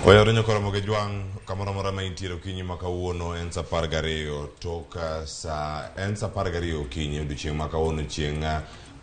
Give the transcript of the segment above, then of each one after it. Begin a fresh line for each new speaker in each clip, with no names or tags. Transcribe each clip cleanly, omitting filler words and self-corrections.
Oyawre nyokoro moge jwang' kamoro amora ma intiere okinyi ma kawuono en sa 12 tok sa en sa 12 okinyi odiochieng' ma kawuono chieng'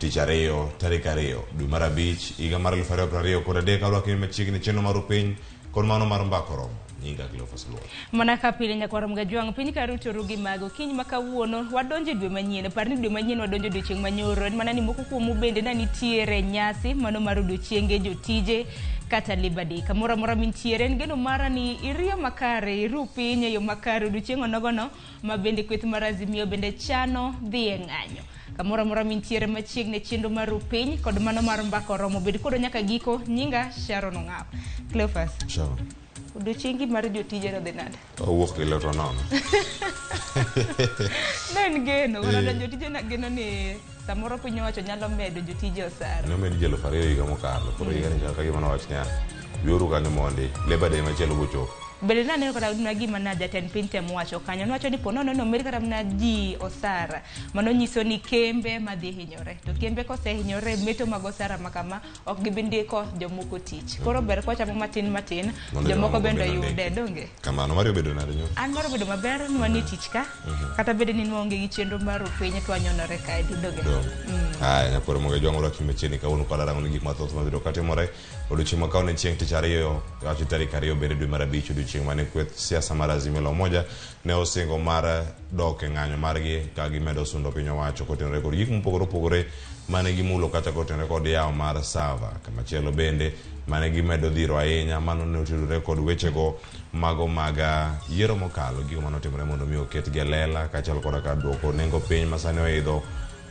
tich ariyo tarik 2 dwe mar 5 higa mar 2023 arwaki machiegni chenro mar piny kod mano mar mbaka oromo. Nyinga Cleophas Luo.
Mana ka pile nyakwar Mgajwang' piny ka rutoru gi mago kiny ma kawuono wadonjo e dwe manyien. Par ni dwe manyien wadonjo odiochieng' manyoro. En mana ni moko kuomu bende na nitiere nyasi mano mar odiochienge jotije kata Labor Day. Kamoro amora mintiere en geno mara ni iriyo makare, iru piny e yo makare odiochieng' onogono ma bende kweth mar Azimio bende chano dhi e ng'anyo. Kamoro amora mintiere machiegni e chenro mar ru piny kod mano mar mbaka oromo. Bed kodwa nyaka giko. Nyinga Sharon Ong'aw. Cleophas.
Sharon.
Odiochiengi mar jotije nodhi nade?
Owuok gi lweto nono.
Ne en geno, kata jotije na geno ni samoro piny owacho nyalo medo jotije osara.
Ne omed ji 2000 higa mokalo. Koro higa ni chal ka gima nowach niya, biuru kanyo mondi, Labor Day machielo bochopo.
Bende naneno kata mana gima na jatend piny temo wacho kanyo. Nowacho ni po nono ni omed kata mana ji osara, mano nyiso ni kembe madhi hinyore. To kembe kosehinyore meto mag osara ma kama, ok gibi ndiko jomoko tich. Koro ber kwachamo matin matin,
Mondo
jomoko bende
ondiki.
oyude, donge?
Kamano, mari obedo nade nyoro?
An mar obedo maber nwanie tich ka, kata bed ni nwaonge gi chenro mar piny to wanyonore kae, donge?
Donge. Aya, nyakwar Moge Jwang' orwaki machiegni kawuono kod arango ni gik mathoth mabiro katimore. Odiochieng' ma kawuono en chieng' tich ariyo, wacho tarik 2 bende dwe mar 5 odiochieng' mane kweth siasa mar Azimio la Umoja ne osingo mar dok e ng'anyo margi ka gimedo sundo piny owacho kotenore kod gik mopogore opogore mane gimulo kata kotenore kod yawo mar sava. Kamachielo bende mane gimedo dhiro ahinya mano ne otudore kod wechego mago mag yiero mokalo, gigo mane otimore mondo mi oketgi e lela kaachiel koda ka duoko nengo piny masani oidho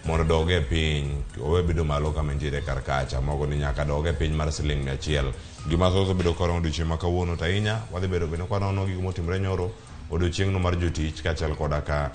mondo dog e piny, owe bedo malo kama entiere kar kacha, mogo ni nyaka dog e piny mar siling 100. Gima thoth obedo koromo odiochieng' ma kawuono to ahinya wadhi bedo bende kwanono gigo motimore nyoro odiochieng'no mar jotich kaachiel koda ka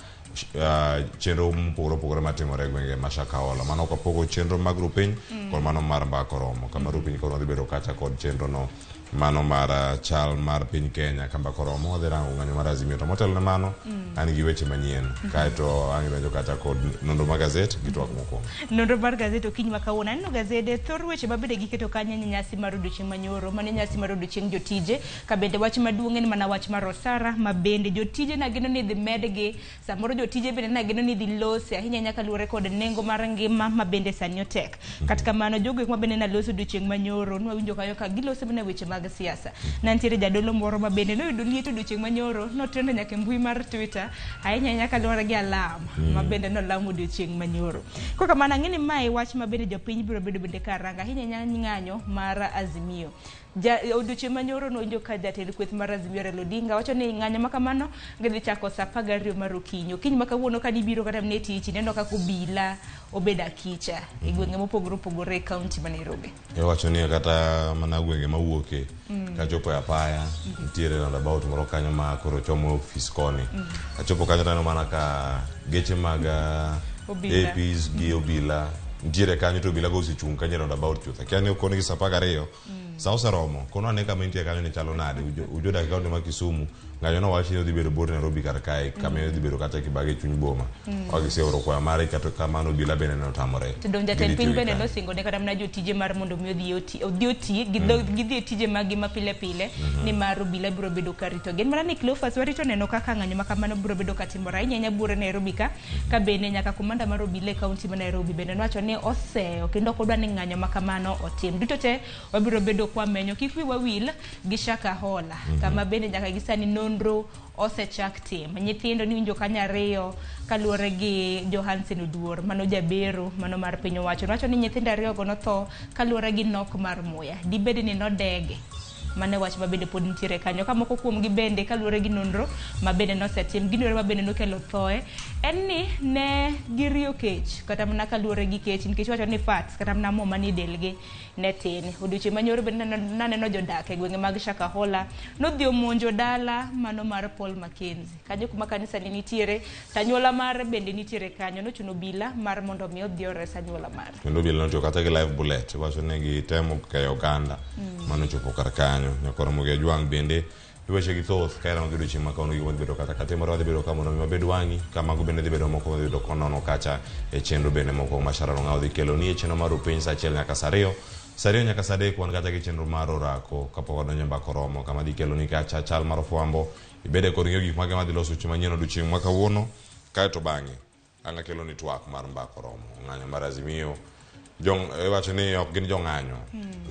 chenro mopogore opogore matimore e gwenge ma Shakahola. Mano kapogo chenro mag rupiny kod mano mar mbaka oromo. Kama rupiny koro wadhi bedo kacha kod chenro no mano mar chal mar piny Kenya ka mbaka oromo wadhi rango ng'anyo mar Azimio. To motelo ne mano an gi weche manyien kaeto ang' idonjo kacha kod nonro mar gazet gi twak mokwongo.
Nonro mar gazet okinyi ma kawuono aneno gazede thor weche ma bende giketo kanyo en nyasi mar odiochieng' manyoro mano nyasi mar odiochieng' jotije ka bende wach maduong' en mana wach mar osara ma bende jotije nageno ni idhi medgi samoro jotije bende nageno ni idhi lose ahinya ahinya kaluwore kod nengo mar ngima ma bende sani otek. Kata kamano jogo eko ma bende naloso odiochieng' manyoro nwawinjo kanyo ka giloso mana weche mag siasa. Ne nitiere jadolo moro ma bende noyudo liet odiochieng' manyoro notrendo nyaka e mbui mar Twitter ahinya ahinya kaluwore gi alam ma bende nolamo odiochieng' manyoro. Koro kamano ang'e ni mae wach ma bende jopiny biro bedo bende ka rango ahinya ahinya ng'anyo mar Azimio. Odiochieng' manyoro nowinjo ka jatend kweth mar Azimio Raila Odinga wacho ni ng'anyo ma kamano gidhi chako saa 12 mar okinyi. Okinyi ma kawuono ka nibiro kata mana e tich ineno kaka obila obedo akicha e gwenge mopogore opogore e kaunti ma Nairobi.
Iwacho ni kata mana gwenge mawuoke kachopo e apaya nitiere roundabout moro kanyo ma koro chomo ofis koni. Achopo kanyo taneno mana ka geche mag
Obila.
APs gi obila nitiere kanyo to obila go osechung' kanyo e roundabout chuth. Akia ni okon gi saa 12 sa oseromo kono ane kama intie kanyo ni chalo nade. Ujodak e kaunti ma Kisumu ng'anyo nowach ni odhi bedo but Nairobi kar kae kama odhi bedo kata Kibage e chuny boma. Wagiseoro kwayo mare kata kamano obila bende ne otamore.
To dong jatend
Gidhi
piny
tiyo gi
bende
kanyo.
nosingo ne kata mana jotije mar mondo mi odhi oti odhi oti gidhi e tije mag gi ma pile pile nimar obila biro bedo ka rito. Gin mana ni Cleophas warito neno kaka ng'anyo ma kamano biro bedo ka timore ahinya ahinya buore Nairobi ka ka bende nyaka komanda mar obila e kaunti ma Nairobi bende nowacho ni oseyo kendo ok odwa ni ng'anyo ma kamano otim. Duto te wabiro bedo kwamenyo kik wiwa wil gi Shakahola kama bende nyaka gi sani nonro osechak tim. Nyithindo niwinjo kanyo ariyo kaluwore gi Johansen Oduor mano jabero mano mar piny owacho. Nowacho ni nyithindo ariyo go notho kaluwore gi nok mar muya. Dibed ni nodege. Mano e wach ma bende pod nitiere kanyo. Ka moko kuomgi bende kaluwore gi nonro ma bende nosetim, ginore ma bende nokelo thoe en ni ne giriyo kech kata mana kaluwore gi kech nikech iwacho ni fats kata mana mo manie delgi ne tin. Odiochieng' manyoro bende naneno jodak e gwenge mag Shakahola nodhi omonjo dala mano mar Paul Mackenzie. Kanyo kuma kanisa ne nitiere to anyuola mare bende nitiere kanyo. Nochuno obila mar mondo mi odhi ores anyuola mare.
Kendo obila notiyo kata gi live bullet. Iwacho ni gitemo keyo oganda manochopo kar kanyo. Nyakoro Ramogi Ajwang' bende weche gi thoth ka irango gi odiochieng' ma kawuono gigo madhi bedo kata katimore wadhi bedo ka mondo mi wabed wang'i ka mago bende dhi bedo moko madhi bedo konono kacha e chenro bende moko ma Sharon Ong'awo dhi kelo ni e chenro mar Rupiny saa 1 nyaka saa 2. Sa 2 nyaka sa 3 wan kacha gi chenro mar orako kapok wadonjo e mbaka oromo kama dhi keloni kacha chal mar fwambo ibede kod ng'eyo gik mage madhi loso weche manyien odiochieng' ma kawuono kaeto bang'e ang' akeloni twak mar mbaka oromo ng'anyo mar Azimio iwacho ni ok gin jong'anyo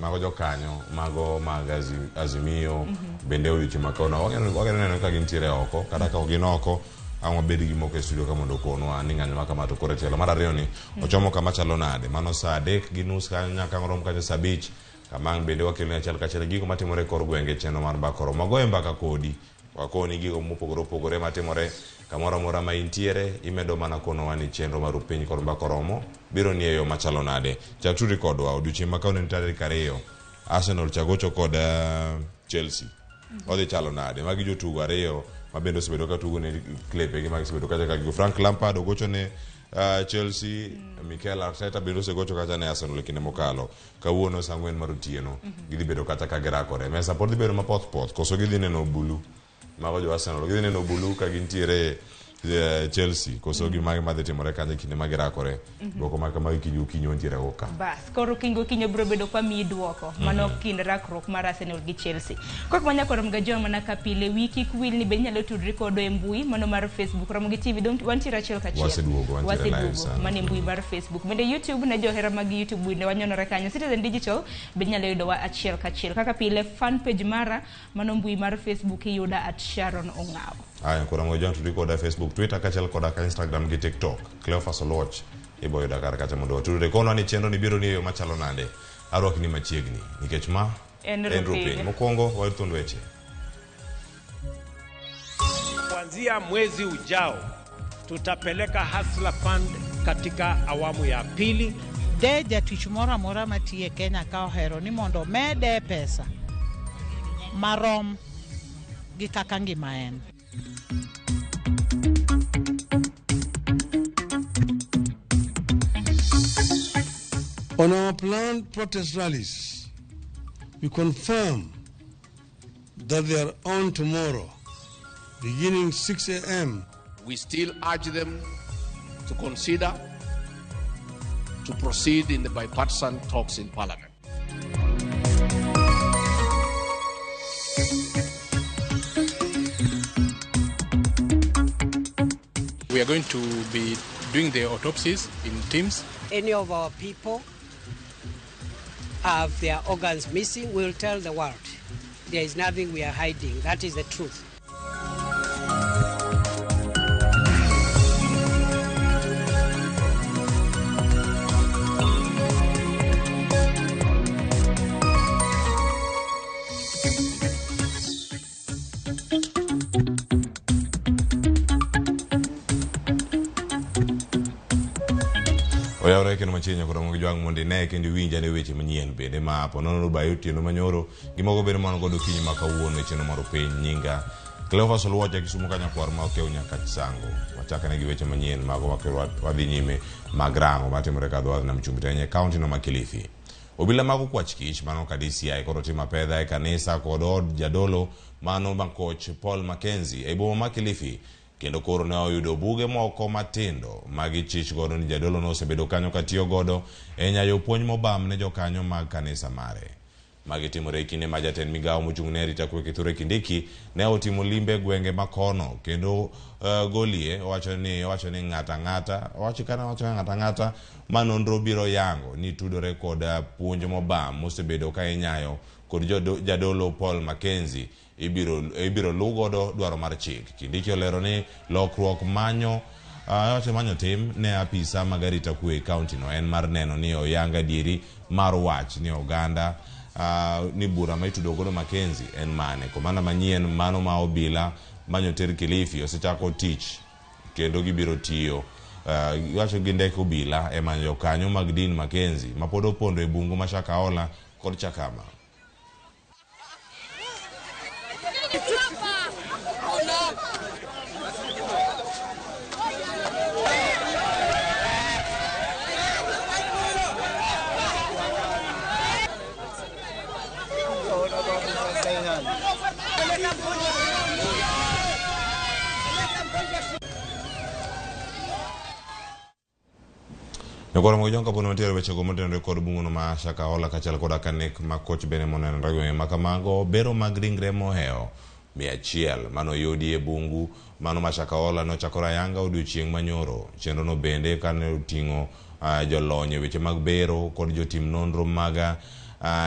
mago jokanyo mago mag Azimio bende odiochieng' ma kawuono wageno neno ka gintiere oko kata ka ok gin oko ang' wabed gi moko e studio ka mondo okonwa ni ng'anyo ma kama to koro tielo mar ariyo ni ochomo kama chalo nade mano saa 3:30 kanyo nyaka ang' rom kanyo saa 5 kama ang' bende wakeloni achiel kachiel gigo matimore e kor gwenge chenro mar mbaka oromo wagoye mbaka kodi wakoni gigo mopogore opogore matimore kamoro amora ma intiere imedo mana konowa ni chenro mar piny kod mbaka oromo biro ni e yo machalo nade chak tudri kodwa odiochieng' ma kawuono en tarik 2 Arsenal chagocho kod Chelsea odhi chalo nade magi jotugo ariyo ma bende osebedo ka tugo ne klebegi ma gisebedo kacha ka gigo Frank Lampard ogocho ne Chelsea Mikel Arteta bende osegocho kacha ne Arsenal e kinde mokalo kawuono saa 4 mar otieno gidhi bedo kata ka girakore mesa pod dhi bedo mapoth poth koso gidhi neno bulu mago jo Arsenal gidhi neno bulu ka gintiere Chelsea koso gima madhi timore kanyo e kinde ma girakore dwoko ma kama kinyi okinyi wantiere go ka
Bas, koro kingo okinyi biro bedo kwa miyi dwoko mano kind rakruok mar Arsenal gi Chelsea. Kok manya koro mga joma mana ka pile wi kik wil ni be inyalo tudri kodwa e mbui mano mar Facebook Ramogi TV dong wantiere achiel kachiel.
Waseduogo, wantiere live
Waseduogo
sana.
mano e mbui mar Facebook. Bende YouTube ne johera mag YouTube bende wanyonore kanyo. Citizen Digital be inyalo yudowa achiel kachiel. Kaka pile fan page mara mano mbui mar Facebook iyuda at Sharon Ong'awo.
Aya, koro Ramogi John tudri koda Facebook, Twitter kaachiel koda ka Instagram gi TikTok. Cleophas Oluoch ibo yuda kar kacha mondo watudre. Konwa ni chenro ni biro ni e yo machalo nade. Arwaki ni machiegni nikech ma
En
en
Rupiny.
Rupiny. Mokwongo wayud thuond weche.
Kuanzia mwezi ujao tutapeleka Hustler Fund katika awamu ya pili.
De jatich moro amora matiyo e Kenya ka ohero ni mondo omede pesa marom gi kaka ngima en.
On our planned protest rallies, we confirm that they are on tomorrow, beginning 6 a.m.
We still urge them to consider to proceed in the bipartisan talks in Parliament.
We are going to be doing the autopsies in teams.
Any of our people have their organs missing, we'll tell the world. There is nothing we are hiding. That is the truth.
Oyawre kendo machiegni kod Ramogi Jwang' mondo ine kendo iwinj ane weche manyien bende ma po nono bayo otieno manyoro gimoko bende man godo okinyi ma kawuono e chenro mar piny nyinga Cleophas Oluoch ja Kisumu ka nyakwar ma okew nyaka Chisango wachakne gi weche manyien mago ma koro wadhi nyime mag rango matimore ka dho wath nam chumbi to ahinya e kaunti no ma Kilifi. Obila mag okwach kich mano ka DCI koro timo apedha e kanisa kod od jadolo mano ma koch Paul Mackenzie e boma ma Kilifi kendo koro ne oyudo buge moko matindo ma gichich godo ni jadolo no osebedo kanyo katiyo godo e nyayo puonj mobam ne jokanyo mag kanisa mare. Magi timore e kinde ma jatend migawo mochung' ne arita kwe Kithure Kindiki ne otimo limbe e gwenge ma kono kendo golie owacho ni ng'ata ang'ata owacho kana owacho ng'ata ang'ata ma nonro biro yango ni tudore kod puonj mobam mosebedo ka inyayo kod jadolo Paul Mackenzie ibiro luw godo dwaro mar chik. Kindiki olero ni lokruok manyo owacho manyo tim ne apisa mag arita kwe e kaunti no en mar neno ni oyang adieri mar wach ni oganda ni bura ma itudo godo Mackenzie en mane. Komanda manyien mano ma obila manyo ter Kilifi osechako tich kendo gibiro tiyo iwacho gi ndek obila e manyo jokanyo mag din Mackenzie ma pod opondo e bungu ma Shakahola kod Chakama. Nyakoro mag jong kapono mantiere wechego motenore kod bunguno ma Shakahola kaachiel koda ka nek ma koch bende monenore gwenge ma kamago bero mag ringre mohewo 100 manoyudi e bungu mano ma Shakahola nochakore ayanga odiochieng' manyoro. Chenro no bende kane oting'o jolony e weche mag bero kod jotim nonro mag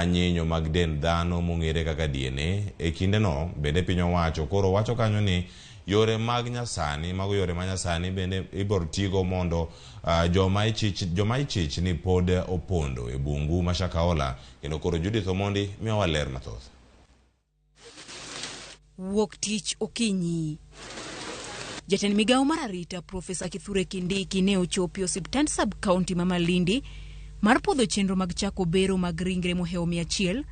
nyinyo mag dend dhano mong'ere kaka DNA. E kindeno bende piny owacho koro wacho kanyo ni yore mag nyasani, mago yore ma nyasani bende ibiro tigo mondo joma ichich ni pod opondo e bungu ma Shakahola. Kendo koro Judith Omondi miyowa ler mathoth.
Wuok tich okinyi. Jatend migawo mar arita Profesa Kithure Kindiki ne ochopo e osiptand sub-county ma Malindi mar puodho chenro mag chako bero mag ringre mohewo 100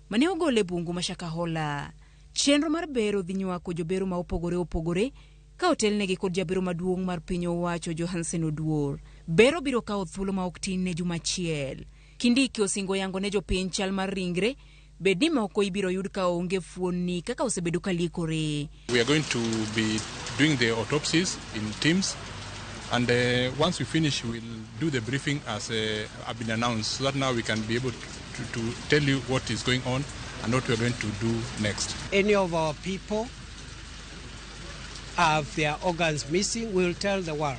mane ogol e bungu ma Shakahola. Chenro mar bero dhi nywako jobero ma opogore opogore ka otelnegi kod jabero maduong' mar piny owacho Johansen Oduor. Bero biro kawo thuolo ma ok tin ne juma achiel. Kindiki osingo yango ne jopiny chal mar ringre bed ni moko ibiro yud ka onge fuonni kaka osebedo ka liekore.
We are going to be doing the autopsies in teams, and once we finish we'll do the briefing as have been announced, so that now we can be able to tell you what is going on and what we are going to do next.
Any of our people have their organs missing, we'll tell the world.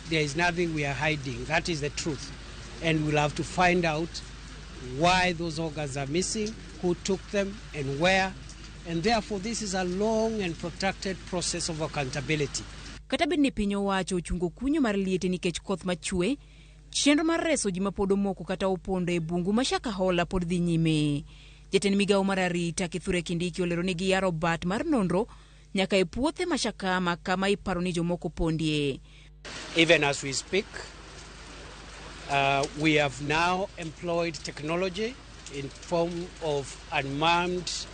There is nothing we are hiding. That is the truth. And we'll have to find out why those organs are missing, who took them, and where. And therefore, this is a long and protracted process of accountability.
Kata bed ni piny owacho ochungo kunyo mar liete nikech koth machwe, chenro mar reso ji mapod omoko kata opondo e bungu ma Shakahola pod dhi nyime. Jatend migawo mar arita Kithure Kindiki olero ni giyaro bat mar nonro nyaka e puothe ma Shakama kama iparo ni jomoko pondie.
Even as we speak, we have now employed technology in form of unmanned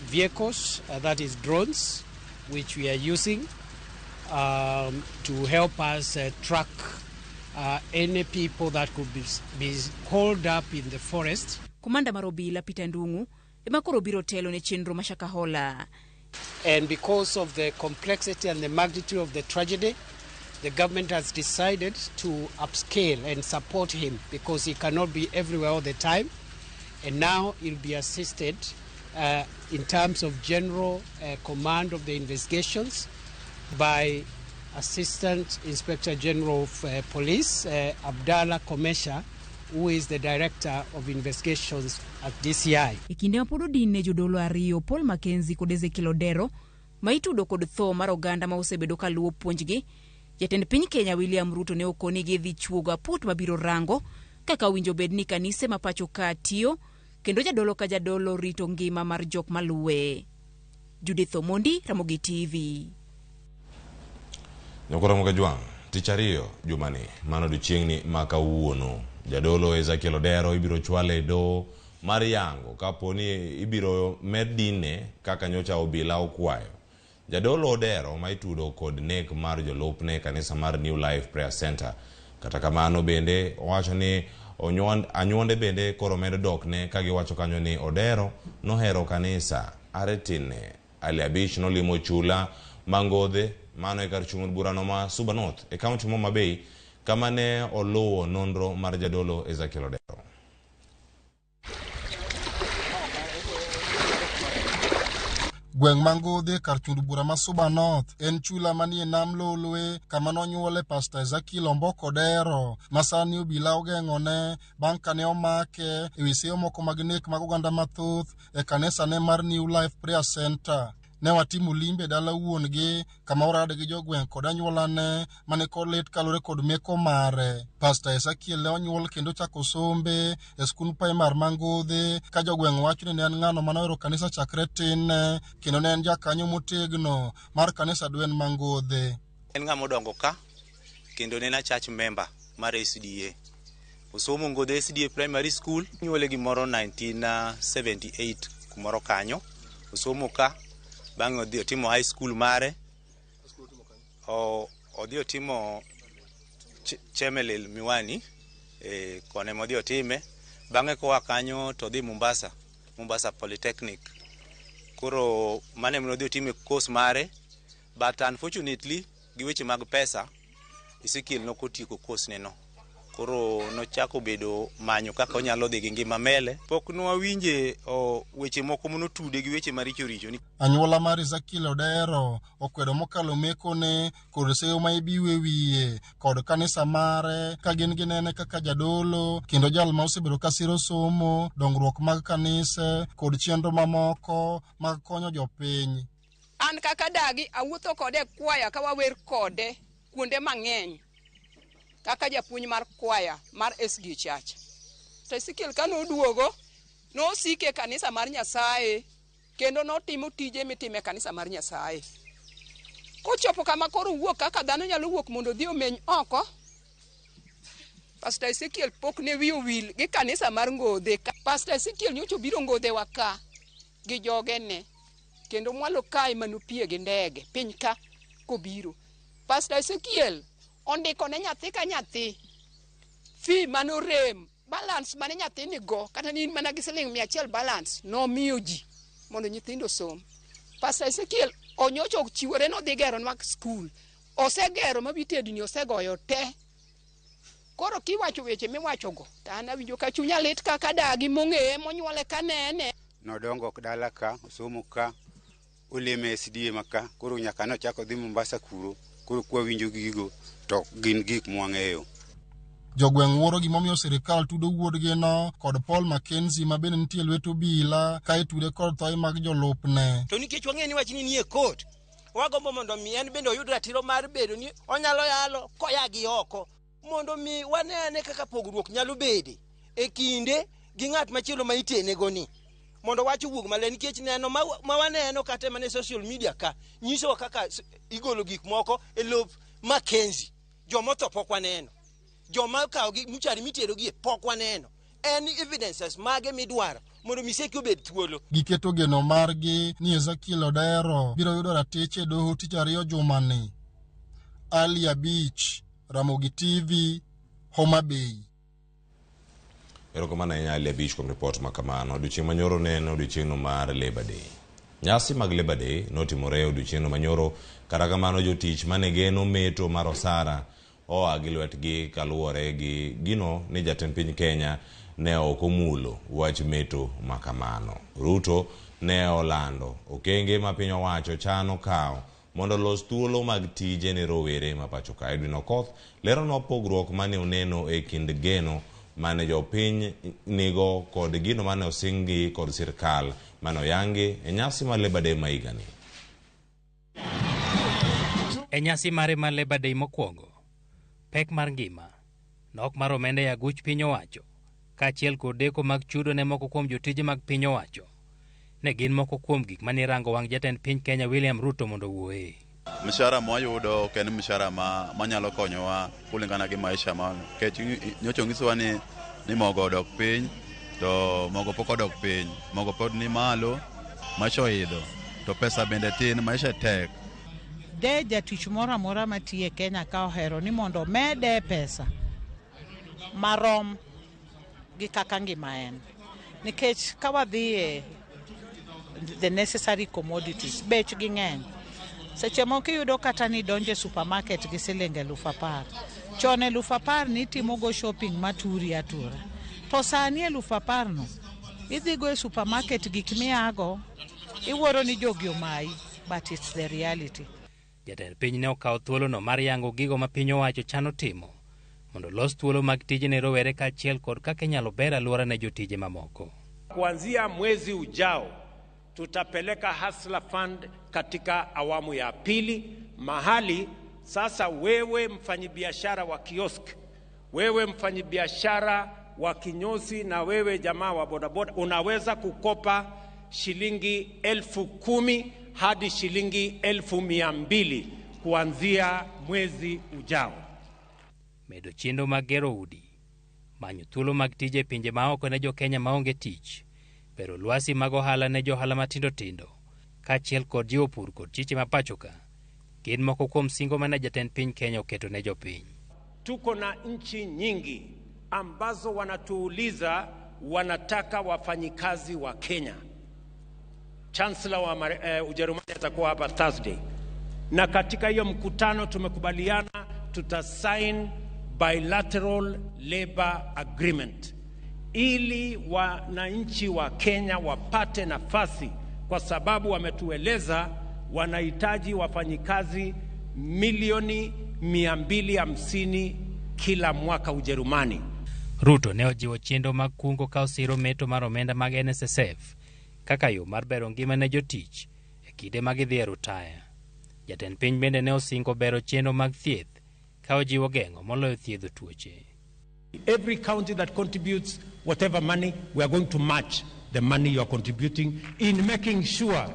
vehicles, that is drones, which we are using to help us track any people that could be holed up in the forest.
Komanda mar obila Peter Ndung'u ema koro biro telo ne chenro ma Shakahola.
And because of the complexity and the magnitude of the tragedy, the government has decided to upscale and support him because he cannot be everywhere all the time. And now he'll be assisted in terms of general command of the investigations by Assistant Inspector General of Police, Abdallah Komesha, who is the Director of Investigations at DCI.
E kinde ma pod odin ne jodolo ariyo Paul Mackenzie kod Ezekiel Odero ma itudo kod tho mar oganda ma osebedo ka luwo puonjgi, jatend piny Kenya William Ruto ne okoni gidhi chuogo aput mabiro rango kaka owinjo bed ni kanise ma pacho ka tiyo kendo jadolo ka jadolo rito ngima mar jok maluwe. Judith Omondi, Ramogi TV.
Nyakoro Mogajwang', tich ariyo jumani, mano odiochieng'ni ma kawuono. Jadolo Ezekiel Odero ibiro chwale e doho mar yango kapo ni ibiro med dine kaka nyocha obila okwayo. Jadolo Odero ma itudo kod nek mar jolupne e kanisa mar New Life Prayer Center. Kata kamano bende owacho ni anyuonde bende koro medo dokne ka giwacho kanyo ni Odero nohero kanisa are tinne. Ali Abich nolimo chula Mangodhe mano e kar chung' od burano ma Suba North e kaunti ma Homa Bay kama ne oluwo nonro mar jadolo Ezekiel Odero.
Gweng' Mangodhe kar chund bura ma Suba North en chula manie nam Lolwe kama nonyuole Pastor Ezekiel Omboko Odero ma sani obila ogeng'one bang' kane omake e wi seyo moko mag nek mag oganda mathoth e kanisa ne mar New Life Prayer Center. Ne watimo limbe dala wuon-gi kama orade gi jogweng' kod anyuolane mane kod lit kaluwore kod meko mare. Pastor Ezekiel ne onyuol kendo ochako sombe e skund primar Mangodhe ka jogweng' wacho ni ne en ng'ano mane ohero kanisa chakre tinne kendo ne en jakanyo motegno mar kanisa Dwen Mangodhe.
En ng'ama odongo ka kendo ne en a church member mar SDA. Osomo Ngodhe SDA Primary School, nyuole gimoro 1978 kumoro kanyo. Osomo ka, bang'e odhi otimo high school mare. Odhi otimo Chemelil Miwani, kone modhi otime. Bang'e koa kanyo to odhi Mombasa, Mombasa Polytechnic. Koro mano ema nodhi otime course mare, but unfortunately gi weche mag pesa, Ezekiel nok otieko course ne no. Koro nochako bedo manyo kaka onyalo dhi gi ngima mele. Pok nwawinje weche moko monotude gi weche maricho richo.
Anyuola mar Ezekiel Odero okwedo mokalo mekone kod seyo ma ibiwe wiye kod kanisa mare ka gin ginene kaka jadolo kendo jal ma osebedo ka siro somo, dongruok mag kanise kod chenro mamoko mag konyo jopiny.
An kaka dagi awuotho kode e kwaya ka wawer kode kuonde mang'eny kaka japuonj mar kwaya mar SDA Church. To Ezekiel kane oduogo, nosiko e kanisa mar Nyasaye kendo notimo tije mitimo e kanisa mar Nyasaye. Kochopo kama koro owuok kaka dhano nyalo wuok mondo odhi omeny oko, Pastor Ezekiel pok ne wiye owil gi kanisa mar Ngodhe. Pastor Ezekiel nyocha obiro Ngodhewa ka gi jogene kendo mwalo kae manopie gi ndege piny ka kobiro. Pastor Ezekiel ondiko ne nyathi ka nyathi fee manorem balance mane nyathi nigo kata ni in mana gi siling 100 balance nomiyo ji mondo nyithindo osom. Pastor Ezekiel onyocha ochiwore nodhi geronwa skul. Osegero ma witedni osegoyo te. Koro kiwacho weche miwachogo to an awinjo ka chunya lit kaka dagi mong'eye monyuole kanene.
Nodongo dala ka, osomo ka, oleme SDA ma ka, koro nyaka nochako dhi Mombasa kuro, koro kwawinjo gigo to gin gik mwang'eyo.
Jogweng' wuoro gimomiyo sirikal tudo wuodgino kod Paul Mackenzie ma bende nitie lwet obila ka itude kod thoe mag jolupne.
To nikech wang'eyo ni wachni nie court, wagombo mondo mi en bende oyud ratiro mar bedo ni onyalo yalo koya gi oko mondo mi wane ane kaka pogruok nyalo bede e kinde gi ng'at machielo ma itenego ni mondo wach owuog maler nikech neno ma waneno kata mana e social media ka nyisowa kaka igolo gik moko e lop Mackenzie. Jomotho pok waneno, joma okawo gi muchari mitero gie pok waneno. En evidences mage midwaro mondo Miseki obed thuolo.
Giketo geno margi ni Ezekiel Odero biro yudo ratiche e doho tich ariyo jumani. Ali Abich, Ramogi TV, Homa Bay.
Erokamano ahinya Ali Abich kuom ripot ma kamano. Odiochieng' manyoro ne en odiochieng'no mar Labor Day. Nyasi mag Labor Day notimore e odiochieng'no manyoro, kata kamano jotich mane geno meto mar osara oa gi lwetgi kaluwore gi gino ni jatend piny Kenya ne ok omulo wach meto ma kamano. Ruto ne olando okenge ma piny owacho chano kawo mondo olos thuolo mag tije ne rowere ma pacho ka. Edwin Okoth leronwa pogruok mane oneno e kind geno mane jopiny nigo kod gino mane osingi kod sirkal mane oyangi e nyasi mar Labor Day ma higani.
E nyasi mare mar Labor Day mokwongo, pek mar ngima, nok mar omenda e aguch piny owacho, kaachiel kod deko mag chudo ne moko kuom jotije mag piny owacho, ne gin moko kuom gik mane irango wang' jatend piny Kenya William Ruto mondo owuoye.
Mshahara mwayudo ok en mshahara manyalo konyowa kulingana gi maisha ma nikech nyocha onyisowa ni mogo odok piny to mogo pok odok piny, mogo pod ni malo, maisha oidho to pesa bende tin, maisha tek.
De jatich moro amora matiyo e Kenya ka ohero ni mondo omede pesa marom gi kaka ngima en. Nikech ka wadhi e the necessary commodities, bech gi ng'eny. Seche moko iyudo kata ni idonjo e supermarket gi siling 10,000. Chon 10,000 nitimogo shopping maturi atura. To sani 10,000 no, idhigo e supermarket gik miago, iwuoro ni jogi omayi, but it's the reality.
Jatend piny ne okawo thuolono mar yango gigo ma piny owacho chano timo mondo olos thuolo mag tije ne rowere kaachiel kod kaka inyalo ber alwora ne jotije mamoko.
Kuanzia mwezi ujao tutapeleka Hustler Fund katika awamu ya pili, mahali sasa wewe mfanyibiashara wa kiosk, wewe mfanyibiashara wa kinyozi na wewe jamaa wa bodaboda unaweza kukopa shilingi 10,000 hadi shilingi 200,000 kuanzia mwezi ujao.
Medo chenro mag gero udi, manyo thuolo mag tije e pinje maoko ne jo-Kenya maonge tich, bero lwasi mag ohala ne johala matindo tindo, kaachiel kod jiwo pur kod chiche ma pacho ka, gin moko kuom singo mane jatend piny Kenya oketo ne jopiny.
Tuko na nchi nyingi ambazo wanatuuliza wanataka wafanyikazi wa Kenya. Chancellor wa Ujerumani atakuwa hapa Thursday, na katika hiyo mkutano tumekubaliana tutasign bilateral labor agreement ili wananchi wa Kenya wapate nafasi, kwa sababu wametueleza wanahitaji wafanyikazi milioni 250 kila mwaka Ujerumani.
Ruto ne ojiwo chenro mag kungo ka osiro meto mar omenda mag NSSF kaka yo mar bero ngima ne jotich e kinde ma gidhi e rutaya. Jatend piny bende ne osingo bero chenro mag thieth ka ojiwo geng'o moloyo thiedho tuoche.
Every county that contributes whatever money, we are going to match the money you are contributing in making sure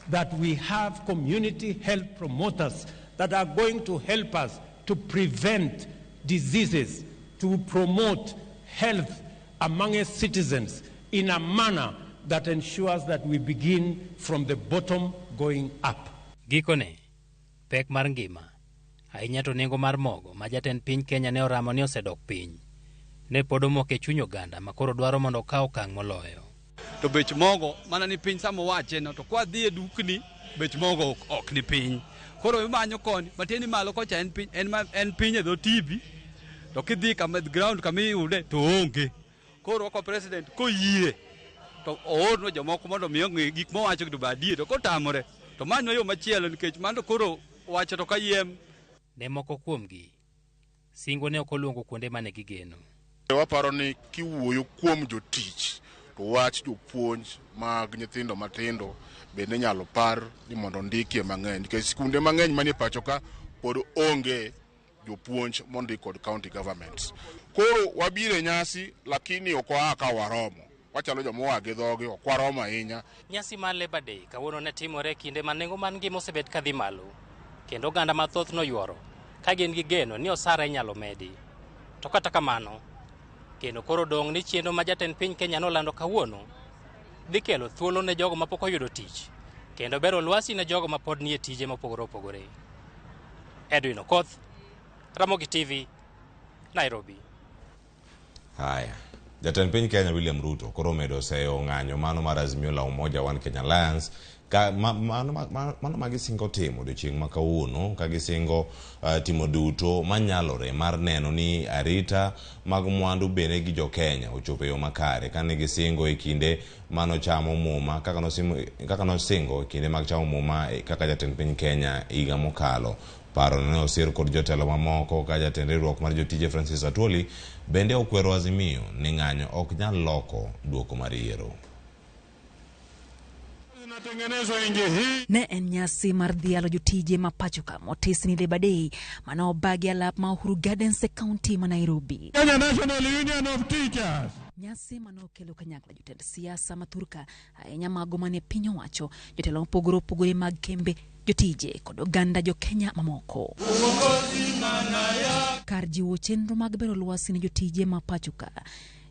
that we have community health promoters that are going to help us to prevent diseases, to promote health among citizens in a manner that ensures that we begin from the bottom going up.
Gikone, pek mar ngima, ahinya to nengo mar mogo ma jatend piny Kenya ne oramo ni osedok piny, ne pod omoko e chuny oganda ma koro dwaro mondo okaw okang' moloyo.
To bech mogo mana ni piny sama owache no, to kwa dhi e dukni bech mogo ok ni piny. Koro imanyo koni, matieni malo kocha en piny, en piny e dho tibi, to kidhi kama ground kama iyude to onge. Koro wako president koyie to oornwa jomoko mondo mi ong'i gik mowacho to be adier, to kotamore to manywa yo machielo nikech mano koro wacho to kayiem.
Ne moko kuomgi, singo ne ok oluongo kuonde mane gigeno.
Waparo ni kiwuoyo kuom jotich to wach jopuonj mag nyithindo matindo bende inyalo par ni mondo ondikie mang'eny nikech skunde mang'eny manie pacho ka pod onge jopuonj mondik kod county governments. Koro wabiro e nyasi lakini ok waa ka waromo. Wachalo joma oa gi dhogi, ok waromo ahinya.
Nyasi mar Labour Day kawuono ne timore e kinde ma nengo mar ngima osebet kadhi malo, kendo oganda mathoth noyuoro ka gin gi geno ni osara inyalo medi. To kata kamano, geno koro dong' ni chenro ma jatend piny Kenya nolando kawuono dhi kelo thuolo ne jogo mapok oyudo tich, kendo bero lwasi ne jogo mapod nie tije mopogore opogore. Edwin Okoth, Ramogi TV, Nairobi.
Haya. Jatend piny Kenya William Ruto koro omedo seyo ng'anyo mano mar Azimio la Umoja One Kenya Alliance ka mano ma gisingo timo odiochieng' ma kawuono ka gisingo timo duto manyalore mar neno ni arita mag mwandu bende gi jo Kenya ochopo e yo makare kane gisingo e kinde mano chamo muma kaka nosingo e kinde mag chamo muma kaka jatend piny Kenya higa mokalo. Paro ne osir kod jotelo mamoko ka jatend riwruok mar jotije Francis Atwoli bende okwero Azimio ni ng'anyo ok nyal loko duoko mar yiero.
Ne en nyasi mar dhialo jotije ma pacho ka motis ni Labour Day mane obagi alap ma Uhuru Gardens e kaunti ma Nairobi.
Kenya National Union of Teachers.
Nyasi mane okelo kanyakla jotend siasa ma thurka ahinya mago mane piny owacho, jotelo mopogore opogore mag kembe, jotije kod oganda jo Kenya mamoko. Kar jiwo chenro mag bero lwasi ne jotije ma pacho ka,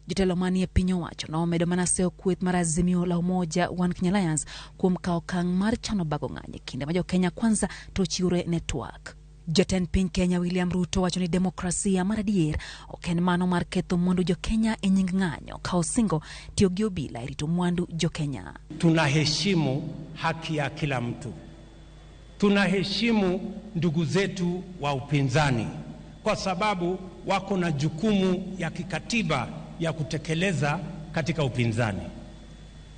jotelo manie piny owacho nomedo mana seyo kweth mar Azimio la Umoja One Kenya Alliance kuom kawo okang' mar chano bago ng'anyo e kinde ma jo Kenya Kwanza to ochiwore ne twak. Jatend piny Kenya William Ruto wacho ni demokrasia mar adier ok en mano mar ketho mwandu jo Kenya e nying ng'anyo ka osingo tiyo gi obila e rito mwandu jo Kenya.
Tunaheshimu haki ya kila mtu. Tunaheshimu ndugu zetu wa upinzani kwa sababu wako na jukumu ya kikatiba ya kutekeleza katika upinzani.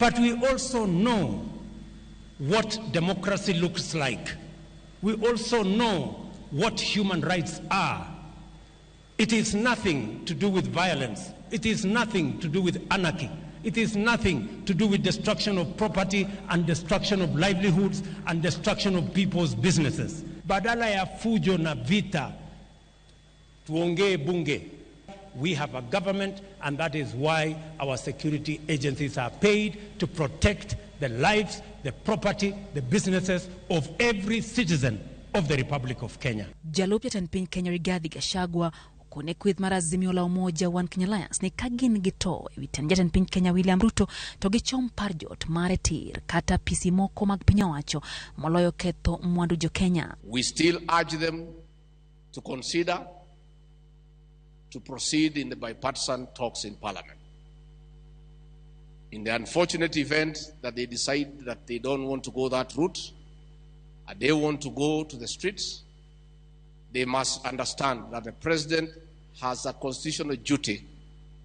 But we also know what democracy looks like. We also know what human rights are. It is nothing to do with violence. It is nothing to do with anarchy. It is nothing to do with destruction of property and destruction of livelihoods and destruction of people's businesses. Badala ya fujo na vita, tuongee bunge. We have a government, and that is why our security agencies are paid to protect the lives, the property, the businesses of every citizen of the Republic of Kenya.
Jalup jatend piny Kenya Rigathi Gachagua okone kweth mar Azimio la Umoja One Kenya Alliance ni ka gin gi to ewi tend jatend piny Kenya William Ruto to gichom par jot mare tir kata pisi moko mag piny owacho moloyo ketho mwandu jo Kenya.
We still urge them to consider to proceed in the bipartisan talks in Parliament. In the unfortunate event that they decide that they don't want to go that route, and they want to go to the streets, they must understand that the president has a constitutional duty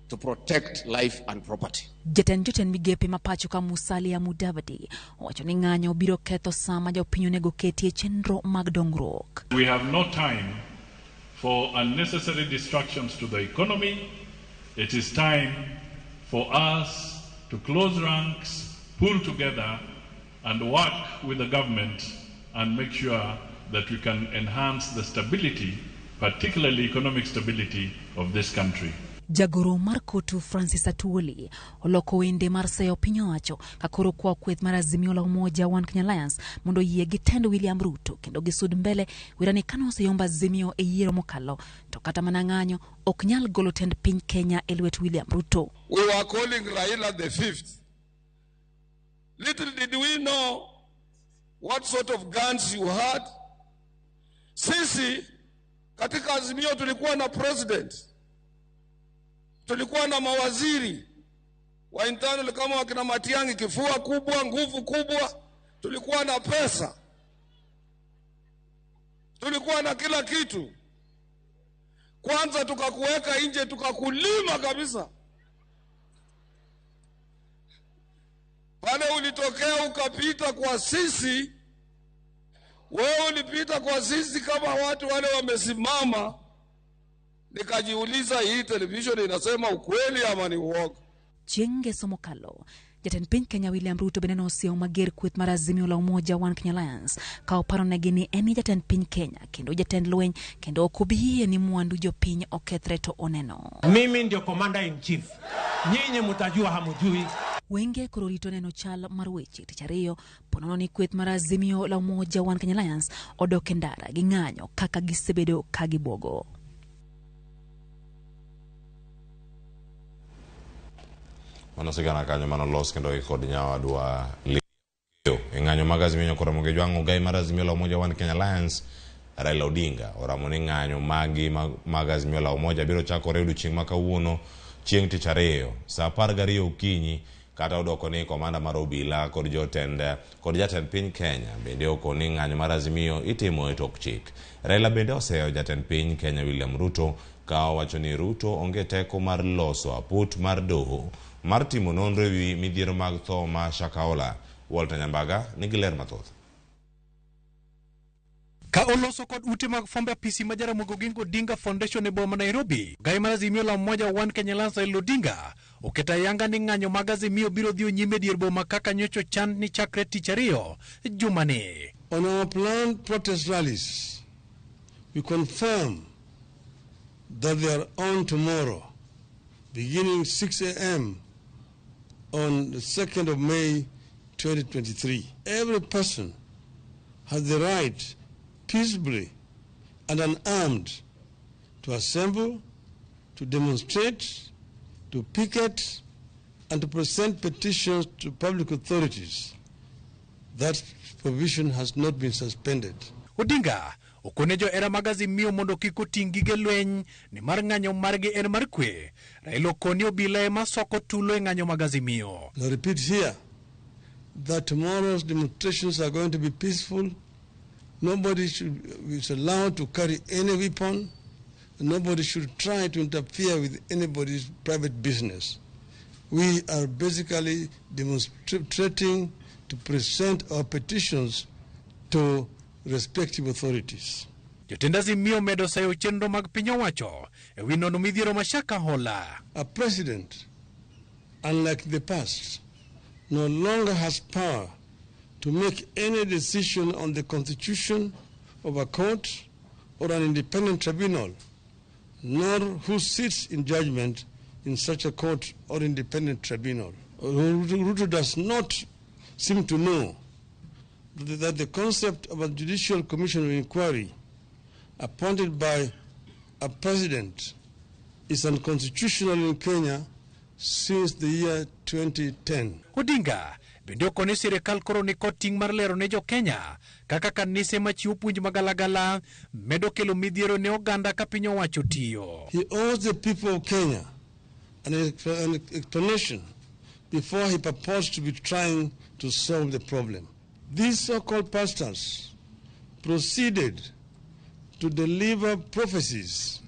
to protect life and property.
Jatend jotend migepe ma pacho ka Musalia Mudavadi owacho ni ng'anyo biro ketho sama jopiny onego ketie chenro mag dongruok.
We have no time for unnecessary distractions to the economy. It is time for us to close ranks, pull together, and work with the government and make sure that we can enhance the stability, particularly economic stability, of this country.
Jagoro mar Kotu Francis Atwoli oloko wende mar seyo piny owacho ka koro kwa kweth mar Azimio la Umoja One Kenya Alliance mondo oyie gi tend William Ruto kendo gisud mbele werani kane oseyombo Azimio e yiero mokalo to kata mana ng'anyo ok nyal golo tend piny Kenya e lwet William Ruto.
We were calling Raila the fifth. Little did we know what sort of guns you had. Sisi katika Azimio tulikuwa na president, tulikuwa na mawaziri wa internal kama wakina Matiang'i, kifua kubwa, nguvu kubwa, tulikuwa na pesa, tulikuwa na kila kitu. Kwanza tukakuweka nje, tukakulima kabisa. Pale ulitokea ukapita kwa sisi, wewe ulipita kwa sisi kama watu wale wamesimama. Nikajiuliza, hii television inasema ukweli ama ni uongo?
Chieng' ngeso mokalo, jatend piny Kenya William Ruto bende nosiewo mager kweth mar Azimio la Umoja One Kenya Alliance ka oparonegi ni en jatend piny Kenya kendo jatend lweny kendo ok obi yie ni mwandu jopiny okethre to oneno.
Mimi ndio commander in chief. Nyinyi mtajua hamujui.
Wenge koro rito neno chal mar weche tich ariyo ponono ni kweth mar Azimio la Umoja One Kenya Alliance odok e ndara gi ng'anyo kaka gisebedo ka gibuogo.
Mano sigana kanyo mano los kendo kod nyawadwa Leo. E ng'anyo mag Azimio koro Ramogi Jwang' ogai mar Azimio la Umoja One Kenya Alliance Raila Odinga oramo ni ng'anyo magi mag Azimio la Umoja biro chakore odiochieng' ma kawuono chieng' tich ariyo saa 12 okinyi kata odoko ni komanda mar obila kod jotend kod jatend piny Kenya bende okoni ng'anyo mar Azimio itimo e tok chik. Raila bende oseyo jatend piny Kenya William Ruto ka owacho ni Ruto onge teko mar loso aput mar doho mar timo nonro ewi midhiero mag tho ma Shakahola. Walter Nyambaga nigi ler mathoth.
Ka oloso kod ute mag fwambo apisi ma Jaramogi Oginga Odinga Foundation e boma Nairobi, gai mar Azimio la Umoja One Kenya Alliance Raila Odinga oketo ayanga ni ng'anyo mag Azimio biro dhi nyime dier boma kaka nyocha chan ni chakre tich ariyo jumani.
On our planned protest rallies, we confirm that they are on tomorrow, beginning 6 a.m. on the 2nd of May 2023. Every person has the right, peaceably and unarmed, to assemble, to demonstrate, to picket, and to present petitions to public authorities. That provision has not been suspended.
Odinga okone johera mag Azimio mondo kik oting' gige lweny nimar ng'anyo margi en mar kwe. Raila okoni obila ema soko tulo e ng'anyo mag Azimio.
I repeat here that tomorrow's demonstrations are going to be peaceful. Nobody is allowed to carry any weapon. Nobody should try to interfere with anybody's private business. We are basically demonstrating to present our petitions to respective authorities.
Jotend Azimio medo sayo chenro mag piny owacho e wi nono midhiero ma Shakahola.
A president, unlike the past, no longer has power to make any decision on the constitution of a court or an independent tribunal, nor who sits in judgment in such a court or independent tribunal. Ruto does not seem to know that the concept of a judicial commission of inquiry appointed by a president is unconstitutional in Kenya since the year 2010.
Odinga bende okone sirikal koro ni kod ting' mar lero ne jo Kenya kaka kanise machiwo puonj magalagala medo kelo midhiero ne oganda ka piny owacho tiyo.
He owes the people of Kenya an explanation before he purports to be trying to solve the problem. These so-called pastors proceeded to deliver prophecies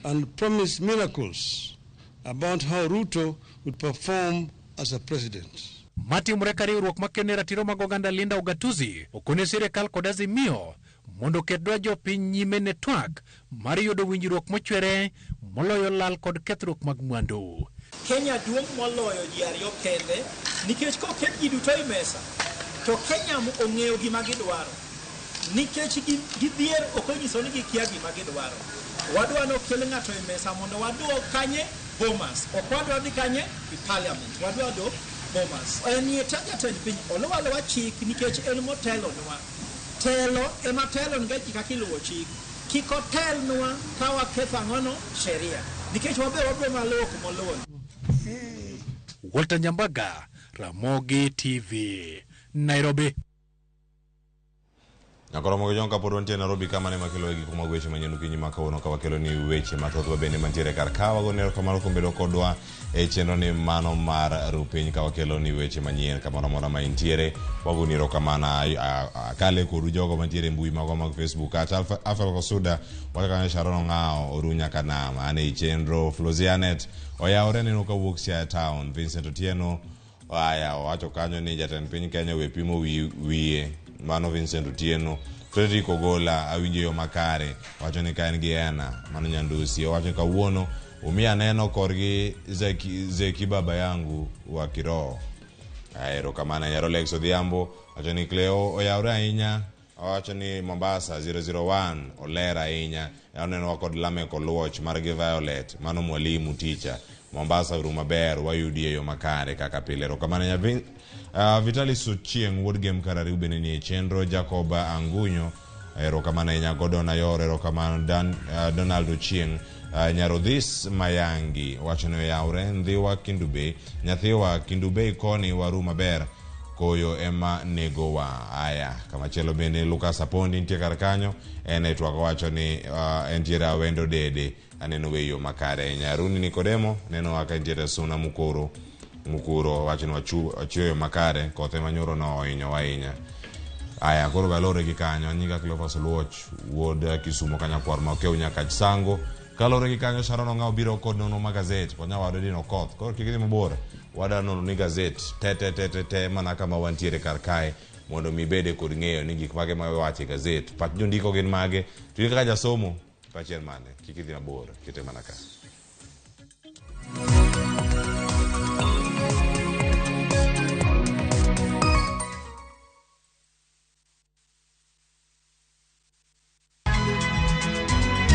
and promise miracles about how Ruto would perform as a president.
Matimore ka riwruok makene ratiro mag oganda Linda Ugatuzi okone sirikal kod Azimio mondo oket dwach jopiny nyime ne twak mar yudo winjruok mochwere moloyo lal kod kethruok mag mwandu.
Kenya duong' moloyo ji ariyo kende nikech koket ji duto e mesa to Kenya ong'eyo gima gidwaro nikech gidhier ok onyiso ni gikia gima gidwaro. Wadwa ni okel ng'ato e mesa mondo waduok kanye Bomas. Ok wadwa dhi kanye i parliament. Wadwa dok Bomas. En ye ta jatend piny oluw aluwa chik nikech en motelonwa. Telo ema telo nikech kaka iluwo chik. Kik otelnwa ka waketho ang'ono sheria nikech wabe wabiro mana luwo kumoluwo.
Walter Nyambaga, Ramogi TV, Nairobi.
Nyakoromo gi kapod wantie Nairobi kama ne makelo gik mag weche manyien okinyi ma kawuono ka wakelo ni weche mathoth mabende mantiere kar ka wago erokamano kuom bedo kodwa e chenro ni mano mar rupiny ka wakelo ni weche manyien kamoro amora ma intiere wagoni erokamano akale kodu jogo mantiere e mbui magwa mag Facebook kacha Alfred Kosuda wacho kanyo Sharon Ong'ao oru nyaka nam an ei chenro Flosianet oyawore neno kawuok Siaya Town Vincent Otieno Aya, owacho kanyo ni jatend piny Kenya we pimo wiye mano Vincent Otieno. Frederick Ogola awinjo yo makare wacho ni ka en gi ena mano Nyandusi owacho ni kawuono umiya neno korgi Zeki, Zeki baba yangu wa kiroho. Erokamano ahinya. Rolex Odhiambo wacho ni Cleo oyawre ahinya owacho ni Mombasa 001 oler ahinya onenowa kod Lamek Oluoch margi Violet mano mwalimu ticha Mombasa uru maber wayudi e yo makare kaka pile. Erokamano ahinya. Vitalis Ochieng' wuod Gem Karariu bende nie chenro. Jacob Angunyo erokamano ahinya. Gordon Ayor erokamano. Donald Ochieng' Nyarodhis Mayangi wacho ni oyawre Ndhiwa Kindubei nyathiwa Kindubei koni waru maber koyo ema negowa. Aya, kamachielo bende Lucas Apondi nitie kar kanyo en e twak owacho ni entiere Awendo Dede aneno we yo makare ahinya. Aruni Nikodemo neno ka entiere Suna Mukuru Mukuro wacho ni wachiwo yo makare kothe manyoro no ohinyowa ahinya. Aya, koro galore gi kanyo nyinga Cleophas Oluoch wuod Kisumo kanyakwar ma okew nyaka Sango. Kalore gi kanyo Sharon Ong'ao biro kod nonro mag gazet kod nyawadwa Dino Koth. Koro kik idhi mabor, wadwa nono ni gazet te te te te te mana kama wantiere kar kae mondo mi ibede kod ng'eyo ni gik mage ma iwacho e gazet. Pach jondiko gin mage, to in kaka jasomo, pachi en mane? Kik idhi mabor, kete mana ka.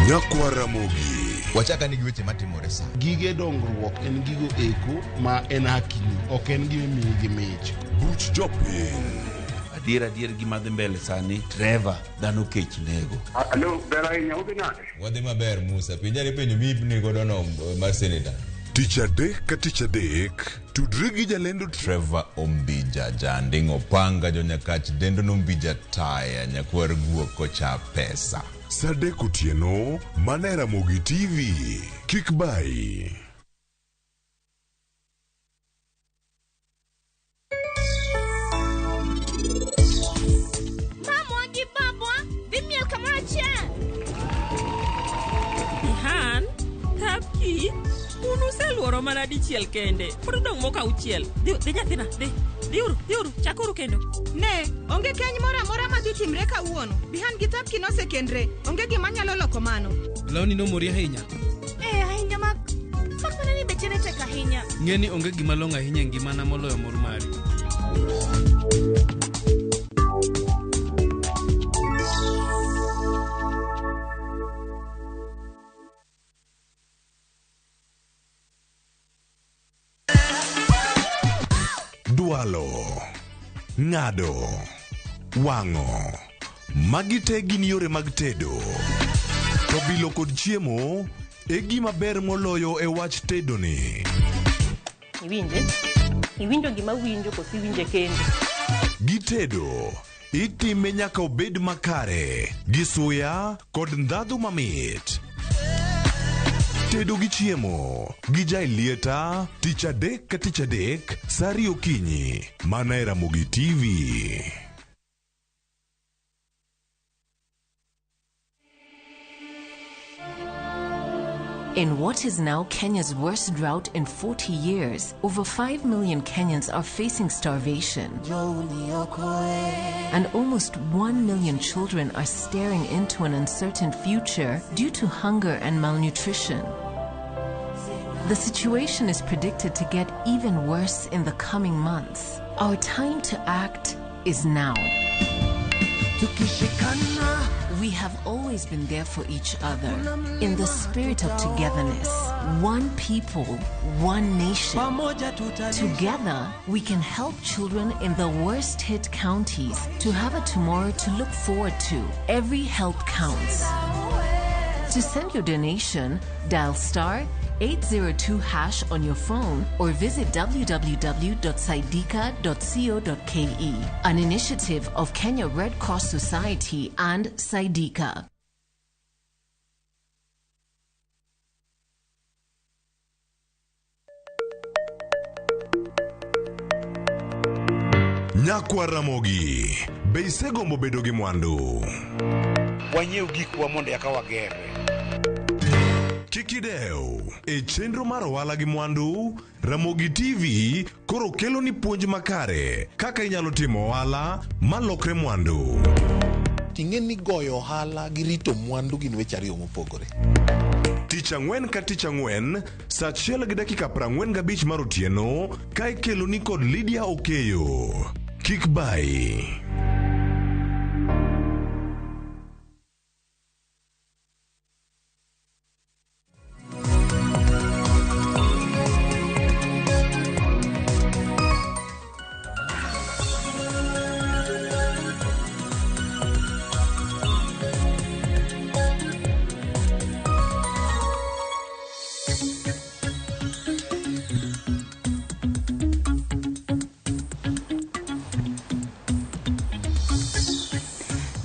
Nyakwa Ramogi.
Wachaka ni gi weche matimore sa.
Gige dongruok en gigo eko ma en hakini, ok en gima imiyi gi mich.
Buch jopiny.
Adier adier gima dhi mbele sani, Trevor, dhano kech nego.
Alo, ber ahinya, udhi nade?
Wadhi maber Musa. Penjani penjo miipni godo no mar senator.
Tich adek ka tich adek, tudri gi jalendo
Trevor Ombija, janding' opanga jonyakach dendo nombija taya nyakwar guok kocha pesa.
Sa adek otieno, mana e Ramogi TV. Kik bayi.
Mamwa gi babwa dhi miel kamoro achiel.
Ihan, Tapki, un useluoro mana dichiel kende. Pod odong' moko auchiel. Dhi, dhi nyathina, dhi. Dhiuru, dhiuru, chakuru kendo.
Ne, onge keny moro amora madhi timre kawuono. Bihan gi Tapki nosekendre. Onge gima nyalo loko mano.
Lawni nomori ahinya.
Eh, ahinya mak mana ni beche ne tek ahinya.
Ng'e ni onge gima long'o ahinya e ngimana moloyo mor mari.
Dwalo, ng'ado, wang'o. Magi te gin yore mag tedo. To bilo kod chiemo e gima ber moloyo e wach tedoni.
Iwinje? Iwinjo gima winjo koso iwinje kende?
Gitedo, itime nyaka obed makare, gi suya kod ndhadhu mamit. Tedo gi chiemo gi Jailieta tich adek ka tich adek sa ariyo okinyi mana e Ramogi TV.
In what is now Kenya's worst drought in 40 years, over 5 million Kenyans are facing starvation. And almost 1 million children are staring into an uncertain future due to hunger and malnutrition. The situation is predicted to get even worse in the coming months. Our time to act is now. We have always been there for each other in the spirit of togetherness. One people, one nation. Together, we can help children in the worst hit counties to have a tomorrow to look forward to. Every help counts. To send your donation, dial star 802 hash on your phone or visit www.saidika.co.ke. An initiative of Kenya Red Cross Society and Saidika.
Nyakwar Ramogi, be isegombo bedo gi mwandu?
Wanyiew gikwa mondo eka wagerre.
Kik idew, e chenro mar ohala gi mwandu, Ramogi TV koro kelo ni puonj makare kaka inyalo timo ohala malokre mwandu.
Ting'e ni goyo ohala gi rito mwandu gin weche ariyo mopogore.
Tich ang'wen ka tich ang'wen, saa 1:45 mar otieno, ka ikelo ni kod Lydia Okeyo. Kik bayi.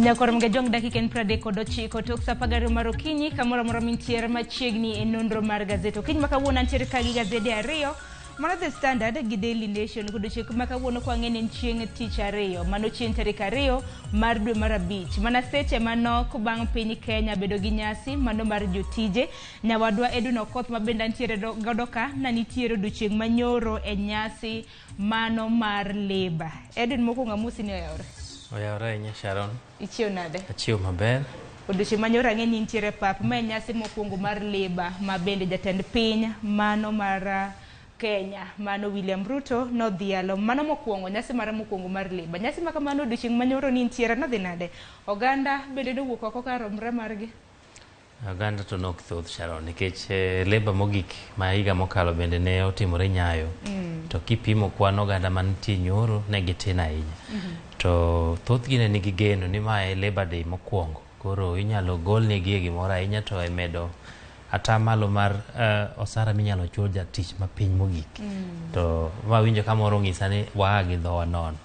Nyakor Mgejong dakika en 39 tok saa 12 mar okinyi kamoro amora mintiere machiegni e nonro mar gazet. Okinyi ma kawuono antiere ka gi gazede ariyo mar The Standard gi Daily Nation. Godiochieng' ma kawuono kwang'e ni en chieng' tich ariyo, mano chieng' tarik 2 mar dwe mar 5. Mana seche manok bang' piny Kenya bedo gi nyasi mano mar jotije. Nyawadwa Edwin Okoth ma bende antiere godo ka na nitiere odiochieng' manyoro e nyasi mano mar Labour. Edwin, mokwongo amosi ni oyawore.
Oyawore ahinya Sharon.
Ichiew nade?
Achiew maber.
Odiochieng' manyoro ang'e ni nitiere pap ma e nyasi mokwongo mar Labour ma bende jatend piny mano mar Kenya mano William Ruto nodhialo mano mokwongo nyasi mare mokwongo mar Labour. Nyasi ma kamano odiochieng' manyoro ni nitiere nodhi nade? Oganda bende nowuok oko kar romre margi.
Oganda to nok thoth Sharon nikech Labour mogik ma higa mokalo bende ne otimore Nyayo. To kipimo kwan oganda mantie nyoro ne gitin ahinya. To thothgi ne nigi geno ni mae Labour Day mokwongo. Koro inyalo golnegi e gimoro ahinya to e medo atamalo mar osara minyalo chul jatich ma piny mogik. To mawinjo ka moro ong'isa ni waa gi dhowa nono.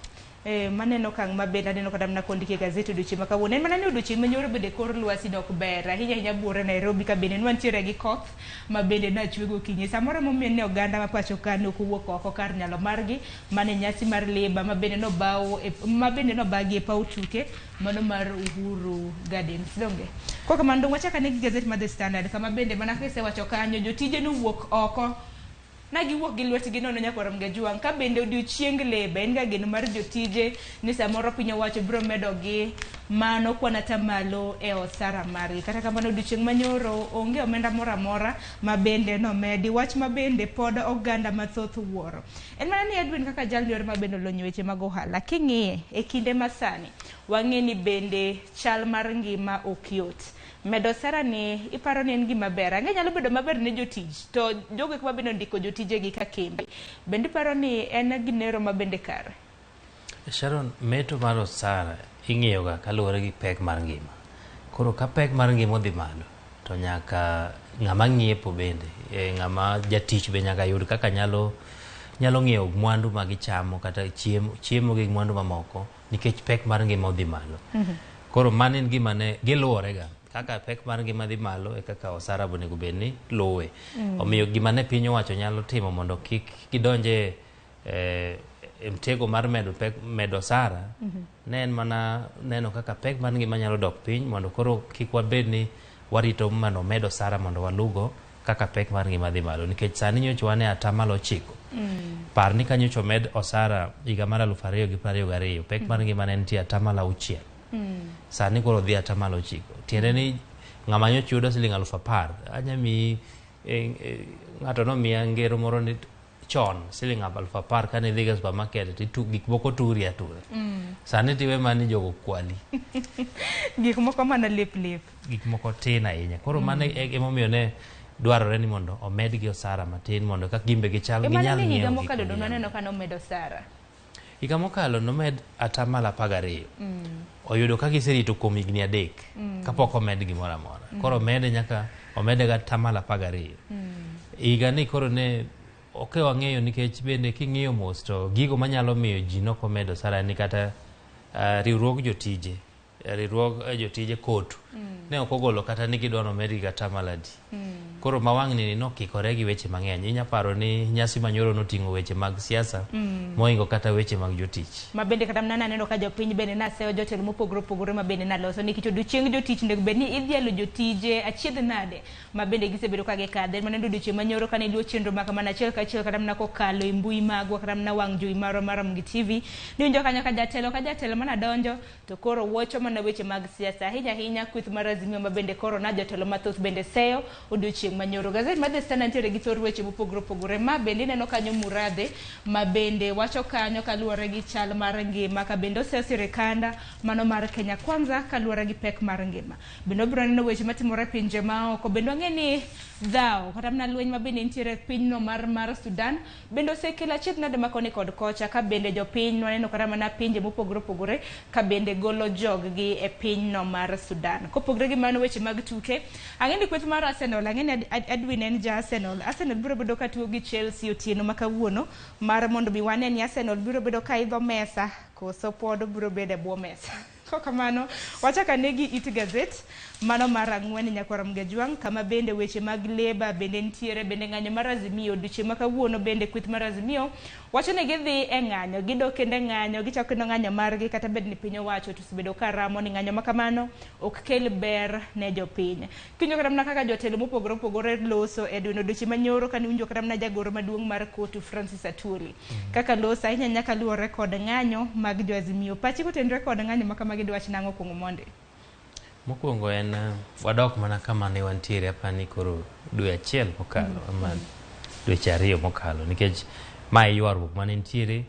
Maneno okang' maber aneno kata mana kondiki e gazet odiochieng' ma kawuono. En mana ni odiochieng' manyoro bende kor lwasi nok ber ahinya ahinya buore Nairobi ka bende nwantiere gi koth ma bende nachwe gokinyi. Samoro momiyo ne oganda ma pacho ka ne ok owuok oko kar nyalo margi mane nyasi mar Labour ma bende nobaw ma bende nobagi e paw tuke mano mar Uhuru Gardens. Donge kok kamano dong wachak ane gi gazet mar The Standard kama bende mana kisewacho kanyo jotije nowuok oko na giwuok gi lwetgi nono nyakwar Mgejuang' ka bende odiochieng Labour en ga geno mar jotije ni samoro piny owacho biro medogi mano kwan atamalo e osara margi. Kata kamano odiochieng' manyoro onge omenda moro amora ma bende nomedi, wach ma bende pod oganda mathoth wuoro. En mana ni Edwin kaka jal ma bende olony weche mag ohala king'iye e kinde masani wang'e ni bende chal mar ngima ok yot. Medo osara ni iparo ni en gima ber. Ang'e nyalo bedo maber ne jotich to jogo eko ma bende ondiko jotijegi ka kembe. Bende iparo ni en ginero ma bende kare?
Sharon, meto mar osara ing'iyo ga kaluwore gi pek mar ngima. Koro ka pek mar ngima odhi malo to nyaka ng'ama ng'iepo bende, ng'ama jatich be nyaka yud kaka nyalo ng'iewo mwandu ma gichamo kata chiemo gi mwandu mamoko nikech pek mar ngima odhi malo. Koro mano en gima ne giluwore ga. Kaka pek mar ngima dhi malo e kaka osara onego bed ni luwe. Omiyo gima ne piny owacho nyalo timo mondo kik gidonje e mtego mar medo osara ne en mana neno kaka pek mar ngima nyalo dok piny mondo koro kik wabed ni warito mondo med osara mondo walugo kaka pek mar ngima dhi malo nikech sani nyocha wan e atamalo 9. Par ni ka nyocha omed osara higa mar 2022 pek mar ngima ne nitie atamalo 6. Sani koro dhi atamalo 9. Tiende ni ng'ama nyocha yudo siling 10,000 anya miyi ng'ato nomiya ngero moro ni chon siling 10,000 kane idhi ga supermarket to gik moko turi atura. Sani tiwe mana ni jogo kwali.
Gik moko mana lep lep.
Gik moko tin ahinya. Koro mano emomiyo ne dwarore ni mondo omedgi osara matin mondo kaka gimbe gichal ginyal
ng'iewo. Higa
gik
mokalo
mang'eny.
Naneno ka nomedo osara.
Higa mokalo nomed atamalo 12. Oyudo ka giserito kuom higni 3 kapok omed gimoro amora. Koro omede nyaka omede ga atamalo 12. Higa ni koro ne ok wang'eyo nikech bende king'iyo mos to gigo manyalo miyo ji nok omedo osara ni kata riwruog jotije riwruog jotije kotu ne ok ogolo kata ni gidwa nomedgi kata maladi. Koro ma wang'ni ni nokikore gi weche mang'eny. Inya paro ni nyasi manyoro noting'o weche mag siasa mohingo kata weche mag jotich.
Ma bende kata mana naneno ka jopiny bende naseyo jotelo mopogore opogore ma bende naloso nikech odiochieng jotich onego bed ni idhialo jotije achiedh nade ma bende gisebedo ka gikadhe. Maneno odiochieng manyoro kane iluwo chenro ma kamano achiel kachiel kata mana kokalo e mbui magwa kata mana wang' jowi marwa mar Ramogi TV niwinjo kanyo ka jatelo manadonjo to koro wuocho mana weche mag siasa ahinya ahinya kweth mar Azimio ma bende koro na jotelo mathoth bende seyo odiochieng manyoro. Gazet mar The Standard nitiere gi thor weche mopogore opogore ma bende ineno kanyo Murathe ma bende wacho kanyo kaluwore gi chal mar ngima ka bende oseyo sirikanda mano mar Kenya Kwanza kaluwore gi pek mar ngima. Bende wabiro neno weche matimore e pinje maoko. Bende wang'e ni dhawo kata mana lweny ma bende nitiere e pinyno mar Sudan bende osekelo achiedh nade ma koni kod kocha ka bende jopiny waneno kata mana pinje mopogore opogore ka bende golo jog-gi e pinyno mar Sudan. Kopogore gi mano weche mag tuke, ang'e ni kweth mar Arsenal, ang'e ni Edwin en ja Arsenal. Arsenal biro bedo ka tugo gi Chelsea otieno ma kawuono mar mondo mi wane ni Arsenal biro bedo ka idho mesa koso pod biro bedo e bwo mesa. Kokamano, wachak ane gi it gazet mano mar 4 nyakwar Mgajwang' kama bende weche mag leba bende nitiere bende ng'anyo mar Azimio odiochieng' ma kawuono bende kweth mar Azimio wacho ni gidhi e ng'anyo gidok kendo e ng'anyo gichako kendo ng'anyo margi kata bed ni piny owacho to osebedo ka ramo ni ng'anyo ma kamano ok kel ber ne jopiny. Kiwinjo kata mana kaka jotelo mopogore opogore loso Edwin odiochieng' manyoro kane iwinjo kata mana jagoro maduong' mar Kotu Francis Atwoli kaka loso ahinya ahinya kaluwore kod ng'anyo mag jo Azimio. Pachi kotenore kod ng'anyo ma kamagi dwach nang'o kuom Omondi?
Mokwongo en wadok mana kama ne wantiere apani koro dwe 1 mokalo ama dweche 2 mokalo nikech mae ywaruok mane nitiere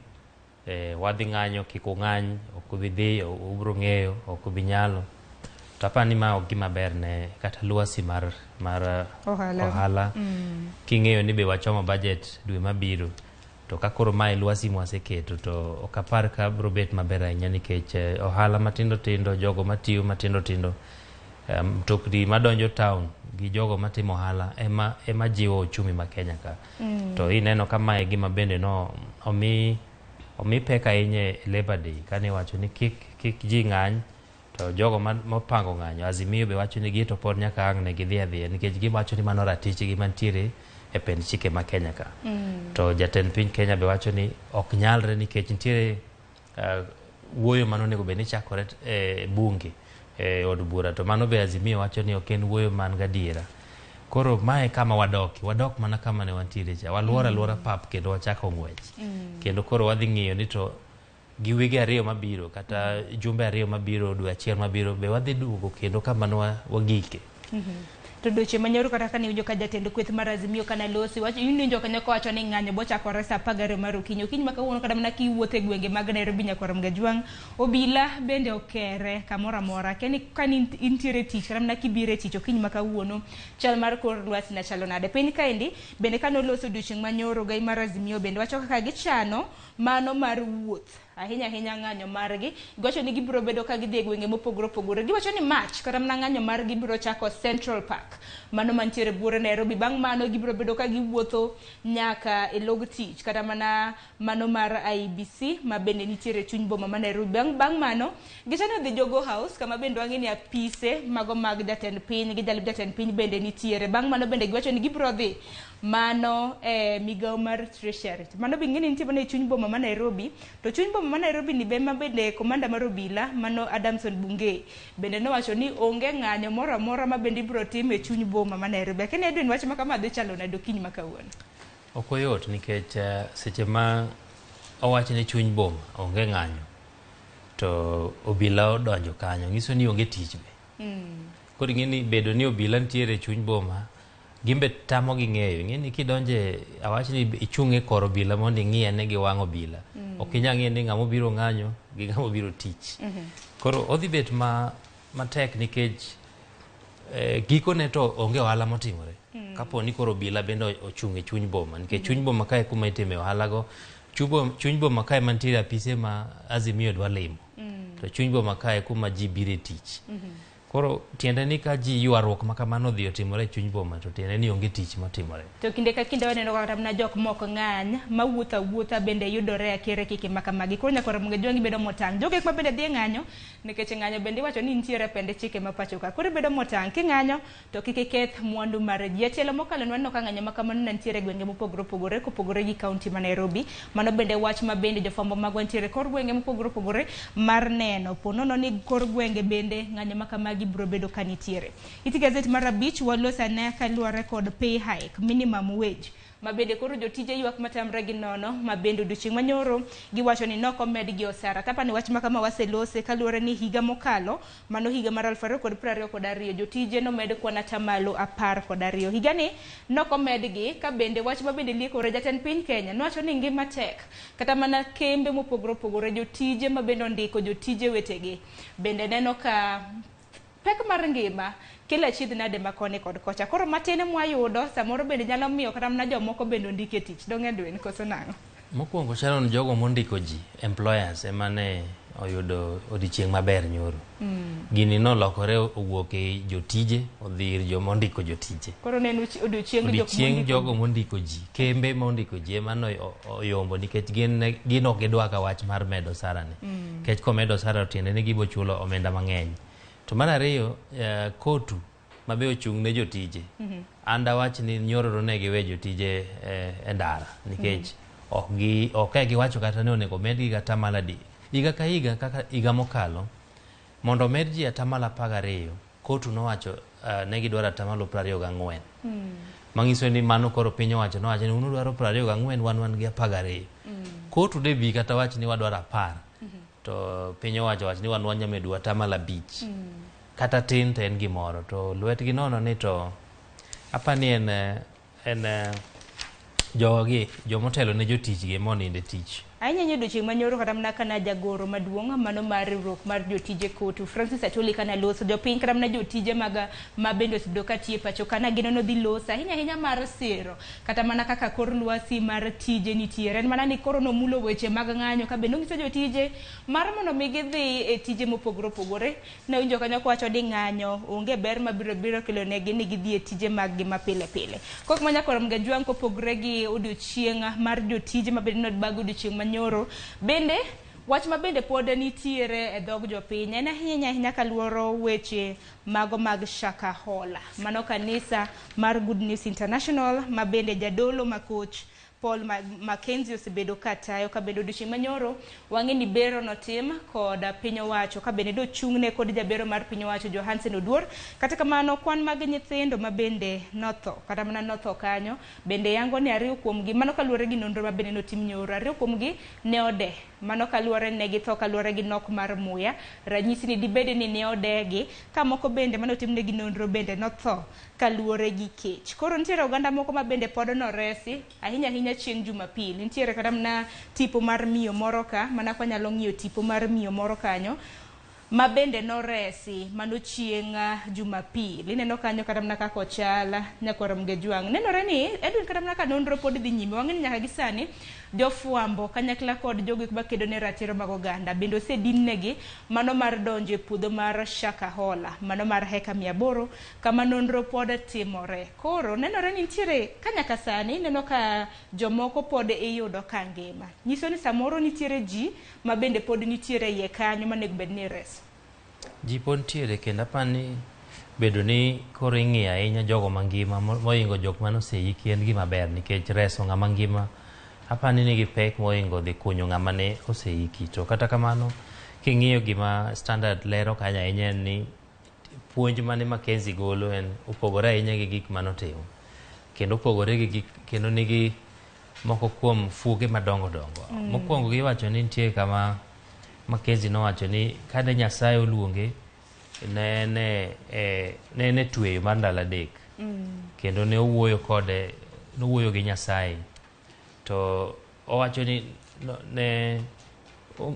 wadhi ng'anyo kik ung'any ok ubi dhi ubiro ng'eyo ok ubi nyalo to apani ma ok gima ber ne kata lwasi mar ohala. King'eyo ni be wachomo budget dwe mabiro to ka koro mae lwasi mwaseketo to ok apar ka biro bet maber ahinya nikech ohala matindo tindo jogo matiyo matindo tindo mtokni madonjo town gi jogo matimo ohala ema jiwo uchumi ma Kenya ka. To ineno ka mae gima bende no omi pek ahinya e Labor Day kane iwacho ni kik ji ng'any to jogo mopango ng'anyo Azimio be wacho ni gito pod nyaka ang' ne gidhi adhiya nikech giwacho ni mano ratichgi mantiere e pend chike ma Kenya ka. To jatend piny Kenya be wacho ni ok nyalre nikech nitiere wuoyo mano onego bed ni chakore e bunge e od bura to mano be Azimio wacho ni ok en wuoyo man gadiera. Koro mae kama wadok mana kama ne wantiere cha waluoro aluora pap kendo wachako ng'wech. Kendo koro wadhi ng'iyo ni to gi wige 2 mabiro kata jumbe 2 mabiro dwe 1 mabiro be wadhi duogo kendo kama ne wagike.
To dweche manyoro kata kane iwinjo ka jatend kweth mar Azimio kana losi wacho iwinjo kanyo kowacho ni ng'anyo bochakore saa 12 mar okinyi. Okinyi ma kawuono kata mana kiwuotho e gwenge mag Nairobi nyakwar Mgajwang' obila bende okere kamoro amora. Keni kani intiere tich kata mana kibiro e tich okinyi ma kawuono chal mar kor lwasi ne chalo nade. Piny kaendi bende kane oloso odiochieng' manyoro gai mar Azimio bende wacho kaka gichano mano mar wuoth ahinya ahinya ng'anyo margi. Giwacho ni gibiro bedo ka gidhi e gwenge mopogore opogore. Giwacho ni March kata mana ng'anyo margi biro chako Central Park mano mantiere buore Nairobi. Bang' mano gibiro bedo ka giwuotho nyaka e log tich kata mana mano mar IEBC ma bende nitiere chuny boma ma Nairobi. Bang' mano gichano dhi Jogoo House kama bende wang'e ni apise mago mag jatend piny gi jalup jatend piny bende nitiere. Bang' mano bende giwacho ni gibiro dhi mano e migawo mar Treasury. Mano be ing'e ni nitie mana e chuny boma ma Nairobi. To chuny boma boma ma Nairobi ni be ma bende komanda mar obila mano Adamson Bungei bende nowacho ni onge ng'anyo moro amora ma bende ibiro tim e chuny boma ma Nairobi. Akeni Edwin, wach ma kama dhi chalo nade okinyi ma kawuono?
Ok oyot nikech seche ma owach ni chuny boma onge ng'anyo to obila odonjo kanyo nyiso ni onge tich be. Koro ing'e ni bedo ni obila nitiere e chuny boma gimbe tamo gi ng'eyo. Ing'e ni kidonje awach ni ichung' e kor obila mondo ing'i ane gi wang' obila. Ok inyal ng'eyo ni ng'ama obiro ng'anyo gi ng'ama obiro tich. Koro odhi bet matek nikech gikone to onge ohala motimore. Kapo ni koro obila bende ochung' e chuny boma nikech chuny boma kae kuma itime ohala go, chuny boma kae mantiere apise ma Azimio dwa limo. To chuny boma kae kuma ji bire tich. Koro tiende ni ka ji ywaruok ma kamano odhi otimore e chuny boma to tiende ni onge tich motimore.
To kinde ka kinde waneno kata mana jok mok ng'any mawuotho awuotha bende yudore akere kike ma kamagi. Koro nyaka Ramogi Ajwang' bedo motang'. Jogo ek ma bende dhi e ng'anyo nikech ng'anyo bende iwacho ni nitiere pende chike ma pacho ka. Koro ibedo motang' king'anyo to kik iketh mwandu mar ji. Achiel mokalo nwaneno ka ng'anyo ma kamano ne nitiere e gwenge mopogore opogore kopogore gi kaunti ma Nairobi. Mano bende wach ma bende jofwambo magwa nitiere kor gwenge mopogore opogore mar neno. Po nono ni kor gwenge bende ng'anyo ma kamagi biro bedo ka nitiere. Iti gazet mar 5 waloso ane kaluwore kod pay hike, minimum wage ma bende koro jotije ywak matamre gi nono ma bende odiochieng' manyoro giwacho ni nok omedgi osara. Tapa ni wach ma kama waselose kaluwore ni higa mokalo, mano higa mar 2022, jotije nomed kwan atamalo 12. Higani nok omedgi ka bende wach ma bende liekore jatend piny Kenya nowacho ni ngima tek. Kata mana kembe mopogore opogore jotije ma bende ondiko jotije wetegi bende neno ka pek mar ngima kelo achiedh nade ma koni kod kocha. Koro matin mwayudo samoro bende nyalo miyo kata mana jomoko bende ondike e tich. Dong' Edwin, koso nang'o?
Mokwongo Sharon, jogo mondiko ji, employers, ema ne oyudo odiochieng' maber nyoro. Gini nolokore owuok e jotije odhi ir joma ondiko jotije.
Koro ne en odiochieng'
jogo mondiko ji, kembe mondiko ji ema ne oyombo nikech gin ok gidwa ka wach mar medo osara ni. Nikech komedo osara tiende ni gibo chulo omenda mang'eny. To mar ariyo, kotu mabe ochung' ne jotije. An dawach ni nyoro ne giwe jotije e ndara nikech ok giwacho kata ni onego medgi kata atamalo adi. Higa ka higa kaka higa mokalo mondo omed ji atamalo 12, kotu nowacho ne gidwaro atamalo 24. Manyiso ni mano koro piny owacho nowacho ni un udwaro 24, wan gi 12. Kotu de bi kata wach ni wadwaro 10. To piny owacho wach ni wan wanyalo medo atamalo 5. Kata tin to en gimoro to lwetgi nono ni to apani en jogi jomotelo ne jotich gi monindo e tich.
Ahinya ahinya odiochieng' manyoro kata mana kana jagoro maduong' mano mar riwruok mar jotije kotu Francis Atwoli kana loso jopiny kata mana jotije mag ma bende osebedo ka tiyo e pacho kana gino nodhi loso ahinya ahinya mar siro kata mana kaka kor lwasi mar tije nitiere. En mana ni koro nomulo weche mag ng'anyo ka bende onyiso jotije mar mondo mi gidhi e tije mopogore opogore. Nawinjo kanyo kowacho ni ng'anyo onge ber mabiro biro kelo negi ni gidhi e tije mag gi ma pile pile. Kok manya koro Mgajwang' kopogre gi odiochieng' mar jotije ma bende nodbag odiochieng' manyoro, bende wach ma bende pod nitiere e dhog jopiny en ahinya ahinya kaluoro weche mago mag Shakahola. Mano kanisa mar Good News International ma bende jadolo ma coach Paul Mackenzie osebedo ka tayo ka bende odiochieng' manyoro wang'e ni bero notim kod piny owacho ka bende dochung'ne kod jabero mar piny owacho Johansen Oduor. Kata kamano kwan mag nyithindo ma bende notho kata mana notho kanyo bende yango ni 2 kuomgi mano kaluwore gi nonro ma bende notim nyoro 2 kuomgi ne ode mano kaluwore ne githo kaluwore gi nok mar muya. Ranyisi ni dibed ni ne odegi ka moko bende mane otimnegi nonro bende notho kaluwore gi kech. Koro nitiere oganda moko ma bende pod noresi ahinya ahinya chieng' Jumapil. Nitiere kata mana tipo mar miyo moro ka, mana kwa nyalo ng'iyo tipo mar miyo moro kanyo ma bende noresi mano chieng' Jumapil. Ineno kanyo kata mana kaka ochal nyakwar Mgejwang'. Nenore ni Edwin kata mana ka nonro pod dhi nyime. Wang'e ni nyaka gi sani jofwambo kanyakla kod jogo makedo ne ratiro mag oganda bende osedinnegi mano mar donjo e puodho mar Shakahola, mano mar heka 800 kama nonro pod timore. Koro nenore ni nitiere ka nyaka sani ineno ka jomoko pod iyudo ka ngima. Nyiso ni samoro nitiere ji ma bende pod nitiere iye kanyo manego bed ni ireso.
Ji pod nitiere kendo apani bedo ni koro ing'iyo ahinya jogo mangima mohingo jok mane oseiki en gima ber nikech reso ng'ama ngima Apani nigi pek mohingo dhi kunyo ng'ama ne oseiki. To kata kamano, king'iyo gima Standard lero kanyo ahinya en ni puonj mane Mackenzie golo en opogore ahinya gi gik manotimo. Kendo opogore gi gik kendo nigi moko kuom fuoge madongo dongo. Mokwongo giwacho ni nitie kama Mackenzie nowacho ni kane Nyasaye oluonge ne en e tweyo mar ndalo 3. Kendo ne owuoyo kode, nowuoyo gi Nyasaye. To owacho ni ne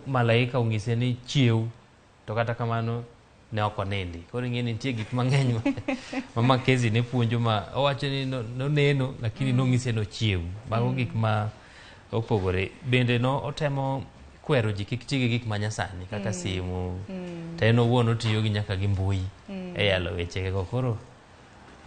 malaika onyise ni chiew, to kata kamano ne ok onindi. Koro ing'e ni nitie gik mang'eny ma Mackenzie ne puonjo ma owacho ni noneno lakini nonyise nochiew. Mago gik ma opogore. Bende no otemo kwero ji kik ti gi gik manyasani kaka simu. To en owuon otiyo gi nyaka gi mbui e yalo wechego. Koro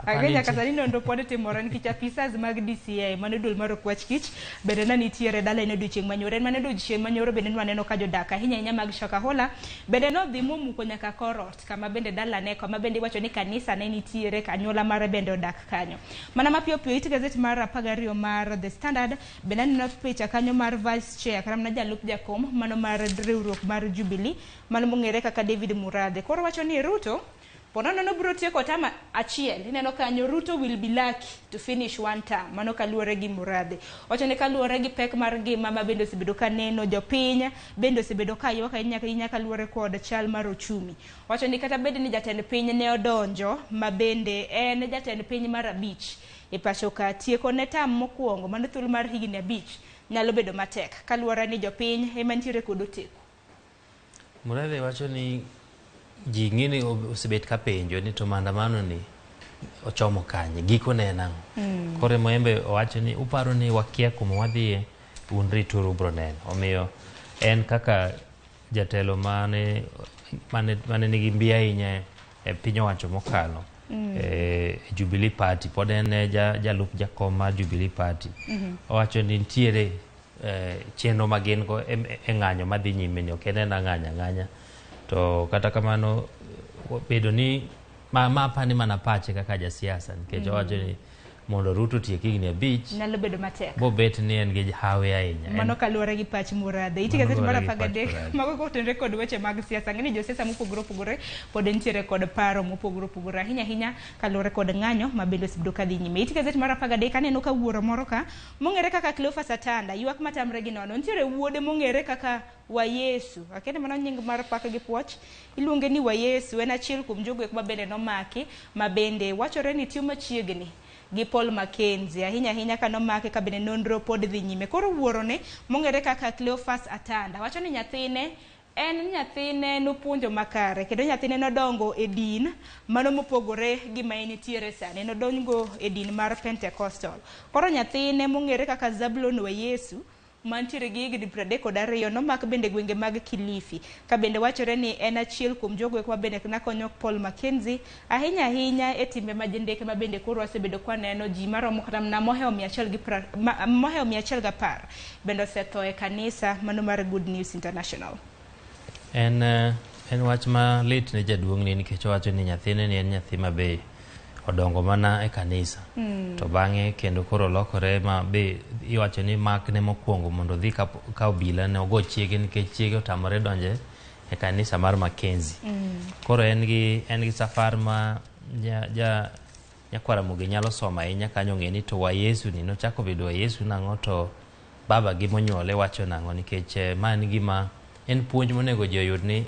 Age nyaka sani nonro pod timore nikech apisas mag DCI mano duol mar okwach kich bende ne nitiere dala en odiochieng' manyoro. En mano odiochieng' manyoro bende nwaneno ka jodak ahinya ahinya mag Shakahola bende nodhi momuko nyaka kor ot kama bende dalane kama bende iwacho ni kanisa ne nitiere anyuola mare bende odak kanyo. Mana mapiyo piyo it gazet mar 12 mar The Standard bende aneno picha kanyo mar vice chair kata mana jalup jakom mano mar riwruok mar Jubilee mano mong'ere kaka David Murathe. Koro wacho ni Ruto ponono nobiro tieko term achiel. Ineno kanyo Ruto will be lucky to finish one term. Mano kaluwore gi Murathe. Wacho ni kaluwore gi pek mar ngima ma bende osebedo ka neno jopiny bende osebedo ka ywak ahinya ahinya kaluwore kod chal mar ochumi. Wacho ni kata bed ni jatend piny ne odonjo ma bende en jatend piny mar 5 e pacho ka tieko ne term mokwongo mano thuolo mar higni 5 nyalo bedo matek kaluwore ni jopiny ema nitiere kod oteku.
Murathe wacho ni ji ng'eni osebet ka penjo ni to maandamano ni ochomo kanye, gikone en ang'o. Koro Moembe owacho ni uparo ni wakia kuma wadhiye, un rituru ubiro neno. Omiyo en kaka jatelo mane nigi mbi ahinya e piny owacho mokalo e Jubilee Party, pod en jalup jakom mar Jubilee Party. Owacho ni nitiere chenro ma gin go e ng'anyo madhi nyime ni ok en ng'anyo ang'anya. To kata kamano bedo ni ma apani mana pache kaka jasiasa nikech owacho ni mondo Ruto otiek higni 5
nyalo bedo matek.
Bobet ni en gi hawi ahinya.
Mano kaluwore gi pach Murathe. Iti gazet mar 13 mago kotenore kod weche mag siasa. Ng'eni josiasa mopogore opogore pod nitiere kod paro mopogore opogore ahinya ahinya kaluwore kod ng'anyo ma bende osebedo ka dhi nyime. Iti gazet mar 13 aneno ka wuoro moro ka mong'ere kaka Cleophas Atanda ywak matamre gi nono. Nitiere wuode mong'ere kaka Wayesu. Akende mano nying mar pak gi puoch. Iluonge ni Wayesu. En achiel kuom jogo eko ma bende nomaki ma bende wachore ni tiyo machiegni gi Paul Mackenzie ahinya ahinya ka nomake ka bende nonro pod dhi nyime. Koro wuorone mong'ere kaka Cleophas Atanda wacho ni nyathine en nyathine nopuonjo makare kendo nyathine nodongo e din mano mopogore gi ma nitiere sani, nodongo e din mar Pentecostal. Koro nyathine mong'ere kaka Zablon Wayesu mantiere gi higni 32 nomak bende gwenge mag Kilifi ka bende wachore ni en achiel kuom jogo eko ma bende nakonyo Paul Mackenzie ahinya ahinya e timbe majendeke ma bende koro wasebedo kwa neno ji maromo kata mana mohewo 110 bende osetho e kanisa mano mar Good News International.
En wach ma lit ne jaduong'ni nikech owacho ni nyathine ni en nyathi ma be odongo mana e kanisa. To bang'e kendo koro lokore ma be iwacho ni makne mokwongo mondo odhi ka obila ne ogo chiege nikech chiege otamore donje e kanisa mar Mackenzie. Koro en gi safar ma nyakwar Ramogi nyalo somo ahinya kanyo ng'e ni to Wayesu ni nochako bedo Wayesu nang'o to baba gi monyuole wacho nang'o nikech ma en gima en puonj monego ji oyud ni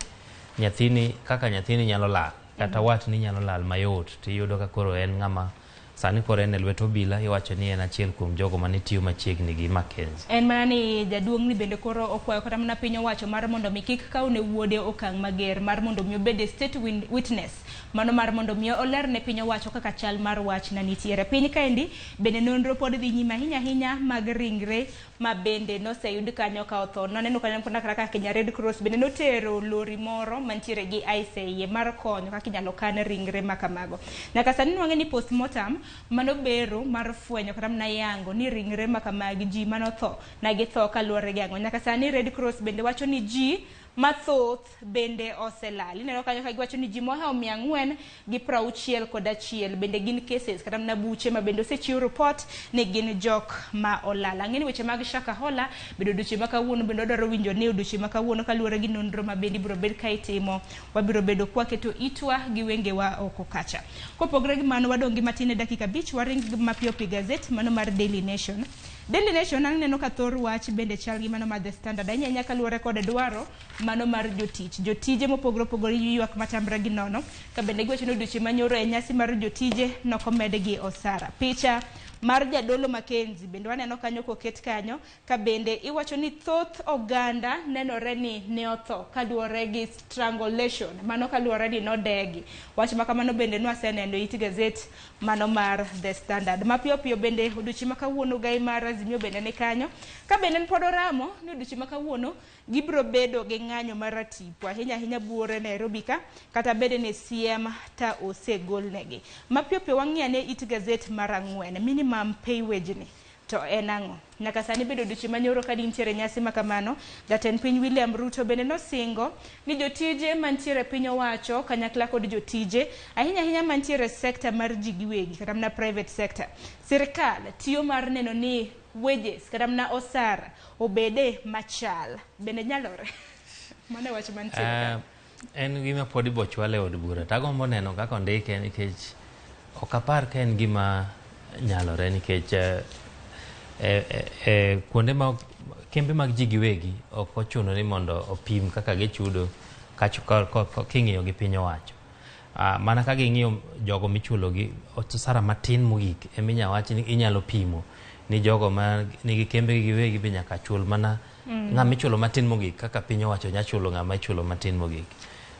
nyathini kaka nyathini nyalo lal kata watni nyalo lal mayot tiyudo ka koro en ng'ama sani koro en e lwet obila iwacho ni en achiel kuom jogo mane tiyo machiegni gi Mackenzie.
En mana ni jaduong' ni bende koro okwayo kata mana piny owacho mar mondo mi kik kaw ne wuode okang' mager mar mondo mi obed state witness mano mar mondo mi oler ne piny owacho kaka chal mar wach na nitiere. Piny kaendi bende nonro pod dhi nyime ahinya ahinya mag ringre ma bende noseyud kanyo ka otho. Noneno kanyo kaka Kenya Red Cross bende notero lori moro mantiere gi ice mar konyo kaka inyalo kan ringre ma kamago. Nyaka sani nwang'e ni postmortem mano bero mar fwenyo kata mana yango ni ringre ma kamagi ji manotho na githo kaluwore gi ang'o. Nyaka sani Red Cross bende wacho ni ji mathoth bende oselal. Ineno kanyo ka giwacho ni ji mohewo 461 bende gin cases kata mana buche ma bende osechiw report ni gin jok ma olal. Ang'e ni weche mag Shakahola bende odiochieng' ma kawuono bende wadwaro winjo ni odiochieng' ma kawuono kaluwore gi nonro ma bende ibiro bed ka itimo, wabiro bedo kwaketo itwa gi wengewa oko kacha. Kopogore gi mano, wadong' gi matin e dakika 5, waring mapiyo piyo gazet mano mar Daily Nation. Daily Nation aneno ka thor wach bende chal gi mano mar The Standard, ahinya ahinya kaluwore kod dwaro mano mar jotich. Jotije mopogore opogore ywak matamre gi nono, ka bende giwacho ni odiochieng' manyoro e nyasi mar jotije nokomedgi osara. Picha mar jadolo Mackenzie bende waneno kanyo koket kanyo, ka bende iwacho ni thoth oganda nenore ni ne otho kaluwore gi strangulation, mano kaluwore ni nodegi. Wach ma kamano bende nwaseneno e it gazet mano mar The Standard. Mapiyo piyo bende odiochieng' ma kawuono gai mar Azimio bende ni kanyo, ka bende pod oramo ni odiochieng' ma kawuono gibiro bedo gi ng'anyo mar ratipo ahinya ahinya buore Nairobi ka, kata bende ni siem ta osegolnegi. Mapiyo piyo wang'i ane it gazet mar 4, minimum pay wage ni to en ang'o? Nyaka sani bedo odiochieng' manyoro ka dintiere nyasi ma kamano, jatend piny William Ruto bende nosingo ni jotije mantiere piny owacho kanyakla kod jotije ahinya ahinya mantiere sekta mar ji giwegi kata mana private sector, sirkal tiyo mar neno ni wages kata mana osara obede machal. Bende nyalore? Mano e wach mantiere.
En gima pod ibo chwal e od bura. Tagombo neno kaka ondike nikech ok apar ka en gima nyalore nikech kuonde ma kembe mag ji giwegi ok ochuno ni mondo opim kaka gichudo king'iyo gi piny owacho. Mana ka ging'iyo jogo michulo gi osara matin mogik eminya wach ni inyalo pimo ni jogo ma nigi kembe gi giwegi be nyaka chul mana ng'ama ichulo matin mogik kaka piny owacho nya chulo ng'ama ichulo matin mogik.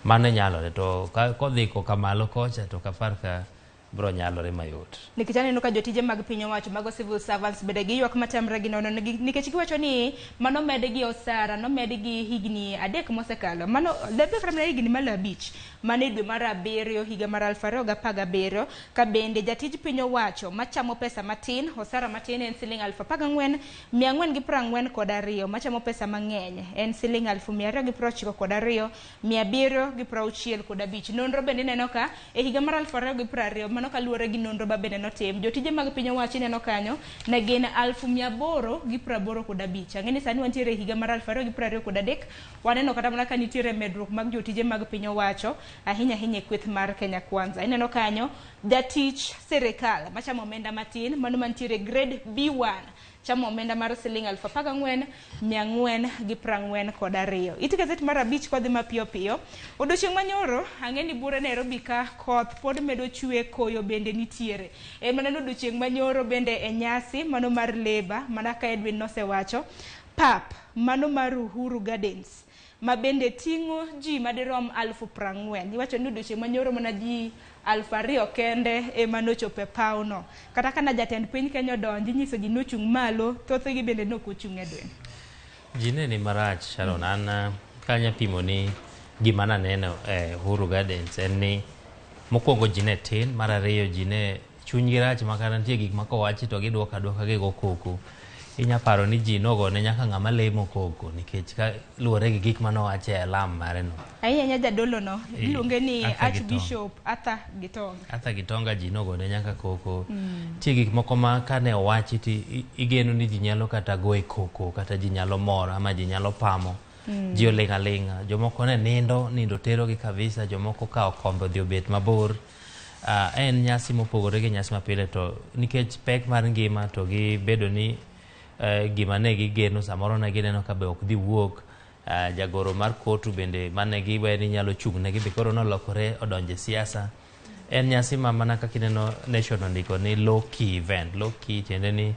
Mano nyalore to kodhi koka malo kocha to ok apar ka bro nyalore mayot.
Nikech aneno ka jotije mag piny owacho mago civil servants bende giywak matamre gi nono nikech giwacho ni mano medgi osara, nomedgi higni 3 mosekalo. Mano debe kata mana higni malo 5, mano e dwe mar 7 higa mar 2017, ka bende jatij piny owacho machamo pesa matin, osara matin en siling 14,442, machamo pesa mang'eny en siling 292,765. Nonro bende ineno ka e higa mar 2020, mano kaluwore gi nonro ma bende notim, jotije mag piny owacho ineno kanyo ne gin 885. Ang'e ni sani wantiere e higa mar 2023, waneno kata mana ka nitiere medruok mag jotije mag piny owacho ahinya ahinya e kweth mar Kenya Kwanza. Ineno kanyo jatich sirikal machamo omenda matin, mano mantiere grade B1 chamo omenda mar siling 14,442. It gazet mar 5 kodhi mapiyo piyo. Odiochieng' manyoro ang'e ni bure Nairobi ka koth pod medo chwe, koyo bende nitiere. En mana ni odiochieng' manyoro bende e nyasi mano mar Labour, mana ka Edwin nosewacho, pap mano mar Uhuru Gardens ma bende ting'o ji madirom 40,000. Iwacho ni odiochieng' manyoro mana ji 2,000 kende ema nochopo e pawno. Kata kana jatend piny Kenya odonji nyiso ji nochung' malo, thothgi bende nok ochung' e dwen.
Ji ne ni marach, Sharon. An kanya pimo ni gima naneno e Uhuru Gardens en ni mokwongo ji ne tin, mar ariyo ji ne chunygi rach ma kata nitie gik ma kowachi to giduoko aduoka gigo koko. Inya paro ni ji nogone nyaka ng'ama lemo koko nikech ka luwore gi gik manowacho e alam mare no.
Ahinya ahinya jadolo no, iluonge ni Archbishop Arthur Gitonga.
Arthur Gitonga ji nogone nyaka koko. Nitie gik moko ma kane owachi to igeno ni ji nyalo kata goye koko, kata ji nyalo mor ama ji nyalo pamo. Ji oling' aling'a. Jomoko ne nindo, nindo terogi kabisa, jomoko okawo kombe odhi obet mabor. En nyasi mopogore gi nyasi mapile to nikech pek mar ngima to gi bedo ni gima ne gigeno samoro ne gineno ka be ok dhi wuok. Jagoro mar kotu bende mane giwe ni nyalo chung' negi be koro nolokore odonje siasa. En nyasi ma mana kaka ineno Nation ondiko ni low key event. Low key tiende ni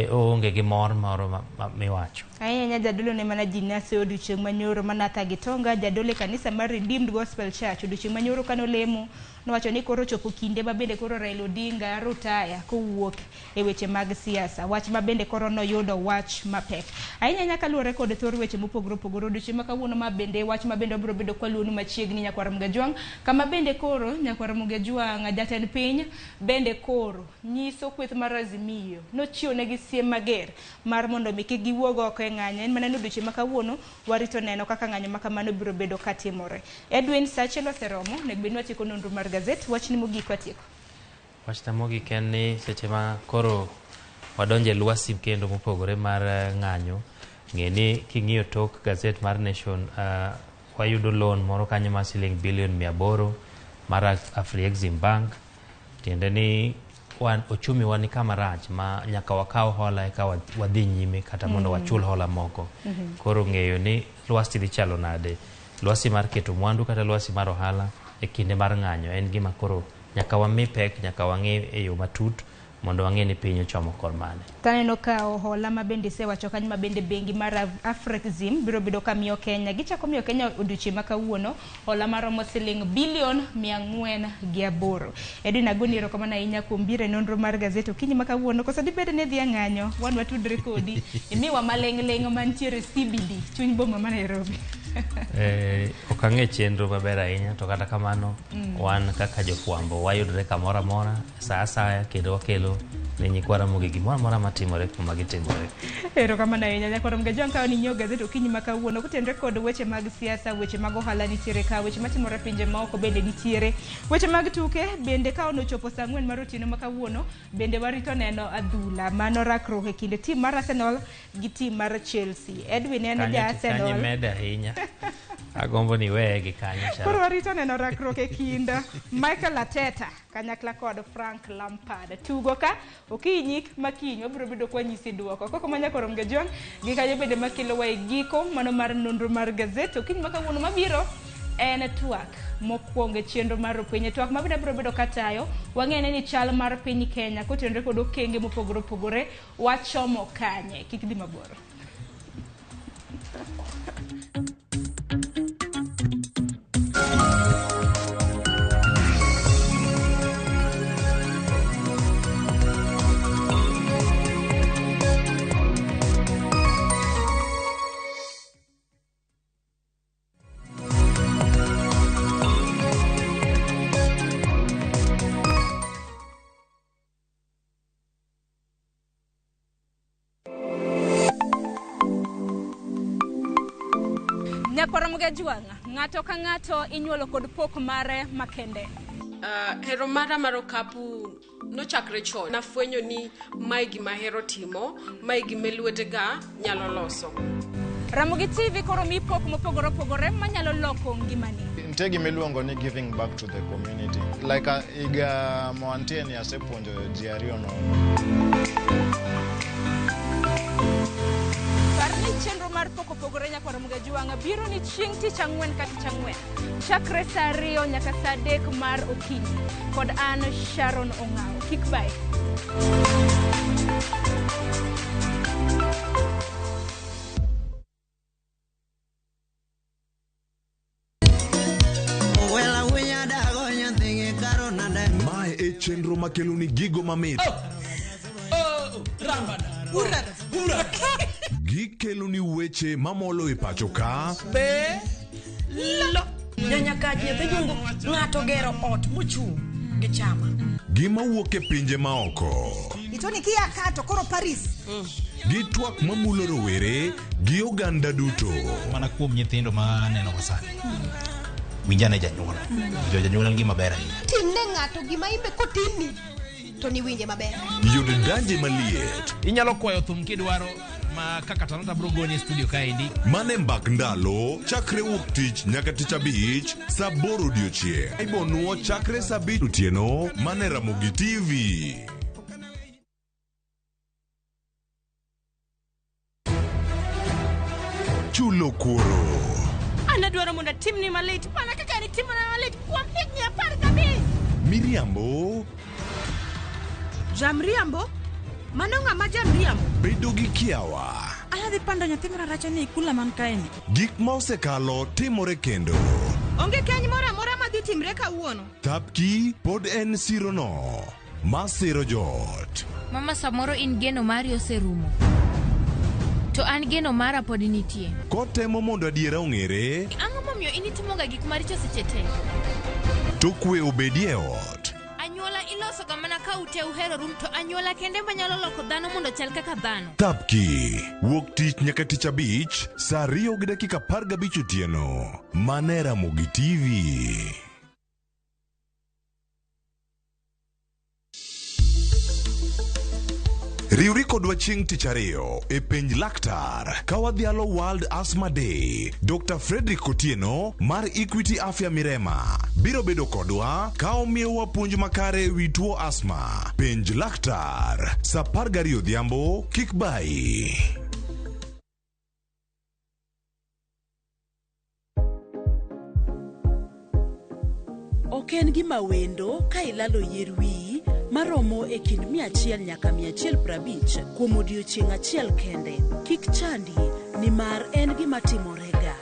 oonge gi mor moro miwacho.
Ahinya ahinya jadolo ne mana ji nyasi odiochieng' manyoro mana Arthur Gitonga, jadolo e kanisa mar Redeemed Gospel Church. Odiochieng' manyoro kanolemo nowacho ni koro chopo kinde ma bende koro Raila Odinga rutaya kowuok e weche mag siasa. Wach ma bende koro noyudo wach mapek. Ahinya ahinya kaluwore kod thor weche mopogore opogore odiochieng' ma kawuono ma bende wach ma bende wabiro bedo kwaluonu machiegni Nyakwar Mgajwang', kama bende koro Nyakwar Mgajwang' jatend piny bende koro nyiso kweth mar Azimio nochiwo negi siem mager mar mondo mi kik giwuog oko e e ng'anyo. En mana ni odiochieng' ma kawuono warito neno kaka ng'anyo ma kamano biro bedo katimore. Edwin, sa achiel oseromo, onego bed ni watieko nonro mar gazet. Wachni mogik watieko.
Wachna mogik en ni seche ma koro wadonjo e lwasi kendo mopogore mar ng'anyo, ng'e ni king'iyo tok gazet mar Nation, wayudo loan moro kanyo mar siling bilion 800 mar Afrexim Bank. Tiende ni wan ochumi wa ni kama rach ma nyaka wakaw hola eka wadhi nyime kata mondo wachul hola moko. Koro ng'eyo ni lwasi dhi chalo nade, lwasi mar keto mwandu kata lwasi mar ohala e kinde mar ng'anyo en gima koro nyaka wami pek, nyaka wang'i e yo matut mondo wang'e ni piny ochomo kor mane.
Taneno ka hola ma bende isewacho kanyo ma bende bengi mar Afrexim biro bedo ka miyo Kenya. Gichako miyo Kenya odiochieng' ma kawuono hola maromo siling bilion 408. Edwin, agoni erokamano ahinya kuom biro e nonro mar gazet okinyi ma kawuono. Koso dibed ni idhi e ng'anyo, wan watudre kodi. Imiwa maling'ling' mantiere CBD, chuny boma ma Nairobi.
Ok ang'e chenro maber ahinya to kata kamano wan kaka jofwambo wayudre kamoro amora sa asaya kendo wakelo ne nyikwa Ramogi gimoro amora matimore kuma gitimore.
Erokamano ahinya nyakwar Ramogi Ajwang' ka ninyiewo gazet okinyi ma kawuono kotenore kod weche mag siasa, weche mag ohala nitiere ka, weche matimore e pinje maoko bende nitiere, weche mag tuke bende ka onochopo saa 4 mar otieno ma kawuono bende warito neno adhula mano rakruok e kind tim mar Arsenal gi tim mar Chelsea. Edwin en ja Arsenal.
Kanyo imedo ahinya. Agombo ni iweye gi kanyo.
Koro warito neno rakruok e kind Michael Arteta kanyakla kod Frank Lampard. Tugo ka okinyi makiny wabiro bedo kwa nyisi duoko. Koko manya koro Mgejwang' gi kanyo bende makelo wa e giko mano mar nonro mar gazet okinyi ma kawuono mabiro en twak mokwongo e chenro mar Rupiny. Twak mabende biro bedo katayo wang'e ni chal mar piny Kenya kotenore kod okenge mopogore opogore wachomo kanye. Kik dhi mabor. Nyakwar Ramogi Ajwang', ng'ato ka ng'ato inyuolo kod pok mare makende.
Hero mara mar okapu nochakre chon. Nafwenyo ni mae gima ahero timo, mae gima lwetega nyalo loso.
Ramogi TV koro mi pok mopogore opogore manyalo loko ngimani.
Nitie gima iluongo ni giving back to the community. Like higa ma wantie ni asepuonjo ji ariyo nono.
Par ni chenro mar pok opogore nyakwar Ramogi Ajwang' biro ni chieng' tich ang'wen ka tich ang'wen chakre saa 2 nyaka saa 3 mar okinyi kod an Sharon Ong'awo. Kik bae.
Mae e chenro makelo ni gigo mamit. Gikelo ni weche mamolo e pacho ka.
Be lo nyanyakaji nyathi jungu ng'ato gero ot mochung' gi chama.
Gima wuok e pinje maoko.
Itoni kia ka to koro Paris.
Gi twak mamulo rowere gi oganda duto.
Mana kuom nyithindo ma aneno go sani. Winjane janyuol. Jo janyuol en gima ber ahinya.
Timne ng'ato gima imbe kotimni to niwinje maber.
Yud danje maliet.
Inyalo kwayo thum kidwaro ma kaka Talanta bro goni e studio kaendi.
Mane mbak ndalo chakre wuok tich nyaka tich abich saa 8 odiochieng'. Ibonuo chakre saa 5 otieno mane Ramogi TV. Chulo kuoro.
An adwaro mondo atimni malit mana kaka nitimona malit kuom higni 15.
Miriambo.
Jamriambo? Mano ng'ama jamriambo?
Bedo gi kiawa.
An adhi pando nyathi mararacha ni e kula man kaeni.
Gik ma osekalo timore kendo.
Onge keny moro amora madhi timre kawuono.
Thapki pod en sirono masiro joot.
Mama, samoro in geno mari oserumo. To an geno mara pod nitie.
Kotemo mondo adiera ong'ere.
Ang'o momiyo in itimoga gik maricho seche te?
To kwe obedie ot.
Anyuola Ulosoga mana ka ute uheroru to anyuola kende manyalo loko dhano mondo chal kaka dhano.
Thapki wuok tich nyaka tich abich saa 2:15 otieno mana e Ramogi TV. Riwri kodwa chieng' tich ariyo e penj laktar ka wadhialo World Asthma Day. Dr. Frederick Otieno mar Equity Afya Mirema biro bedo kodwa ka omiyowa puonj makare e wi tuo asthma. Penj laktar saa 12 odhiambo kik bayi.
Ok en gima wendo ka ilalo yier wiyi maromo e kind 100 nyaka 150 kuom odiechieng' achiel kende. Kik chandi nimar en gima timorega.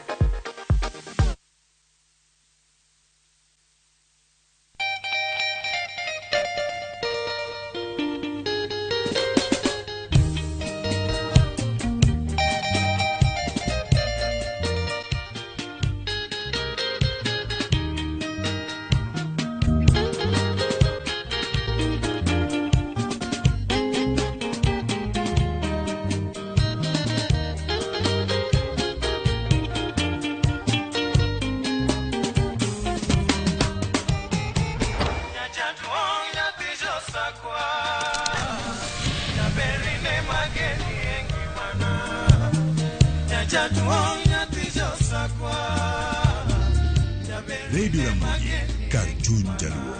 Radio Ramogi, kar chuny jaluo.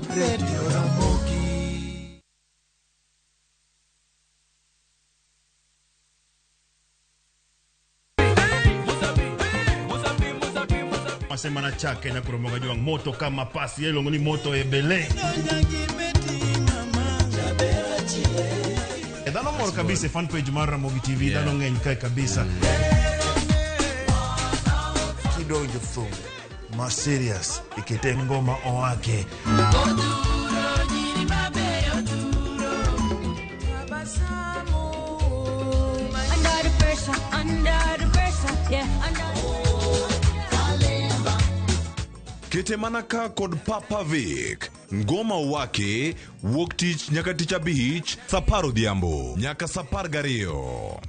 Radio Ramogi.
Masema na chake na kuromoga juang moto kama pasi yelongo ni moto ebele. E dhano mor kabisa e fan page mar Ramogi TV, dhano ng'eny kae kabisa.
Kidonjo thum ma serious ikete ngoma owake.
Under the pressure, under the pressure, yeah, under.
Kete mana ka kod Papa Vic. Ngoma wake wuok tich nyaka tich abich saa 10 odhiambo nyaka saa 12.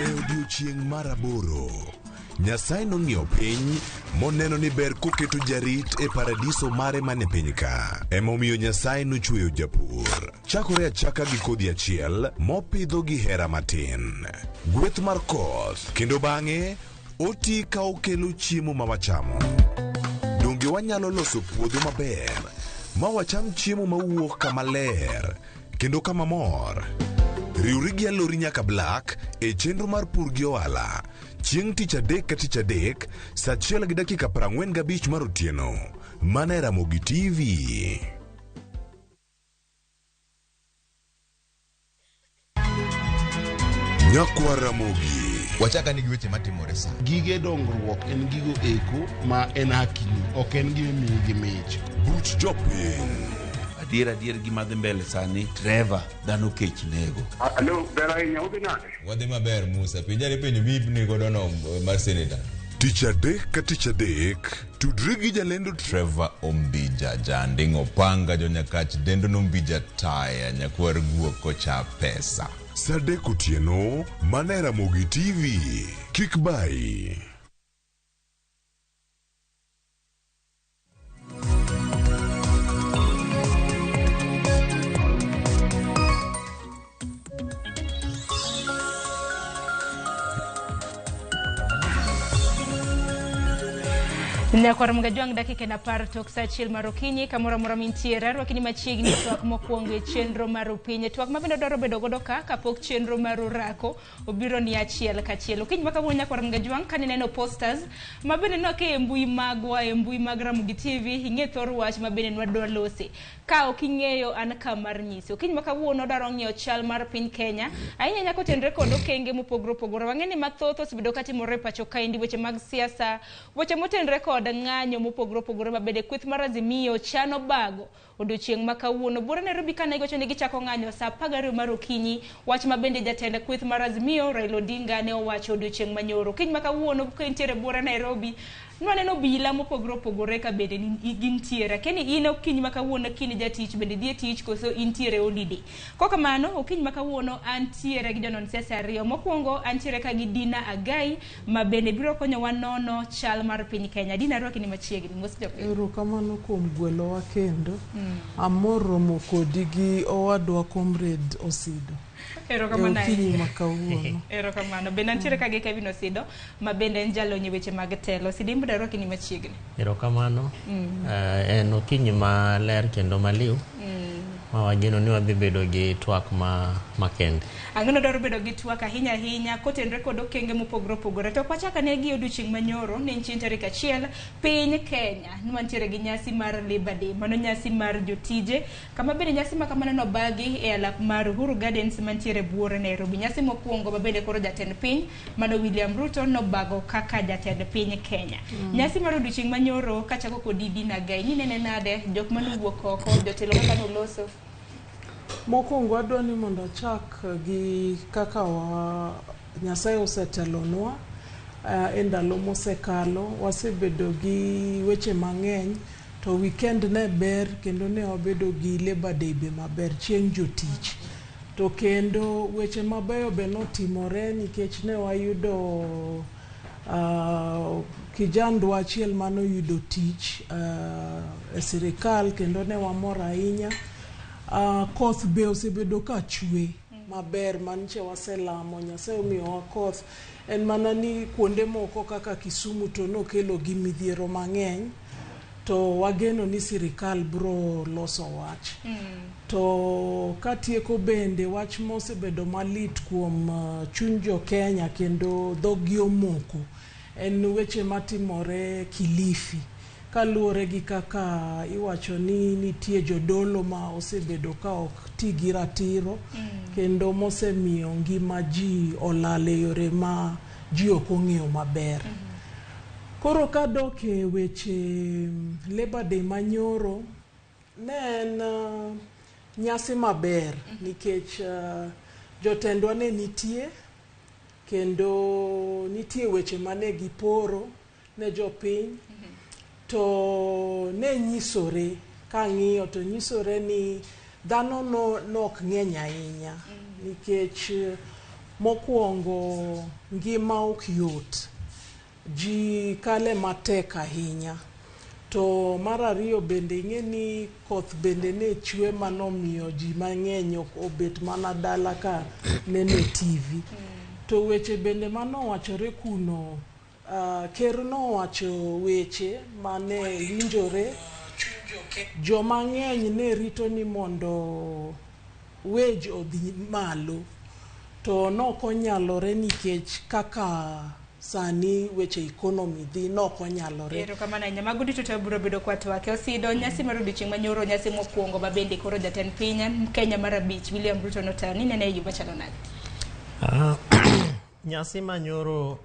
E odiechieng' mar aboro, Nyasaye nong'iyo piny moneno ni ber koketo jarit e paradiso mare mane piny ka. Emomiyo Nyasaye nochweyo japur. Chakore achaka gi kodhi achiel mopidho gi hera matin. Gweth mar koth kendo bang'e oti ka okelo chiemo ma wachamo. Donge wanyalo loso puodho maber ma wacham chiemo mawuok kama ler kendo kama mor? Riwri gi Alori nyaka Black e chenro mar pur gi ohala chieng' tich adek ka tich adek saa 1:45 mar otieno mana e Ramogi TV. Nyakwar Ramogi.
Wachaka ni gi weche matimore sa.
Gige dongruok en gigo eko ma en hakini, ok en gima imiyi gi mich.
Buch jopiny.
Adier adier gima dhi mbele sani, Trevor, dhano kech nego.
Alo, ber ahinya, udhi nade?
Wadhi maber Musa, penjane penjo mi godo no mar senator.
Tich adek ka tich adek, tudri gi jalendo
Trevor Ombija, Janding Opanga, Jonyakach, Dendo Nombija Taya, Nyakwar Guok kocha pesa.
Saa 3 otieno, mana e Ramogi TV. Kik bayi.
Nyakwar Mgajwang' dakika en 10 tok saa 1 mar okinyi kamoro amora mintiere arwakini machiegni twak mokwongo e chenro mar opiny twak ma bende dwaro bedo godo ka kapok chenro mar orako obiro ni achiel kachiel okinyi ma kawuono Nyakwar Mgajwang' kanineno posters ma bende noke e mbui magwa e mbui mag Ramogi TV ing'e thor wach ma bende nwadwa lose ka ok ing'eyo an ka mar nyisi okinyi ma kawuono dwaro ng'iyo chal mar piny Kenya ahinya nyaka otenre kod okenge mopogore opogore wang'e ni mathoth osebedo katimore e pacho kaendi weche mag siasa weche motenre kod kod ng'anyo mopogore opogore ma bende kweth mar Azimio chano bago odiochieng' ma kawuono. Buore Nairobi kane giwacho ni gichako ng'anyo saa 12 mar okinyi, wach ma bende jatend kweth mar Azimio Raila Odinga ne owacho odiochieng' manyoro. Okinyi ma kawuono ka intiere buore Nairobi, nwaneno obila mopogore opogore ka bende gintiere. Akia ni in okinyi ma kawuono kin jatich bende idhi e tich koso intiere holiday. Kokamano, okinyi ma kawuono antiere gi jonon siasa ariyo. Mokwongo antiere ka gi Dina Agai ma bende biro konyowa nono chal mar piny Kenya. Dina, arwaki ni machiegni. Mos jopiny.
Erokamano kuom gwelowa kendo. Amor romo kodi gi owadwa Comrade Osido.
Erokamano
E okinyi
ahinya.
ma kawuono.
Erokamano. Bende antiere ka gi Kevin Osido ma bende en jalony e weche mag telo. Osido in bende arwaki ni machiegni.
Erokamano. En okinyi maler kendo maliw ma wageno ni wadhi bedo gi twak ma makende.
Ang'eno dwaro bedo gi twak ahinya ahinya kotenore kod okenge mopogore opogore. To ok wachak ane gi odiochieng' manyoro ne en chieng' tarik 1 piny Kenya nwantiere gi nyasi mar Labour Day. Mano nyasi mar jotije kama bende nyasi ma kamano nobagi e alap mar Uhuru Gardens mantiere buore Nairobi. Nyasi mokwongo ma bende koro jatend piny mano William Ruto nobago kaka jatend piny Kenya. Nyasi mar odiochieng' manyoro kachako kod Dina Gai, ninene nade jok manowuok oko, jotelo kaka noloso?
Mokwongo adwa ni mondo achak gi kaka wa Nyasaye osetelonwa e ndalo mosekalo. Wasebedo gi weche mang'eny to weekend ne ber kendo ne wabedo gi Labour Day be maber chieng' jotich. To kendo weche mabeyo be notimore nikech ne wayudo kijandwa achiel manoyudo tich e sirikal kendo ne wamor ahinya. Koth be osebedo ka chwe maber manche waselamo Nyasaye omiyowa koth. En mana ni kuonde moko kaka Kisumu to nokelo gi midhiero mang'eny to wageno ni sirikal bro loso wach. To katieko bende wach mosebedo malit kuom chuny jo Kenya kendo dhoggi omoko en weche matimore Kilifi kaluwore gi kaka iwacho ni nitie jodolo ma osebedo ka ok ti gi ratiro kendo mosemiyo ngima ji olal e yore ma ji ok ong'eyo maber. Koro kadok e weche Labour Day manyoro, ne en nyasi maber nikech jotendwa ne nitie kendo nitie weche mane giporo ne jopiny to ne nyisore kang'iyo to nyisore ni dhano nok ng'eny ahinya nikech mokwongo ngima ok yot, ji kale matek ahinya. To mar ariyo bende ing'e ni koth bende ne chwe manomiyo ji mang'eny ok obet mana dala ka neno TV. To weche bende manowachore kuno, ker nowacho weche mane winjore. Joma ng'eny ne rito ni mondo wage odhi malo to nokonyalore nikech kaka sani weche economy dhi nokonyalore.
Erokamano ahinya. Mago duto te biro bedo kwa twake. Osido nyasi mar odiochieng' manyoro, nyasi mokwongo ma bende koro jatend piny Kenya mar abich William Ruto notayo. Ninene e yo machalo nade?
Nyasi manyoro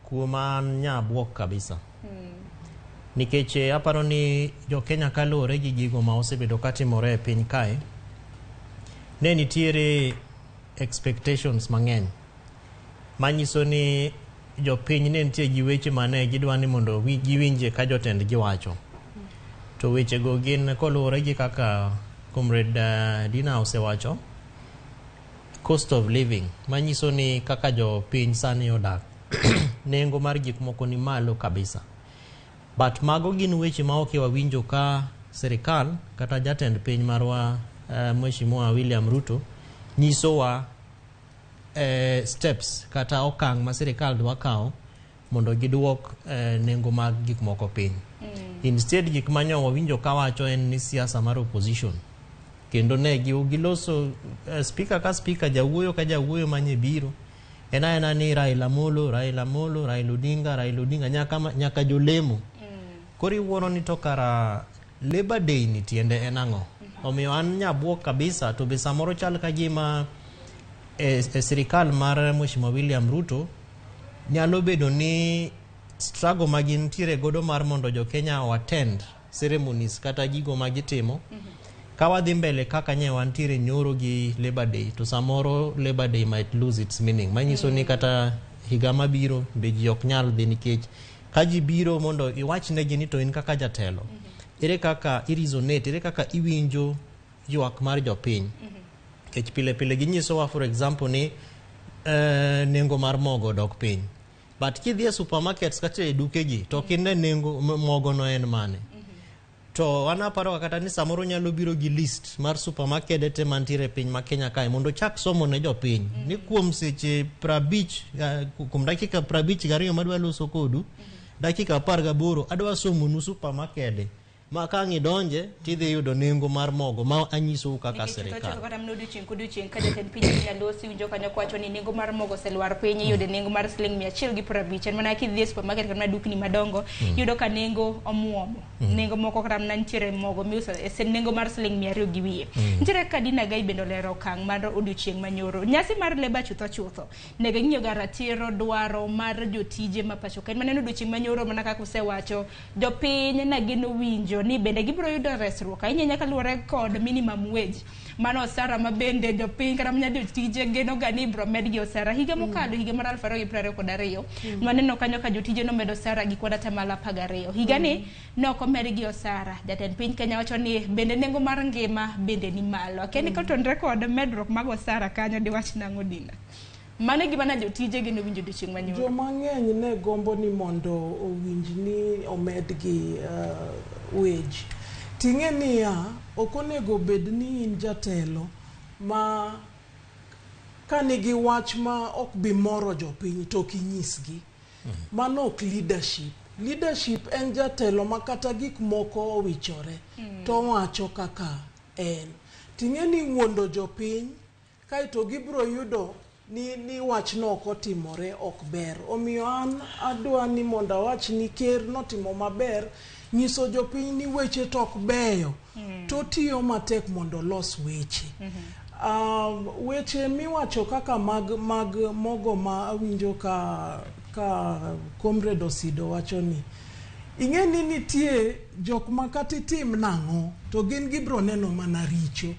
kuom an nyabuok kabisa. Nikech aparo ni jo Kenya kaluwore gi gigo ma osebedo katimore e piny kae, ne nitiere expectations mang'eny manyiso ni jopiny ne nitie gi weche mane gidwa ni mondo giwinje ka jotendgi wacho. To wechego gin koluwore gi kaka Comrade Dina osewacho, cost of living manyiso ni kaka jopiny sani odak, nengo mar gik moko ni malo kabisa. But mago gin weche ma ok wawinjo ka sirikal kata jatend piny marwa Mheshimiwa William Ruto nyisowa steps kata okang' ma sirikal dwa kawo mondo giduok nengo mag gik moko piny. Instead gik manyo wawinjo kawacho en ni siasa mar opposition. Kendo ne giloso speaker ka speaker, jawuoyo ka jawuoyo manye biro. En aena ni Raila Amolo, Raila Amolo, Raila Odinga, Raila Odinga nyaka jolemo. Koro iwuoro ni to kara Labour Day ni tiende en ang'o? Omiyo an nyabuok kabisa to be samoro chal ka gima e sirikal mar Mheshimiwa William Ruto nyalo bedo ni struggle ma gintiere godo mar mondo jo Kenya o attend ceremonies kata gigo ma gitimo. Ka wadhi mbele kaka nye wantiere nyoro gi Labor Day, to samoro Labor Day might lose its meaning. Manyiso ni kata higa mabiro be ji ok nyal dhi, nikech ka ji biro mondo iwach negi ni to in kaka jatelo, ere kaka i-resonate, ere kaka iwinjo ywak mar jopiny? Nikech pile pile ginyisowa, for example, ni nengo mar mogo odok piny, but kidhi e supermarkets kata e dukegi to ok ine nengo mogo no en mane. To an aparo kata ni samoro nyalo biro gi list mar supermarket te mantiere e piny ma Kenya kae mondo chak somo ne jopiny ni kuom seche 50, kuom dakika 52 madwa loso kodu, dakika 18 adwa somonu supermarket ma ka ang' idonje tidhi yudo nengo mar mogo ma anyisou kaka
Nikech
sirikal.
Chocho kata mana odiochieng' kodiochieng' ka jatend piny Kenya losi winjo kanyo kowacho ni nengo mar mogo oselwar piny, iyude nengo mar siling 150. En mana kidhi e supermarket kata mana dukni madongo, iyudo ka nengo omuomo. Nengo moko kata mana nitiere mogo miuso e nengo mar siling 200 gi wiye. Nitiere kaka Dina Gai bende olero okang' mar odiochieng' manyoro. Nyasi mar Labour chutho chutho ne ging'iyo ga ratiro dwaro mar jotije ma pacho ka. En mana odiochieng' manyoro, mana kaka usewacho, jopiny ne geno winjo ni bende gibiro yudo resruok ahinya ahinya kaluwore kod minimum wage, mano osara ma bende jopiny kata mana jotije geno ga ni ibiro medgi osara higa mokalo, higa mar 2022. Nwaneno kanyo ka jotije nomedo osara gi kwan 12%. Higani ne ok omedgi osara. Jatend piny Kenya wacho ni bende nengo mar ngima bende ni malo. Akia ni kotenore kod medruok mag osara kanyo diwach nang'o, Dina? Mano e gima na jotije geno winjo odiochieng' manyoro.
Joma ng'eny ne gombo ni mondo owinj ni omedgi wage. Ting'e niya, ok onego bed ni in jatelo ma ka nigi wach ma ok bi moro jopiny to ok inyisgi. Mano ok leadership. Leadership en jatelo ma kata gik moko owichore to owacho kaka en. Ting'e ni wuondo jopiny kaeto gibiro yudo ni wachno ok otimore ok ber. Omiyo an adwa ni mondo awach ni ker notimo maber nyiso jopiny ni weche to ok beyo, to tiyo matek mondo olos weche. Weche miwacho kaka mag mogo ma awinjo ka Comrade Osido wacho ni ing'e ni nitie jok ma kata itim nang'o to gin gibiro neno mana richo.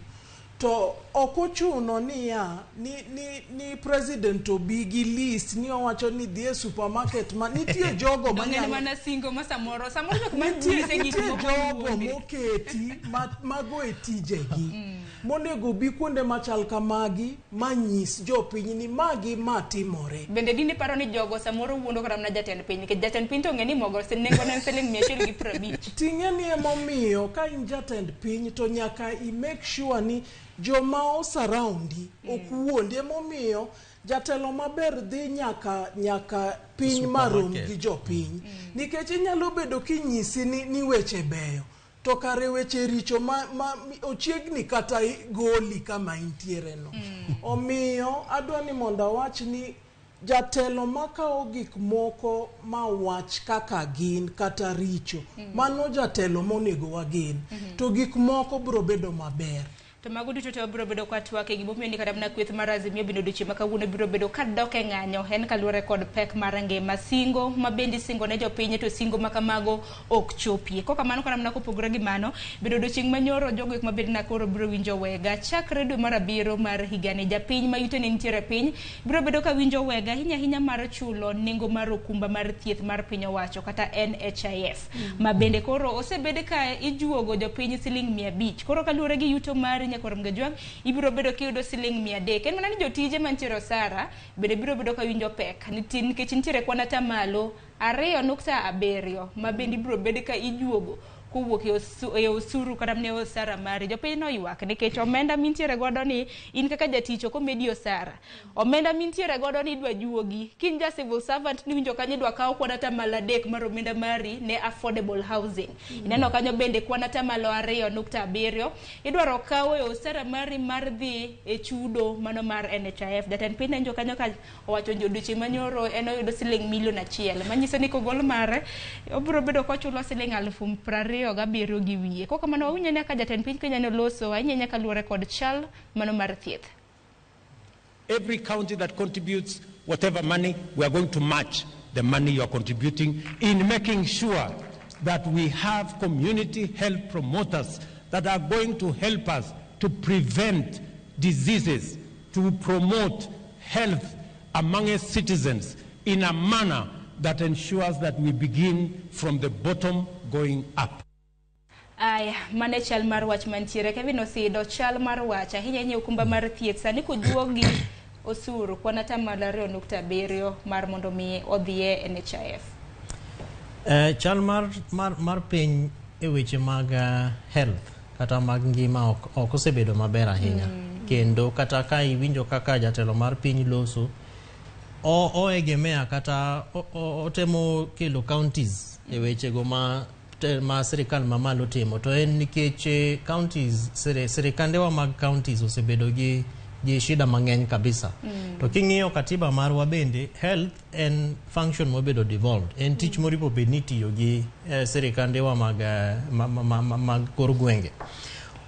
To ok ochuno niya ni president obi gi list ni owacho ni dhi e supermarket ma nitie jogo
Donge en
manyalo
mana singo ma samoro jok ma
nitie
nyise gik
nitie
moko
jogo
wuonde.
moketi mago e tijegi monego bi kuonde machal kamagi manyis jopiny ni magi matimore.
Bende dine paro ni jogo samoro wuondo kata mana jatend piny, nikech jatend piny to ong'e ni mogo nengo ne en siling 150.
Ting'e ni emomiyo ka in jatend piny to nyaka i make sure ni joma osaraundi ok wuondi. Emomiyo jatelo maber dhi nyaka piny marom gi jopiny, nikech inyalo bedo kinyisi ni weche beyo to kare weche richo ma ochiegni kata goli kama intiere no. Omiyo adwa ni mondo awach ni jatelo makawo gik moko mawach kaka gin kata richo, mano jatelo monego wagen, to gik moko biro bedo maber.
To mago duto te wabiro bedo ka twak e gimomiyo ni kata mana kweth mar Azimio bende odiochieng' ma kawuono biro bedo ka dok e ng'anyo en kaluwore kod pek mar ngima, singo ma bende isingo ne jopiny to singo ma kamago ok chopie. Kok kamano kata mana kopogore gi mano, bende odiochieng' manyoro jogo ek mabende na koro biro winjo wega chakre dwe mar 7 mar higani. Japiny ma yutone nitiere piny biro bedo ka winjo wega ahinya ahinya mar chulo nengo mar okumba mar thieth mar piny owacho kata NHIF, ma bende koro osebed ka ijuogo jopiny siling 500. Koro kaluwore gi yuto mari Nyakwar Mgajwang', ibiro bedo kiyudo siling 300. En mana ni jotije mantiere osara bende biro bedo ka winjo pek nikech nitiere kwan 2.7% ma bende ibiro bed ka ijuogo kowuok e osuru kata mana e osara mari. Jopiny noywak nikech omenda mintiere godo ni in kaka jatich ok omedi osara. Omenda mintiere godo ni idwa juogi. Ka in ja civil servant niwinjo kanyo idwa kaw kwan 3% mar omenda mari ne affordable housing. Ineno kanyo bende kwan 2.7% idwaro kaw e osara mari mar dhi e chudo mano mar NHIF. Jatend piny nenjo kanyo ka owacho ni odiochieng' manyoro en oyudo siling milion 1, manyiso ni kogol mare obiro bedo kochulo siling 27,000 gi wiye. Kok kamano wawinjo ni ka jatend piny Kenya noloso ahinya ahinya kaluwore kod chal mano mar thieth.
Every county that contributes whatever money, we are going to match the money you are contributing in making sure that we have community health promoters that are going to help us to prevent diseases, to promote health among citizens in a manner that ensures that we begin from the bottom going up.
Aya, mane chal mar wach mantiere. Kevin Osido, chal mar wach ahinya ahinya okumba mar thieth sani kojuogi osuru kwan 2.7% mar mondo mi odhiye NHIF.
Chal mar piny e weche mag health kata mag ngima ok osebedo maber ahinya. Kendo kata ka iwinjo kaka jatelo mar piny loso, oegemea kata otemo kelo counties e wechego ma sirikal mamalo timo, to en nikech counties, sirikandewa mag counties osebedo gi shida mang'eny kabisa. To king'iyo katiba marwa bende, health en function mobedo devolved, en tich moripo bed ni tiyo gi sirikandewa mag kor gwenge.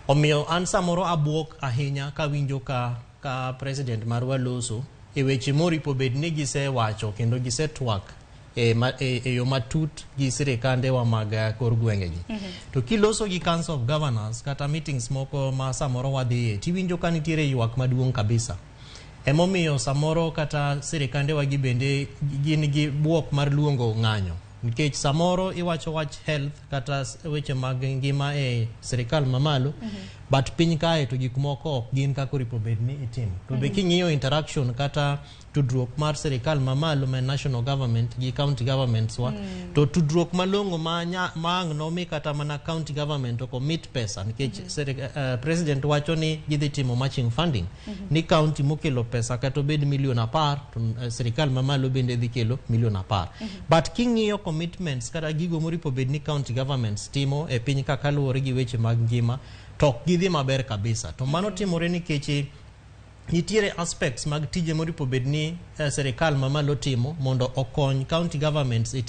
Omiyo an samoro abuok ahinya kawinjo ka president marwa loso e weche moripo bed ni gisewacho kendo gisetwak e yo matut gi sirikandewa mag kor gwengegi. To kiloso gi Council of Governors kata meetings moko ma samoro wadhiye, tiwinjo ka nitiere ywak maduong' kabisa. Emomiyo samoro kata sirikandewa gi bende gin gi buok mar luongo ng'anyo, nikech samoro iwacho wach health kata weche mag ngima e sirikal mamalo, but piny kae to gik moko ok gin kaka oripo bed ni itimo. To be king'iyo interaction kata tudruok mar sirikal mamalo ma national government gi county governments wa, to tudruok malong'o ma ang' nomi kata mana county government ok omit pesa, nikech president wacho ni gidhi timo matching funding, ni county mokelo pesa kata obed 10 million to sirikal mamalo bende dhi kelo 10 million. But king'iyo commitments kata gigo moripo bed ni county governments timo e piny kaka luwore gi weche mag ngima, to ok gidhi maber kabisa. To mano timore nikech nitiere aspects mag tije moripo bed ni sirikal mamalo timo mondo okony county governments e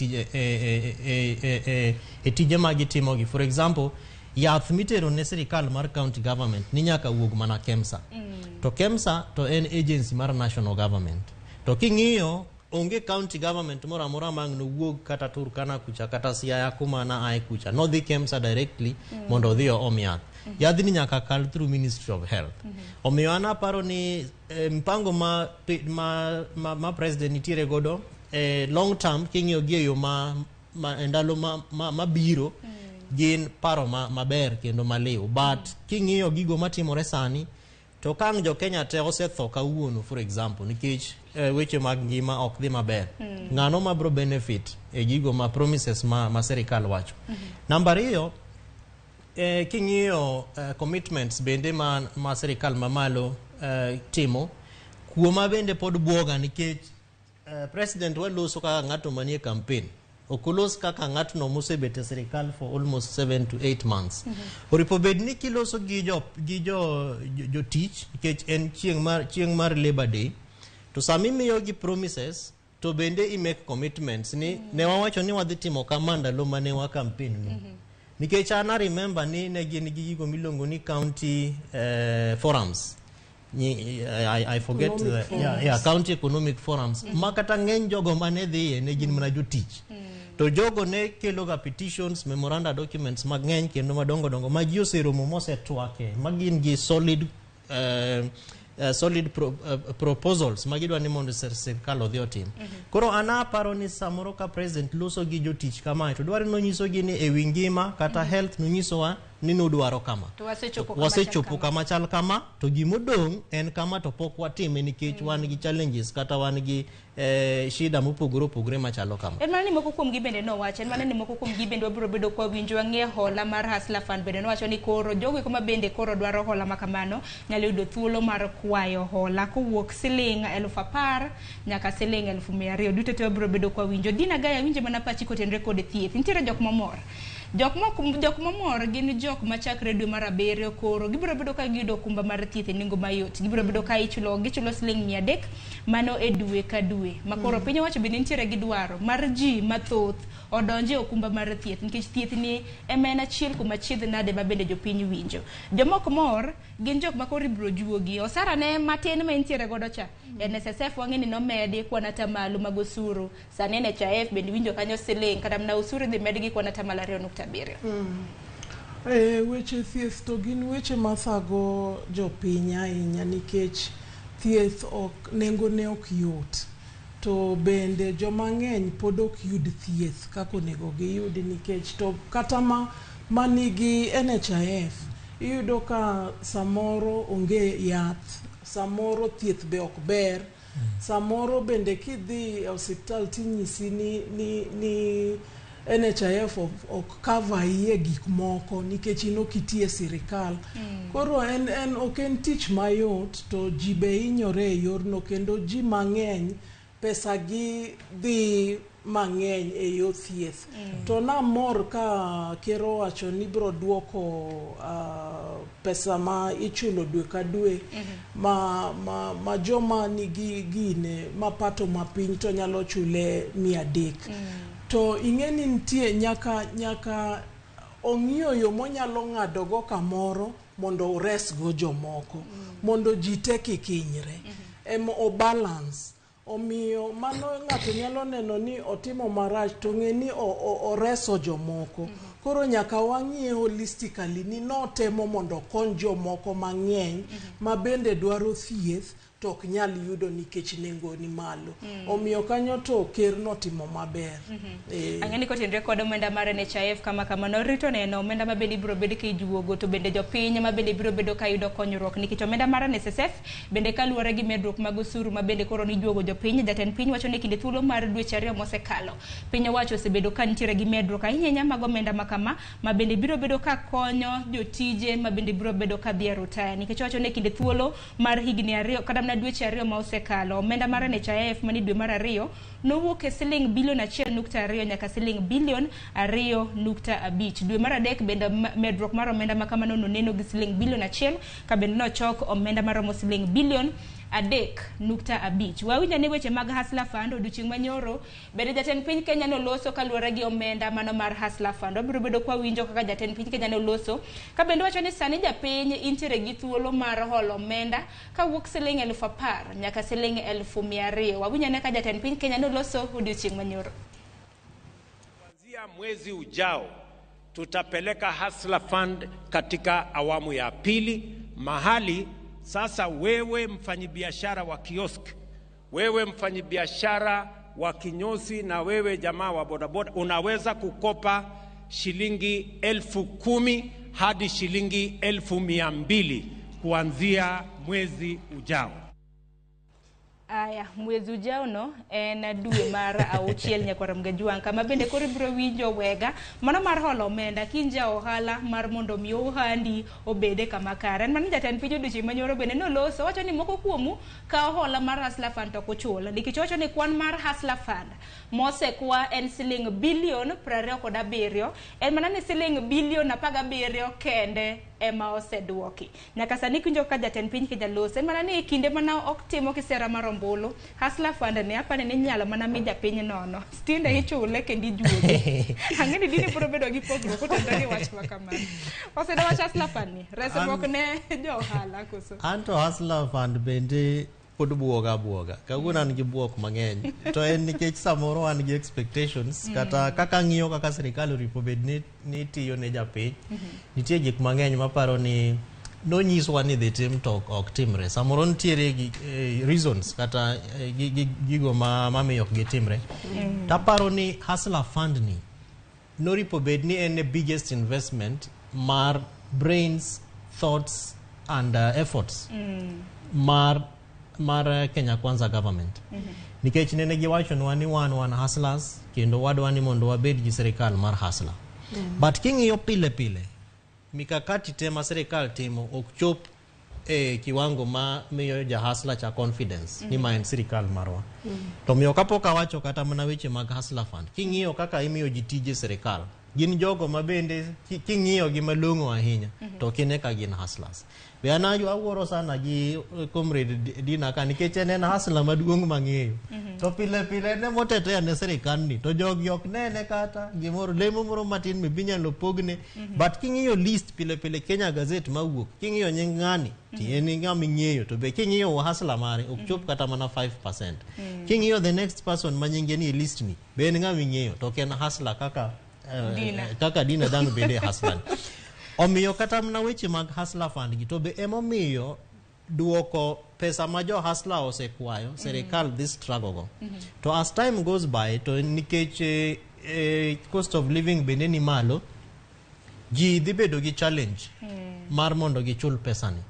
tije ma gitimogi. For example, yath mitero ne sirikal mar county government ni nyaka wuog mana KEMSA. To KEMSA to en agency mar national government. To king'iyo onge county government moro amora ma ang' nowuog kata Turkana kucha kata Siaya kuma na ae kucha, nodhi KEMSA directly mondo odhi oom yath. Yadhni nyaka kal through Ministry of Health. Omiyo an aparo ni mpango ma president nitiere godo long term, king'iyo gi e yo ma ndalo mabiro, gin paro maber kendo maliw. But king'iyo gigo matimore sani, to ka ang' jo Kenya te osetho kawuono, for example, nikech weche mag ngima ok dhi maber, ng'ano mabro benefit e gigo ma promises ma sirikal wacho. Namba ariyo, king'iyo commitments bende ma sirikal mamalo timo, kuoma bende pod buoga nikech president waloso kaka ng'ato manie campaign, ok olos kaka ng'atno mosebet e sirikal for almost 7 to 8 months. Oripo bed ni kiloso gi jotich, nikech en chieng' mar Labor Day, to sami miyogi promises to bende i make commitments ni ne wawacho ni wadhi timo kama ndalo mane wa campaign ni. Nikech an I remember ni ne gin gi gigo miluongo ni county forums. I forget the, county economic forums. Ma kata ng'eny jogo mane dhiye ne gin mana jotich. To jogo ne kelo ga petitions, memoranda documents mang'eny kendo madongo dongo ma ji oseromo mosetwake, ma gin gi solid proposals ma gidwa ni mondo sirkal odhi otim. Koro an aparo ni samoro ka president loso gi jotich kamae, to dwaro nonyisogi ni ewi ngima kata health nonyisowa ni nudwaro kama.
To
wasechopo kama chal kama, to gimodong' en kama to pok watime nikech wan gi challenges kata wan gi shida mopogore opogore machalo kama.
En mana ni moko kuom gi bende nowacho, en mana ni moko kuom gi bende wabiro bedo kwa winjo wang'e hola mar Hustler Fund bende nowacho ni koro jogo eko ma bende koro dwaro hola ma kamano nyalo yudo thuolo mar kwayo hola kowuok siling 10,000 nyaka siling 200,000. Duto te wabiro bedo kwa winjo. Dina Gaya, winjo mana pachi kotenre kod thieth. Nitiere jok mamor Jok mamor gin jok machakre dwe mar 7 koro gibiro bedo ka giyudo okumba mar thieth e nengo mayot. Gibiro bedo ka gichulo siling 300 mano e dwe ka dwe. Makoro piny owacho bende nitiere gi dwaro mar ji mathoth odonje okumba mar thieth nikech thieth ni ema en achiel kuom achiedh nade ma bende jopiny winjo. Jomok mor gin jok makoro ibiro juogi. Osara ne matin ma entiere godo cha. NSSF wang'e ni nomedi kwan atamalo mag osuru. Sani NHIF bende winjo kanyo siling kata mana osuru idhi med gi kwan atamalo 2.7.
Weche thieth to gin weche mathago jopiny ahinya nikech thieth ok nengone ok yot. To bende joma ng'eny pod ok yud thieth kaka onego giyudi nikech to kata manigi NHIF iyudo ka samoro onge yath, samoro thieth be ok ber, samoro bende kidhi e osiptal tinyisi ni NHIF ok cover iye gik moko nikech in ok iti e sirikal. Koro en ok en tich mayot to ji be hinyore e yorno kendo ji mang'eny pesa gi dhi mang'eny e yo thieth. To namor ka ker owacho ni biro duoko pesa ma ichulo dwe ka dwe ma joma nigi gine mapato mapiny to nyalo chule 300. To ing'e ni nitie nyaka ong'iyo yo monyalo ng'adogo kamoro mondo oresgo jomoko mondo ji te kik hinyre. Ema o balance. Omiyo mano ng'ato nyalo neno ni otimo marach to ng'e ni oreso jomoko. Koro nyaka wang'iye holistically ni notemo mondo okony jomoko mang'eny ma bende dwaro thieth to ok nyal yudo nikech nengo ni malo. Omiyo kanyo to ker notimo maber.
Ang'e ni kotenre kod omenda mar NHIF kama kamano rito neno omenda ma bende ibiro bed ka ijuogo to bende jopiny ma bende biro bedo ka yudo konyruok nikech omenda mar NSSF bende kaluwore gi medruok mag osuru ma bende koro nijuogo jopiny. Jatend piny wacho ni kinde thuolo mar dweche 2 mosekalo piny owacho osebedo ka nitiere gi medruok ahinya ahinya mag omenda ma kama ma bende biro bedo ka konyo jotije ma bende biro bedo ka dhi e rutaya nikech wacho ni kinde thuolo mar higni 2 kata mana dweche 2 ma osekalo omenda mar NHIF mani dwe mar 2 nowuok e siling bilion 1.2 nyaka siling bilion 2.5. Dwe mar 3 bende medruok mar omenda ma kamano noneno gi siling bilion 1 ka bende nochok omenda maromo siling bilion 3.5. Wawinjo ni weche mag Hustler Fund odiochieng' manyoro bende jatend piny Kenya noloso kaluwore gi omenda mano mar Hustler Fund. Wabiro bedo kwa winjo kaka jatend piny Kenya noloso ka bende wacho ni sani japiny intiere gi thuolo mar holo omenda kawuok siling 10,000 nyaka siling 200,000. Wawinjo ne ka jatend piny Kenya noloso odiochieng' manyoro.
Kuanzia mwezi ujao tutapeleka Hustler Fund katika awamu ya pili, mahali sasa wewe mfanyibiashara wa kiosk, wewe mfanyibiashara wa kinyozi na wewe jamaa wa bodaboda unaweza kukopa shilingi 10,000 hadi shilingi 200,000 kuanzia mwezi ujao.
Aya, mwezi ujao no en dwe mar 6 nyakwar Mgajuang' kama bende koro ibiro winjo wega mano mar holo omenda kinja ohala mar mondo mi ohandi obede kama kare. En mano jatend piny odiochieng' manyoro bende noloso wacho ni moko kuomu kawo hola mar Hustler Fund to ok ochul nikech owacho ni kwan mar Hustler Fund mosekwa en siling bilion 27, en mana ni siling bilion 17 kende ema oseduoki. Nyaka sani kinjo ka jatend piny Kenya loso en mana ni kinde mana ok timo kisera mar ombulu Hustler Fund ne apani ni nyalo mana mi japiny nono stinde ichule kendo ijuoge. Ang'e ni dini biro bedo gi pogruok kotenore gi wach ma kamano. Osedo wach Hustler Fund ni resruok ne jo ohala koso?
Anto Hustler Fund bende pod buoga buoga. Kawuono an gi buok mang'eny. To en nikech samoro an gi expectations kata kaka ng'iyo kaka sirikal oripo bed ni tiyo ne japiny. Nitie gik mang'eny maparo ni nonyiswa ni dhi tim to ok timre. Samoro nitiere gi reasons kata gigo mamiyo ok gitimre. Taparo ni Hustler Fund ni noripo bed ni en the biggest investment mar brains, thoughts and efforts mar Kenya Kwanza government. Nikech nene giwachonwa ni wan hustlers kendo wadwa ni mondo wabed gi sirikal mar hustler. But king'iyo pile pile mikakati te ma sirikal timo ok chop e kiwango ma miyo ja hustler cha confidence ni ma en sirikal marwa. To miyo kapok awacho kata mana weche mag Hustler Fund, king'iyo kaka imiyo ji tije sirikal, Gin jogo ma bende king'iyo gi malong'o ahinya to ok ine ka gin hustlers. Be an awuoro sana gi comrade Dina ka nikech en hustler maduong' mang'eyo. To pile pile en emotetea ne sirikal ni to jogi ok nene kata gimoro lemo moro matin be inyalo pogne. But king'iyo list pile pile Kenya Gazette mawuok, king'iyo nying ng'ani to en ng'ama ing'eyo to be king'iyo hustler mare ok chop kata mana 5%. King'iyo the next person ma nyinge ni e list ni be en ng'ama ing'eyo to ok en hustler kaka
Dina.
Kaka Dina dhano bende e hustler ni. Omiyo kata mana weche mag hustler fund gi to be emomiyo duoko pesa ma jo hustler osekwayo sirikal dhi struggle go. To as time goes by to nikech cost of living bende ni malo, ji dhi bedo gi challenge mar mondo gichul pesani.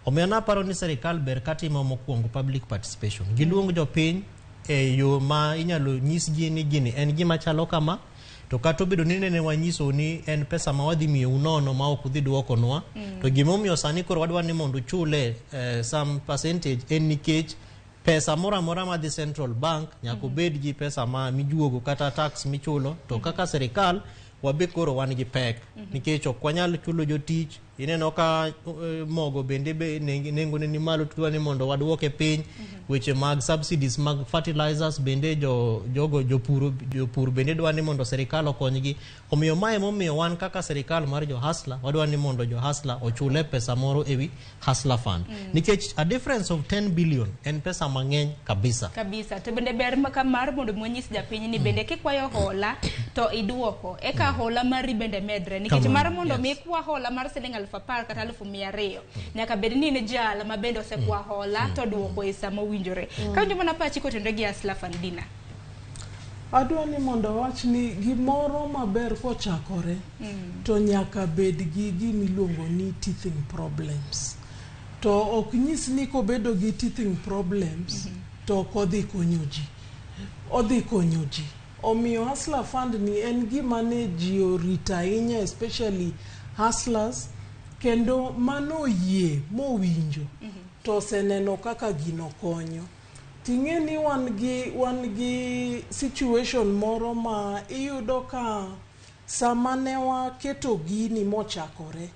Omiyo naparo ni sirikal ber katimo mokwongo public participation. Giluong jopiny e yo ma inyalo nyisgi ni gini en gima chalo kama, to kata obedo ni nene wanyiso ni en pesa ma wadhi miyou nono ma ok udhi duokonwa, to gimomiyo sani koro wadwa ni mondo uchule some percentage en nikech pesa moro amora madhi Central Bank nyaka obed gi pesa ma mijuogo kata tax michulo, to kaka sirikal wabe koro wan gi pek nikech ok wanyal chulo jotich. Ineno ka mogo bende be nengone ni malo, tudwa ni mondo waduoke piny. Weche mag subsidies mag fertilizers bende jo jogo jopur bende dwa ni mondo sirikal okonygi. Omiyo mae momiyo wan kaka sirikal mar jo hustler wadwa ni mondo jo hustler ochule pesa moro ewi hustler fund, nikech a difference of 10 billion en pesa mang'eny kabisa.
Kabisa. To bende ber mar mondo mi wanyis japiny ni bende kikwayo hola to iduoko eka hola mari bende medre, nikech
Kamano,
mar mondo mi ikwa hola mar siling 10,000 kata 200,000 nyaka bed ni in jal ma bende osekwa hola to duoko e sama owinjore. Kawinjo mana pachi kotenore gi Hustler Fund, Dina.
Adwa ni mondo awach ni gimoro maber kochakore to nyaka bed gi gimiluongo ni teething problems. To ok nyis ni kobedo gi teething problems to ok odhi konyo ji. Odhi konyo ji. Omiyo Hustler Fund ni en gima ne ji orito ahinya, especially hustlers, kendo mano oyie mowinjo to oseneno kaka gino konyo. Ting'e ni wan gi situation moro ma iyudo ka sama ne waketo gini mochakore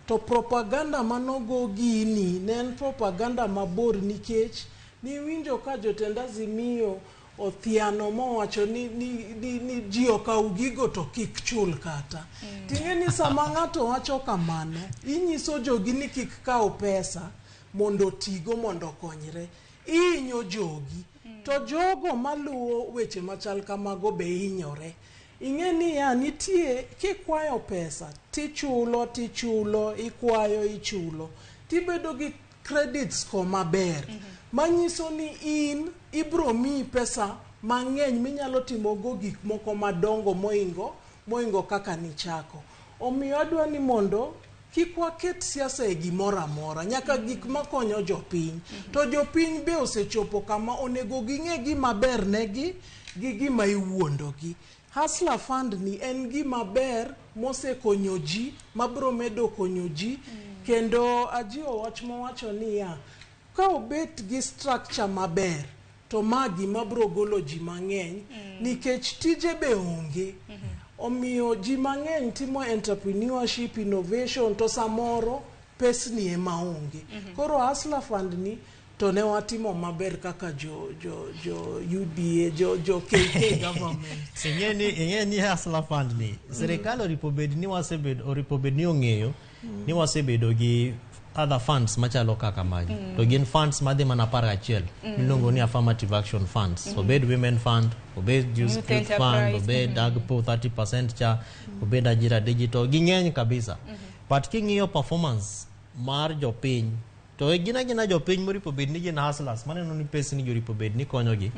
to propaganda manogo gini ne en propaganda mabor, nikech niwinjo ka jotend Azimio othiano mowacho ni ji okaw gigo to kik chul kata. Ting'e ni sama ng'ato wacho kamano, inyiso jogi ni kik kaw pesa mondo otigo mondo okonyre. Ihinyo jogi. To jogo maluwo weche machal kamago be hinyore. Ing'e niya, nitie kikwayo pesa tichulo tichulo, ikwayo ichulo, tibedo gi credit score maber manyiso ni in ibro miyi pesa mang'eny minyalo timogo gik moko madongo moingo kaka nichako. Omiyo adwa ni mondo kik waket siasa e gimoro amora, nyaka gik makonyo jopiny. To jopiny be osechopo kama onego ging'e gima ber negi gi gima iwuondogi. Hustler Fund ni en gima ber mosekonyo ji, mabro medo konyo ji, kendo ajiwo wach mowacho niya, ka obet gi structure maber, to ma gima bro golo ji mang'eny, nikech tije be onge. Omiyo ji mang'eny timo entrepreneurship, innovation, to samoro pesni ema onge. Koro Hustler Fund ni to ne watimo maber kaka jo UDA, jo KK government.
Ing'e ni Hustler Fund ni sirikal oripo bed ni wasebed oripo bed ni ong'eyo ni wasebedo gi other funds machalo kaka magi, to gin funds madhi mana 11 miluongo ni affirmative action funds, obed women fund, obed youth,
Youth
youth fund,
enterprise,
obed AGPO 30% cha, obed Ajira Digital, ging'eny kabisa. But king'iyo performance mar jopiny to gin agina jopiny moripo bed ni gin hustlers maneno ni pesni gi oripo bed ni konyogi.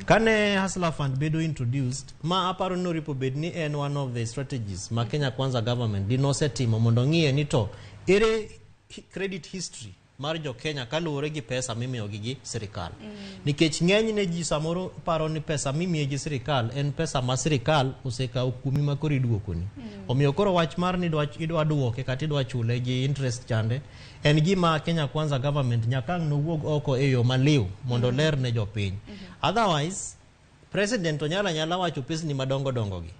Kane Hustler Fund bedo introduced, ma aparo ni oripo bed ni en one of the strategies ma Kenya Kwanza government dinosetimo mondo ng'iye ni to ere credit history mar jo Kenya kaluwore gi pesa mimiyogi gi sirikal, nikech ng'enyne ji samoro paro ni pesa mimiye gi sirikal en pesa ma sirikal osekawo kuomi ma koro iduokoni. Omiyo koro wach mar ni idwa duoke kata idwa chule gi interest chande en gima Kenya Kwanza government nyaka ang' nowuog oko e yo maliw mondo ler ne jopiny. Otherwise president onyalo anyala wacho pesni madongo dongo gi.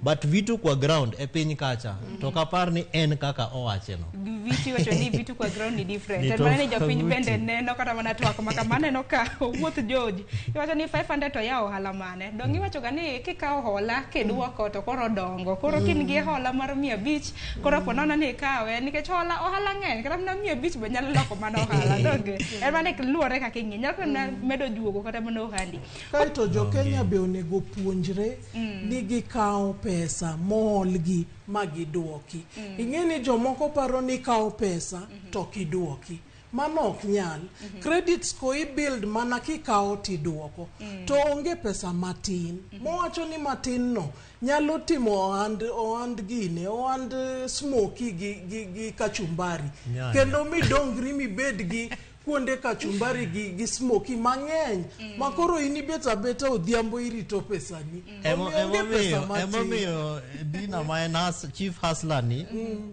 But vitu kwa ground e piny kacha to ok apar ni en kaka owache no.
Vitu iwacho ni vitu kwa ground ni different.
Ni
En mana ni jopiny
tofauti.
bende neno kata mana twak ma kama aneno ka owuoth George. Iwacho ni 500 to yawo ohala mane. Dong iwacho ga ni kikawo hola kiduoko to koro dongo. Koro kin gi hola mar 500 koro po nono ni ikawe nikech hola ohala ng'eny kata mana 500 be nyalo loko mana ohala donge. En mana ni luwore kaka ing'iyo. Nyalo kata mana medo juogo kata mana ohandi.
Kaeto jo Kenya be onego puonjre ni gikawo pesa moolgi ma giduoki. Ing'e ni jomoko paro ni kawo pesa to ok iduoki. Mano ok nyal. Credit score i-build mana kikawo tiduoko. To onge pesa matin. Mowacho ni matin no nyalo timo ohand, ohand gine, ohand smoky gi kachumbari.
Nyanya.
Kendo midongri mibed gi kuonde kachumbari gi smoky mang'eny ma koro in ibet abeta odhiambo irito pesani. Omiyo onge pesa matin.
Emomiyo Dina ma en chief hustler ni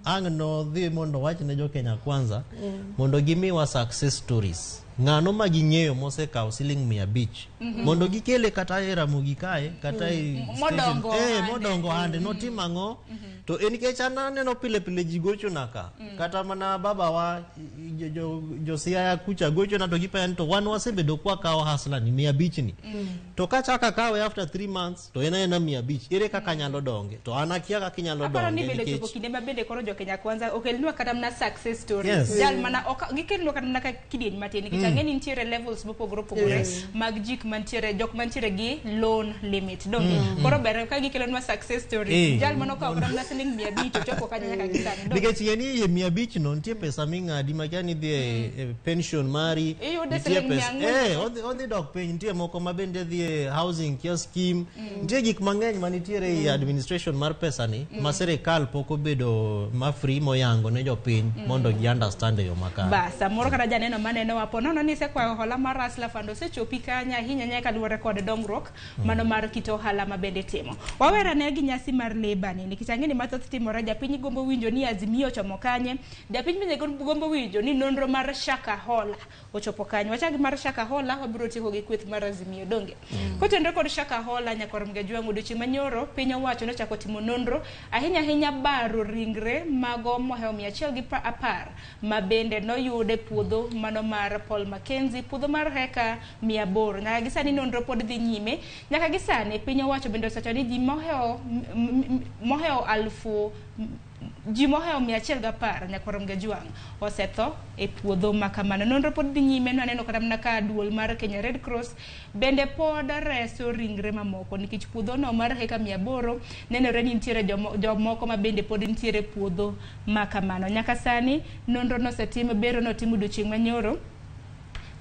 ang' nodhi mondo owach ne jo Kenya Kwanza mondo gimiwa success stories. Ng'ano ma ging'eyo mosekawo siling 500 mondo gikele kata e Ramogi kae kata e station.
Modongo ohande.
Modongo ohande notim ang'o? To en nikech an aneno pile pile ji gochona ka kata mana babawa jo Siaya kucha gochona to gipenja ni to wan wasebedo kwakawo hustler ni 500 ni to kachako akawe after 3 months to en aena 500 ere kaka anyalo donge to an akia kaka inyalo
Aparo ni
donge
bende chopo
nikech
kinde ma bende koro jo Kenya Kwanza okelnwa kata mana success stories. Jal mana ok gikelnwa kata mana ka kidieny matin nikech ang'e ni nitiere levels mopogore opogore mag jik mantiere jok mantiere gi loan limit donge. Koro ber ka gikelonwa success stories. Jal mano okawo kata mana siling 500 ochopo kanyo nyaka gi sani donge.
Nikech ing'e ni iye 500 no nitie pesa ming'adi makia ni idhi e pension mari
Iyude
nitie
siling 400.
Odhi dok piny nitie moko ma bende dhi e housing kia scheme nitie gik mang'eny manitiere e administration mar pesa ni ma sirikal pok obedo ma free moyango ne jopiny mondo gi understand e yo makare.
Bas, samoro kata janeno maneno wa po nono ni isekwayo hola mar Hustler Fund osechopi kanya ahinya ahinya kaluwore kod dongruok mano mar kit ohala ma bende timo. Wawerane gi nyasi mar Labour ni nikech ang'e ni mathoth timore japiny gombo winjo ni Azimio ochomo kanye, japiny bende gombo winjo ni nonro mar Shakahola ochopo kanye. Wachak gi mar Shakahola wabiro tieko gi kweth mar Azimio donge. Kotenore kod Shakahola nyakwar Mgajwang' odiochieng' manyoro piny owacho nochako timo nonro ahinya ahinya baro ringre mago mohewo 110 ma bende noyud e puodho mano mar Paul Mackenzie, puodho mar heka 800. Nyaka gi sani nonro pod dhi nyime. Nyaka gi sani piny owacho bende osewacho ni ji mohewo mohewo alfu ji mohewo 110 nyakwar Mgajwang' osetho e puodho ma kamano. Nonro pod dhi nyime naneno kata mana ka duol mar Kenya Red Cross bende pod reso ringre mamoko nikech puodho no mar heka 800 nenore ni nitiere jomoko ma bende pod nitiere e puodho ma kamano. Nyaka sani nonro nosetim bero notim odiochieng' manyoro.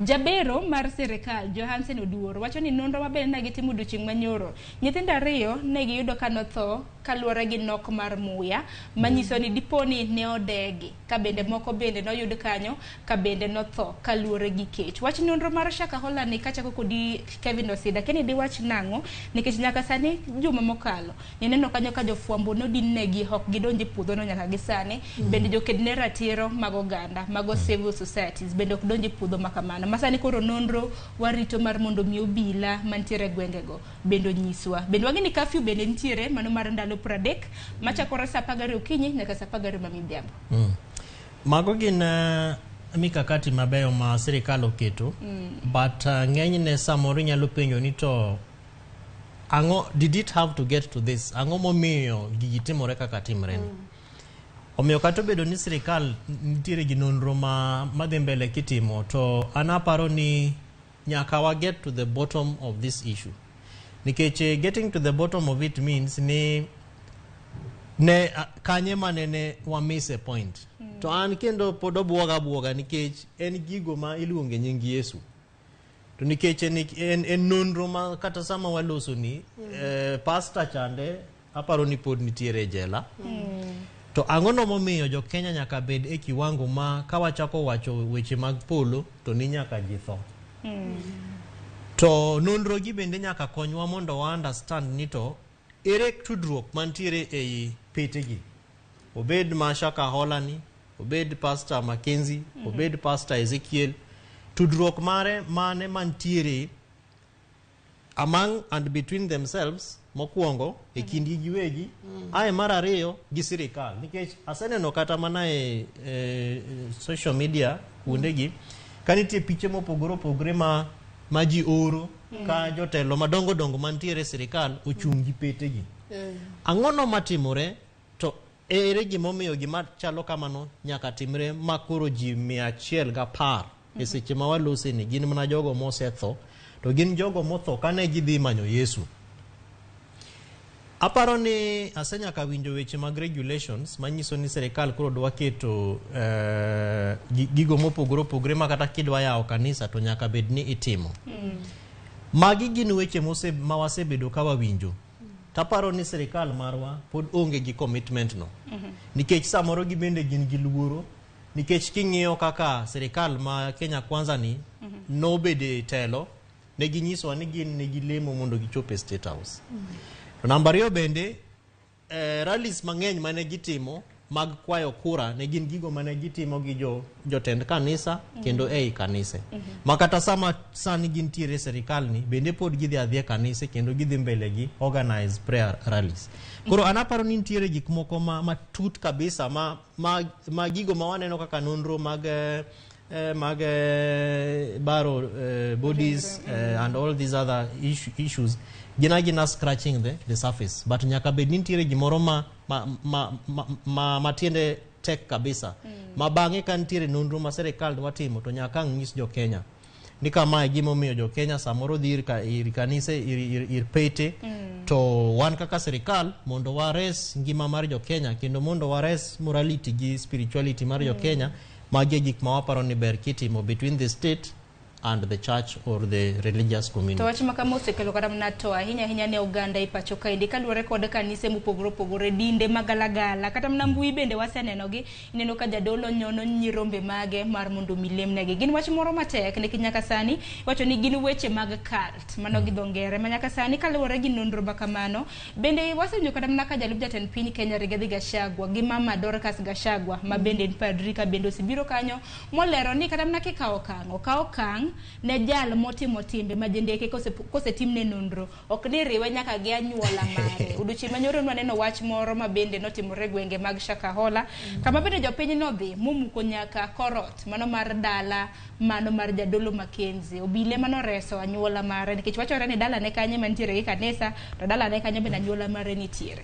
Jabero mar sirikal Johansen Oduor wacho ni nonro mabende ne gitimo odiochieng' manyoro nyithindo ariyo ne giyudo ka notho kaluwore gi nok mar muya manyiso ni diponi ne odegi ka bende moko bende noyud kanyo ka bende notho kaluwore gi kech. Wach nonro mar Shakahola ni kachako kodi Kevin Osida Kennedy wach nang'o nikech nyaka sani juma mokalo nineno kanyo ka jofwambo nodin negi ok gidonj e puodhono nyaka gi sani bende joked ne ratiro mag oganda mago civil societies bende ok donj e puodho ma kamano ma sani koro nonro warito mar mondo mi obila mantiere e gwengego bende onyiswa bende wang'e ni curfew bende nitiere mano mar ndalo 30 machakore saa 12 okinyi nyaka saa 12 ma midhiambo.
Mago gin mikakati mabeyo ma sirikal oketo but ng'enyne samoro inyalo penjo ni to ang'o did it have to get to this ang'o momiyo gigi timore kaka timre ni omiyo kata obedo ni sirikal nitiere gi nonro ma madhi mbele kitimo to an aparo ni nyaka wa get to the bottom of this issue nikech getting to the bottom of it means ni ne kanye manene wa miss a point to an kendo pod obuoga buoga nikech en gigo ma iluonge nying Yesu to nikech en nonro ma kata sama waloso ni pastor chande aparo ni pod nitiere e jela to ang'ono momiyo jo Kenya nyaka bed e kiwango ma ka wachako wacho weche mag polo to ni nyaka ji tho to nonro gi bende nyaka konywa mondo wa understand ni to ere tudruok mantiere ei pitegi obed ma Shakahola ni obed Pastor Mackenzie obed Pastor Ezekiel tudruok mare mane mantiere among and between themselves Mokwongo e kindgi giwegi, ae mar ariyo gi sirikal, nikech aseneno kata mana e social media kuondegi ka nitie piche mopogore opogore ma ji oro ka jotelo madongo dongo mantiere e sirikal ochung' gi petegi. Ang'ono matimore to ere gimomiyo gima chalo kamano nyaka timre ma koro ji 110 e seche ma walose ni gin mana jogo mosetho, to gin jogo motho kane gidhi manyo Yesu. Aparo ni asenyaka winjo weche mag regulations manyiso ni sirikal koro dwa keto gigo mopogore opogore ma kata kidwa yawo kanisa to nyaka bed ni itimo. Magi gin weche ma wasebedo ka wawinjo. Taparo ni sirikal marwa pod onge gi commitment no. Nikech samoro gibende gin gi luoro, nikech king'iyo kaka sirikal ma Kenya Kwanza ni nobedo e telo, ne ginyisowa ni gin ne gilemo mondo gichop e State House. To namba ariyo bende, rallies mang'eny mane gitimo mag kwayo kura ne gin gigo mane gitimo gi jotend kanisa kendo ei kanise. Ma kata sama sani gintiere e sirikal ni bende pod gidhi adhiya e kanise kendo gidhi mbele gi organize prayer rallies. Koro an aparo ni nitiere gik moko matut kabisa ma gigo ma waneno kaka nonro mag baro bodies and all these other issues gin agina scratching the surface, but nyaka bed ni nitiere gimoro ma tiende tek kabisa ma bang'e ka nitiere nonro ma sirikal dwa timo to nyaka ang' nyis jo Kenya ni kamae gimomiyo jo Kenya samoro dhi ir kanise ir pete to wan kaka sirikal mondo wares ngima mar jo Kenya kendo mondo wares morality gi spirituality mar jo Kenya. Magi e gik ma waparo ni ber kitimo between the state and the church or the religious community.
To wach ma kama osekelo kata mana to ahinya ahinya ne oganda e pacho kaendi kaluwore kod kanise mopogore opogore, dinde magalagala, kata mana mbui bende wasenenogi. Ineno ka jadolo nyono nyirombe mage mar mondo mi lemnegi. Gin wach moro matek nikech nyaka sani iwacho ni gin weche mag cult, mano gi dho ngere, ma nyaka sani kaluwore gi nonro ma kamano. Bende wasewinjo kata mana ka jalup jatend piny Kenya Rigathi Gachagua gi mama Dorcas Gachagua ma bende en padri ka bende osebiro kanyo molero ni kata mana kikawo okang', okaw okang' ne jal motimo timbe ma jendeke kosetimne nonro, ok ni riwe nyaka gi anyuola mare. Odiochieng' manyoro nwaneno wach moro ma bende notimore e gwenge mag Shakahola, kama bende jopiny nodhi momuko nyaka korot mano mar dala mano mar jadolo Mackenzie. Obile manoreso anyuola mare nikech wachore ni dalane kanyo mantiere gi kanisa to dalane kanyo bende anyuola mare nitiere.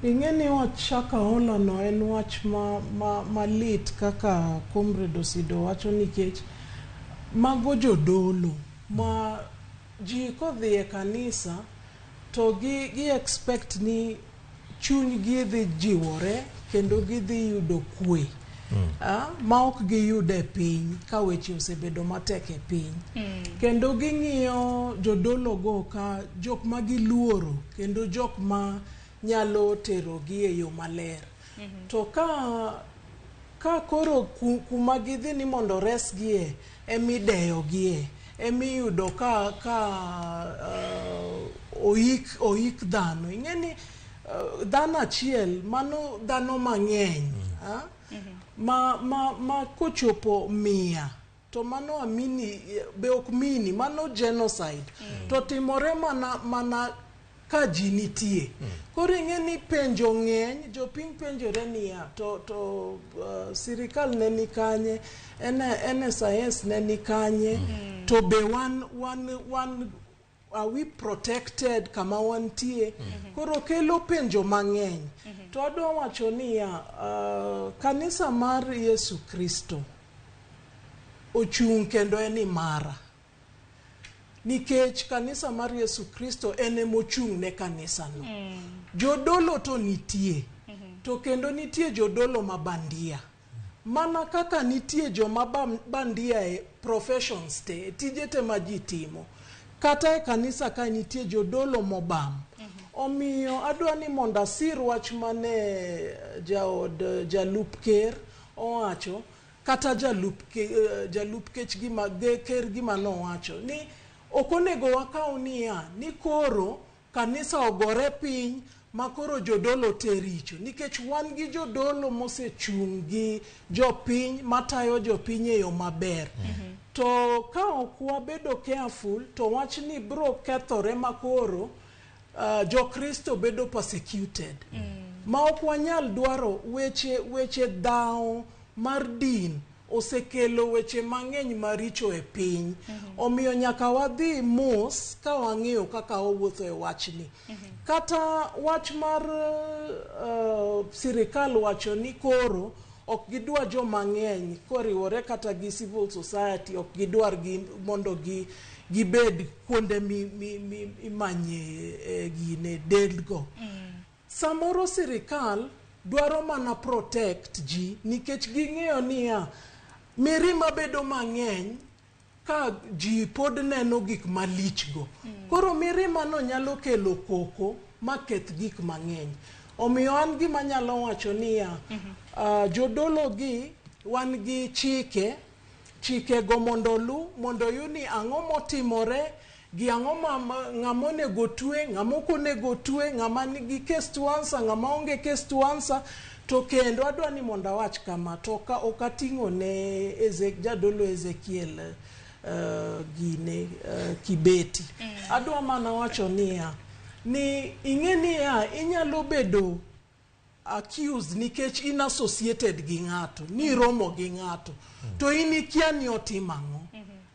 Ing'e ni wach Shakahola no en wach malit kaka Comrade Osido wacho, nikech mago jodolo ma ji kodhi e kanisa to gi expect ni chunygi dhi jiwore kendo gidhi yudo kwe ma ok giyudo e piny ka weche osebedo matek e piny. Kendo ging'iyo jodolo go ka jok ma giluoro kendo jok ma nyalo terogi e yo maler. To ka koro kuma gidhi ni mondo resgie emideyogie, emiyudo ka oik dhano. Ing'e ni dhano achiel mano dhano mang'eny ma kochopo 100 to mano amini be ok mini mano genocide to timore mana ka ji nitie. Koro ing'e ni penjo ng'eny, jopiny penjore niya to sirikal ne ni kanye, NSIS ne ni kanye, to be wan are we protected kama wantie? Koro kelo penjo mang'eny. To adwa wacho niya, kanisa mar Yesu Kristo ochung' kendo en imara. Nikech kanisa mar Yesu Kristo en emochung' ne kanisano. Jodolo to nitie, to kendo nitie jodolo ma bandia. Mana kaka nitie joma bandia e professions te, tije te ma ji timo. Kata e kanisa ka nitie jodolo mobam. Omiyo adwa ni mondo asir wach mane jaod jalup ker owacho, kata jalup kech gima, ker gima nowacho, ni ok onego wakaw niya ni koro kanisa ogore piny ma koro jodolo te richo, nikech wan gi jodolo mosechung' gi jopiny matayo jopiny e yo maber. To ka ok wabedo careful to wachni biro kethore ma koro Jokristo bedo persecuted. Ma ok wanyal dwaro weche weche dhawo mar din osekelo weche mang'eny maricho e piny. Omiyo nyaka wadhi mos ka wang'eyo kaka wawuotho e wachni. Kata wach mar sirikal wacho ni koro ok gidwa joma ng'eny koriwore kata gi civil society, ok gidwar gi mondo gi gibed kuonde mi, mi, mi, imanye gine delgo. Samoro sirikal dwaro mana protect ji nikech ging'eyo niya mirima bedo mang'eny ka ji pod neno gik malich go. Koro mirima no nyalo kelo koko maketh gik mang'eny. Omiyo an gima anyalo wacho niya, jodolo gi wan gi chike, chikego mondo olu mondo oyud ni ang'o motimore gi ang'o ma ng'ama onego twe, ng'ama ok onego twe, ng'ama nigi case to answer, ng'ama onge case to answer. To kendo adwa ni mondo awach kama, to ka ok ating'o ne jadolo Ezekiel gine Kibeti. Adwa mana wacho niya, ni ing'e niya, inyalo bedo accused nikech in associated gi ng'ato, ni iromo gi ng'ato, to in ikia ni otimo ang'o.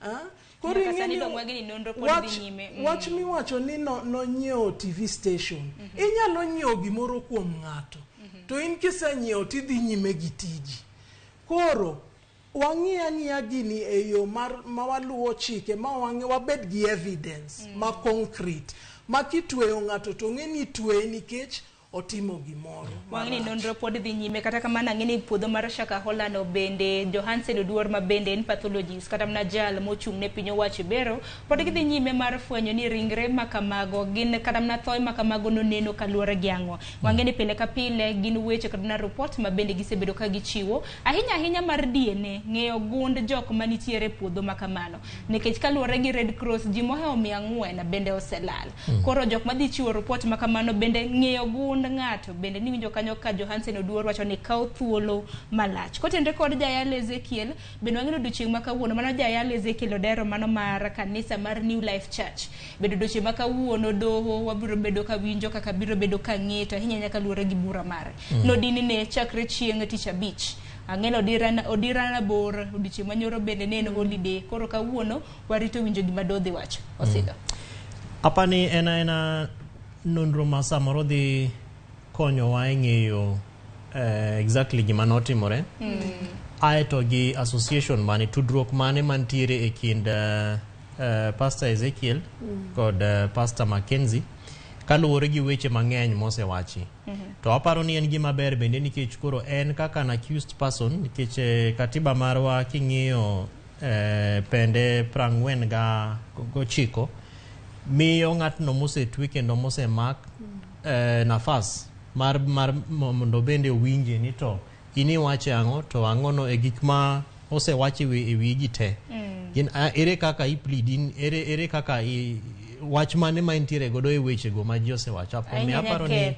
Ah? Koro
Nyaka
ing'e
sani
ni
dong' wagi ni nonro pod dhi nyime.
Wach miwacho ni nonyiewo TV station, inyalo nyiewo gimoro kuom ng'ato, to in kisenyiewo tidhi nyime gi tiji. Koro wang'i ang'iya gini e yo mar ma waluwo chike ma wang'i wabed gi evidence ma concrete ma kitweyo ng'ato to ng'e ni itweye nikech otimo gimoro
Wang'ni
marach.
nonro pod dhi nyime, kata kamano ang'e ni puodho mar Shakahola no bende Johansen Oduor ma bende en pathologist kata mana jal mochung' ne piny owacho e bero pod gidhi nyime mar fwenyo ni ringre ma kamago gin kata mana thoe ma kamago noneno kaluwore gi ang'o. Wang'e ni pile ka pile gin weche kata mana report ma bende gisebedo ka gichiwo ahinya ahinya mar DNA ng'eyo gund jok manitiere e puodho ma kamano, nikech kaluwore gi Red Cross ji mohewo 400 bende oselal. Koro jok madhi chiwo report ma kamano bende ng'eyo gund ng'ato bende niwinjo kanyo ka Johansen Oduor wacho ni kawo thuolo malach. Kotenre kod Jayal Ezekiel bende wang'eyo odiochieng' ma kawuono, mano Jayal Ezekiel Odero mano mar kanisa mar New Life Church. Bende odiochieng' ma kawuono doho wabiro bedo ka winjo kaka biro bedo ka ng'eto ahinya ahinya kaluwore gi bura mare. Nodin ne chakre chieng' tich abich. Ang'eno odira bor odiochieng' manyoro bende ne en holiday. Koro kawuono warito winjo gima doho dhi wacho. Osidho.
Apani en aena nonro ma samoro dhi konyowa e ng'eyo exactly gima notimore. Aeto gi association mane, tudruok mane mantiere e kind Pastor Ezekiel kod Pastor Mackenzie kaluwore gi weche mang'eny mosewachi. To aparo ni en gima ber bende nikech koro en kaka an accused person, nikech katiba marwa king'iyo pende 49 miyo ng'atno mosetwe kendo mosemak nafas mar mondo bende owinje ni to in iwache ang'o to ang'ono e gik ma osewach e wigi te. Gin ere kaka i plead in ere kaka wach mane ma intiere godo e wechego ma ji osewacho. Omiyo aparo ni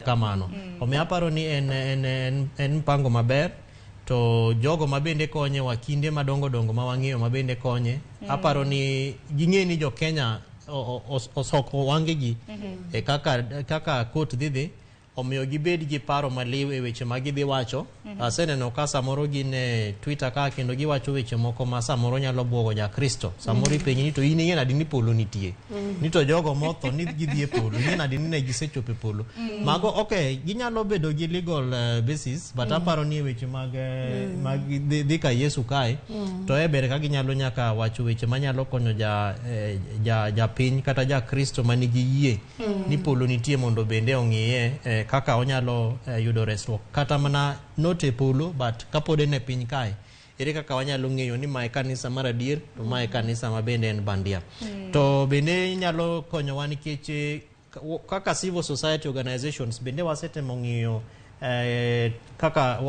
kamano. Omiyo aparo ni en mpango maber to jogo ma bende konye wakinde madongo dongo ma wang'eyo ma bende konye. Aparo ni ging'e ni jo Kenya osoko wangegi e kaka court dhi omiyo gibed gi paro maliw e weche ma gidhi wacho. Aseneno ka samoro gin e Twitter ka kendo giwacho weche moko ma samoro nyalo buogo ja Kristo. Samoro ipenji ni to in ing'e nadi ni polo nitie? Ni to jogo motho ni gidhi e polo, ing'e nadi ni ne gisechopo e polo? Mago okay, ginyalo bedo gi legal basis, but aparo ni e weche mag mag dhi ka Yesu kae, to e ber ka ginyalo nyaka wacho weche manyalo konyo ja piny kata ja Kristo manigi yie ni polo nitie mondo bende ong'iye kaka onyalo yudo resruok kata mana not e polo but kapod en e piny kae ere kaka wanyalo ng'eyo ni mae kanisa mar adier to mae kanisa ma bende en bandia. To bende nyalo konyowa nikech kaka civil society organizations bende wasetemo ng'iyo kaka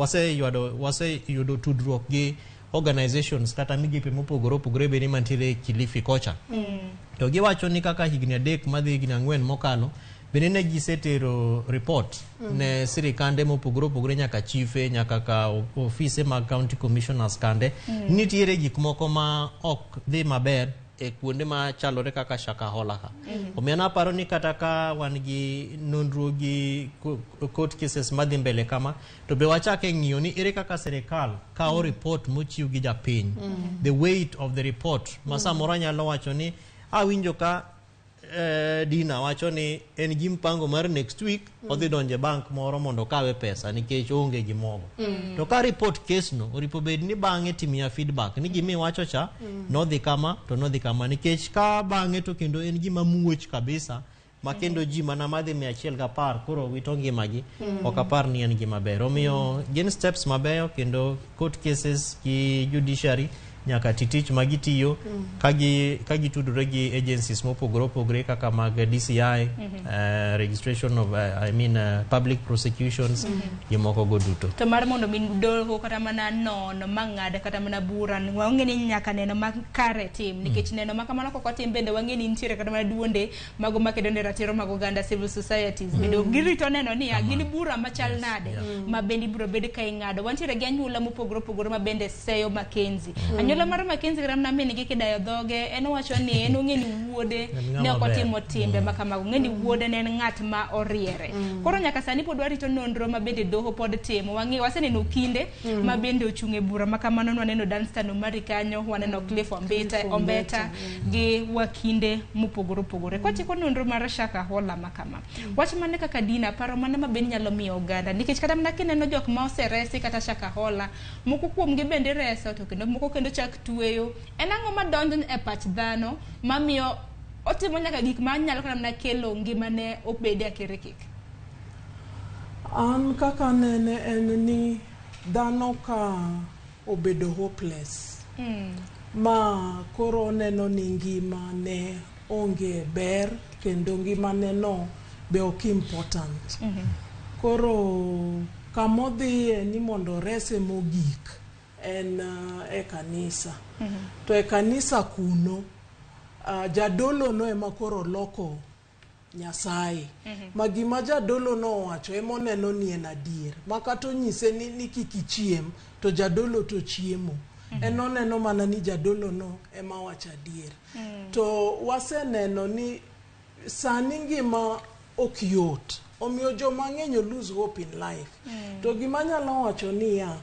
waseyudo tudruok gi organizations kata migepe mopogore opogore bende mantiere Kilifi kocha. To giwacho ni kaka higni 3 madhi higni 4 mokalo bende ne gisetero report ne sirikande mopogore opogore nyaka chife nyaka ka ofise mag county commissioners kande. Nitiere gik moko ma ok dhi maber e kuonde ma chalore kaka Shakahola ka. Omiyo naparo ni kata ka wan gi nonro gi court cases madhi mbele kama, to be wachake ng'iyo ni ere kaka sirikal kawo report mochiw gi japiny. The weight of the report ma samoro anyalo wacho ni awinjo ka Dina wacho ni en gi mpango mar next week odhi donjo e bank moro mondo okawe pesa nikech oonge gi mogo. To ka report case no oripo bed ni bang'e timiya feedback ni gimi wacho cha nodhi kama to nodhi kama, nikech ka bang'e to kendo en gima muoch kabisa ma kendo ji mana madhi 110 koro wito ngimagi. Ok apar ni en gima ber. Omiyo gin steps mabeyo, kendo court cases gi judiciary nyaka ti tich ma gitiyo ka gitudore gi agencies mopogore opogore kaka mag DCI, registration of I mean public prosecutions gi moko go duto.
To mar mondo mi doho kata mana nono mang'ad kata mana bura, wang'e ni nyaka neno makare tim, nikech neno ma kamano kok otim bende wang'e ni nitiere kata mana duonde mago makedo ne ratiro mag oganda, civil societies, bende girito neno ni gin bura machal nade ma bende ibiro bed ka ing'ado. Wantiere gi anyuola mopogore opogore ma bende seyo Mackenzie. Anyuola mar Mackenzie kata mana min gi kidayo dhoge, en owacho ni en ong'e ni wuode ne ok otimo timbe ma kamago, ong'e ni wuode ne en ng'at ma oriere. Koro nyaka sani pod warito nonro ma bende doho pod timo. Wang'e waseneno kinde ma bende ochung' e bura ma kamano, nwaneno Danstan Omari kanyo, waneno Cliff Ombeta, Ombeta gi wakinde mopogore opogore. Kwatieko nonro mar Shakahola ma kama, wach mane kaka Dina, paro mane ma bende nyalo miyo oganda, nikech kata mana kineno jok ma oseresi kata Shakahola, moko kuomgi bende reso to kendo moko kendo chak tweyo. En ang'o madonjo e pach dhano mamiyo otimo nyaka gik ma nyalo kata mana kelo ngimane obede akirikik?
An kaka nene en ni dhano ka obedo hopeless ma koro oneno ni ngima ne onge ber kendo ngimane no be ok important. Koro kamodhiye ni mondo orese mogik en e kanisa. To e kanisa kuno jadolo no ema koro loko Nyasaye. Ma gima jadolo no owacho ema oneno ni en adier. Ma kata onyise ni kik ichiem to jadolo to chiemo. En oneno mana ni jadolo no ema wacho adier. To waseneno ni sani ngima ok yot. Omiyo joma ng'eny lose hope in life. To gima anyalo wacho niya,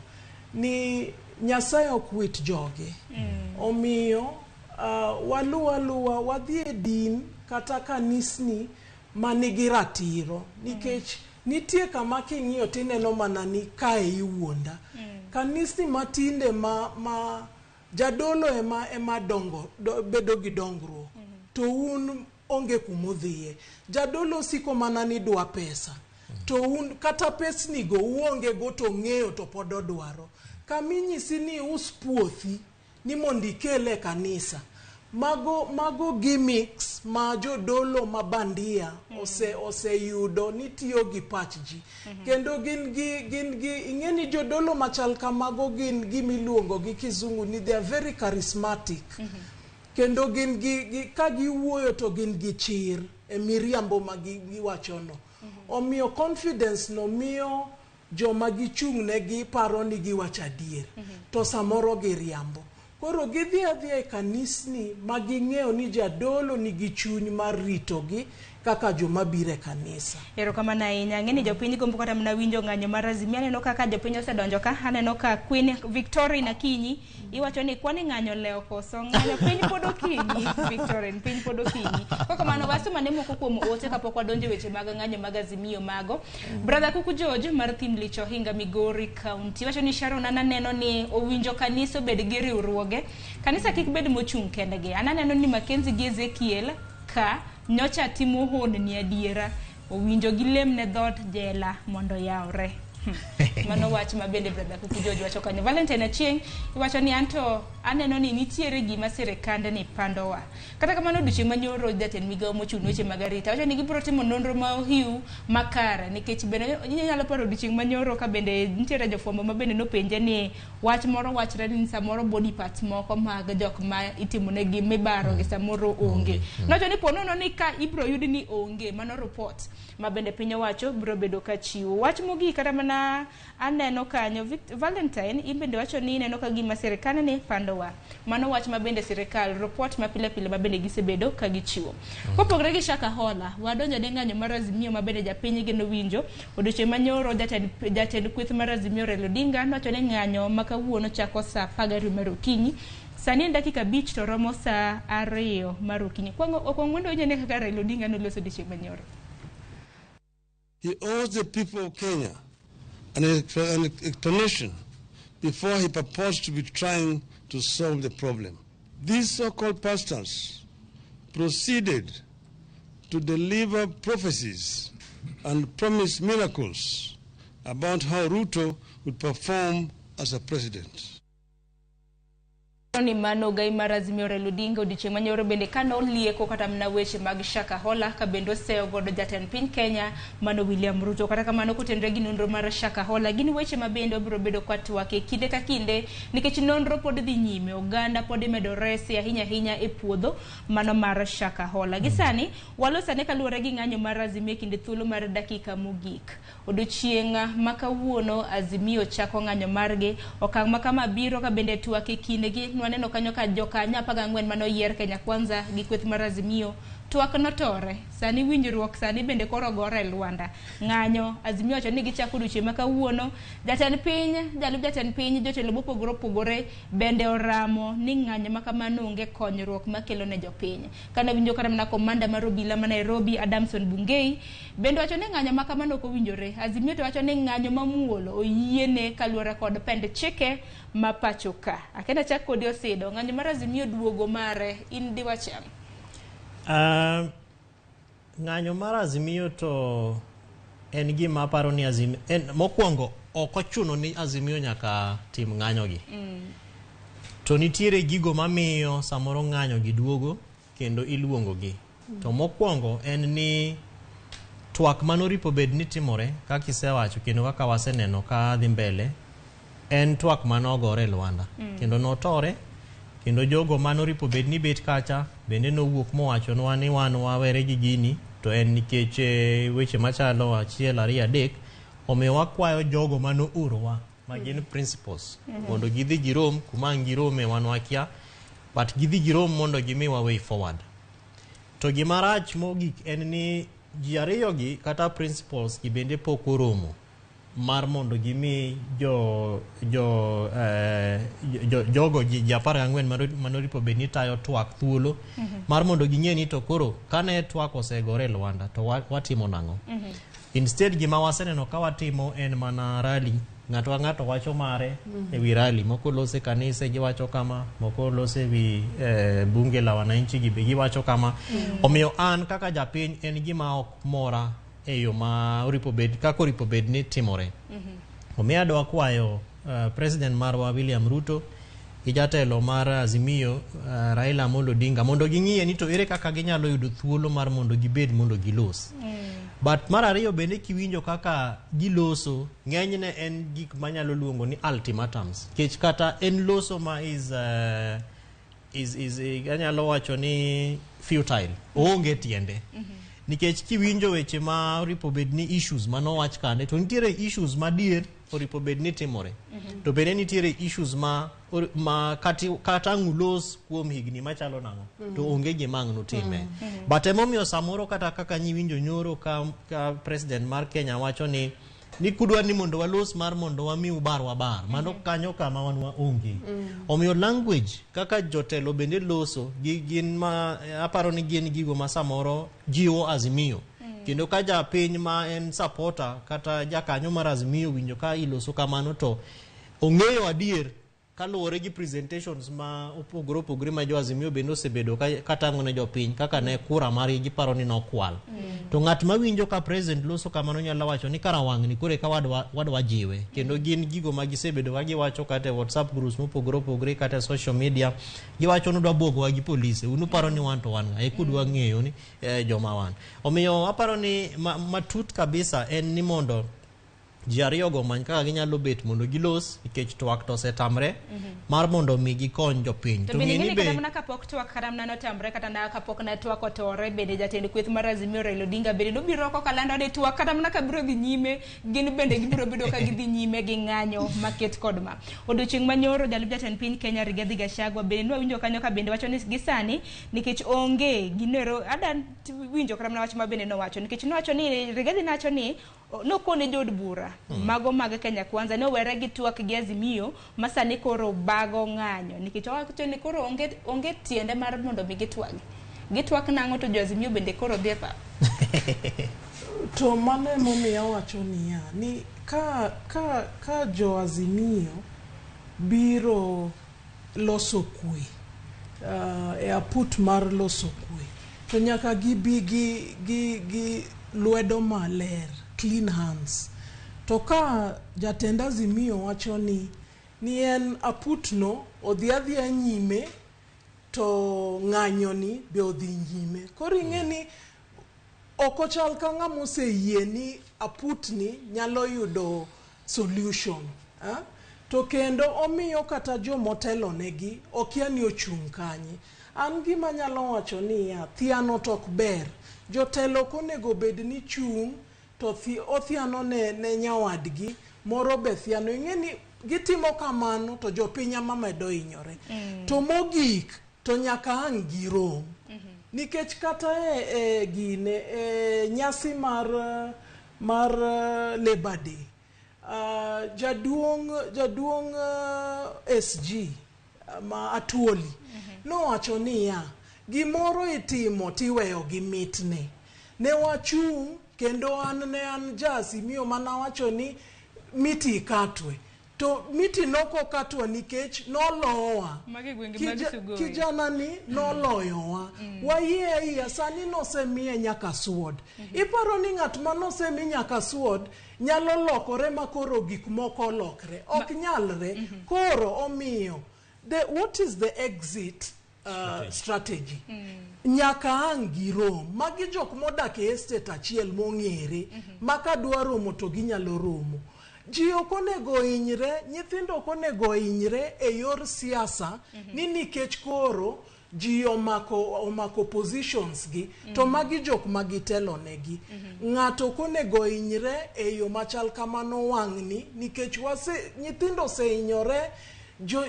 ni Nyasaye ok wit joge. Omiyo waluw aluwa, wadhi e din kata kanisni manigi ratiro, nikech nitie kama king'iyo tineno mana ni kae iwuonda. Kanisni matinde ma jadolo ema dongo bedo gi dongruok, to un onge kumodhiye. Jadolo siko mana ni dwa pesa, to un kata pesni go uonge go to ng'eyo to pod odwaro. Kaminyisi ni us puothi ni mondo ikele e kanisa, mago gimmicks ma jodolo ma bandia oseyudo ni tiyo gi pach ji. Kendo gin gi ing'e ni jodolo machal kamago gin gimiluongo gi kizungu ni they are very charismatic. Kendo gin gi ka giwuoyo to gin gi chir e miriambo ma giwachono. Omiyo confidence no miyo joma gichung' negi paro ni giwacho adier, to samoro giriambo. Koro gidhi adhiya e kanisni ma ging'eyo ni jadolo nigi chuny mar ritogi kaka joma biro e kanisa.
Erokamano ahinya. Ang'e ni jopiny gombo kata mana winjo ng'anyo mar Azimio. Aneno kaka jopiny osedonjo ka. Aneno ka Queen Victorine Akinyi iwacho ni kwani ng'anyo lewo koso ng'anyo piny pod okinyi. Victorine, piny pod okinyi. Koko mano wasoma ne moko kuom ote kapok wadonjo weche mag ng'anyo mag Azimio mago. Brother Kuku George mar Thimlich Ohinga Migori County wacho ni Sharon an aneno ni owinjo kanisa obed gi riwruoge. Kanisa kik bed mochung' kendgi. An aneno ni Mackenzie gi Ezekiel ka nyocha timo honni adiera, owinjo gilem ne dhoot jela mondo yawre. Mano wach ma bende Brother Kuku George wacho kanyo. Valentine Achieng' iwacho ni anto aneno ni nitiere gima sirikande ni pandowa. Kata kamano odiochieng' manyoro jatend migawo mochung' ne weche mag arita wacho ni gibiro timo nonro ma ohiu makare, nikech bende inyalo paro odiochieng' manyoro ka bende nitiere jofwambo ma bende nopenje ni wach moro wachre ni samoro body parts moko mag jok ma itimonegi mibaro gi samoro onge. Nowacho ni ponono ni ka ibiro yud ni onge, mano report ma bende piny owacho biro bedo ka chiwo. Wach mogik kata mana mana aneno kanyo Valentine in bende wacho ni ineno ka gima sirikal ni pandowa. Mano wach ma bende sirikal report ma pile pile ma bende gisebedo ka gichiwo. Kopogore gi Shakahola, wadonjo ne ng'anyo mar Azimio ma bende japiny geno winjo. Odiochieng' manyoro jatend kweth mar Azimio Raila Odinga nowacho ni ng'anyo ma kawuono chako saa 12 mar okinyi. Sani en dakika 5 to romo saa 2 mar okinyi. Kwang mondo winjo kaka Raila Odinga noloso odiochieng' manyoro.
He owes the people of Kenya an explanation before he purports to be trying to solve the problem. These so-called pastors proceeded to deliver prophecies and promise miracles about how Ruto would perform as a president.
Ni mano gai mar Azimio Raila Odinga odiochieng' manyoro bende kano lieko kata mana weche mag Shakahola ka bende oseyo godo jatend piny Kenya mano William Ruto. Kata kamano kotenore gi nonro mar Shakahola gin weche ma bende obiro bedo kwa twak e kinde ka kinde nikech nonro pod dhi nyime, oganda pod imedo resi ahinya ahinya e puodho mano mar Shakahola. Gi sani walosane kaluwore gi ng'anyo mar Azimio e kinde thuolo mar dakika mogik. Odiochieng' ma kawuono Azimio chako ng'anyo margi, okang' ma kama biro ka bende twak e kindegi nwaneno kanyo ka jokanyo 14 mane oyier Kenya Kwanza gi kweth mar Azimio twak notore. Sani winjruok sani bende koro gore e lwanda. Ng'anyo Azimio wacho ni gichako odiochieng' ma kawuono. Jatend piny, jalup jatend piny, jotelo mopogore opogore bende oramo ni ng'anyo ma kamano onge konyruok makelo ne jopiny. Kana winjo kata mana komanda mar obila ma Nairobi Adamson Bungei bende wacho ni ng'anyo ma kamano ok owinjore. Azimio to wacho ni ng'anyo mamuol oyiene kaluwore kod pend chike ma pacho ka. Akenda chak kodi Osido, ng'anyo mar Azimio duogo mare in diwach ang'o?
Ng'anyo mar Azimio to en gima aparo ni Azimio en mokwongo ok ochuno ni Azimio nyaka tim ng'anyo gi. To nitiere gigo mamiyo samoro ng'anyo gi duogo kendo iluongo gi. To mokwongo en ni twak manoripo bed ni timore kaka isewacho kendo kaka waseneno ka dhi mbele en twak manogore e lwanda. Kendo notore kendo jogo manoripo bed ni bet kacha bende nowuok mowachonwa ni wan wawere gi gini to en nikech weche machalo 1 2 3 omiyo wakwayo jogo manoorowa ma gin principals mondo gidhi girom kuma ang' girome wan wakia but gidhi girom mondo gimiwa way forward. To gima rach mogik en ni ji ariyo gi kata principals gi bende pok oromo mar mondo gimi jogo ji 14 manoripo bed ni tayo twak thuolo mar mondo ging'e ni to koro kane twak osegore e lwanda to watimo nang'o. Instead gima waseneno ka watimo en mana rally. Ng'ato ka ng'ato wacho mare ewi rally. Moko lose kanise giwacho kama, moko lose ewi bunge la wananchi gi be giwacho kama. Omiyo an kaka japiny en gima ok mora e yo ma oripo bed kaka oripo bed ni timore. Omiyo adwa kwayo president marwa William Ruto gi jatelo mar Azimio Raila Amolo Odinga mondo ging'iye ni to ere kaka ginyalo yudo thuolo mar mondo gibed mondo gilos. But mar ariyo bende kiwinjo kaka giloso ng'enyne en gik manyalo luongo ni ultimatums. Nikech kata en loso ma is anyalo wacho ni futile. Oonge tiende. Nikech kiwinjo weche ma oripo bed ni issues manowach kande to nitiere issues madier oripo bed ni timore. To bende nitiere issues ma kata ang' ulos kuom higni machalo nang'o to onge gima ang' nutime. But emomiyo samoro kata kaka nyiwinjo nyoro ka president mar Kenya wacho ni kudwa ni mondo walos mar mondo wamiu bar wabar mano kanyo kama wan waonge. Omiyo language kaka jotelo bende loso gin ma aparo ni gin gigo ma samoro jiwo Azimio. Kendo ka japiny ma en supporter kata jakanyo mar Azimio winjo ka iloso kamano to ong'eyo adier kaluwore gi presentations ma opogore opogore ma jo Azimio bende osebedo katang'o ne jopiny kaka ne kura margi giparo ni nokwal. To ng'at mawinjo ka president loso kamano nyalo wacho ni kara wang'ni koro eka wadwa jiwe. Kendo gin gigo ma gisebedo ka giwacho kata e WhatsApp groups mopogore opogore kata e social media giwacho ni udwa bwogowa gi polise un uparo ni wan to wan ng'a eka udwa ng'eyo ni joma wan. Omiyo aparo ni matut kabisa en ni mondo Ji ariyogo omany kaka ginyalo bet mondo gilos nikech twak to osetamre mar mondo mi gikony jopiny.
To
To
bende
ng'e
ing'e
ni
ni
be
kata mana kapok twak kata mana notamre kata na kapok na twak otore bende jatend kweth mar Azimio Raila Odinga bende nobiro oko kalando ni twak kata mana ka biro dhi nyime gin bende gibiro bedo ka gidhi nyime gi ng'anyo maket kod ma. Odiochieng' manyoro jalup jatend piny Kenya Rigathi Gachagua bende nwawinjo kanyo ka bende wacho ni gi sani nikech onge ginero ada winjo kata mana wach ma bende nowacho nikech nowacho ni Rigathi nowacho ni nokone jood bura mago mag Kenya Kwanza ne owere gi twak gi Azimio ma sani koro bago ng'anyo nikech owacho ni koro onge, onge tiende mar mondo mi gitwagi gitwak nang'o to jo Azimio bende koro dhi e pap.
To mano emomiyo awacho niya ni ka, ka, ka jo Azimio biro loso kwe e aput mar loso kwe to nyaka gibi gi, gi, gi lwedo maler, clean hands. To ka jatend Azimio wacho ni ni en aputno odhi adhiya nyime to ng'anyo ni be odhi nyime. Koro ing'e ni ok ochal ka ng'ama oseyie ni aputni nyalo yudo solution. Ah? To kendo omiyo kata jomotelonegi okia ni ochung' kanye. An gima anyalo wacho niya, thiano to ok ber. Jotelo ok onego bed ni chung' to othiano ne, ne nyawadgi, moro be thiano. Ing'e ni gitimo kamano to jopiny ema medo hinyore. To mogik to nyaka ang' girom. Nikech kata e, e gine, e nyasi mar, mar Labor Day, jaduong' jaduong' SG ma Atuoli nowacho niya, gimoro itimo tiweyo gi mitne. Ne wachung' kendo an ne an ja Azimio manawacho ni miti ikatwe. To miti nokokatwa nikech nolowa.
Magi gwenge mag Sugoi.
Kijana ni noloyowa. Wayie ahiya sani nosemiye nyaka sword. Iparo ni ng'at ma nosemi nyaka sword nyalo lokore ma koro gik moko olokre. Ok nyalre. Koro omiyo what is the exit strategy? Nyaka ang' girom. Magi jok modak e estate achiel mong'ere ma ka dwa romo to ginyalo romo. Ji ok onego hinyre, nyithindo ok onego hinyre e yor siasa ni nikech koro ji omako, omako positions gi to magi jok ma gitelo negi. Ng'ato ok onego hinyre e yo machal kamano wang'ni nikech wase, nyithindo osehinyore,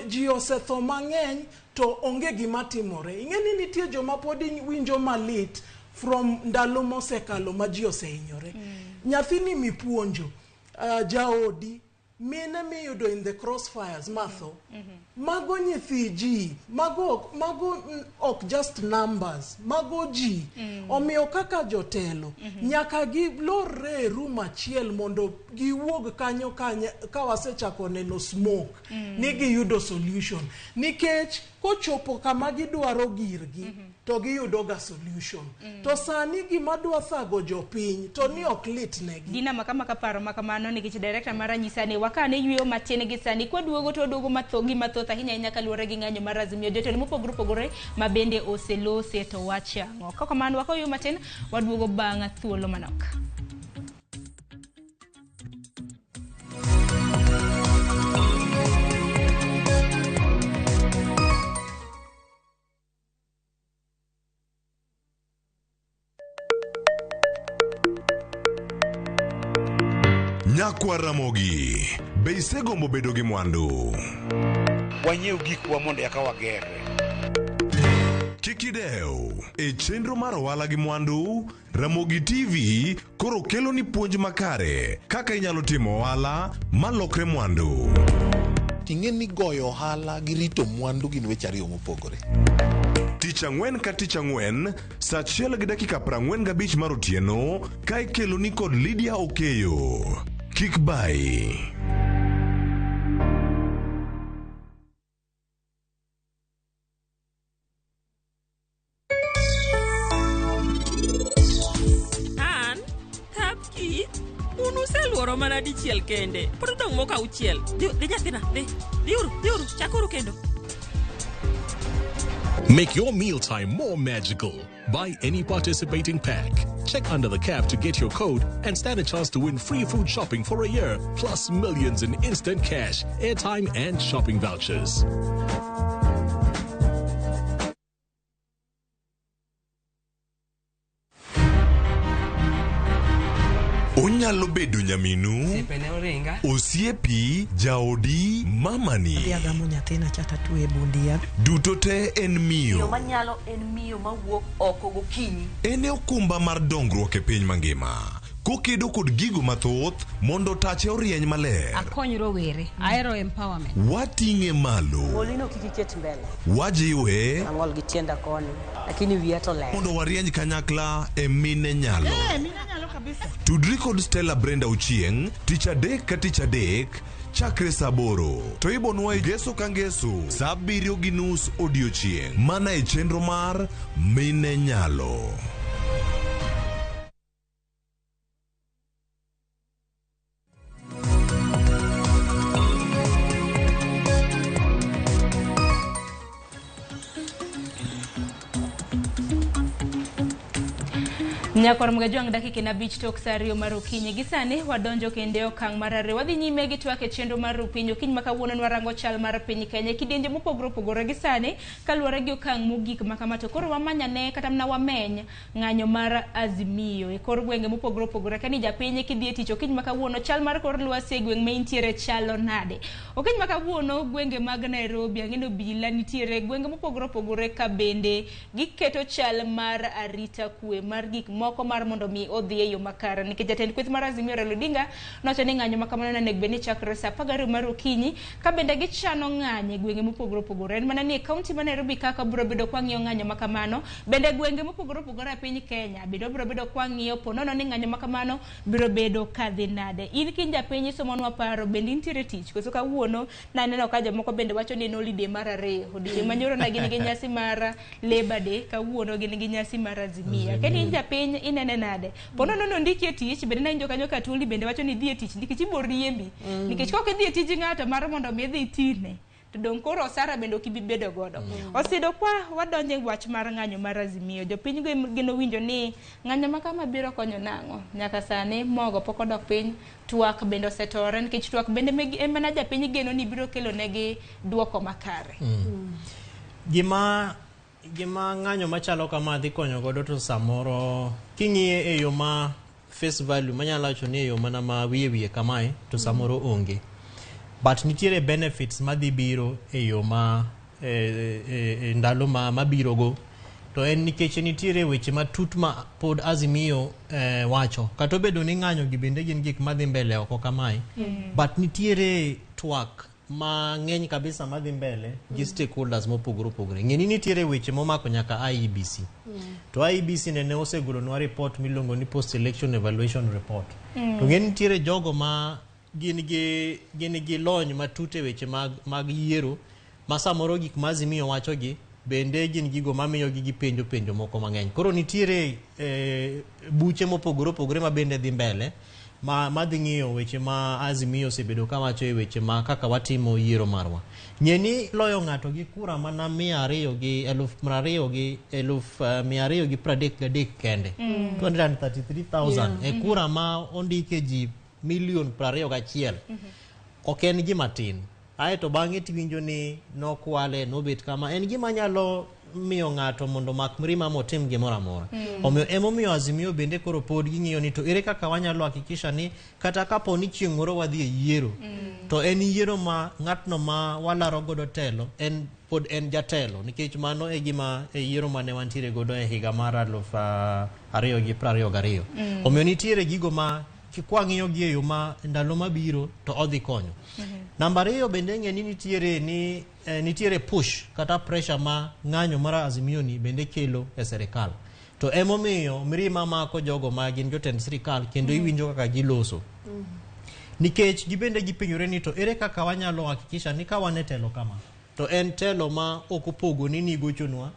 ji osetho mang'eny to onge gima timore. Ing'e ni nitie joma pod winjo malit from ndalo mosekalo ma ji osehinyore. Nyathini mipuonjo, jaodi, mine miyudo in the crossfires matho, mago nyithi ji, mago, mago ok just numbers, mago ji. Omiyo kaka jotelo, nyaka gilorre e room achiel mondo giwuog kanyo kanya, ka wasechako neno smoke, ni giyudo solution. Nikech kochopo kama gidwaro girgi, to giyudo ga solution. To sani gima dwa thago jopiny, to ni ok lit negi.
Gina makama ka paro makamano nikech director mara nyisa ni wakane yweyo matin gi sani kwaduogo to waduogo matho gi mathoth ahinya ahinya kaluwore gi ng'anyo mar Azimio. Jotelo mopogore opogore ma bende oselose to wacho ang'o. Kok kamano wakaw yweyo matin waduogo bang' thuolo manok.
Nyakwa Ramogi, be isegombo bedo gi mwandu?
Wanyiew gikwa mondo eka wagerre.
Kik idew, e chenro mar ohala gi mwandu, Ramogi TV koro kelo ni puonj makare kaka inyalo timo ohala malokre mwandu.
Ting'e ni goyo ohala gi rito mwandu gin weche ariyo mopogore.
Tich ang'wen ka tich ang'wen, saa 1:45 mar otieno, ka ikelo ni kod Lydia Okeyo. Kik bai.
An, Tapki, un useluoro mana dichiel kende. Pod odong' moko auchiel. Dhi, dhi nyathina, dhi. Dhiuru, dhiuru, chakuru kendo.
Make your mealtime more magical. Buy any participating pack. Check under the cap to get your code and stand a chance to win free food shopping for a year, plus millions in instant cash, airtime, and shopping vouchers.
Onyalo bedo nyaminu,
Osiepene oringa.
osiepi, jaodi, mamani.
Adhi agamo nyathina cha tatwe e bund yath.
Duto te en
Miyo
miyo.
manyalo en miyo mawuok oko gokinyi.
En e okumba mar dongruok e piny mangima. Kokedo kod gigo mathoth mondo tache orieny maler.
Akony rowere. Ahero empowerment.
Wating'e malo.
Molino kik iket mbele.
Wajiwe
Ang'ol gi tienda koni, lakini wiya to ler.
mondo warieny kanyakla e mine nyalo.
Eh, mine nyalo kabisa.
Tudri kod Stella Brenda Ochieng' tich adek ka tich adek chakre saa aboro to ibonwa e ngeso ka ngeso saa abiriyo gi nus odiochieng' mana e chenro mar Mine Nyalo.
Nyakwar Mgajwang' dakika en 5 tok saa 2 mar okinyi. Gi sani wadonjo kendo e okang' mar ariyo. Wadhi nyime gi twak e chenro mar Rupiny. Okinyi ma kawuono nwarango chal mar piny Kenya e kidienje mopogore opogore. Gi sani kaluwore gi okang' mogik ma kama to koro wamanyane kata mana wameny ng'anyo mar Azimio e kor gwenge mopogore opogore. Kani japiny kidhi e tich okinyi ma kawuono chal mar kor lwasi e gweng' ma intiere chalo nade? Okinyi ma kawuono gwenge mag Nairobi ang'e ni obila nitiere gwenge mopogore opogore ka bende giketo chal mar arita kwe mar gik moko mar mondo mi odhi e yo makare nikech jatend kweth mar Azimio Raila Odinga nowacho ni ng'anyo ma kamano onego bed ni chakre saa 12 mar okinyi ka bende gichano ng'anyo e gwenge mopogore opogore. En mana ni e kaunti ma Nairobi kaka biro bedo kwang'iyo ng'anyo ma kamano, bende gwenge mopogore opogore e piny Kenya bende wabiro bedo kwang'iyo po nono ni ng'anyo ma kamano biro bedo kadhi nade. In kin japiny isomonwa paro bende intiere tich koso kawuono naneno ka jomoko bende wacho ni en holiday mar ariyo. Odiochieng' manyoro ne gin gi nyasi mar Labor Day, kawuono gin gi nyasi mar Azimio.
Azimio.
Kani in japiny inene nade? Po nono nondiki e tich bende nawinjo kanyo ka Tuli bende wacho ni idhi e tich nikech ibiro riembi. Nikech kok idhi e tij ng'ato mar mondo mi idhi itine to dong' koro osara bende ok ibi bedo godo. Osido kwa wadonjo e wach mar ng'anyo mar Azimio, jopiny geno winjo ni ng'anyo ma kama biro konyo nang'o? Nyaka sani mogo pok odok piny, twak bende osetore nikech twak bende mana japiny geno ni biro kelo negi duoko makare.
Gima ng'anyo machalo kama dhi konyo godo to samoro king'iye e yo ma face value manyalo wacho ni e yo mana ma wiye wiye kamae to samoro onge. But nitiere benefits madhi biro e yo ma e ndalo ma mabiro go to en nikech nitiere weche matut ma pod Azimio wacho kata obedo ni ng'anyo gi bende gin gik madhi mbele oko kamae but nitiere twak mang'eny kabisa madhi mbele gi stakeholders mopogore opogore. Ng'e ni nitiere weche momako nyaka IEBC. To IEBC nene osegolonwa report miluongo ni post election evaluation report. To ng'e ni nitiere jogo ma gin gi lony matut e weche mag yiero ma samoro gik ma Azimio wacho gi bende gin gigo mamiyo gi gipenjo penjo moko mang'eny. Koro nitiere buche mopogore opogore ma bende dhi mbele ma dhi ng'iyo weche ma Azimio osebedo kawacho e weche ma kaka watimo yiero marwa. Ng'e ni loyo ng'ato gi kura mana 233,000 kende. 233,000 e kura ma ondike ji milion 21. Ok en gima tin. Ae to bang'e tiwinjo ni nokwale nobet kama en gima nyalo miyo ng'ato mondo mak mirima motim gimoro amora. Omiyo emomiyo Azimio bende koro pod ging'iyo ni to ere kaka wanyalo hakikisha ni kata kapo ni chieng' moro wadhi e yiero to en yiero ma ng'atno ma walaro godo telo en pod en jatelo nikech mano e gima e yiero mane wantiere godo e higa mar 2022. Omiyo nitiere gigo ma kwang'iyo gi e yo ma ndalo mabiro to odhi konyo. Namba ariyo bende ng'e ni nitiere ni nitiere push kata pressure ma ng'anyo mar Azimio ni bende kelo e sirikal. To emomiyo mirima mako jogo ma gin jotend sirikal kendo iwinjo kaka giloso. Nikech gibende gipenjore ni to ere kaka wanyalo hakikisha ni ka wan e telo kama to en telo ma ok opogo ni nigochonwa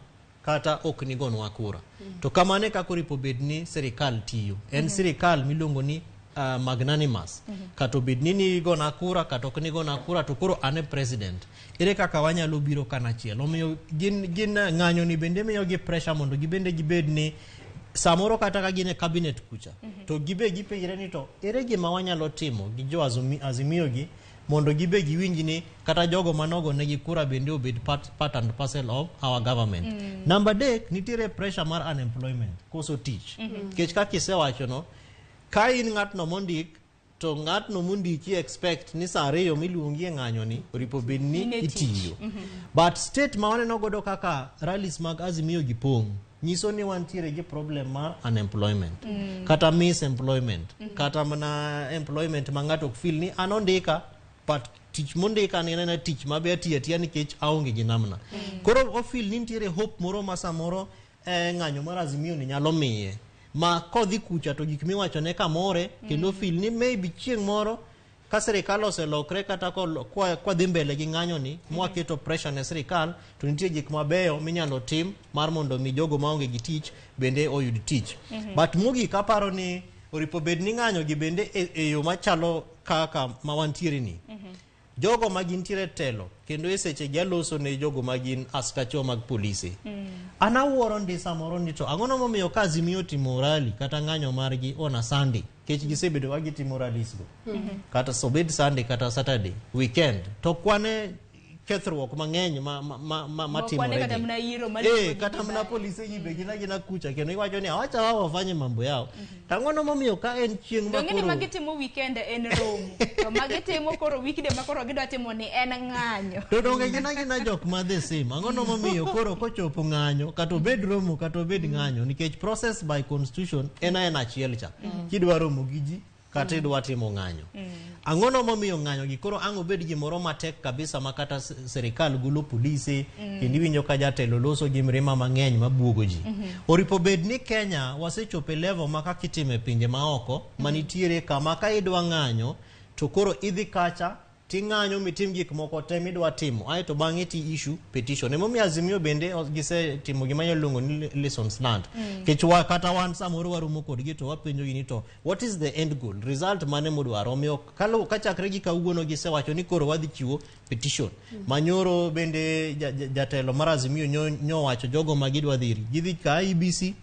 kata ok nigonwa kura. To kamano e kaka oripo bed ni sirikal tiyo. En sirikal miluongo ni Magnanimous. Kata obed ni nigona kura kata ok nigona kura, to koro an e president, ere kaka wanyalo biro kanachiel? Omiyo gin ng'anyo ni bende miyogi pressure mondo gibende gibed ni samoro kata ka gin e cabinet kucha, to gibe gipenjre ni to ere gima wanyalo timo gi jo Azimio gi mondo gibe giwinj ni kata jogo manogo negi kura bende obed part and parcel of our government. Namba 3, nitiere pressure mar unemployment, koso tich. Nikech kaka isewacho no, ka in ng'atno mondik to ng'atno mondiki expect ni sa 2 miluongi e ng'anyo ni oripo bed ni
In e tich.
itiyo. But state ma waneno godo kaka rallies mag Azimio gi pong' nyiso ni wantiere gi problem mar unemployment, kata misemployment, kata mana employment ma ng'ato ok feel ni an ondika, but tich mondika ni en ena tich mabe atiyo atiya nikech aonge gi namna. Koro o feel ni nitiere hope moro ma samoro ng'anyo mar Azimio ni nyalo miye ma kodhi kucha to gik miwachone kamore kendo feel ni maybe chieng' moro ka sirikal oselokre kata kwadhi mbele gi ng'anyo ni mwaketo pressure ne sirikal, to nitie gik mabeyo minyalo tim mar mondo mi jogo maonge gi tich bende oyud tich. But mogik, aparo ni oripo bed ni ng'anyo gi bende e yo machalo kaka ma wantiere ni, jogo ma gintiere telo kendo e seche gi aloso ne jogo ma gin askachewa mag polise. An awuoro ndi samoro ni to ang'ono momiyo ka Azimio timo rally kata ng'anyo margi on a Sunday, kech gisebedo ka gitimo rallies go, kata sobed Sunday kata Saturday weekend, to kwane kethruok mang'eny ma
Kwane
timore
kata
gi.
mana yiro
Kata mana polise gi be gin agina kucha kendo iwacho ni awacha wao wafanye mambo yao. To ang'ono momiyo ka en chieng' ma
Donge ni
koro
magitimo weekend en romo, to magitimo koro weekday ma koro gidwa timo ni en ng'anyo.
To donge gin agina jok ma the same? Ang'ono momiyo koro kochopo ng'anyo, kata obed romo kata obed ng'anyo, nikech process by constitution en aena achiel cha, kidwa romo gi ji kata idwa timo ng'anyo, ang'ono momiyo ng'anyo gi koro ang' obed gimoro matek kabisa ma kata sirikal golo polise, kendo iwinjo ka jatelo loso gi mirima mang'eny mabuogo ji? Oripo bed ni Kenya wasechopo e level ma kaka itimo e pinje maoko manitiere kama ka idwa ng'anyo to koro idhi kacha ting'anyo mitim gik moko te midwa timo, aeto bang'e ti issue petition. Emomiyo Azimio bende gisetimo gima inyalo luongo ni lessons learned. Nikech wa kata wan samoro waromo kodgi to wapenjogi ni to what is the end goal, result mane mudwaro? Omiyo kachakre gi kawuono gisewacho ni koro wadhi chiwo petition. Manyoro bende jatelo mar Azimio nyowacho jogo ma gidwa dhi ir, gidhi ka IEBC,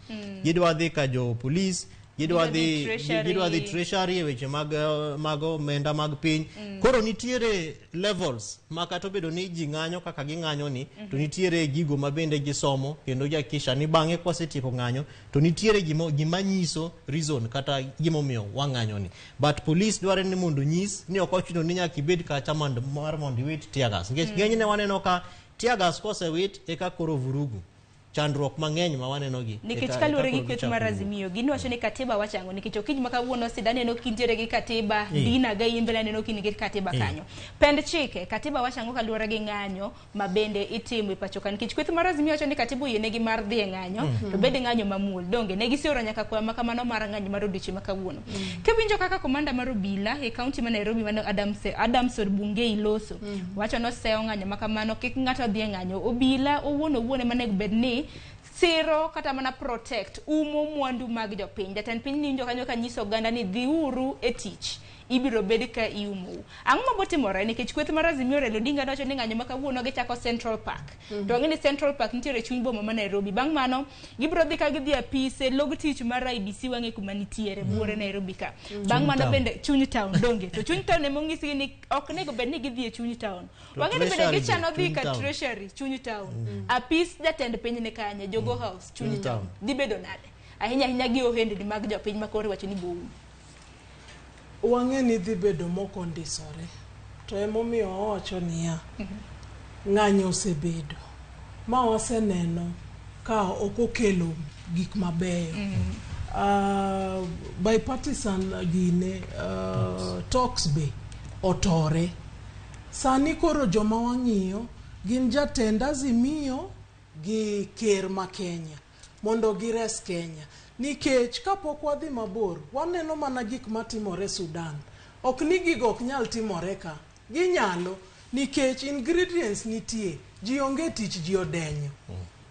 gidwa dhi ka jo police, gidwa
Gidwa dhi
dhi
treasury.
Gidwa dhi treasury e weche mag omenda mag piny. Koro nitiere levels ma kata obedo ni ji ng'anyo kaka ging'anyo ni, to nitiere gigo ma bende gisomo kendo gihakikisha ni bang'e kwasetieko ng'anyo to nitiere gima nyiso reason kata gimomiyo wang'anyo ni. But police dware ni mondo nyis ni ok ochuno ni nyaka ibed kacha mar mondo iwit tear gas, nikech ng'enyne waneno ka tear gas kosewit eka koro vurugu, chandruok mang'eny ma waneno gi
Nikech
eka
kaluwore gi
koro
kweth
gichako
mar
wuok.
Azimio, ginwacho ni katiba wacho ang'o? Nikech okinyi ma kawuono sida aneno kintiere gi katiba, Dina ga in bende aneno kin gi katiba kanyo. Pend chike, katiba wacho ang'o kaluwore gi ng'anyo ma bende itimo e pacho ka? Nikech kweth mar Azimio wacho ni katiba oyienegi mar dhi e ng'anyo, to bed ng'anyo mamuol. Donge ne giseoro nyaka kwayo ma kamano mar ng'anyo mar odiochieng' ma kawuono. Kiwinjo kaka komanda mar obila e kaunti ma Nairobi mano Adamson Bungei loso, wacho nosewo ng'anyo ma kamano, kik ng'ato dhi e ng'anyo. Obila owuon owuon ema onego bed ni siro kata mana protect umo mwandu mag jopiny. Jatend piny ninjo kanyo ka nyiso oganda ni dhiuru e tich, ibiro bed ka iumou. Ang'o mabotimore? Nikech kweth mar Azimio, Raila Odinga nowacho ni ng'anyo ma kawuono gichako Central Park. To wang'e ni Central Park nitiere e chuny boma ma Nairobi. Bang' mano gibiro dhi ka gidhi apise log tich mar IEBC wang'e kuma nitiere buore Nairobi ka. Bang'
Chuny
mano
town.
bende chuny town donge. To chuny town ema onyisgi ni ok onego bed ni gidhi e chuny town.
To
Wang'e ni bende
Treasury be,
gichano dhi
chuny
ka
town.
Treasury chuny town. Apis jatend piny ni kanye, Jogo House chuny
Chuny
town.
town.
Dhi bedo nade? Ahinya ahinya gi ohendni mag jopiny ma koro iwacho ni boum.
Wang'e ni dhi bedo mokondisore, to emomiyo wawacho niya, ng'anyo osebedo ma waseneno ka ok okelo gik mabeyo. Bipartisan gine talks be otore. Sani koro joma wang'iyo gin jatend Azimio gi ker ma Kenya mondo gires Kenya, nikech kapok wadhi mabor waneno mana gik matimore Sudan. Ok ni gigo ok nyal timore ka, ginyalo, nikech ingredients nitie, ji onge tich, ji odenyo,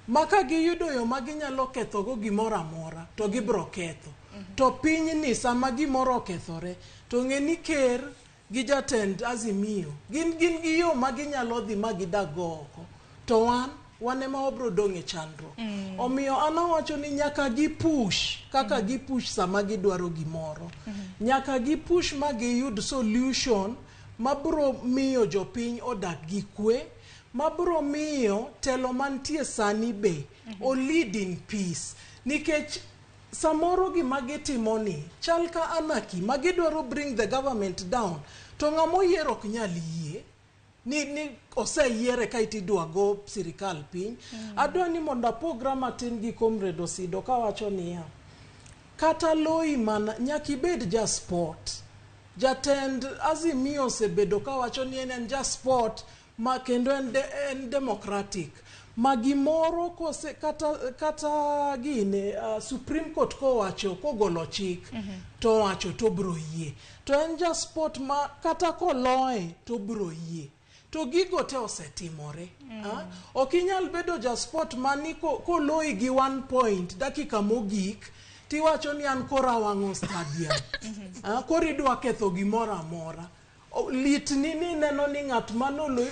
ma ka giyudo yo ma ginyalo kethogo gimoro amora to gibro ketho. To pinyni sama gimoro okethore to ng'e ni ker gi jatend Azimio gin gin gi yo ma ginyalo dhi ma gidag go oko. To wan wan ema wabro dong' e chandruok. Omiyo an awacho ni nyaka gi push kaka gi push sama gidwaro gimoro. Nyaka gi push ma giyud solution mabro miyo jopiny odak gi kwe, mabro miyo telo mantie sani be o lead in peace. Nikech samoro gima gitimo ni chal ka anarchy ma gidwaro bring the government down to ng'ama oyier ok nyal yie ni, ni oseyiere kaeto idwa go sirikal piny. Adwa ni mondo apogra matin gi Comrade Osido kawacho niya, kata loyi mana nyaka ibed ja sport. Jatend Azimio osebedo kawacho ni en en ja sport ma kendo en, de, en democratic ma gimoro kose kata, kata gine Supreme Court kowacho kogolo chik to owacho to bro yie to en ja sport ma kata koloye to bro yie to gigo te osetimore. Ok inyal bedo ja sport mani koloyi gi 1 point dakika mogik tiwacho ni an koro awang'o stadium. Koro idwa ketho gimoro amora. Litni ni neno ni ng'at manoloyi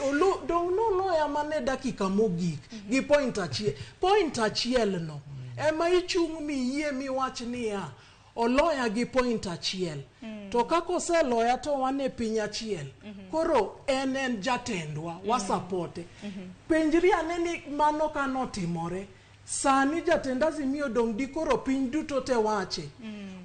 dong' noloya mana e dakika mogik gi point achiel. Point achiel no ema ichung' miyie miwach niya oloya gi point achiel. To kaka oseloya to wan e piny achiel. Koro en en jatendwa, wasapote. Penjri ane ni mano kanotimore, sani jatend Azimio dong' di koro piny duto te wache.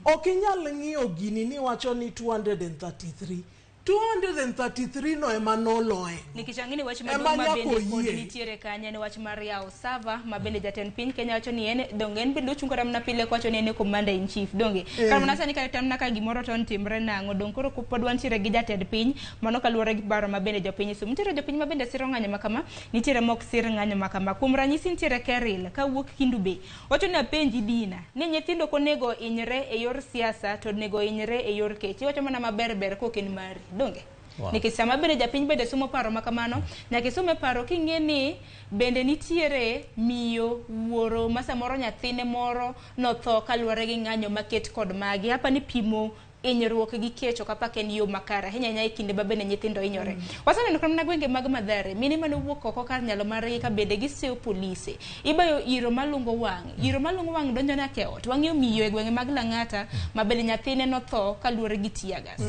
Ok inyal ng'iyo gini ni wacho ni 233. 233 no ema noloye.
Nikech ang'e ni wach
Ema
maduong' ma
nyaka
bende pod
oyie.
nitiere kanyo en wach mar yawo sava ma bende jatend piny Kenya wacho ni en donge en bende ochung' kata mana pile kowacho ni en e commander in chief donge. Kar mana sani kata mana ka gimoro to timre nang'o dong' koro pod wantiere gi jatend piny mano kaluwore gi paro ma bende jopiny sumo. Nitiere jopiny ma bende siro ng'anyo ma kama, nitiere mok sir ng'anyo ma kama. Kuom ranyisi nitiere Keril kawuok Kindu Bay. Wacho ni apenji Dina ni nyithindo ok onego inyre e yor siasa to onego inyre e yor kech. Iwacho mana maber ber kok en mari donge.
Wow.
Nikech sama bende japiny bende somo paro ma kamano, nyaka isom e paro king'e ni bende nitiere miyo, wuoro ma samoro nyathine moro notho kaluwore gi ng'anyo maket kod magi. Hapa ni pimo hinyruok gi kech ok apaka en yo makare ahinya ahinya e kinde ma bende nyithindo hinyore. Waseneno kata mana gwenge mag Mathare, mine mane owuok oko kar nyalo margi ka bende giseyo polise. Ibayo iro malungo wang', iro malungo wang' donjo nyaka e ot. Wang'iyo miyo e gwenge mag Lang'ata ma bende nyathine notho kaluwore gi tear gas.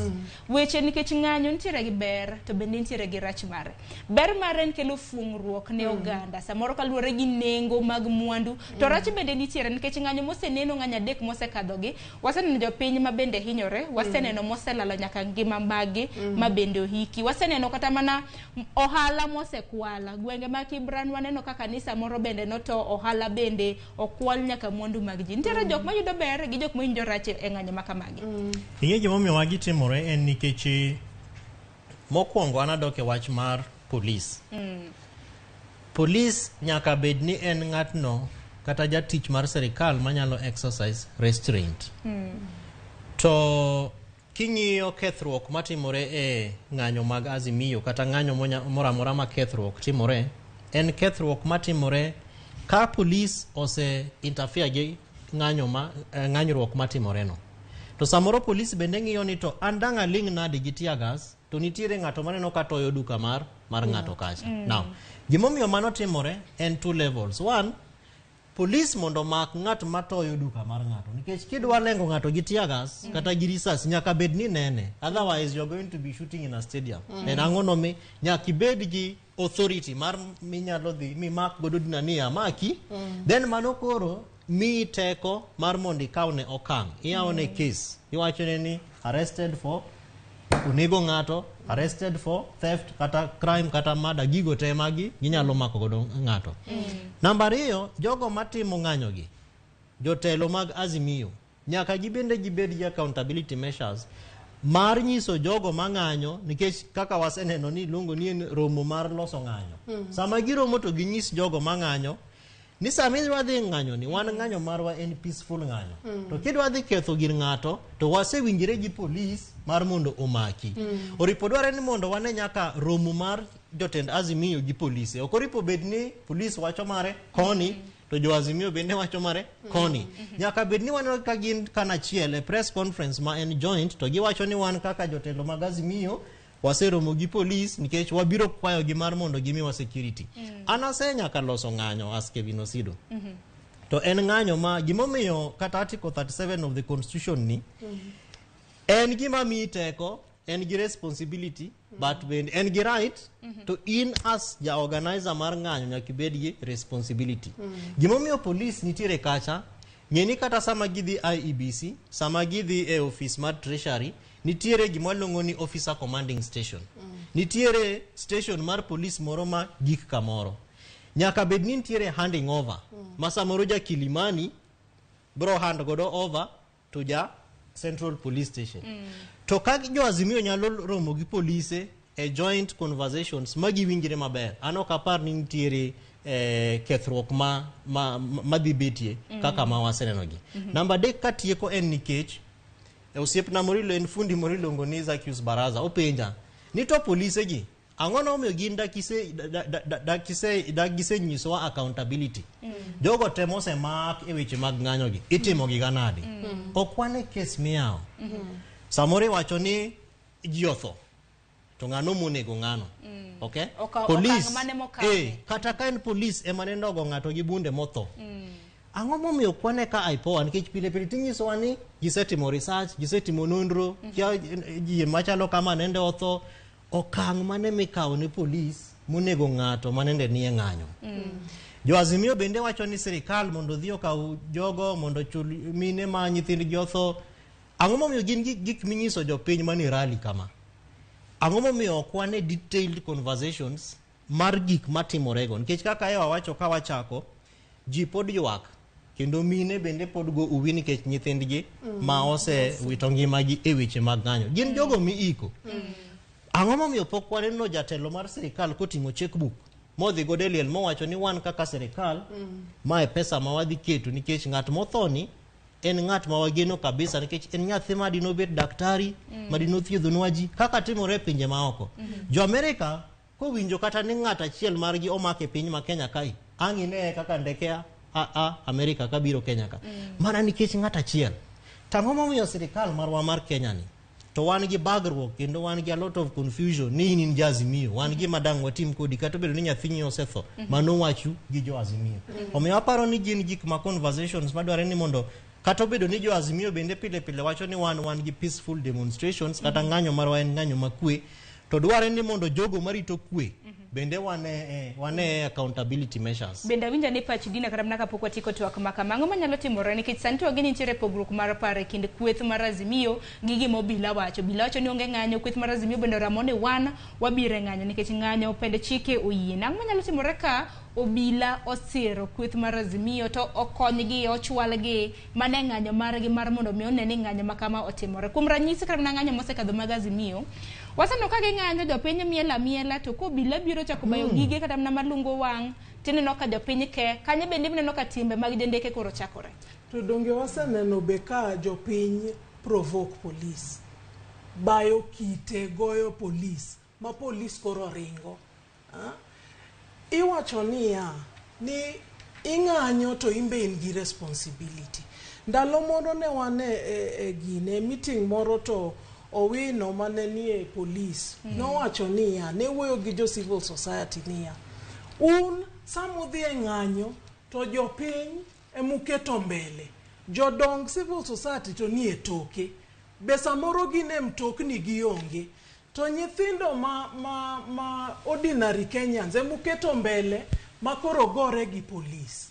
Weche nikech ng'anyo nitiere gi ber to bende nitiere gi rach mare. Ber mare en kelo fuong'ruok ne oganda samoro kaluwore gi nengo mag mwandu to rach bende nitiere nikech ng'anyo moseneno ng'anyo adek mosekadhogi waseneno jopiny ma bende hinyore, waseneno moselalo nyaka ngima maggi ma bende ohiki, waseneno kata mana ohala mosekwala gwenge ma Kibran waneno ka kanisa moro bende noto ohala bende okwal nyaka mwandu mag ji. Nitiere jok mayudo ber gi jok mawinjo rach e ng'anyo ma kamagi.
Ing'e gimomiyo magi timore en nikech mokwongo an adok e wach mar polis. Polis nyaka bed ni en ng'atno kata jatich mar sirikal manyalo exercise restraint. To king'iyo kethruok matimore e ng'anyo mag Azimio kata ng'anyo moro amora ma kethruok timore, en kethruok matimore ka polis ose interfere gi ng'anyo ma ng'anyruok matimore no. To samoro polis bende ng'iyo ni to an dang' aling' nade gi tear gas to nitiere ng'ato maneno ka toyo duka mar ng'ato kacha. Now, gimomiyo mano timore en two levels. One, polis mondo mak ng'at matoyo duka mar ng'ato nikech kidwa lengo ng'ato gi tear gas kata gi risas nyaka bed ni nene, otherwise you are going to be shooting in a stadium. En ang'o no mi nyaka ibed gi authority mar minyalo dhi mimak godo dinani amaki. Then mano koro miyi teko mar mondo ikawne okang', iyawone case, iwachone ni arrested for onego ng'ato, arrested for theft kata crime kata murder, gigo te magi ginyalo mako godo ng'ato. Namba ariyo, jogo matimo ng'anyo gi, jotelo mag Azimio, nyaka gibende gibed gi accountability measures mar nyiso jogo mang'anyo, nikech kaka waseneno ni iluongo ni en romo mar loso ng'anyo. Sama giromo to ginyis jogo mang'anyo ni sama idwa dhi ng'anyo ni wan ng'anyo marwa en peaceful ng'anyo. To kidwa dhi ketho gir ng'ato to wasewinjre gi polis mar mondo omaki. Oripo dware ni mondo wane nyaka romo mar jotend Azimio gi polise. Ok oripo bed ni polis wacho mare koni. to jo Azimio bende wacho mare koni. Nyaka bed ni waneno ka gin kanachiel e press conference ma en joint, to giwacho ni wan kaka jotelo mag Azimio waseromo gi polis nikech wabiro kwayogi mar mondo gimiwa security. An asenyaka loso ng'anyo as Kevin Osido. To en ng'anyo ma gimomiyo kata article 37 of the constitution ni en gima miyi teko, en gi responsibility, but bende en gi right, to in as ja organizer mar ng'anyo nyaka ibed gi responsibility. Gimomiyo police nitiere kacha, ng'e ni kata sama gidhi IEBC, sama gidhi e office mar treasury, nitiere gima waluongo ni officer commanding station. Nitiere station mar police moro ma gik kamoro. Nyaka bed ni nitiere handing over ma samoro ja Kilimani bro hand godo over to ja Central Police Station. To ka jo Azimio nyalo romo gi polise e joint conversations ma giwinjre maber, an ok apar ni nitiere kethruok ma dhi betie kaka ma waseneno gi. Namba adek katieko en nikech osiepna moro en fundi moro iluongo ni Zacchaeus Baraza openja ni to polise gi ang'o nomiyo gin dakise da, da, da, dakise dak gisenyisowa accountability. Jogo te mosemak e weche mag ng'anyo gi itimo gi ganade? Ok wane kes miyawo. Samoro iwacho ni ji otho to ng'ano monego ng'ano? Okay? Police,
Okang' mane mokawe?
Kata ka en police ema nende ogo ng'ato gi bunde motho. Ang'o momiyo ok wane ka IPOA? Nikech pile pile tinyisowa ni gisetimo research, gisetimo nonro, kia ji machalo kama nende otho. Okang' mane mikawo ne polis monego ng'ato manende nie ng'anyo? Jo Azimio bende wacho ni sirikal mondo odhi okaw jogo mondo ochul mine ma nyithindgi otho. Ang'o momiyo gin gik minyiso jopiny manie rally kama? Ang'o momiyo ok wane detailed conversations mar gik matimorego? Nikech kaka e wawacho ka wachako, ji pod ywak kendo mine bende pod go uwi nikech nyithindgi ma osewito ngimagi e weche mag ng'anyo. Gin jogo miiko. Ang'o momiyo pok waneno jatelo mar sirikal koting'o checkbook modhi godo e liel mowacho ni wan kaka sirikal mae pesa ma wadhi keto nikech ng'at mothoni en ng'at ma wageno kabisa nikech en nyathi ma dino bet daktari ma dino thiedhonwa ji kaka timore e pinje maoko. Jo Amerika kowinjo kata ni ng'at achiel margi omak e piny ma Kenya kae, ang' ineye kaka ndeke a Amerika kabiro Kenya ka. Mana nikech ng'at achiel. To ang'o momiyo sirikal marwa mar Kenya ni to wan gi bagruok kendo wan gi a lot of confusion ni in in ja Azimio, wan gima dang' watim kodi kata obedo ni nyathini osetho, mano wachu gi jo Azimio. Omiyo aparo ni gin gik ma conversations madwarore ni mondo kata obedo ni jo Azimio bende pile pile wacho ni wan gi peaceful demonstrations kata ng'anyo marwa en ng'anyo makwe, to dwarore ni mondo jogo marito kwe bende wane accountability measures.
Bende awinjo ni pach Dina kata mana kapok watieko twak ma kama, ang'o manyalo timore nikech sani to wageni nitiere pogruok mar paro e kind kweth mar Azimio gi gima obila wacho. Obila wacho ni onge ng'anyo, kweth mar Azimio bende oramo ni wan wabiro e ng'anyo nikech ng'anyo pend chike oyie. Ang'o manyalo timore ka obila osiro kweth mar Azimio to okonygi, ochwalgi mana e ng'anyo margi mar mondo mi one ni ng'anyo ma kama otimore. Kuom ranyisi kata mana ng'anyo mosekadho mag Azimio, waseneno ka ging'anyo jopiny miel amiela to kobila biro chako bayo gige kata mana malungo wang' tineno ka jopiny ke kanyo bende ineno ka timbe mag jendeke koro chakore.
To donge waseneno be ka jopiny provoke police, bayo kite, goyo police, ma police koro ringo. Iwacho niya, ni ing'anyo to in be in gi responsibility. Ndalo moro ne wan e gine, meeting moro to Owino mane nie police nowacho niya, ne wuoyo gi jo civil society niya, un samudhi e ng'anyo to jopiny emuketo mbele, jodong civil society to nie toke, be samoro gin e mtokni gionge, to nyithindo ma ordinary Kenyans emuketo mbele ma koro gore gi police.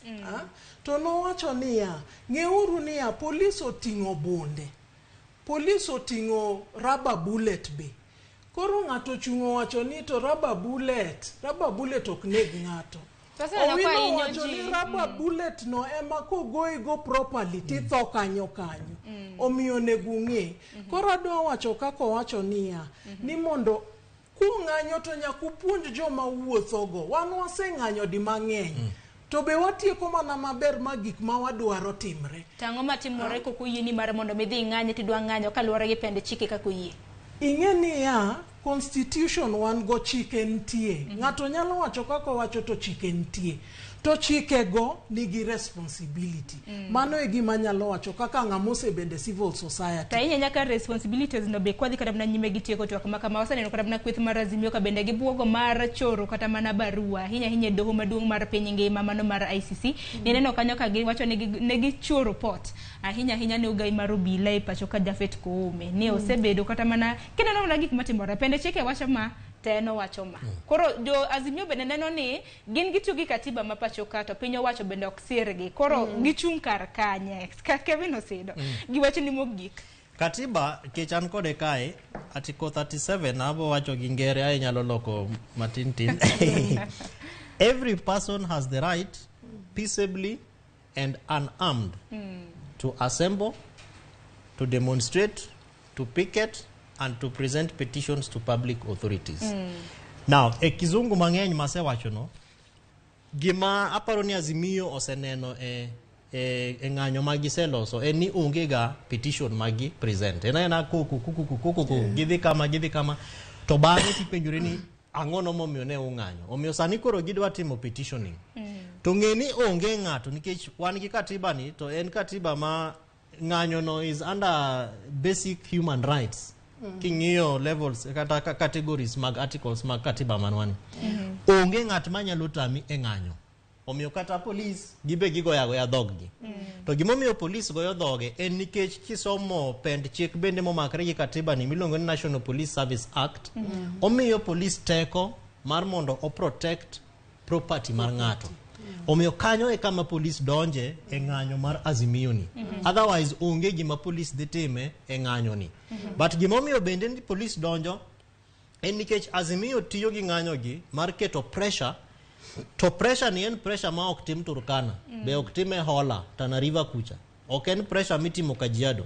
To nowacho niya, ng'euru niya, police oting'o bunde, police oting'o rubber bullet be. Koro ng'ato ochung' owacho ni to rubber bullet ok neg ng'ato. Owino owacho ni rubber bullet no ema kogoyi go properly titho kanyo kanyo. Omiyo onego ung'e. Koro adwa wacho kaka owacho niya, ni mondo kung'anyo to nyaka upuonj joma wuothogo. Wan waseng'anyo di mang'eny. To be watieko mana maber ma gik ma wadwaro timre.
To ang'o matimore kok oyieni mar mondo midhi ing'anye tidwa ng'anyo kaluwore gi pend chike kaka oyie?
Ing'e niya, constitution wan go chike nitie. Ng'ato nyalo wacho kaka owacho to chike nitie. To chikego nigi responsibility. Mano e gima anyalo wacho kaka ng'ama osebedo e civil society.
To ahinya nyaka responsibilities no be kwadhi kata mana nyime gi tieko twak ma kama waseneno kata mana kweth mar Azimio ka bende gibuogo mar choro kata mana barua ahinya ahinya e doho maduong' mar piny ngima mano mar ICC. Nineno kanyo ka giwacho ni ne gichoro pot ahinya ahinya ne ogai mar obila e pacho ka Japhet Koome ni osebedo kata mana kineno mana gik matimore pende chike wacho ma to en owacho ma. Koro jo Azimio bende neno ni gin gitiyo gi katiba ma pacho ka to piny owacho bende ok sirgi. Koro gichung' kar kanye? Ka Kevin Osido. Giwacho ni mogik.
Katiba kech an kode kae Article 37 abo wacho gi ngere ae nyalo loko matin tin. Every person has the right peaceably and unarmed to assemble, to demonstrate, to picket and to present petitions to public authorities. Now, e kizungu mang'eny masewachono, gima aparo ni Azimio oseneno e e ng'anyo ma giseloso en ni onge ga petition ma gi present. En aena koko koko koko koko gidhi kama gidhi kama to bang'e tipenjori ni ang'o no momiyo ne ung'anyo. Omiyo sani koro gidwa timo petitioning. To ng'e ni onge ng'ato nikech wan gi katiba ni to en katiba ma ng'anyo no is under basic human rights. King'iyo levels kata categories mag articles mag katiba manwani. Onge ng'at manyalo tami e ng'anyo. Omiyo kata polis gibe gigoyo agoya dhoggi. To gimomiyo polis goyo dhoge en nikech kisomo pend chik bende momakre gi katiba ni miluongo ni National Police Service Act, omiyo polis teko mar mondo o protect property mar ng'ato. Omiyo kanyo e kama polis donje e ng'anyo mar Azimio ni. Otherwise onge gima polis dhi time e ng'anyo ni. But gimomiyo bende ni polis donjo en nikech Azimio tiyo gi ng'anyo gi mar keto pressure to pressure ni en pressure ma ok tim Turkana, be ok tim e Hola, Tana River kucha. Ok en pressure mitimo Kajiado.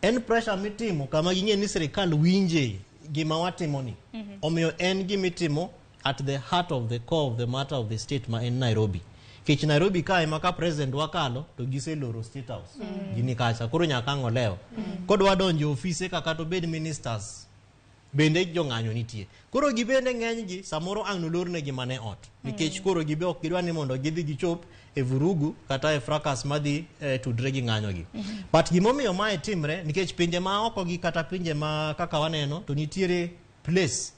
En pressure mitimo kama ging'e ni sirikal winje gima watimo ni. Omiyo en gimitimo at the heart of the core of the matter of the state ma en Nairobi. Kech Nairobi kae ma ka president wakalo to giseloro state house. Gini kacha koro nyaka ang' olew. Kodwa donjo e ofise kaka to bed ministers bende jong'anyo nitie. Koro gibende ng'enygi samoro ang' nolornegi mana e ot. Nikech koro gibe ok gidwa ni mondo gidhi gichop e vurugu kata e fracas madhi tudre gi ng'anyo gi. But gimomiyo mae timre nikech pinje ma oko gi kata pinje ma kaka waneno to nitiere place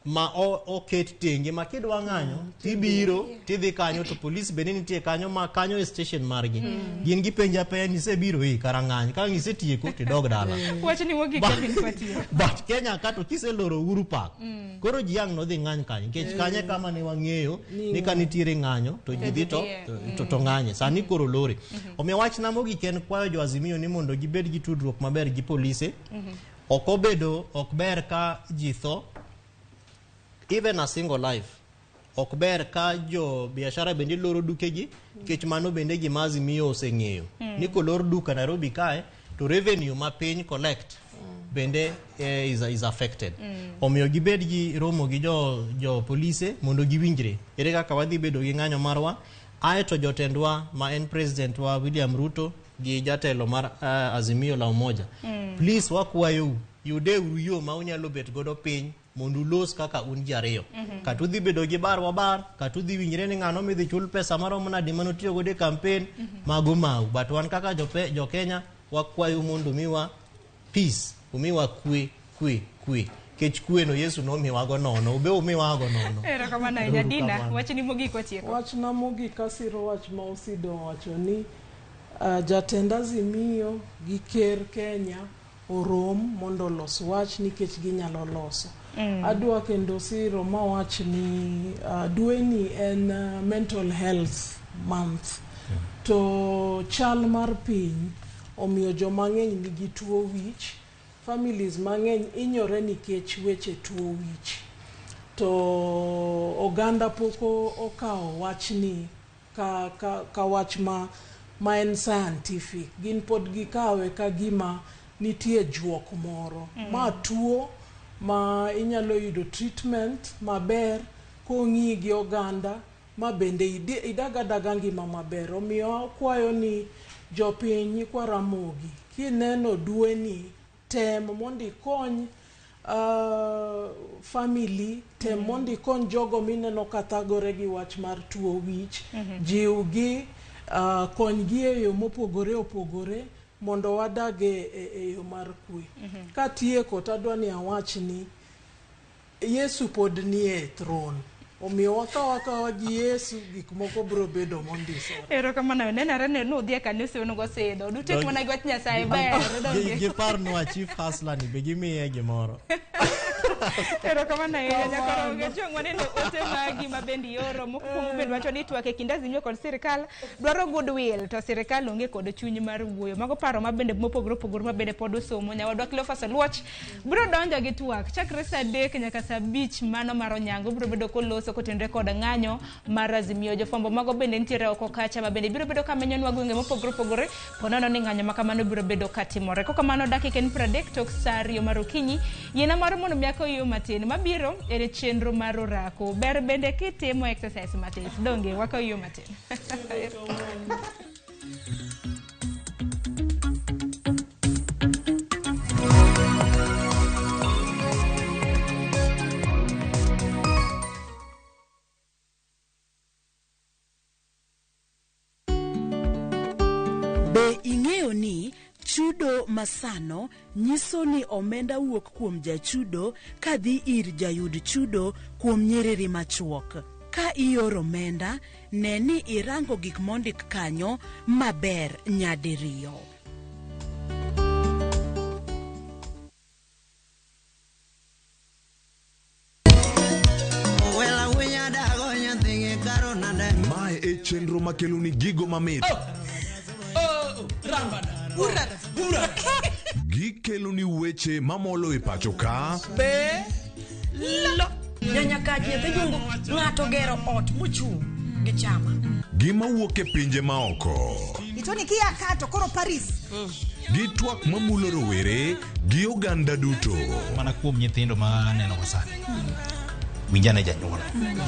ma oket tenge ma kidwa ng'anyo tibiro tidhi kanyo to polis bende nitie kanyo ma kanyo e station margi. Gin gipenjo apenja ni isebiro i kara ng'any ka ang' isetieko tidog dala.
Wach ni mogik Kevin Kwatiyo.
But Kenya ka to kiseloro Uhuru Park koro ji ang' nodhi ng'any kanyo nikech kanyo e kama ne wang'eyo ni ka nitiere ng'anyo to ji dhi to ng'anye sani koro lore. Omiyo wachna mogik en kwayo jo Azimio ni mondo gibed gi tudruok maber gi polise. Ok obedo ok ber ka ji tho even a single life. Ok ber ka jo biashara bende loro dukegi nikech mano bende gima Azimio oseng'eyo ni kolor duka Nairobi kae to revenue ma piny collect bende is affected. Omiyo gibed gi romo gi jo polise mondo giwinjre ere kaka wadhi bedo gi ng'anyo marwa. Ae to jotendwa ma en president wa William Ruto gi jatelo mar Azimio la Umoja, please wakwayou yudeuru yo ma unyalo bet godo piny mondo ulos kaka un ji ariyo. Kata udhi bedo gi bar wabar, kata udhi winjre ni ng'ano midhi chul pesa maromo nade manotiyo godo e campaign mago mau. But wan kaka jo Kenya wakwayo mondo umiwa peace, umiwa kwe kwe kwe. Kech kwe no Yesu nomiwago nono, ube umiwago nono.
Erokamano ahinya
Ero
Dina,
kamano.
wach ni mogik watieko.
Wachna mogik asiro wach ma Osido owacho ni jatend Azimio gi ker Kenya orom mondo olos wach nikech ginyalo loso. Adwa kendo siro mawach ni dweni en mental health month to chal mar piny omiyo joma ng'eny nigi tuo wich families mang'eny hinyore nikech weche tuo wich to oganda pok okawo wachni ka wach ma en scientific gin pod gikawe ka gima nitie juok moro. Ma tuo ma inyalo yudo treatment maber kong'i gi oganda ma bende idag adaga ngima maber. Omiyo akwayo ni jopiny nyikwa Ramogi kineno dweni tem mondo ikony Family tem mondo ikony jogo mineno ka thagore gi wach mar tuo wich. Jiwgi, konygi e yo mopogore opogore mondo wadag e yo mar kwe. Katieko tadwa ni awach ni Yesu pod nie throne. Omiyo wakaw akawa gi Yesu, gik moko biro bedo mondisore.
Erokamano, nenore ni nudhi e kanisa unugo sidho. Dutek mana gi wach Nyasaye ber. Donge?
Giparnwa Chief Hustler ni be gimiye gimoro.
Erokamano ahinya nyakoroge. Chieng' waneno ote magi ma bende ioro. Moko kuom bende wacho ni twak e kind Azimio kod sirikal dwaro goodwill to sirikal onge kod chuny mar wuoyo. Mago paro ma bende mopogore opogore ma bende pod usomo. Nyawadwa Cleophas Oluoch biro donjo gi twak chakre saa 3 nyaka saa 5 mano mar onyango biro bedo koloso kotenore kod ng'anyo mar Azimio. Jofwambo mago bende nitiere oko kacha ma bende biro bedo kamenyonwa gwenge mopogore opogore ponono ni ng'anyo ma kamano biro bedo katimore. Kokamano dakika en 30 tok saa 2 mar okinyi. Yiena mar mondo mi akoyo matin mabiro en chenro mar orako. Ber bende kitimo exercise matin. Donge wakoyo matin.
Be ing'eyo ni chudo masano nyiso ni omenda wuok kuom jachudo kadhi ir jayud chudo kuom nyiriri machuok. Ka ioro omenda, ne ni irango gik mondik kanyo maber nyadiriyo.
Mae e chenro makelo ni gigo mamit. Gikelo ni weche mamolo e pacho ka.
Be lo nyanyakaji nyathi jungu ng'ato gero ot mochung' gi chama.
Gima wuok e pinje maoko.
Itoni kia kato koro Paris.
Gi twak mamulo rowere gi oganda duto.
Mana kuom nyithindo ma aneno sani. Winjane janyuol.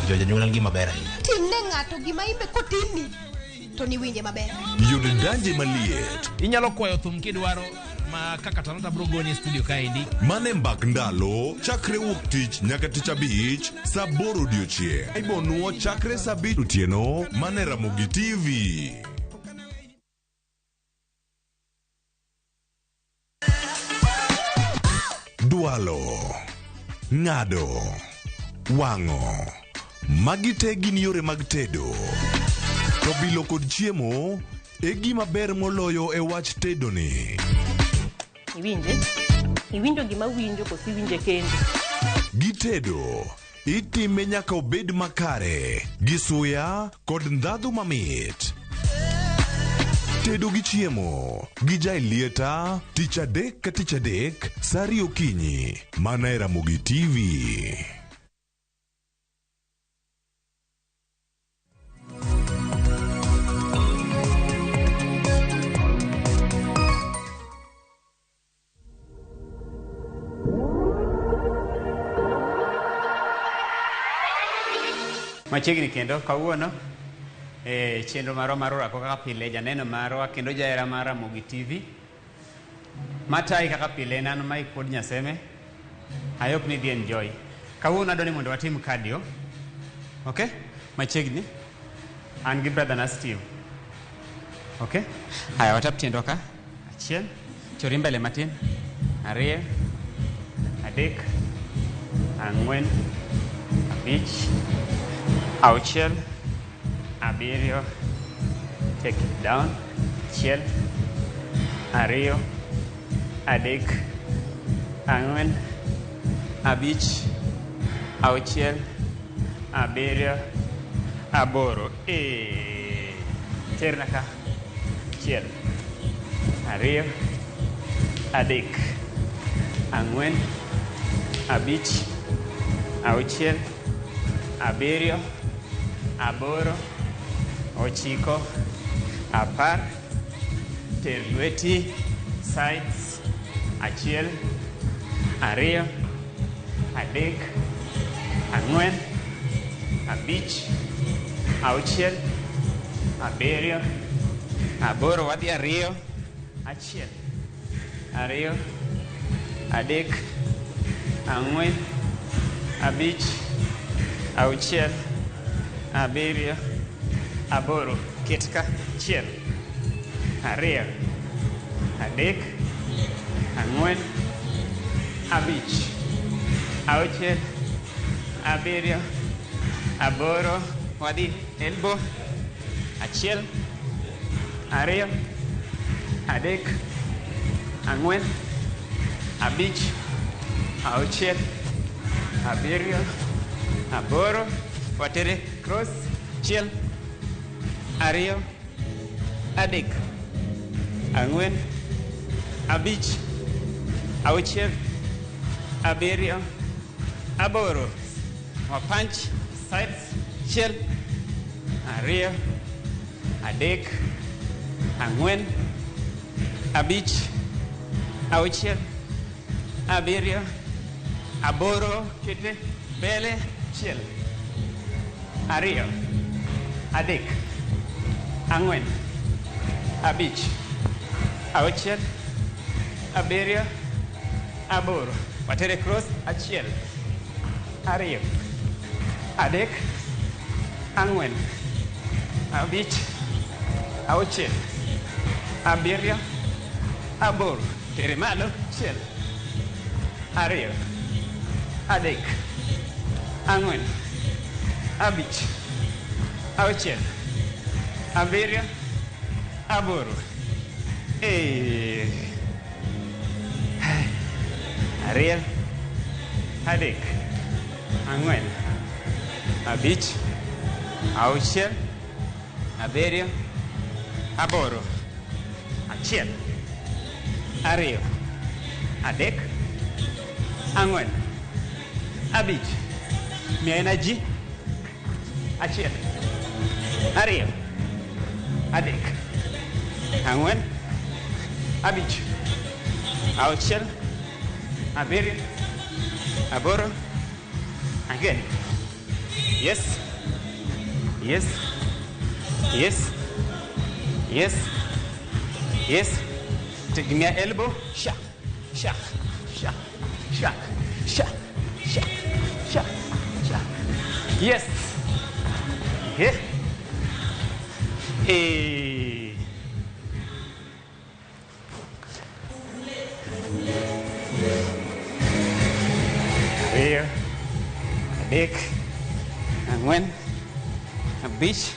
Jo janyuol en gima ber ahinya.
Timne ng'ato gima imbe kotimni to niwinje maber.
Yud danje maliet.
Inyalo kwayo thum kidwaro ma kaka Talanta bro goni e studio kaendi.
Mane mbak ndalo chakre wuok tich nyaka tich abich saa 8 odiochieng'. Ibonuo chakre saa 5 otieno mane Ramogi TV. Dwalo, ng'ado, wang'o. Magi te gin yore mag tedo. To bilo kod chiemo e gima ber moloyo e wach tedo ni.
Iwinje? Iwinjo gima winjo koso iwinje kendi?
Gitedo, itime nyaka obed makare, gi suya kod ndhadhu mamit. Tedo gi chiemo, gi jaelieta, tich adek ka tich adek, saa 2 okinyi, mana e Ramogi TV.
Machiegni kendo kawuono chenro marwa mar orako kaka pile janeno marwa kendo jahera mar Ramogi TV matayi kaka pile en an Mike Wuod Nyaseme. I hope ni idhi enjoy. Kawuono adwa ni mondo watim cardio. Okay? Machiegni an gi brother na Steve. Okay? Haya, watap tiendwa ka. Achiel, chori mbele matin. 2, 3, 4, 5, 6, 7, take it down. 1, 2, 3, 4, 5, 6, 7, 8. Terna ka. 1, 2, 3, 4, 5, 6, 7, 8, 9, 10. Ter lweti sides. 1, 2, 3, 4, 5, 6, 7, 8. Wadhi 2, 1, 2, 3, Ang'wen, abich, auchiel, abiriyo, aboro. Ket ka. Achiel, ariyo, adek, ang'wen, abich, auchiel, abiriyo, aboro. Wadhi elbow. Achiel, ariyo, adek, ang'wen, abich, auchiel, abiriyo, aboro. Watere cross. Achiel, ariyo, adek, ang'wen, abich, auchiel, abiriyo, aboro. Wapunch sides. Achiel, ariyo, adek, ang'wen, abich, auchiel, abiriyo, aboro. Kete mbele. Achiel, ariyo, adek, ang'wen, abich, auchiel, abiriyo, aboro. Watere cross. Achiel, ariyo, adek, ang'wen, abich, auchiel, abiriyo, aboro. Tere malo. Achiel, ariyo, adek, ang'wen, abich, auchiel, abiriyo, aboro. Ariyo, adek, ang'wen, abich, auchiel, abiriyo, aboro. Achiel, ariyo, adek, ang'wen, abich. Miya energy. Achiel, ariyo, adek, ang'wen, abich, auchiel, abiriyo, aboro. Again. Yes, yes, yes, yes, yes. Tegemea elbow. Sha, sha, sha, sha, sha, sha, sha, sha. Yes. Yeah. Eh. Ariyo, adek, ang'wen, abich,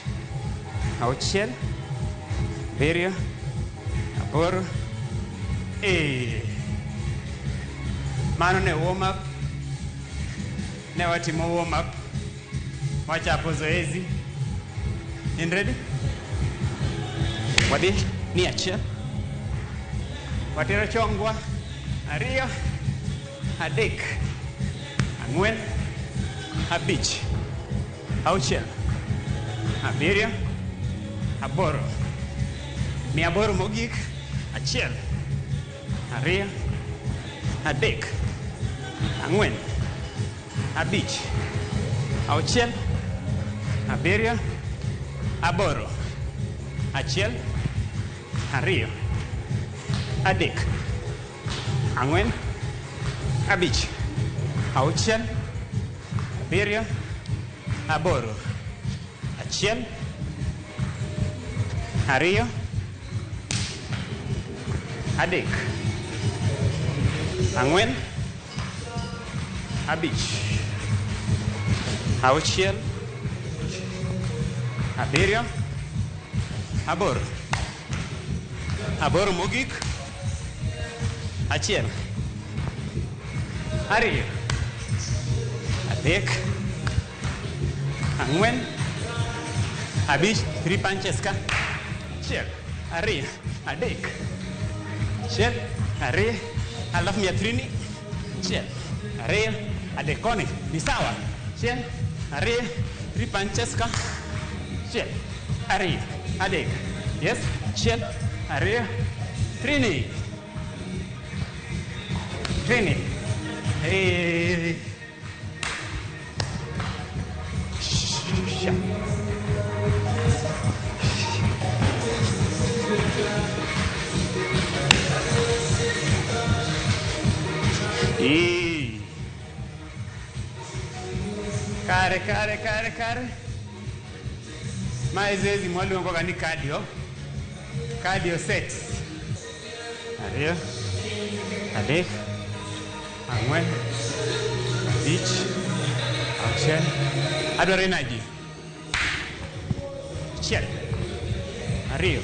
auchiel, abiriyo, aboro. Mano ne warm up. Ne watimo warm up. Wachapo zoezi. In ready? Wadhi ni achiel. Watero chongwa. Ariyo, adek, ang'wen, abich, auchiel, abiriyo, aboro. Mia aboro mogik. Achiel, ariyo, adek, ang'wen, abich, auchiel, abiriyo, aboro. Achiel, ariyo, adek, ang'wen, abich, auchiel, abiriyo, aboro. Achiel, ariyo, adek, ang'wen, abich, auchiel, abiriyo, aboro. Aboro mogik. Achiel, ariyo, adek, ang'wen, abich. Three punches ka. Achiel, ariyo, adek, achiel, ariyo, alafu mia trini. Achiel, ariyo, adek. Koni ni sawa. Achiel, ariyo, three punches ka. Achiel, ariyo, adek. Yes. Achiel, ariyo, trini. Trini. Sha. Kare, kare, kare, kare. Ma e zoezi mwaluongo ga ni cardio. Cardio sets. 2, 3, 4, 5, 6. Adwaro energy. 1, 2, 3,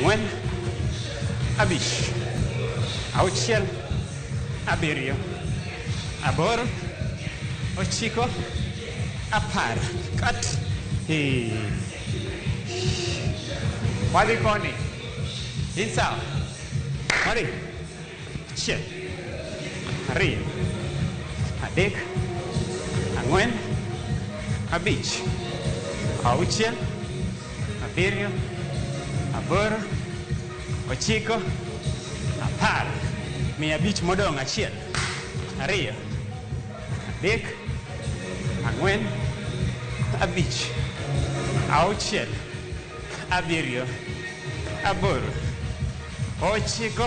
4, 5, 6, 7, 8, 9, 10. Cut. Hey. Wadhi koni. In sawa. Wadhi. 1, 2, 3, 4, 5, 6, 7, 8, 9, 10. 500 modong' 1, 2, 3, 4, 5, 6, 7, 8,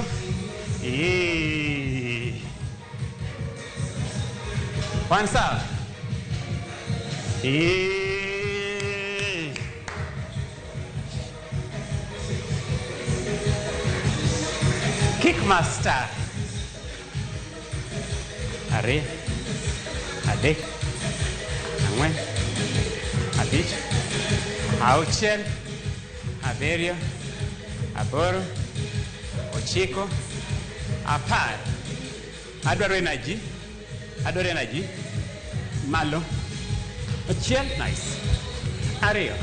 9. Wan sawa? Kickmaster. 2, 3, 4, 5, 6, 7, 8, 9, 10. Adwaro energy. Adwaro energy. Malo. 1, nice. 2,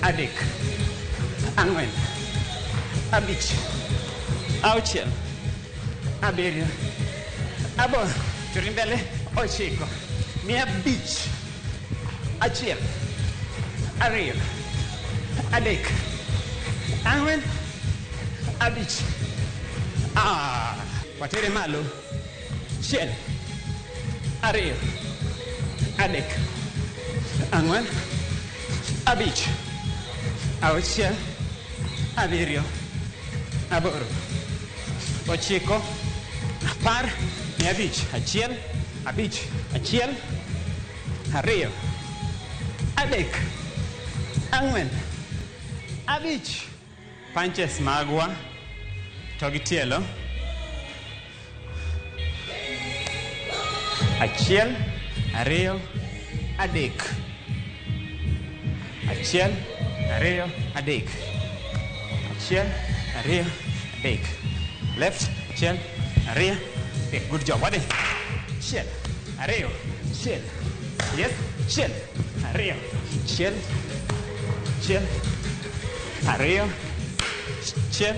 3, 4, 5, 6, 7, 8, churi mbele, 9, 500. 1, 2, 3, 4, 5. Ah, watere malo. 1, 2, 3, 4, 5, 6, 7, 8, 9, 10. 500. 1, 5, 1, 2, 3, 4, 5. Punches magwa to gi tielo. 1, 2, 3. 1, 2, 3. 1, 2, 3. Left, 1, 2, 3. Good job. Wadhi. 1, 2, 1. Yes, 1, 2, 1, 1, 2, 1,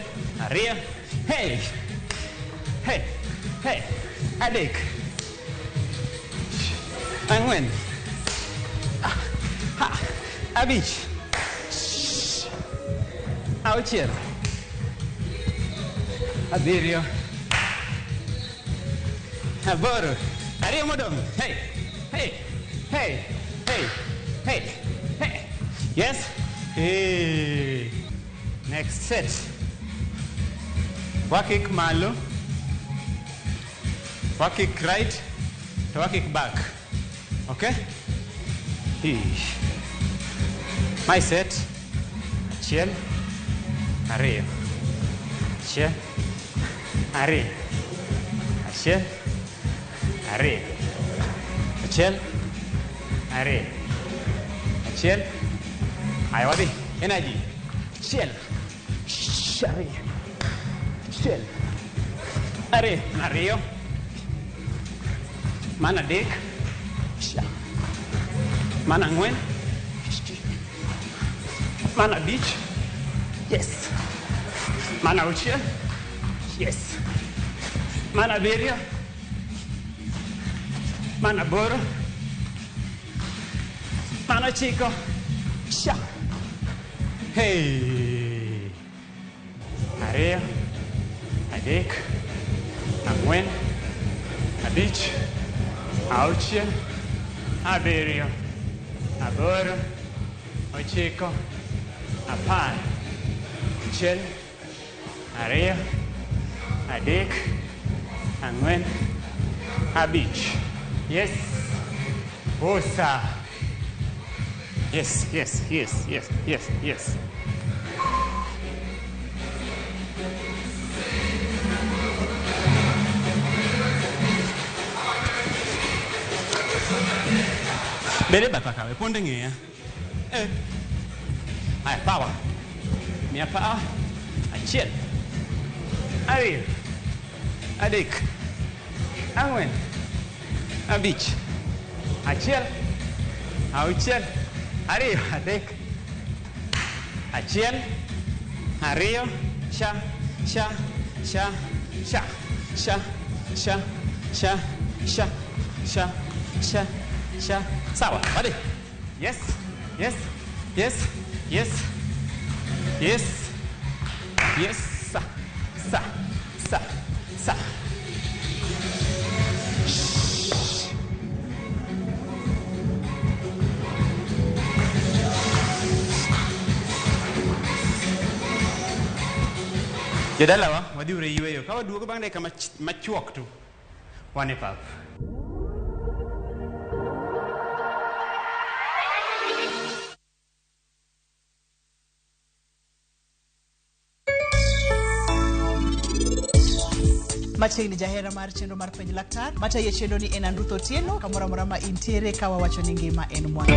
2. Hey, hey, hey. 3, 4, 5, 6, 7, 8, 2 modong. Hey, hey, hey, hey, hey, hey. Yes. Hey. Next set. Wakik malo. Wakik right. To wakik back. Okay? Hey. My set. 1, 2, 1, 2, 1, 2, 1, 2, 1. Aya, wadhi. Energy. 1, 2, 1, 2, 2, mana 3, mana 4, mana 5. Yes. Mana 6. Yes. Mana 7. Mana 8. Mana 9. Sha. Hey. 2, 3, 4, 5, 6, 7, 8, 9, 10. 1, 2, 3, 4, 5, Yes. Osa. Yes, yes, yes, yes, yes, yes. Bede batha kawe, ponde ng'iya. Eh. Haya, power. Miya power. Achiel. Ariyo. Adek. Ang'wen. Abich. Achiel. Auchiel. Ariyo. Adek. Achiel. Ariyo. Sha. Sha. Sha. Sha. Sha. Sha. Sha. Sha. Sha. Sha. Sha. Sawa. Wadhi. Yes. Yes. Yes. Yes. Yes. Yes. Sa. Sa. Sa. Sa. Shh. Jodalawa, wadhi uru e yweyo. Ka waduogo bang' dakika machuok to wan e pap.
Machiegni jahera mar chenro mar penj laktar matayo chenro ni en Andruth Otieno kamoro amora ma intiere ka wawacho ni ngima en mwandu.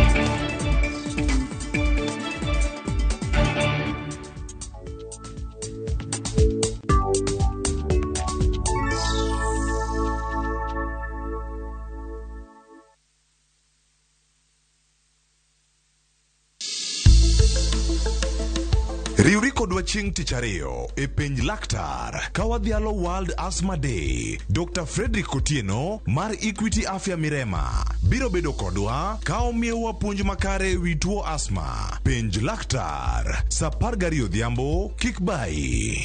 Riwri kodwa chieng' tich ariyo e penj laktar ka wadhialo World Asthma Day. Dr. Frederick Otieno mar Equity Afya Mirema biro bedo kodwa ka omiyowa puonj makare e wi tuo asthma. Penj laktar sa 12 odhiambo kik bayi.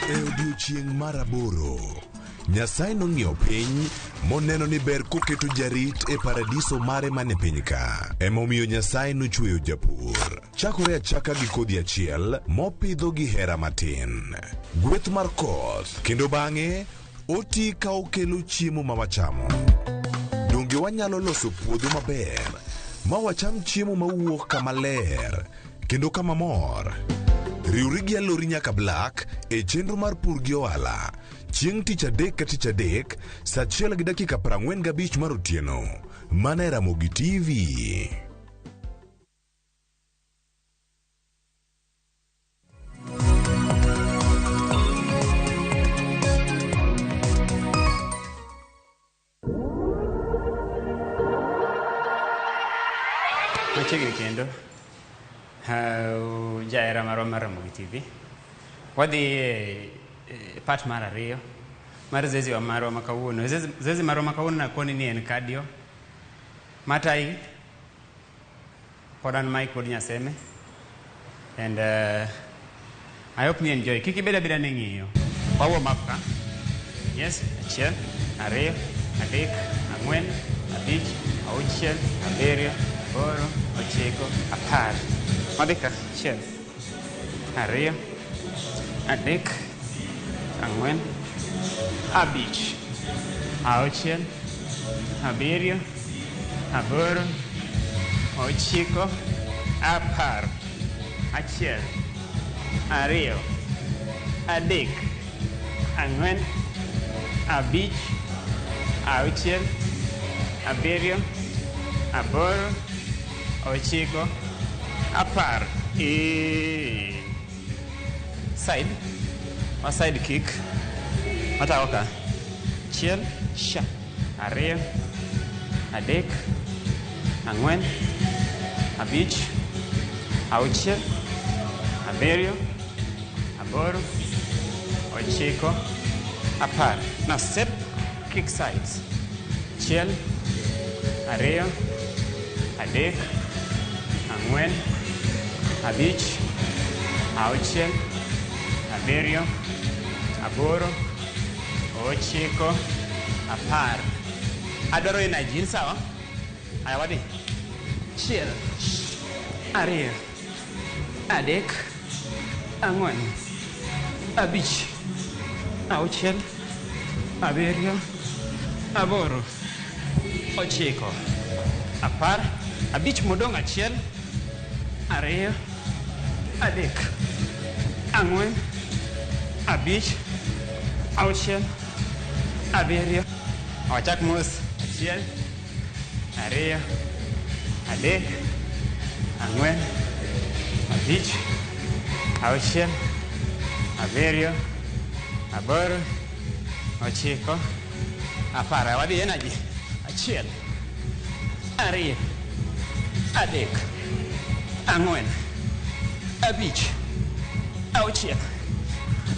E odiechieng' mar aboro, Nyasaye nong'iyo piny moneno ni ber koketo jarit e paradiso mare man e piny ka. Emomiyo Nyasaye nochweyo japur. Chakore achaka gi kodhi achiel mopidho gi hera matin. Gweth mar koth kendo bang'e oti ka okelo chiemo ma wachamo. Donge wanyalo loso puodho maber ma wacham chiemo mawuok kama ler kendo kama mor? Riwri gi Alori nyaka Black e chenro mar pur gi ohala chieng' tich adek ka tich adek saa achiel gi dakika 45 mar otieno mana e Ramogi TV.
Machiegni kendo jahera marwa mar Ramogi TV. Wadhi e part mar ariyo mar zoezi wa marwa ma kawuono. Zoezi marwa ma kawuono nakoni ni en cardio. Matayi pod an Mike wuod Nyaseme. And I hope ni enjoy. Kik ibed abeda ni ng'iyo. Wa warm up ka. Yes, achiel, ariyo, adek, ang'wen, abich, auchiel, abiriyo, aboro, ochiko, apar. Wadhi ka. Achiel, ariyo, adek, ang'wen, abich, auchiel, abiriyo, aboro, ochiko, apar. Achiel, ariyo, adek, ang'wen, abich, auchiel, abiriyo, aboro, ochiko, apar. Side. Wa side kick. Watako ka. Achiel, sha. Ariyo, adek, ang'wen, abich, auchiel, abiriyo, aboro, ochiko, apar. Now step, kick sides. Achiel, ariyo, adek, ang'wen, abich, auchiel, abiriyo, aboro, ochiko, apar. Adwaro energy, sawa? Aya wadhi. Achiel, ariyo, adek, ang'wen, abich, Auchiel, abiriyo, aboro, ochiko, apar, abich modong' achiel, ariyo, adek, ang'wen, abich, auchiel, abiriyo. Wachak mos. Achiel, ariyo, adek, ang'wen, abich, auchiel, abiriyo, aboro, ochiko, apar. Wadhi energy. Achiel, ariyo, adek, ang'wen, abich, auchiel,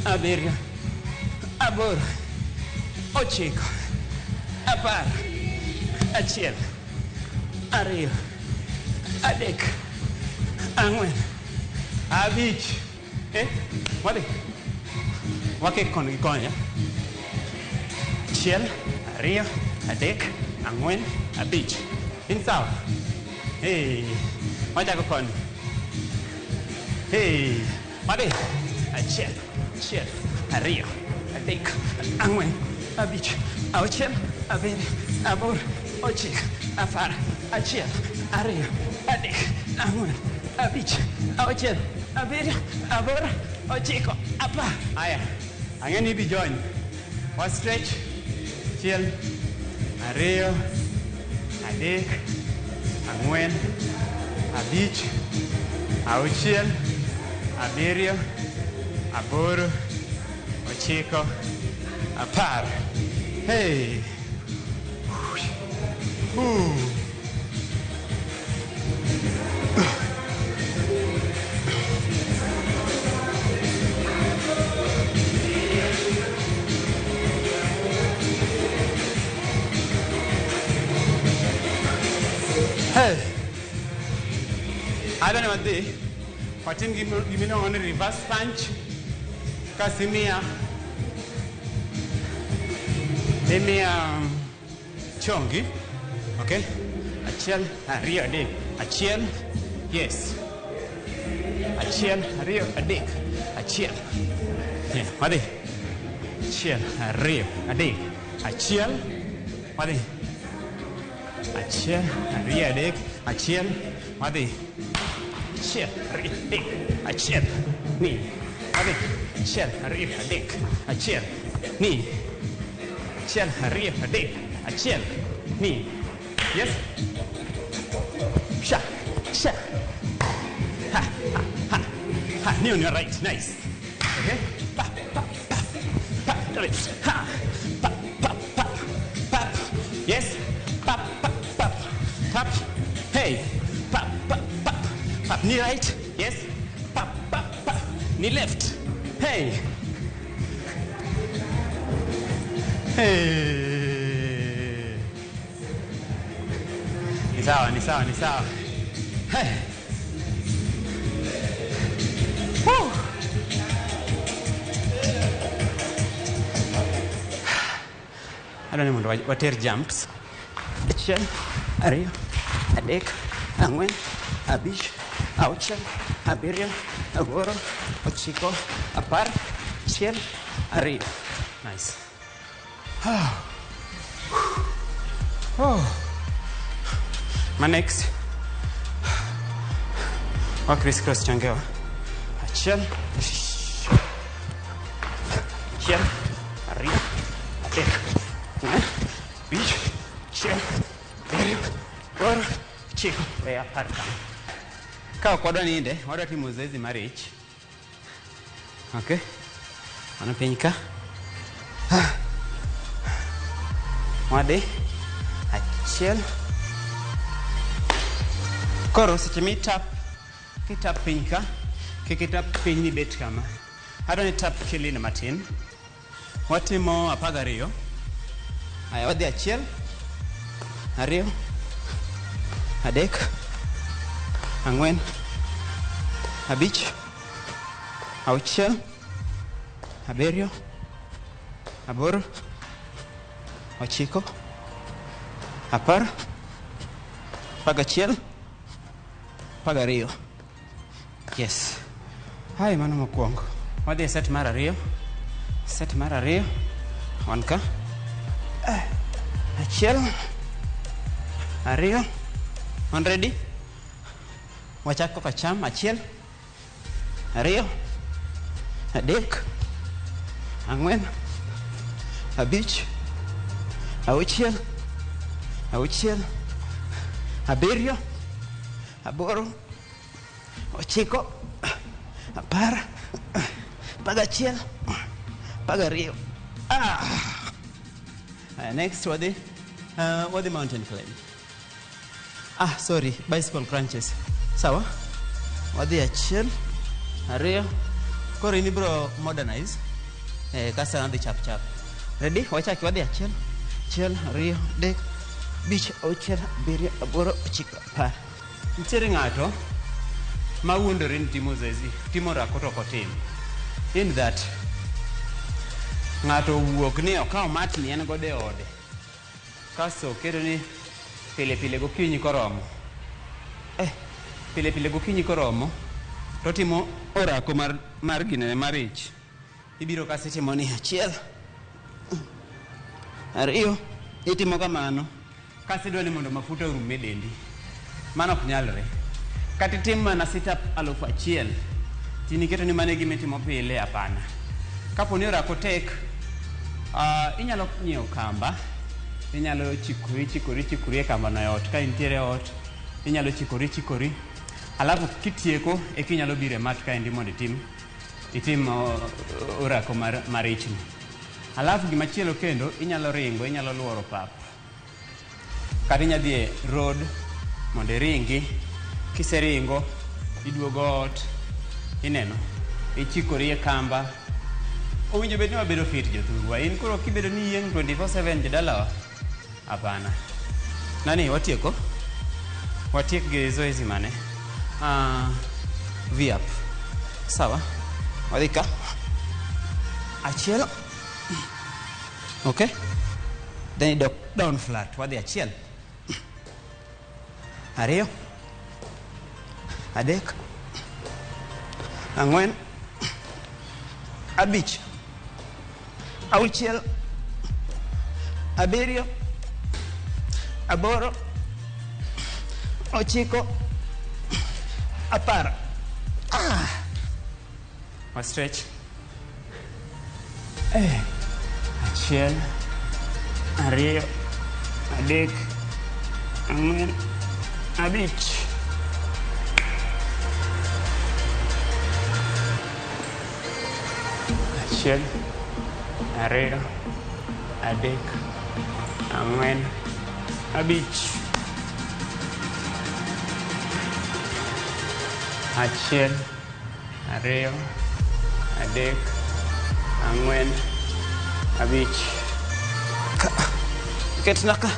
abiriyo, aboro, ochiko, apar, achiel, ariyo, adek, ang'wen, abich. Eh, wadhi. Wakik koni gi koni. Eh? Achiel, ariyo, adek, ang'wen, abich. In sawa? Hey, wachako koni. Hey, wadhi. Achiel, achiel, ariyo, adek, ang'wen, abich, auchiel, abiriyo, aboro, ochiko, apar, achiel, ariyo, adek, ang'wen, abich, auchiel, abiriyo, aboro, ochiko, apar. Aya, ang'e ni ibi join. Wa stretch. Achiel, ariyo, adek, ang'wen, abich, auchiel, abiriyo, aboro, ochiko, apar. Hey. Ooh. Hey. Adwa ni wadhi watim gimiluongo ni reverse punch kasi imiya chongi. Okay? Achiel, ariyo, adek. Achiel, yes. Achiel, ariyo, adek. Achiel. Yeah, wadhi. Achiel, ariyo, adek. Achiel, wadhi. Achiel, ariyo, adek. Achiel, wadhi. Achiel, ariyo, adek. Achiel, ni. Wadhi. Achiel, ariyo, adek. Achiel, ni. Achiel, ariyo, adek. Achiel, ni. Yes? Sha, sha. Ha, ha, ha. Ha, knee on your right. Nice. Okay? Pa, pa, pa. Pa, right. Ha. Pa, pa, pa. Pa. Yes? Pa, pa, pa. Tap. Hey. Pa, pa, pa. Pa. Knee right. Yes? Pa, pa, pa. Knee left. Hey. Hey. Ni sawa, ni sawa, ni sawa. Hey. Woo. Adwa ni mondo water jumps. Achiel, ariyo, adek, ang'wen, abich, auchiel, abiriyo, aboro, ochiko, apar, achiel, ariyo. Nice. Oh. Ma next. Wa criss cross changewa. Achiel. Achiel, ariyo, adek, ang'wen, abich, achiel, abiriyo, aboro, ochiko, we apar kama. Ka ok wadwa ninde, wadwa timo zoezi mar ich. Okay. Mano piny ka. Wadhi. Achiel. Koro seche mitap, kitap piny ka, kik itap piny ni bet kama. Adwa ni tap kilin matin. Watimo 12. Aya, wadhi achiel, ariyo, adek, ang'wen, abich, auchiel, abiriyo, aboro, ochiko, apar, 11, 12. Yes. Hai, mano mokwongo. Wadhi e set mar ariyo. Set mar ariyo wan ka. Achiel, ariyo, wan ready? Wachak koka cham. Achiel, ariyo, adek, ang'wen, abich, auchiel, auchiel, abiriyo, aboro, ochiko, apar, apar gachiel, 12. Ah. Aya, next wadhi mountain climb. Ah, sorry, bicycle crunches. Sawa, wadhi achiel, ariyo. Koro in ibro modernize kasto an adhi chap chap. Ready? Wachaki, wadhi achiel, achiel, ariyo, adek, abich, auchiel, abiriyo, aboro, ochiko, apar. Nitiere ng'ato ma wuondore ni timo zoezi, timo orako to ok otim. In that ng'ato owuok ni okawo mat ni en godo e ode, kasto oketo ni pile pile gokinyi koromo, pile pile gokinyi koromo totimo orako mar ginene mar ich. Ibiro kasto itimo ni achiel, ariyo, itimo kamano kasto idwa ni mondo mafuta orum e dendi. Mano ok nyalre. Kata itim mana sit up 1000, tin iketo ni mano e gima itimo pile, hapana. Kapo ni orako tek, inyalo nyiewo kamba, inyalo chikori chikori chikori e kamba no e ot. Ka intiere e ot, inyalo chikori chikori. Alafu kitieko, eka inyalo biro e mat kaendi mondo itim orako mar ichni. Alafu gimachielo kendo, inyalo ringo, inyalo luoro pap. Kata inyalo dhi e road mondo iringi. Kiseringo, iduogo ot, ineno, ichikori e kamba. Owinjo bed ni wabedo fit jothurwa. In koro kibedo ni iyieng' 24/7 jodalawa? Hapana. Nani, watieko? Watiek gi zoezi mane? V-up. Sawa. Wadhi ka. Achiel. Okay. Then idok down flat. Wadhi achiel, ariyo, adek, ang'wen, abich, auchiel, abiriyo, aboro, ochiko, apar. Ah. Wa stretch. Achiel, ariyo, adek, ang'wen, abich. Achiel, ariyo, adek, ang'wen, abich. Achiel, ariyo, adek, ang'wen, abich. Ka. Ketna ka.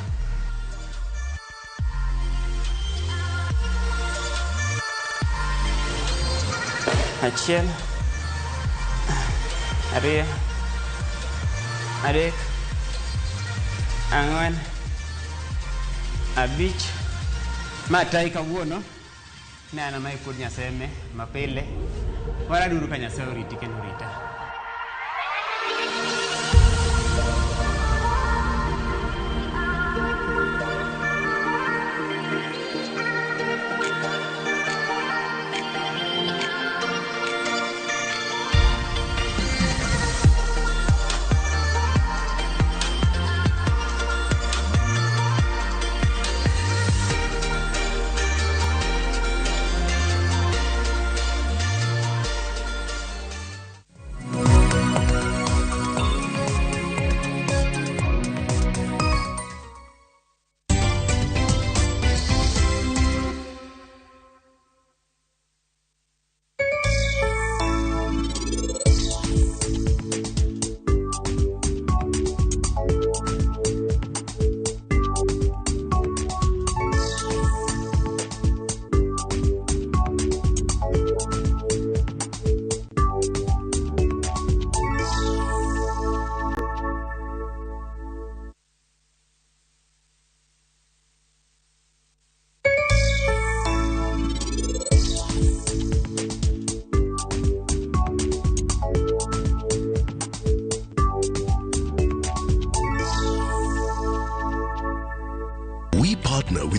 Achiel, ariyo, adek, ang'wen, abich. Ma tai kawuono. Ne an ama kod Nyaseme mapile. Waraduru ka Nyasaye oriti kendo orita.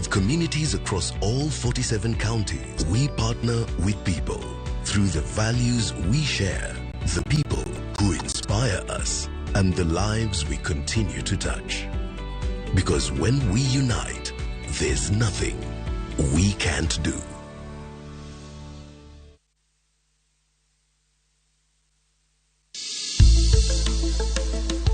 With communities across all 47 counties, we partner with people through the values we share, the people who inspire us, and the lives we continue to touch. Because when we unite, there's nothing we can't do.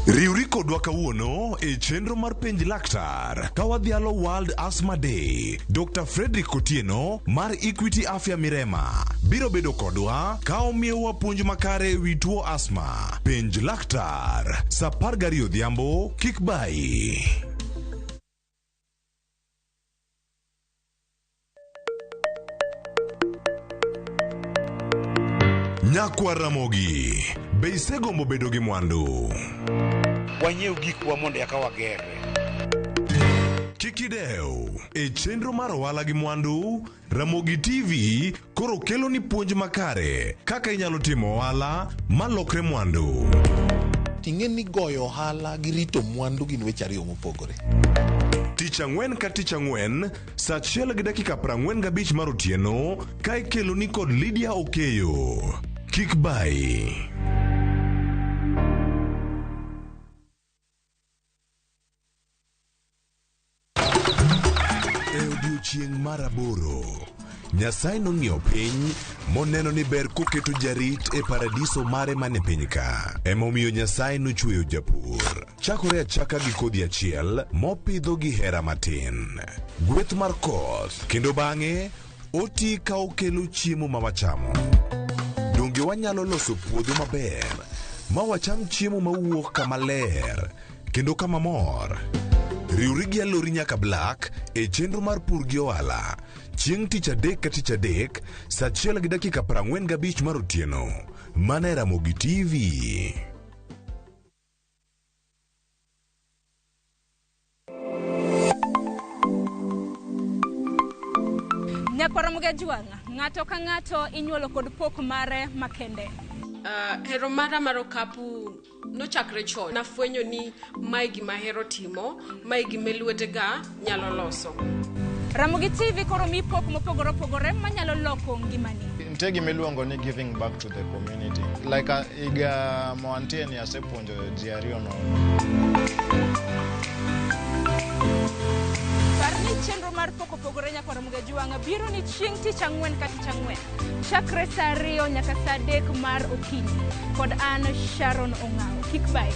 Riwri kodwa kawuono e chenro mar Penj Laktar ka wadhialo World Asthma Day. Dr. Frederick Otieno mar Equity Afya Mirema biro bedo kodwa ka omiyowa puonj makare e wi tuo asthma. Penj Laktar sa 12 odhiambo kik bayi. Nyakwar Ramogi, be isegombo bedo gi mwandu?
Wanyiew gikwa mondo eka wagerre.
Kik idew. E chenro mar ohala gi mwandu, Ramogi TV koro kelo ni puonj makare kaka inyalo timo ohala malokre mwandu.
Ting'e ni goyo ohala gi rito mwandu gin weche ariyo mopogore.
Tich ang'wen ka tich ang'wen, sa 1:45 mar otieno, ka ikelo ni kod Lydia Okeyo. Kik bayi. E odiechieng' mar aboro, Nyasaye nong'iyo piny moneno ni ber koketo jarit e paradiso mare mane piny ka. Emomiyo Nyasaye nochweyo japur. Chakore achaka gi kodhi achiel mopidho gi hera matin. Gweth mar koth kendo bang'e oti ka okelo chiemo ma wachamo. Donge wanyalo loso puodho maber ma wacham chiemo mawuok kama ler kendo kama mor? Riwri gi Alori nyaka Black e chenro mar pur gi ohala chieng' tich adek ka tich adek sa 1:45 mar otieno mana e Ramogi TV.
Nyakwar Ramogi Ajwang', ng'ato ka ng'ato inyuolo kod pok mare makende.
Hero mara mar okapu nochakre chon. Nafwenyo ni mae gima ahero timo, mae gima lwetega nyalo loso.
Ramogi TV koro mi pok mopogore opogore manyalo loko ngimani.
Nitie gima iluongo ni giving back to the community. Like higa moantie ni asepuonjo ji ariyo nono.
Par ni chenro mar pok opogore Nyakwar Ramogi Ajwang' biro ni chieng' tich ang'wen ka tich ang'wen. Chakre sa 2 nyaka sa 3 mar okinyi. Kod an Sharon Ong'awo. Kik bayi.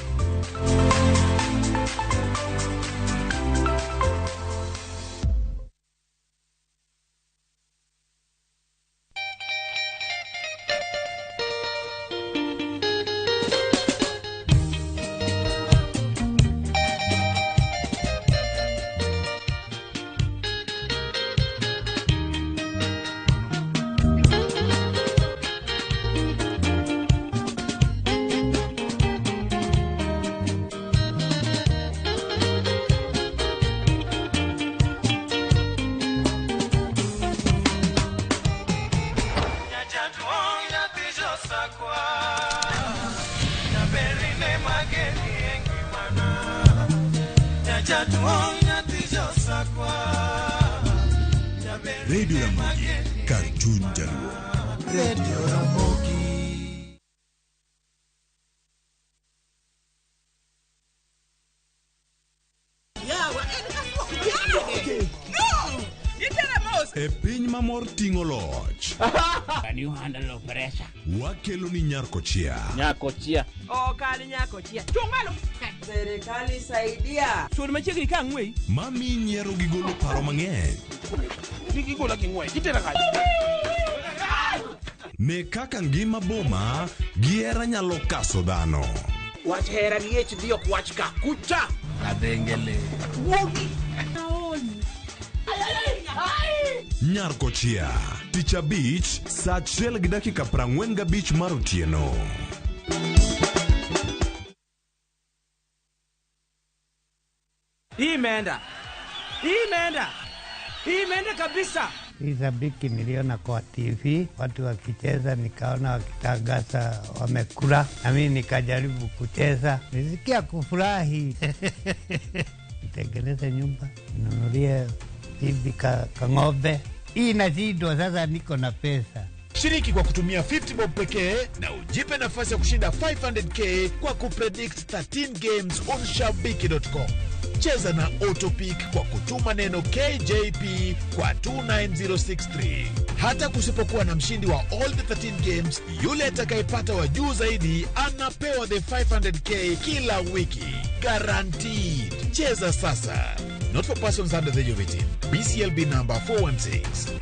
Radio Ramogi, kar chuny jaluo.
Radio Ramogi.
E piny mamor ting'o loch.
Can you handle pressure?
Wakelo ni Nyarkochia.
Nyakochia.
Ok an nyakochia. Chung' malo.
Serikali saidia.
Sud machiegni ka ang'weyi.
Mami nyiero gi golo paro mang'eny.
Gigola gi ng'wech, itera kanye?
Ne kaka ngima boma gi hera nyalo kaso dhano.
Wach hera gi ich dhi ok wach ka kucha. Adhengele. Wuogi.
Nyarkochia, tich abich, sa 1:45 mar otieno.
Hii imeenda. Hii imeenda. Hii imeenda kabisa.
Hii sabiki niliona kwa TV watu wakicheza, nikaona wakitangaza wamekula, na mimi nikajaribu kucheza, nilisikia kufurahi. Nitengeneze nyumba, ninunulie bibi ka, ka ng'ombe. Hii inashindwa sasa, niko na pesa.
Shiriki kwa kutumia 50 bob pekee na ujipe nafasi ya kushinda 500k kwa kupredict 13 games on shabiki.com. Cheza na Autopick kwa kutuma neno KJP kwa 29063. Hata kusipokuwa na mshindi wa all the 13 games, yule atakayepata wa juu zaidi anapewa the 500k kila wiki. Guaranteed. Cheza sasa. Not for persons under the age of 18. BCLB number 416.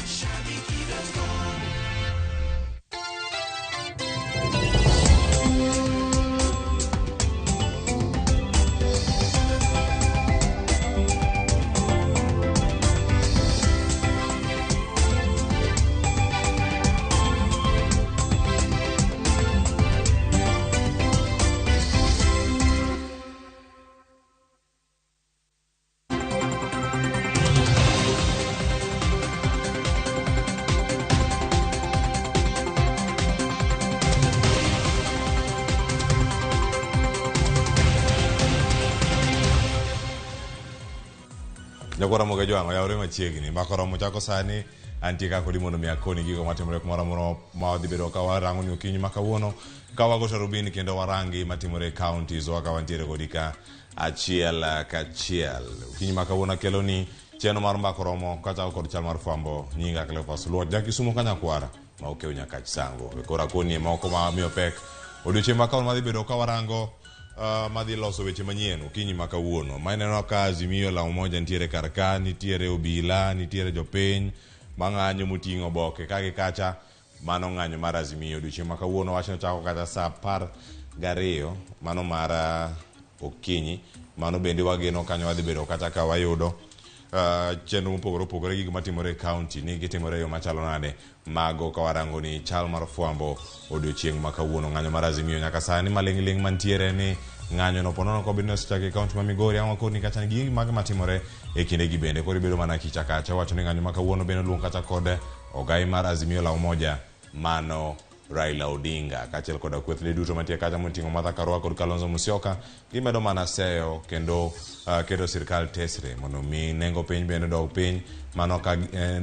Nyakwara Moga Jwang' oyawore machiegni mbaka oromo chako sani antie ka kodi mondo mi akoni gigo matimore kumoro amora ma wadhi bedo ka warango ni okinyi ma kawuono ka wago tarubini kendo warangi matimore e counties wa ka wantiere kodi ka achiel kachiel. Okinyi ma kawuono akelo ni chenro mar mbaka oromo kachako kod chal mar fwambo nyinga Cleophas Oluoch ja Kisumo ka nyakwara ma okew Nyakach Sango. We koro akoni moko ma miyo pek odiochieng' ma kawuono madhi bedo ka warango madhi loso weche manyien okinyi ma kawuono. Ma ineno ka Azimio la Umoja nitiere kar ka, nitiere obila, nitiere jopiny mang'anyo moting'o oboke ka gi kacha. Mano ng'anyo mar Azimio odiochieng' ma kawuono wachno chako kata saa 12 mano mar okinyi. Mano bende wageno kanyo wadhi bedo kata ka wayudo chenro mopogore opogore gik matimore e county ni gitimore e yo machalo nade. Mago ka warango ni chal mar fwambo odiochieng' ma kawuono. Ng'anyo mar Azimio nyaka sani maling'ling' mantiere ni ng'anyo no ponono kobed ni osechako e county ma Migori. Ang' wakoni kacha ni gigi mage matimore e kindegi bende koro ibedo mana kicha kacha. Wacho ni ng'anyo ma kawuono bende oluong kata kod ogai mar Azimio la Umoja mano Raila Odinga kaachiel koda kwethne duto mantie kacha moting'o Martha Karua kod Kalonzo Musyoka. Gimedo mana seyo kendo keto sirkal tesre mondo mi nengo piny bende odog piny, mano ka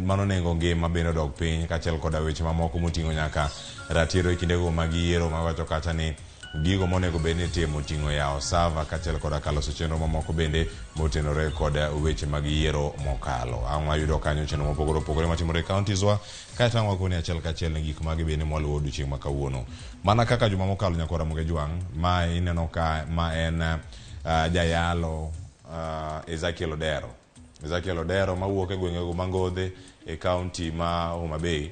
mano nengo ngima bende odog piny, kaachiel koda weche mamoko moting'o nyaka ratiro e kindego mag yiero mawacho kacha ni gigo monego bed ni itimo oting'o yawo sava kaachiel koda kaloso chenro mamoko bende motenore kod weche mag yiero mokalo. Ang' wayudo kanyo chenro mopogore opogore matimore e counties wa, kaeto ang' wakoni achiel kachiel ni gik mage bende mwaluwo odiochieng' ma kawuono. Mana kaka juma mokalo nyakwara Ramogi Jwang', ma ineno ka ma en jayalo Ezekiel Odero. Ezekiel Odero mawuok e gwengego ma Ngodhe e county ma Homa Bay,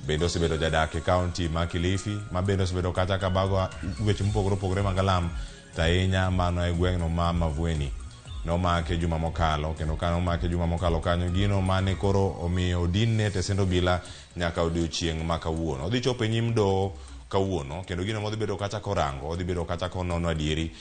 bende osebedo jadak e county ma Kilifi, ma bende osebedo kacha ka bago weche mopogore opogore mag alam, to ahinya mano e gweng'no ma Mavueni. Nomake juma mokalo, kendo ka nomake juma mokalo kanyo, gino mane koro omiyo odinne e tesend obila nyaka odiochieng' ma kawuono. Odhi chopo e nyim doho kawuono, kendo gino modhi bedo kacha korango, odhi bedo kacha konono adieri.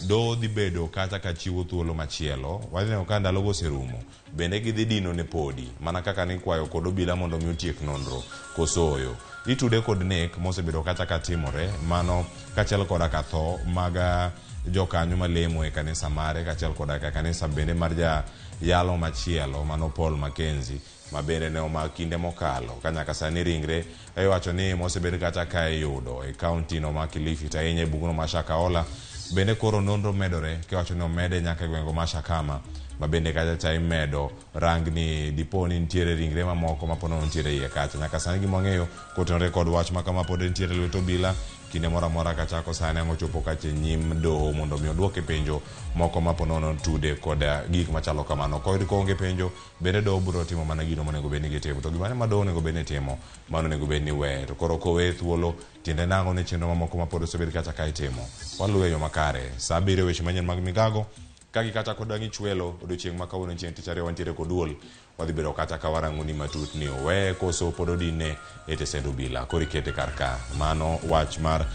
Doho dhi bedo kacha ka chiwo thuolo machielo. Wadhi neno ka ndalogo oserumo, bende gidhi dino ne podi, mana kaka nikwayo kod obila mondo mi otiek nonro koso oyo. Itude kod nek mosebedo kacha ka timore, mano kaachiel koda ka tho mag jokanyo malemo e kanisa mare, kaachiel koda ka kanisa bende mar jayalo machielo mano Paul Mackenzie, ma bende ne omak kinde mokalo. Ka nyaka sani ringre iwacho ni mosebed kata ka iyudo e county no ma Kilifi, to ahinya e bugno ma Shakahola. Bende koro nonro medore kiwacho ni omede nyaka e gwengego ma Shakama, ma bende kacha cha imedo rang ni dipo ni nitiere ringre mamoko ma po nono nitiere iye kacha. Nyaka sani gima wang'eyo kotenore kod wach ma kama pod nitiere lwet obila. Kinde moro amora kachako sani ang' ochopo kacha e nyim doho mondo mi oduoke penjo moko ma po nono tude kod gik machalo kamano. Koyud koonge penjo, bende doho biro timo mana gino monego bed ni gitimo. To gimane ma doho onego bed ni timo, mano onego bed ni weye. To koro koweye thuolo, tiende nang'o ni chenro mamoko ma pod osebed kacha ka itimo. Waluwe e yo makare. Saa 7 weche manyien mag migago. Ka gi kacha kod ang' ichwelo odiochieng' ma kawuono chieng' tich ariyo wantiere kod duol. Wadhi bedo kacha ka warango ni matut ni oweye koso pod odinne e tesend obila. Koro ikete kar ka. Mano wach mar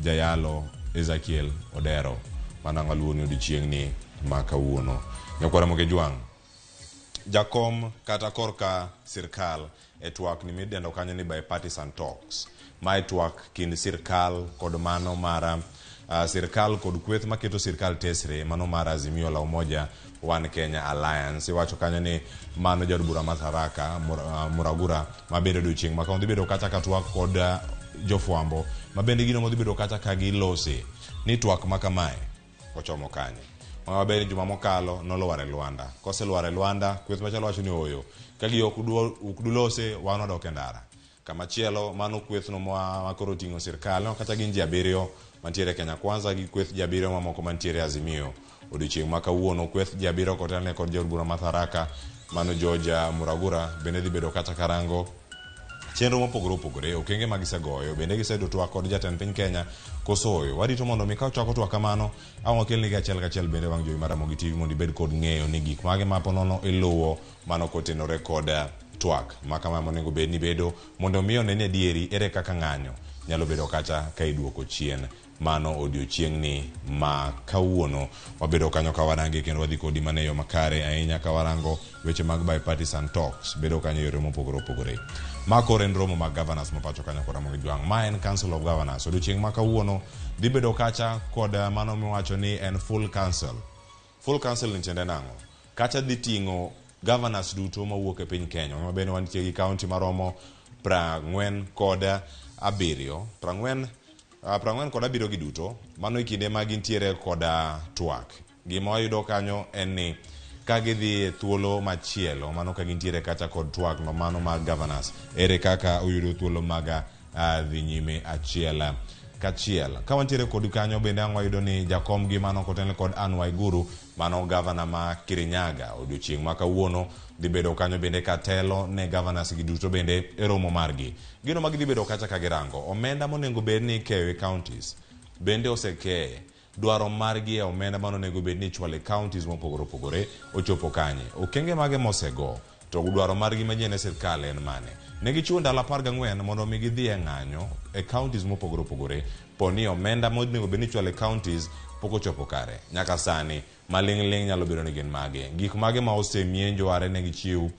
jayalo Ezekiel Odero. Mano ang' waluwo ni odiochieng' ni ma kawuono. Nyakwara Ramogi Jwang', jakom kata korka sirkal e twak ni midendo kanyo ni bipartisan talks. Mae twak kind sirkal kod mano mar sirkal kod kweth maketo sirkal tesre mano mar Azimio la Umoja One Kenya Alliance. Iwacho kanyo ni mano jaod bura ma Tharaka Muragura mabende odiochieng' ma kawuono dhi bedo kacha ka twak kod jofwambo mabende gino modhi bedo kacha ka gilose ni twak ma kamae ochomo kanye. Maber juma mokalo nolowar e Lwanda. Koselwar e Lwanda, kweth machalo wacho ni oyo. Ka gi ok dulose, wan wadok e ndara. Kamachielo, mano kwethno ma koro oting'o sirkal, no kata gin ji 7 mantiere Kenya Kwanza gi kweth ji 7 mamoko mantiere Azimio. Odiochieng' ma kawuono, kweth ji 7 kotelne kod jaod bura ma Tharaka, mano George Muragura, bende dhi bedo kata karango chenro mopogore opogore, okenge ma gisegoyo, bende giseyudo twak kod jatend piny Kenya koso oyo. Warito mondo mi ka ochako twak kamano, ang' wakelnigi achiel kachiel bende wang' jowi mar Ramogi TV mondo ibed kod ng'eyo ni gik mage ma ponono iluwo mano kotenore kod twak ma kama monego bed ni bedo mondo mi one ni adieri ere kaka ng'anyo nyalo bedo kacha ka iduoko chien mano odiochieng'ni ma kawuono. Wabedo kanyo ka warange kendo wadhi kodi mana e yo makare ahinya ka warango weche mag bipartisan talks bedo kanyo e yore mopogore opogore. Ma koro en romo mag governors ma pacho kanyo kod Ramogi Jwang'. Ma en Council of Governors. Odiochieng' ma kawuono dhi bedo kacha kod mano miwacho ni en full council. Full council ni tiende nang'o? Kacha dhi ting'o governors duto mawuok e piny Kenya. Ma bende wantie gi county maromo 47, 47 gi duto, mano e kinde ma gintiere koda twak. Gima wayudo kanyo en ni ka gidhi e thuolo machielo, mano ka gintiere kacha kod twak no mano mag governors, ere kaka oyudo thuolo mag dhi nyime achiel kachiel. Ka wantiere kod kanyo bende ang' wayudo ni jakom gi mano kotelne kod Anne Waiguru, mano governor ma Kirinyaga, odiochieng' ma kawuono dhi bedo kanyo bende katelo ne governors gi duto bende e romo margi. Gino ma gidhi bedo kacha ka girango, omenda monego bed ni ikeyo e counties bende osekeye. Dwaro margi e omenda mano onego bed ni ichwalo e counties mopogore opogore ochopo kanye. Okenge mage mosego to dwaro margi manyien e sirkal en mane. Ne gichiwo ndalo 14 mondo mi gidhi e ng'anyo e counties mopogore opogore po ni omenda monego bed ni ichwalo e counties pok ochopo kare. Nyaka sani maling'ling' nyalo bedo ni gin mage. Gik mage ma osemienjo are ne gichiw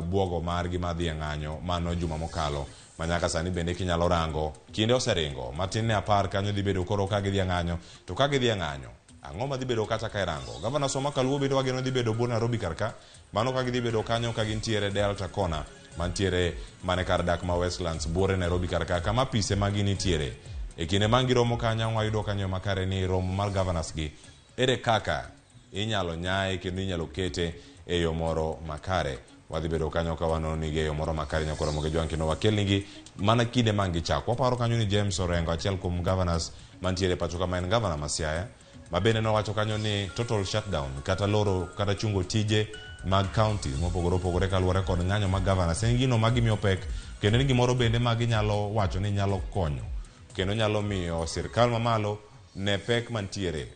buogo margi madhi e ng'anyo mano juma mokalo. Ma nyaka sani bende kinyalo rango kinde oseringo matin ne 10 kanyo dhi bedo koro ka gidhi e ng'anyo. To ka gidhi e ng'anyo, ang'o madhi bedo kata ka irango? Gavana Soma Kaluo bende wageno dhi bedo buore Nairobi kar ka. Mano ka gidhi bedo kanyo ka gintiere Delta Corner mantiere mane kar dak ma Westlands buore Nairobi kar ka kama apise magi nitiere. E kinde ma giromo kanyo wayudo kanyo makare ni romo mar governors gi ere kaka inyalo nyaye kendo inyalo kete e yo moro makare. Wadhi bedo kanyo ka wanono nigi e yo moro makare nyakoro Ramogi Jwang' kendo wakelnigi mana kinde ma gichako. Waparo kanyo ni James Orengo, achiel kuom governors mantiere pacho ka ma en governor ma Siaya, ma bende nowacho kanyo ni total shutdown kata loro kata chungo tije mag counties mopogore opogore kaluwore kod ng'anyo mag governors en gino ma gimiyo pek kendo en gimoro bende ma ginyalo wacho ni nyalo konyo kendo nyalo miyo sirkal mamalo ne pek mantiere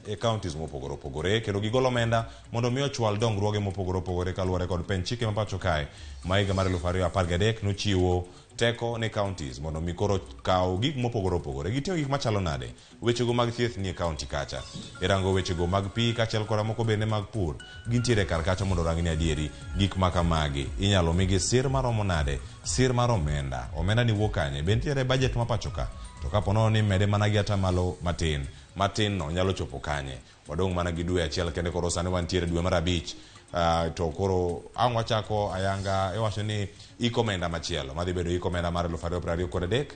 e counties mopogore opogore kendo gigolo omenda mondo mi ochwal dongruoge mopogore opogore kaluwore kod penj chike ma pacho kae ma higa mar 2013 nochiwo teko ne counties mondo mi koro kaw gik mopogore opogore. Gitimo gik machalo nade? Wechego mag thieth nie county kacha, irango wechego mag pi kaachiel koda moko bende mag pur gintiere kar kacha mondo orang ni adieri gik ma kamagi inyalo migi sir maromo nade, sir mar omenda, omenda ni wuok kanye, be nitiere budget ma pacho ka, to kapo nono ni mede mana gi atamalo matin matin no nyalo chopo kanye. Wadong' mana gi dwe achiel kende koro sani wantiere dwe mar 5. To koro ang' wachako ayanga iwacho ni iko omenda machielo madhi bedo iko omenda mar 2023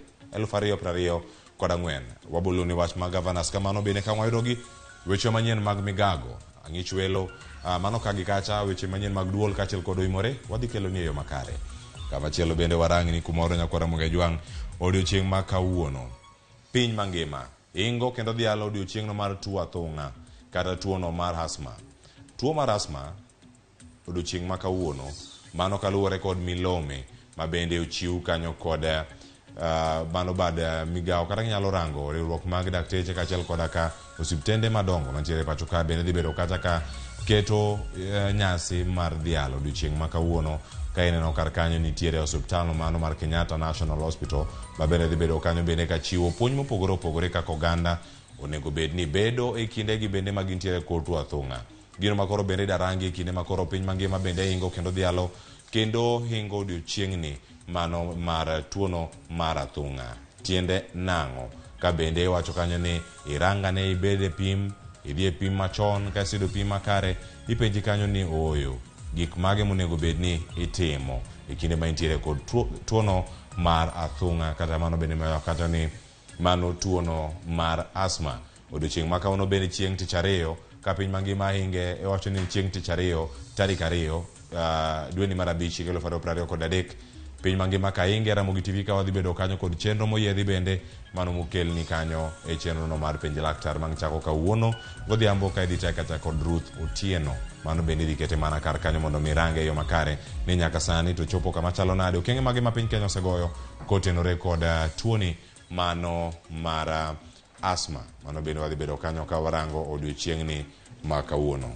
2024. Wabolo ni wach mag governors kamano bende ka wayudogi weche manyien mag migago ang'ich welo mano ka gi kacha weche manyien mag duol kaachiel kod oimore wadhi kelo ni e yo makare. Kamachielo bende warangni kumoro nyakwar Ramogi Jwang' odiochieng' ma kawuono piny mangima ingo kendo dhialo odiochieng'no mar tuo athung'a kata tuono mar asthma. Tuo mar asthma odiochieng' ma kawuono mano kaluwore kod milome ma bende ochiw kanyo kod mano bad migawo kata ginyalo rango riwruok mag dakteche kaachiel koda ka osiptende madongo mantiere pacho ka bende dhi bedo kata ka keto nyasi mar dhialo odiochieng' ma kawuono ka ineno kar kanyo nitiere osiptal mano mar Kenyatta National Hospital ma bende dhi bedo kanyo bende ka chiwo puonj mopogore opogore kaka oganda onego bed ni bedo e kindegi bende ma gintiere kod tuo athung'a. Gino ma koro bende idarangi e kinde ma koro piny mangima bende ingo kendo dhialo kendo hingo odiochieng'ni mano mar tuono mar athung'a. Tiende nang'o? Ka bende iwacho kanyo ni irangane ibed e pim, idhi e pim machon, ka iseyudo pim makare, ipenji kanyo ni ooyo, gik mage monego bed ni itimo e kinde ma intiere kod tuono mar athung'a, kata mano bende ma kata ni mano tuono mar asthma. Odiochieng' ma kawuono bende chieng' tich ariyo, ka piny mangima hinge iwacho ni chieng' tich ariyo tarik 2 dweni mar 5 higa 2023, piny mangima ka hinge Ramogi TV ka wadhi bedo kanyo kod chenro moyiedhi bende mano mokelni kanyo e chenro no mar penj laktar mang' chako kawuono godhiambo ka idhi kata kod Ruth Otieno. Mano bende idhi kete mana kar kanyo mondo mi range e yo makare ni nyaka sani to chopo kama chalo nade, okenge mage ma piny Kenya osegoyo kotenore kod tuoni mano mar asthma. Mano bende wadhi bedo kanyo ka warango odiochieng'ni ma kawuono.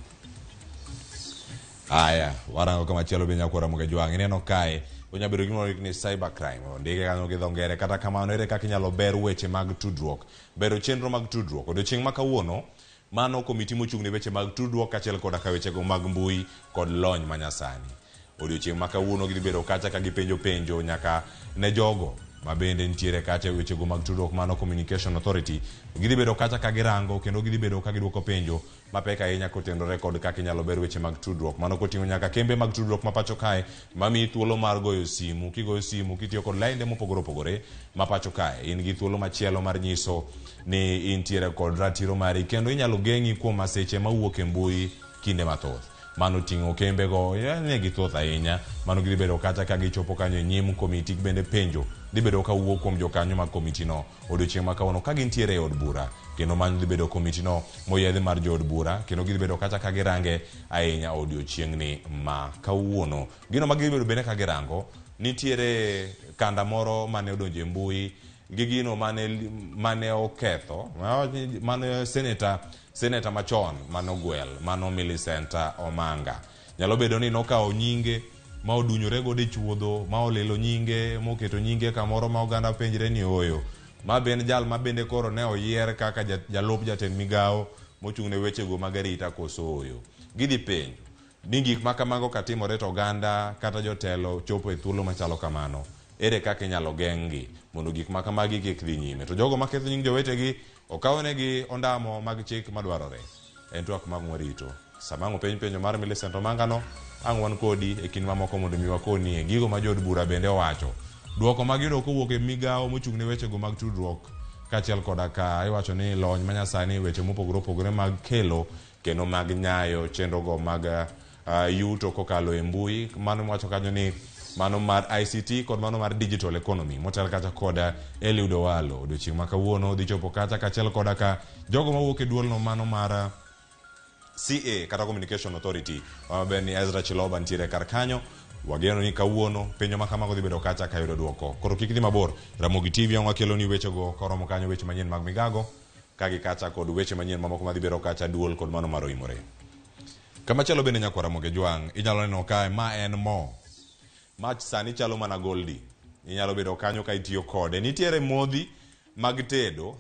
Aya, warango kama chielo be nyakwara Ramogi Jwang'. Ineno kae onya bedo gimoro ni cyber crime, ondike kanyo gi dho ngere. Kata kamano, ere kaka inyalo ber weche mag tudruok, bero chenro mag tudruok. Odiochieng' ma kawuono mano komiti mochung' ne weche mag tudruok kaachiel koda ka wechego mag mbui kod lony manyasani. Odiochieng' ma kawuono gidhi bedo kacha ka gipenjo penjo nyaka ne jogo ma bende nitiere kacha e wechego mag tudruok, mano Communication Authority. Gidhi bedo kacha ka girango kendo gidhi bedo ka giduoko penjo mapek ahinya kotenore kod kaka inyalo ber weche mag tudruok. Mano koting'o nyaka kembe mag tudruok ma pacho kae mamiyi thuolo mar goyo simu. Kigoyo simu kitiyo kod lainde mopogore opogore ma pacho kae, in gi thuolo machielo mar nyiso ni intiere kod ratiro mari kendo inyalo geng'i kuom masiche mawuok e mbui kinde mathoth. Mano ting'o kembego ne githoth ahinya. Mano gidhi bedo kacha ka gichopo kanyo e nyim komiti, bende penjo dhi bedo ka wuok kuom jokanyo mag komiti no odiochieng' ma kawuono ka gintiere e od bura, kendo mano dhi bedo komiti no moyiedhi mar jood bura, kendo gidhi bedo kacha ka girange ahinya odiochieng'ni ma kawuono. Gino ma gidhi bedo bende ka girango, nitiere kanda moro mane odonjo e mbui gi gino mane oketho mane seneta machon manogwel mano Millicent Omanga. Nyalo bedo ni nokawo nyinge ma odunyore godo e chuodho, ma olilo nyinge, moketo nyinge kamoro ma oganda penjre ni ooyo, ma ben jal ma bende koro ne oyier kaka jalup jatend migawo mochung' ne wechego mag arita koso ooyo. Gidhi penjo ni gik ma kamago katimore to oganda kata jotelo chopo e thuolo machalo kamano, ere kaka inyalo geng'gi mondo gik ma kamagi kik dhi nyime? To jogo maketho nying jowetegi okawnegi ondamo mag chik madwarore. En twak mag warito. Sama ang' openj penjo mar Millicent Omanga no, ang' wan kodi e kind mamoko mondo mi wakonie gigo ma jood bura bende owacho. Duoko mag yudo kowuok e migawo mochung' ne wechego mag tudruok kaachiel koda ka iwacho ni lony manyasani weche mopogore opogore mag kelo kendo mag nyayo chenrogo mag yuto kokalo e mbui. Mano mwacho kanyo ni mano mar ICT kod mano mar digital economy motel kacha koda Eliud Owalo. Odiochieng' ma kawuono dhi chopo kacha kaachiel koda ka jogo mawuok e duolno mano mar CA kata Communication Authority maber ni Ezra Chiloba nitiere kar kanyo. Wageno ni kawuono penjo ma kamago dhi bedo kacha ka yudo duoko. Koro kik idhi mabor, Ramogi TV ang' wakelo ni wechego koromo kanyo, weche manyien mag migago ka gi kacha kod weche manyien mamoko madhi bedo kacha duol kod mano mar oimore. Kamachielo bende nyakwara Ramogi Jwang', inyalo neno kae ma en mo. Mach sani chalo mana goldi. Inyalo bedo kanyo ka itiyo kode. Nitiere modhi mag tedo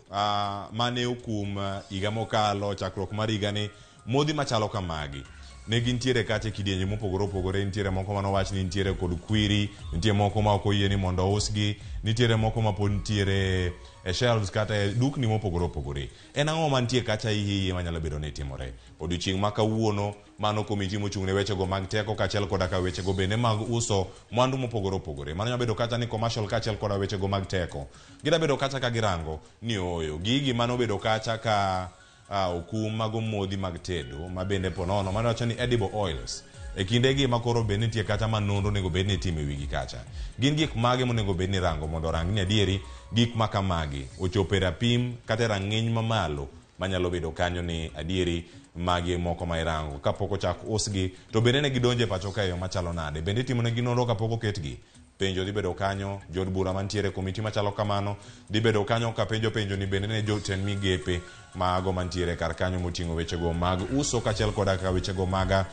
mane okum higa mokalo, chakruok mar higani, modhi machalo kamagi. Ne gintiere kacha e kidienje mopogore opogore, nitiere moko manowach ni nitiere kod kwiri, nitie moko ma ok oyie ni mondo ousgi, nitiere moko ma pod nitiere e shelves kata e dukni mopogore opogore. En ang'o mantie kacha iye manyalo bedo ni timore? Odiochieng' ma kawuono mano komiti mochung' ne wechego mag teko kaachiel koda ka wechego bende mag uso mwandu mopogore opogore. Mano nyalo bedo kacha ni commercial kaachiel koda wechego mag teko. Gida bedo kacha ka girango ni ooyo, gigi manobedo kacha ka okum mago modhi mag tedo ma bende ponono mano wacho ni edible oils. E kindegi ma koro bende nitie kacha ma nonro onego bed ni itimo e wigi kacha. Gin gik mage monego bed ni rango mondo orang ni adieri gik ma kamagi ochopo e rapim kata e rang'iny mamalo manyalo bedo kanyo ni adieri magi moko ma irango kapok ochak usgi, to bende ne gidonjo e pacho ka e yo machalo nade? Bende itimo negi nonro kapok oketgi? Penjo dhi bedo kanyo, jood bura mantiere e komiti machalo kamano dhi bedo kanyo ka penjo penjo ni bende ne jotend migepe mago mantiere kar kanyo moting'o wechego mag uso kaachiel koda ka wechego mag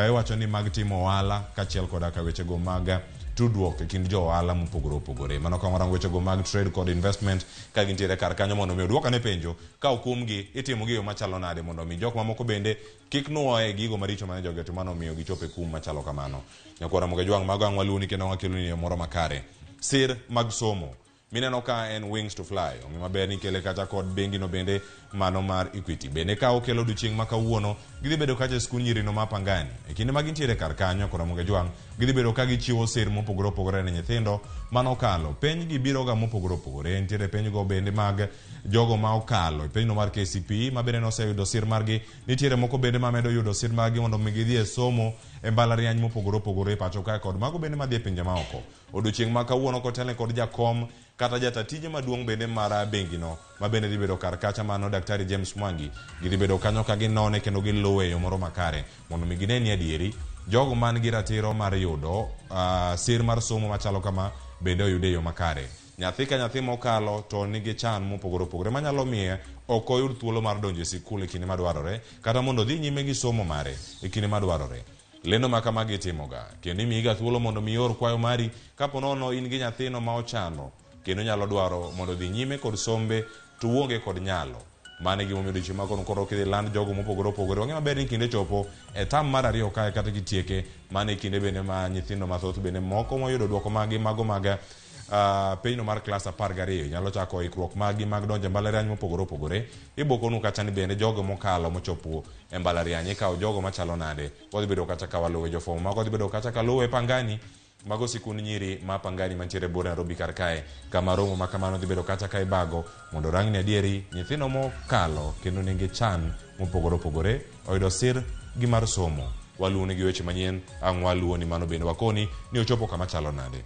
iwacho ni mag timo ohala kaachiel koda ka wechego mag tudruok e kind jo ohala mopogore opogore. Mano ka warango wechego mag trade kod investment ka gintiere kar kanyo mondo mi oduok ane penjo ka okumgi itimo gi e yo machalo nade mondo mi jok mamoko bende kik nuoye gigo maricho mane jogi otimo mano omiyo gichopo e kum machalo kamano. Nyakwara Ramogi Jwang', mago ang' waluwoni kendo wakeloni e yo moro makare. Sir mag somo. Mineno ka en Wings to Fly. Ong'e maber ni ikele kacha kod bengi no bende mano mar Equity. Bende ka okelo odiochieng' ma kawuono, gidhi bedo kacha e skund nyirino ma Pangani. E kinde ma gintiere kar kanyo, kod Ramogi Ajwang', gidhi bedo ka gichiwo sir mopogore opogore ne nyithindo mano okalo. Penj gi biro ga mopogore opogore. Nitiere penj go bende mag jogo ma okalo e penjno mar KCPE ma bende noseyudo sir margi. Nitiere moko bende ma medo yudo sir margi mondo mi gidhi e somo e mbalariany mopogore opogore e pacho kae kod mago bende madhi e pinje maoko. Odiochieng' ma kawuono kotelne kod jakom kata jata tije maduong' bende mar bengino ma bende dhi bedo kar kacha mano Daktari James Mwangi gidhi bedo kanyo ka ginone kendo giluwe e yo moro makare mondo mi gine ni adieri jogo man gi ratiro mar yudo sir mar somo machalo kama bende oyude e yo makare. Nyathi ka nyathi mokalo to nigi chan mopogore opogore manyalo miye ok oyud thuolo mar donjo e sikul e kinde madwarore kata mondo odhi nyime gi somo mare e kinde madwarore. Lendo ma kamagi itimoga, kendo imiyiga thuolo mondo mi ior kwayo mari kapo nono in gi nyathino ma ochano kendo nyalo dwaro mondo odhi nyime kod sombe to uonge kod nyalo. Mano e gimomiyo odiochieng' ma kono koro kidhi land jogo mopogore opogore. Wang'e maber ni kinde chopo e tam mar ariyo kae kata kitieke, mano e kinde bende ma nyithindo mathoth bende moko moyudo duoko maggi mago mag penjno mar klas 12 nyalo chako ikruok maggi mag donjo e mbalariany mopogore opogore. Ibokonu kacha ni bende jogo mokalo mochopo e mbalariany ikawo jogo machalo nade. Wadhi bedo kacha ka waluwe jofuambo mago wadhi bedo kacha ka luwe Pangani mago sikund nyiri ma Pangani mantiere buore Nairobi kar kae kama romo ma kamano dhi bedo kacha ka ibago mondo orang ni adieri nyithindo mokalo kendo nigi chan mopogore opogore oyudo sir gi mar somo. Waluwo gi weche manyien ang' waluwo ni mano bende wakoni ni ochopo kama chalo nade.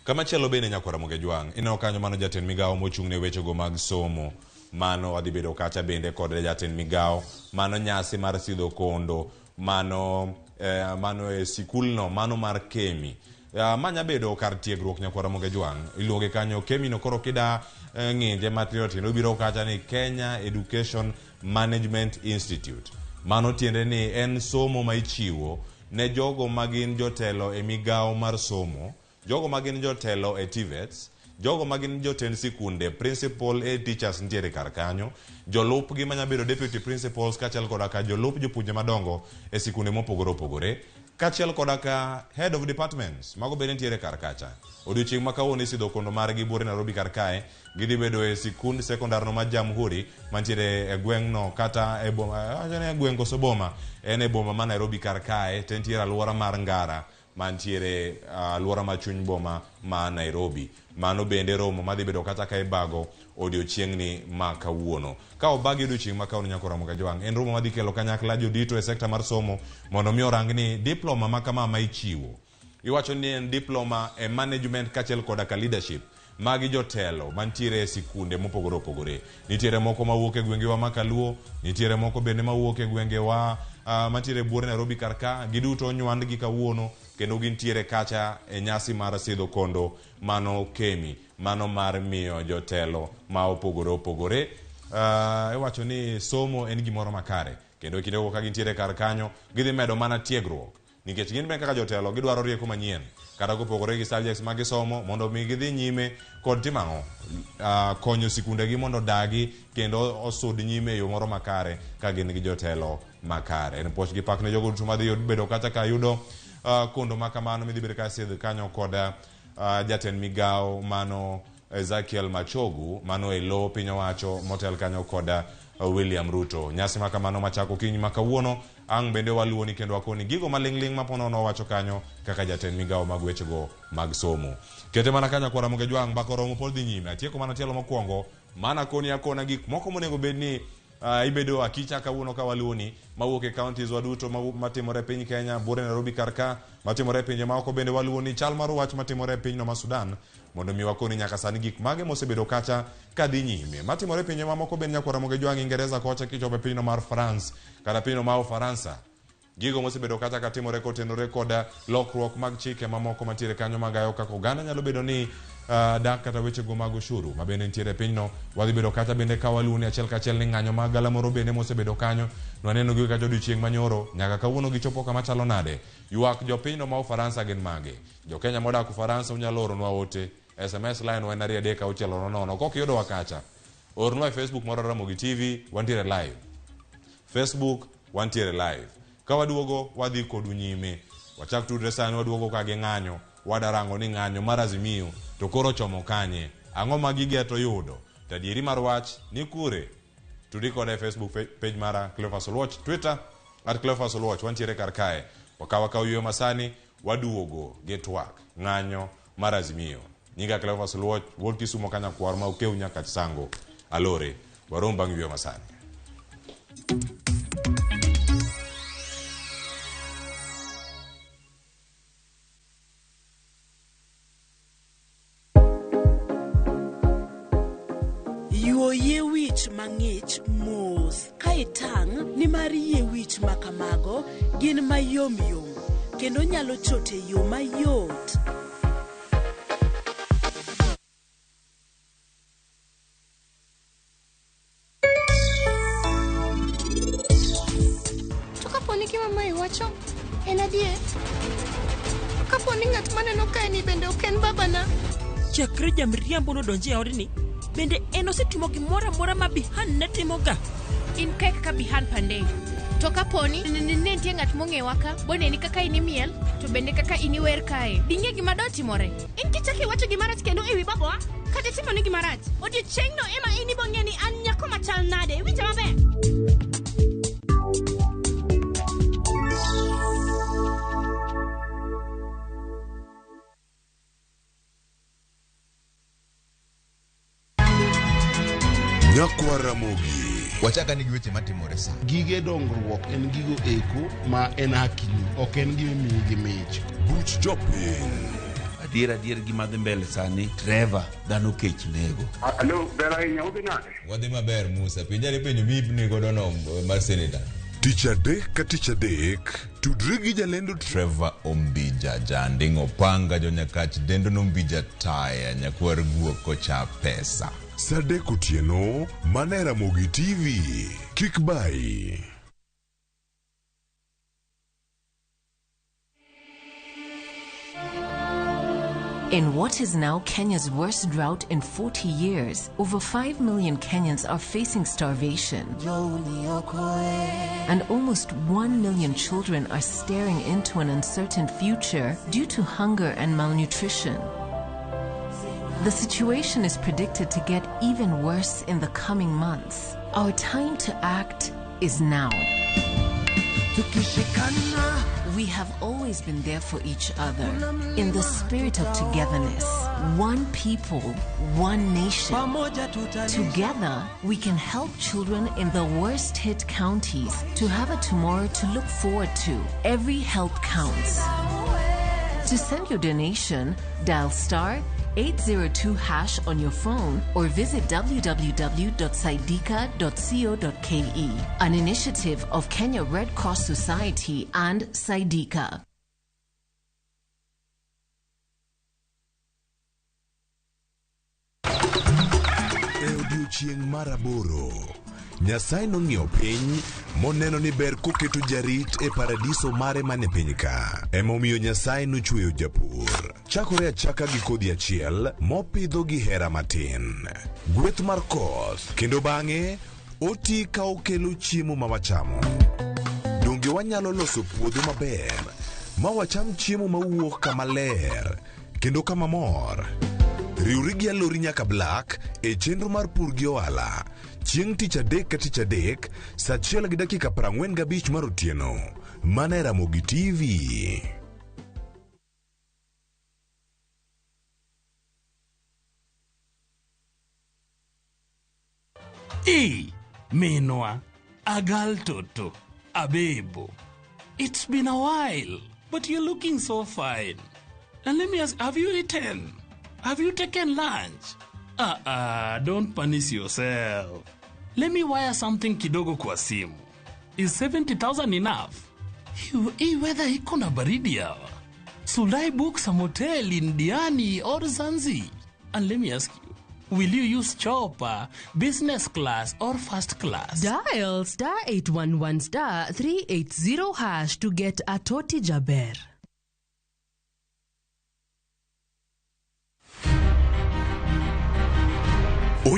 Kamachielo bende nyakwar Ramogi Ajwang', ineno kanyo mano jatend migawo mochung' ne wechego mag somo. Mano wadhi bedo kacha bende kod jatend migawo. Mano nyasi mar sidho kondo, mano mano e sikulno, mano mar Kemi. Ma nya bedo kar tiegruok nyakwar Ramogi Ajwang'. Iluonge kanyo Kemi no koro kida ng'inje matindo tindo obiro kacha ni Kenya Education Management Institute. Mano tiende ni en somo ma ichiwo ne jogo ma gin jotelo e migawo mar somo, jogo ma gin jotelo e TVETs, jogo ma gin jotend sikunde, principal head teachers nitiere kar kanyo, jolupgi manya bedo deputy principals kaachiel koda ka jolup jopuonje madongo e sikunde mopogore opogore, kaachiel koda ka head of departments mago bende nitiere kar kacha. Odiochieng' ma kawuono isidho kondo margi buore Nairobi kar kae, gidhi bedo e sikund sekondar no mar Jamhuri mantiere e gweng'no kata e boma, awacho ni e gweng' koso boma, en e boma ma Nairobi kar kae to entiere alwora mar Ngara mantiere alwora ma chuny boma ma Nairobi. Mano bende romo madhi bedo kata ka ibago odiochieng'ni ma kawuono. Ka obagi odiochieng' ma kawuono nyako Ramogi Ajwang', en romo madhi kelo kanyakla jodito e sekta mar somo mondo mi orang ni diploma ma kama ma ichiwo. Iwacho ni en diploma e management kaachiel koda ka leadership. Magi jotelo mantiere e sikunde mopogore opogore. Nitiere moko mawuok e gwengewa ma Kaluo, nitiere moko bende mawuok e gwengewa mantiere e buore Nairobi kar ka. Giduto onywandgi kawuono kendo gintiere kacha e nyasi mar sidho kondo mano Kemi, mano mar miyo jotelo ma opogore opogore. Iwacho ni somo en gimoro makare kendo e kindego ka gintiere kar kanyo gidhi medo mana tiegruok. Nikech gin be kaka jotelo gidwaro rieko manyien kata kopogore gi subjects ma gisomo mondo mi gidhi nyime kod timo ang'o? Konyo sikundegi mondo odagi kendo osud nyime e yo moro makare ka gin gi jotelo makare. En puoch gi pak ne jogo duto madhi bedo kacha ka yudo kondo ma kamano midhi bedo ka sidh kanyo kod jatend migawo mano Ezekiel Machogu mano e lo piny owacho motel kanyo kod William Ruto. Nyasi ma kamano machako okinyi ma kawuono ang' bende waluwoni kendo wakoni gigo maling'ling' ma ponono owacho kanyo kaka jatend migawo mag wechego mag somo. Kete mana kanyo kwara Ramogi Ajwang' mbaka oromo pod dhi nyime. Atieko mana tielo mokwongo mana koni akona gik moko monego bed ni ibedo akicha kawuono ka waluwoni mawuok e counties waduto matimore e piny Kenya, buore Nairobi kar ka, matimore e pinje maoko bende waluwoni chal mar wach matimore e pinyno ma Sudan mondo mi wakoni nyaka sani gik mage mosebedo kacha kadhi nyime. Matimore e pinje mamoko bende nyakwar Ramogi Ajwang' Ingereza kocha kichopo e pinyno mar France kata pinyno ma Ufaransa. Gigo mosebedo kacha katimore kotenore kod lokruok mag chike mamoko mantiere kanyo magayo kaka oganda nyalo bedo ni dak kata wechego mag ushuru ma bende nitiere e pinyno. Wadhi bedo kacha bende ka waluwo ni achiel kachiel ni ng'anyo mag galamoro bende mosebedo kanyo. Nwaneno gi kacha odiochieng' manyoro nyaka kawuono gichopo kama chalo nade. Ywak jopinyno ma Ufaransa gin mage? Jo Kenya modak Ufaransa unyalo oronwa ote. SMS line wa en 23600. Kok iyudowa kacha, ornwa e Facebook mar Ramogi TV, wantiere live. Facebook wantiere live. Ka waduogo wadhi kodu nyime. Wachak tudre sani waduogo ka gi ng'anyo. Wadarango ni ng'anyo mar Azimio to koro chomo kanye, ang'o ma gigeto yudo? To adieri mar wach ni kure? Tudi koda e Facebook page mara Cleophas Oluoch, Twitter at Cleophas Oluoch. Wantiere kar kae, wakaw akaw yueyo masani, waduogo gi twak ng'anyo mar Azimio. Nyinga Cleophas Oluoch, wuod Kisumo Kanyakwar ma okew nyaka Sango Alore. Warom bang' yueyo masani.
Yuo yie wich mang'ich mos ka itang' nimar yie wich ma kamago gin mayom yom kendo nyalo chot e yo mayot.
To kapo ni gima mae wacho en adier, kapo ni ng'at maneno kae ni bende ok en babana,
Chakre jamriambo nodonjo e odni, bende en osetimo gimoro amora ma Bihan ne timoga?
In kae kaka Bihan Pandey. To kaponi ne nitie ng'at mong'ewa ka, boneni kaka in imiel, to bende kaka in iwer kae. Ding'e gima dotimore.
In kichako iwacho gima rach kendo ewi babawa, kata timone gima rach. Odiechieng'no ema in ibong'e ni an nyako machal nade. Iwinja maber?
Nyakwa Ramogi.
Wachaka ni gi weche matimore sa.
Gige dongruok en gigo eko ma en hakini, ok en gima imiyi gi mich.
Buch jopiny.
Adier adier gima dhi mbele sani, Trevor, dhano kech nego.
Alo, ber ahinya, udhi nade?
Wadhi maber Musa, penjane penjo miipni godo no mar seneta.
Tich adek ka tich adek, tudri gi jalendo
Trevor Ombija, janding' opanga jonyakach dendo nombija taya nyakwar guok kocha pesa.
Sa adek otieno, mana e Ramogi TV. Kik bayi.
In what is now Kenya's worst drought in 40 years, over 5 million Kenyans are facing starvation. And almost 1 million children are staring into an uncertain future due to hunger and malnutrition. The situation is predicted to get even worse in the coming months. Our time to act is now. We have always been there for each other in the spirit of togetherness. One people, one nation. Together, we can help children in the worst hit counties to have a tomorrow to look forward to. Every help counts. To send your donation, dial star 802 hash on your phone or visit www.saidika.co.ke. An initiative of Kenya Red Cross Society and Saidika.
E odiechieng' mar aboro, Nyasaye nong'iyo piny moneno ni ber koketo jarit e paradiso mare mane piny ka. Emomiyo Nyasaye nochweyo japur. Chakore achaka gi kodhi achiel mopidho gi hera matin. Gweth mar koth kendo bang'e oti ka okelo chiemo ma wachamo. Donge wanyalo loso puodho maber ma wacham chiemo mawuok kama ler kendo kama mor? Riwri gi Alori nyaka Black e chenro mar pur gi ohala chieng' tich adek ka tich adek saa achiel gi dakika 45 mar otieno mana e Ramogi TV.
E, Minwa, Agal Toto, Abebo. It's been a while, but you're looking so fine. And let me ask, have you eaten? Have you taken lunch? Don't punish yourself. Let me wire something kidogo kwa simu. Is 70,000 enough? Hii weather iko na baridi hawa. Should I book some hotel in Diani or Zanzi? And let me ask you, will you use chopper, business class, or first class?
Dial star 811 star 380 hash to get a Toti Jaber.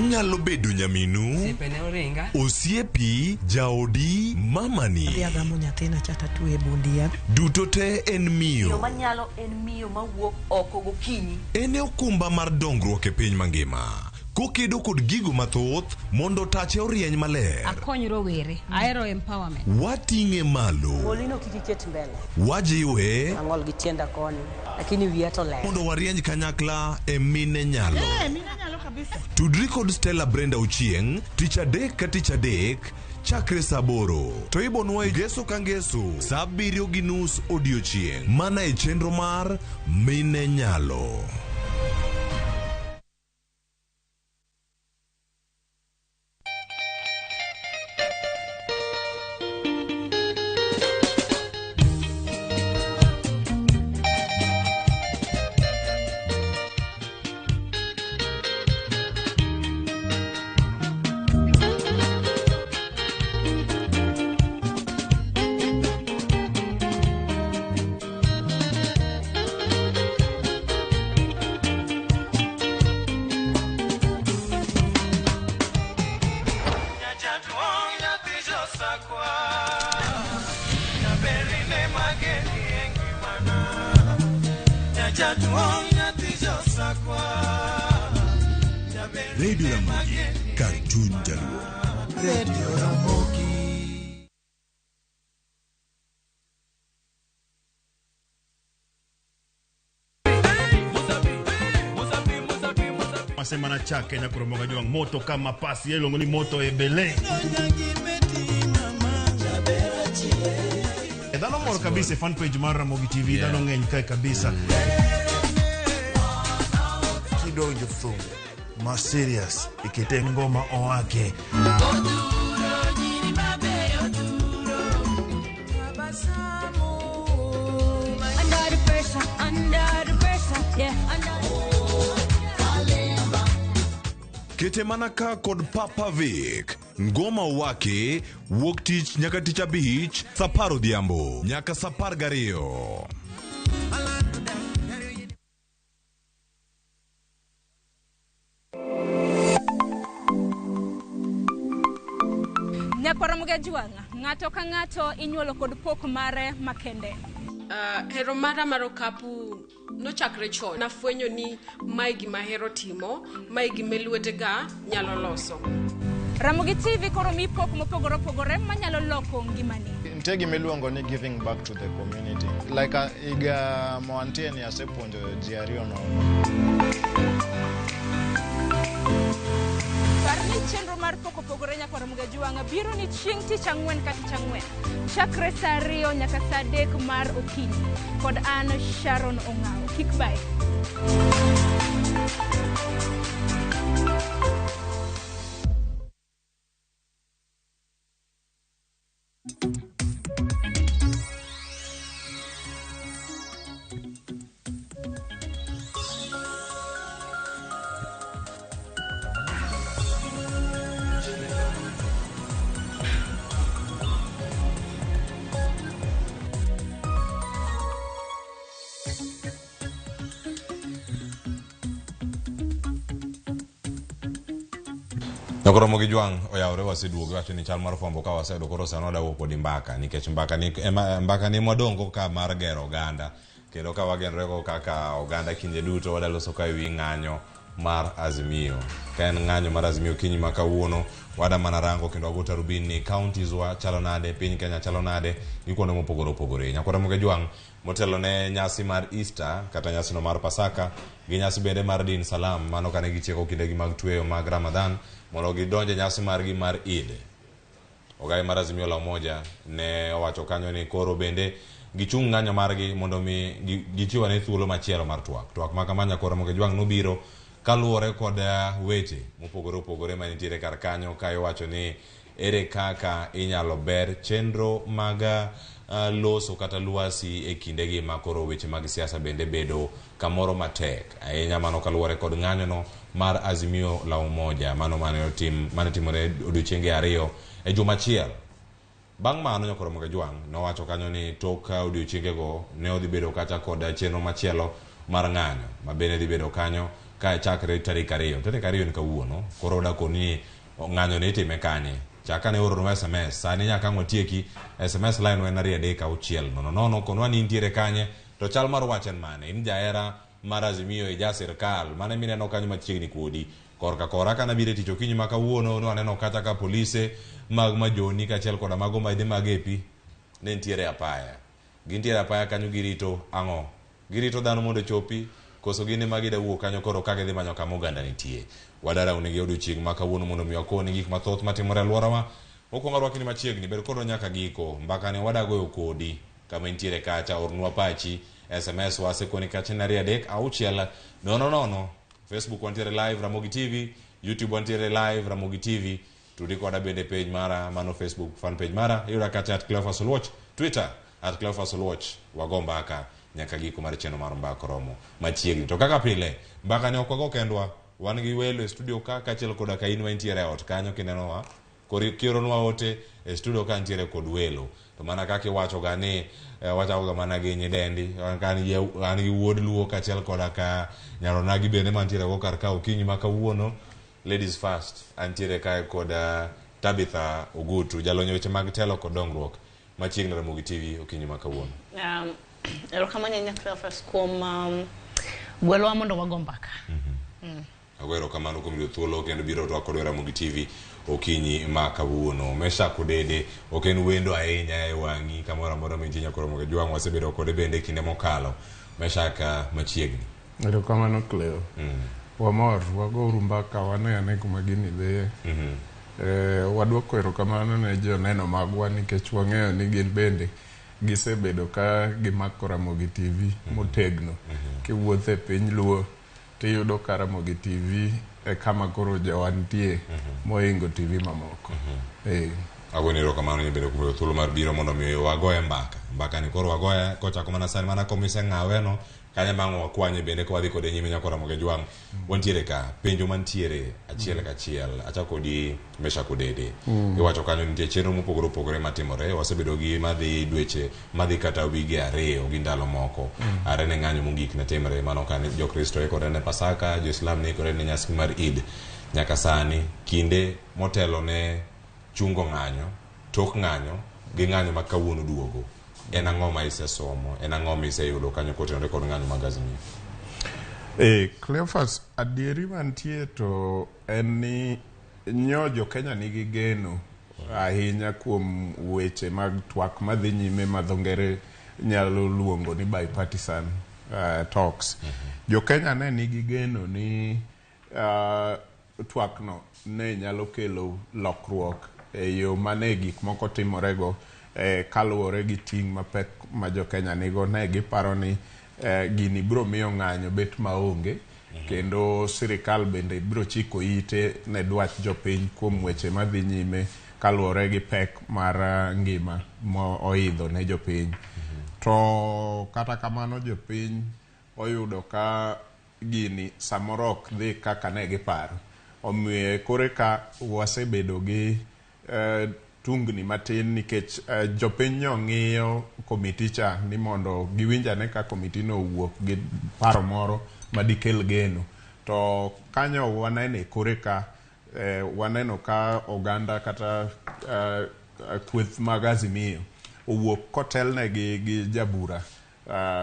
Onyalo bedo nyaminu,
Osiepene oringa.
osiepi, jaodi, mamani.
Adhi agamo nyathina cha tatwe e bund yath.
Duto te en
Miyo
miyo.
manyalo en miyo mawuok oko gokinyi.
En e okumba mar dongruok e piny mangima. Kokedo kod gigo mathoth mondo tache orieny maler.
Akony rowere. Ahero empowerment.
Wating'e malo.
Molino kik iket mbele.
Wajiwe
Ang'ol gi tienda koni, lakini wiya to ler.
mondo warieny kanyakla e mine nyalo.
mine nyalo kabisa.
Tudri kod Stella Brenda Ochieng' tich adek ka tich adek chakre saa aboro to ibonwa e ngeso ka ngeso saa abiriyo gi nus odiochieng' mana e chenro mar Mine Nyalo.
Radio Ramogi, kar chuny jaluo.
Radio Ramogi.
Masema na chake nyakuro Jwang moto kama pasi iluongo ni moto ebele. E dhano mor kabisa e fan page mar Ramogi TV dhano ng'eny kae kabisa.
Kidonjo thum ma serious ikete ngoma owake.
Under the pressure, under the pressure, yeah, under
Kete mana ka kod Papa Vic. Ngoma owake wuok tich nyaka tich abich saa apar odhiambo nyaka saa apar gariyo.
Nyakwara Mugajwang', ng'ato ka ng'ato inyuolo kod pok mare makende.
Hero mara mar okapu nochakre chon. Nafwenyo ni mae gima ahero timo, mae gima lwetega nyalo loso.
Ramogi TV koro mi pok mopogore opogore manyalo loko ngimani.
Nitie gima iluongo ni giving back to the community. Like higa moantie ni asepuonjo ji ariyo nono.
Par ni chenro mar pok opogore nyakwara Mugajwang' biro ni chieng' tich ang'wen ka tich ang'wen. Chakre saa ariyo nyaka saa adek mar okinyi. Kod an Sharon Ong'awo. Kik bae.
Nyakoro Jwang' oyawore waseduogo iwacho ni chal mar fwambo ka waseyudo koro sani wadwa wuok kodi mbaka nikech mbaka ni ema, mbaka ni mwadongo ka mar gero oganda kendo ka wagenrego kaka oganda kinde duto wadaloso ka ewi ng'anyo mar Azimio. Ka en ng'anyo mar Azimio kinyi ma kawuono wada mana rango kendo wago tarubin ni counties wa chalo nade, piny Kenya chalo nade gi kuonde mopogore opogore. Nyakwara Jwang' motelo ne nyasi mar Easter kata nyasino mar Pasaka gi nyasi bende mar din Salam mano kane gitieko kindegi mag tweyo mag Ramadhan mondo gidonje nyasi margi mar Eid. Ogai mar Azimio la Umoja ne owacho kanyo ni koro bende gichung' ng'anyo margi mondo mi gichiw ane thuolo machielo mar twak. Twak ma kama Nyakoro Jwang' nobiro kaluwore kod weche mopogore opogore manitiere kar kanyo ka iwacho ni ere kaka inyalo ber chenro mag loso kata lwasi e kindegi ma koro weche mag siasa bende bedo kamoro matek ahinya mano kaluwore kod ng'anyono mar Azimio la Umoja mano mane timore odiochienge ariyo e juma achiel. Bang' mano Nyakoro Jwang' nowacho kanyo ni tok odiochiengego ne odhi bedo kacha kod chenro machielo mar ng'anyo ma bende dhi bedo kanyo Ka chakre tarik 2, tarik 2 ni kawuono, koro dakoni ni ng'anyo ni itime kanye. Chak ane oronwa SMS, sani nyaka ang' watieki, SMS line wa en 2 3 6 0 0, konwa ni intiere kanye, to chal mar wach en mane, in jahera mar Azimio, ija sirkal, mane mineno kanyo machiegni kodi. Korka kora kana biro e tich okinyi ma kawuono, ne waneno kata ka polise mag Majoni kaachiel koda mago madhi mag AP ne nitiere apaya. Gintiere apaya kanyo girito ang'o? Girito dhano mondo ochopi, koso gin ema gida wuok kanyo koro ka gidhi manyo kama oganda nitie. Wadara unegi odiochieng' ma kawuono mondo mi wakoni gik mathoth matimore e alworawa. Mokwongo arwaki ni machiegni, bed kodwa nyaka giko. Mbaka ni wadagoyo kodi kama intiere kacha, ornwa pachi, SMS wasekoni kacha ni 2 3 6 0 0. Facebook wantiere live Ramogi TV, YouTube wantiere live Ramogi TV. Tudi koda bende page mara, mano Facebook fan page mara, iyuda kacha at Cleophas Oluoch, Twitter at Cleophas Oluoch. Wago mbaka nyaka giko mar chenro mar Mbaka Oromo machiegni. To kaka pile, mbaka ni ok wago kendwa, wan gi welo e studio ka kaachiel koda ka in ma intiere e ot kanyo kinenowa. Koro kioronwa ote e studio ka nitiere kod welo. To mana kaka iwacho ga ni wachako ga mana gi nyidendi, an gi wuod Luo kaachiel koda ka nyaronagi bende mantiere go kar ka okinyi ma kawuono. Ladies first, antiere kae kod Tabitha Ogutu, jalony e weche mag telo kod dongruok machiegni Ramogi TV okinyi ma kawuono.
Erokamano ahinya Cleophas kuom gwelowa mondo wago mbaka.
Ago erokamano kuom yudo thuolo kendo biro twak kodwa e Ramogi TV okinyi ma kawuono. Meshack Odede ok en wendo ahinya e wang'i kamoro amora mintie nyaka Ramogi Jwang', wasebedo kode bende kinde mokalo. Meshack, machiegni.
Erokamano Cleo. Wamor, wagouru mbaka, wane ane kuma gini dhiye. Waduoko erokamano ne joneno magwa nikech wang'eyo ni gin bende gisebedo ka gimako Ramogi TV motegno. Kiwuotho e piny Luo tiyudo ka Ramogi TV e kama koro jowa nitie mohingo TV mamoko.
Agoni erokamano ni bende kuom thuolo mar biro mondo mi wagoye mbaka. Mbaka ni koro wagoye kochako mana sani mana komiseng'awe no, kanyo bang' wakwanye bende ka wadhi kode nyime nyaka Ramogi Jwang'. Wantiere ka, penjo mantiere achiel kachiel. Achako kodi Meshack Odede. Iwacho kanyo nitie chenro mopogore opogore matimore. Wasebedo gi madhi dweche, madhi kata wige 2 gi ndalo moko. Are ne ng'anyo mogik ne timre, mano ka ne Jokristo ikore ne Pasaka, Jo-Islam ne ikore ne nyasi mar Eid. Nyaka sani, kinde motelo ne chungo ng'anyo, tok ng'anyo, gi ng'anyo ma kawuono duogo. En ang'o ma isesomo? En ang'o ma iseyudo kanyo kotenore kod ng'anyo mag Azimio?
Cleophas, adieri mantie to en ni nyo jo Kenya nigi geno ahinya kuom weche mag twak madhi nyime ma dho ngere nyalo luongo ni bipartisan talks. Jo Kenya ne nigi geno ni twak no ne nyalo kelo lokruok e yo mane gik moko timorego kaluwore gi ting' mapek ma jo Kenya nigo. Ne giparo ni gini biro miyo ng'anyo bet maonge, kendo sirikal bende biro chiko ite ne dwach jopiny kuom weche madhi nyime kaluwore gi pek mar ngima ma oidho ne jopiny. To kata kamano jopiny oyudo ka gini samoro ok dhi kaka ne giparo. Omiyo kore ka wasebedo gi tungni matin nikech jopiny nyo ng'iyo komiti cha ni mondo giwinj ane ka komiti no owuok gi paro moro madikel geno. To kanyo waneno e kore ka waneno ka oganda kata kweth mag Azimio owuok kotelnegi gi jabura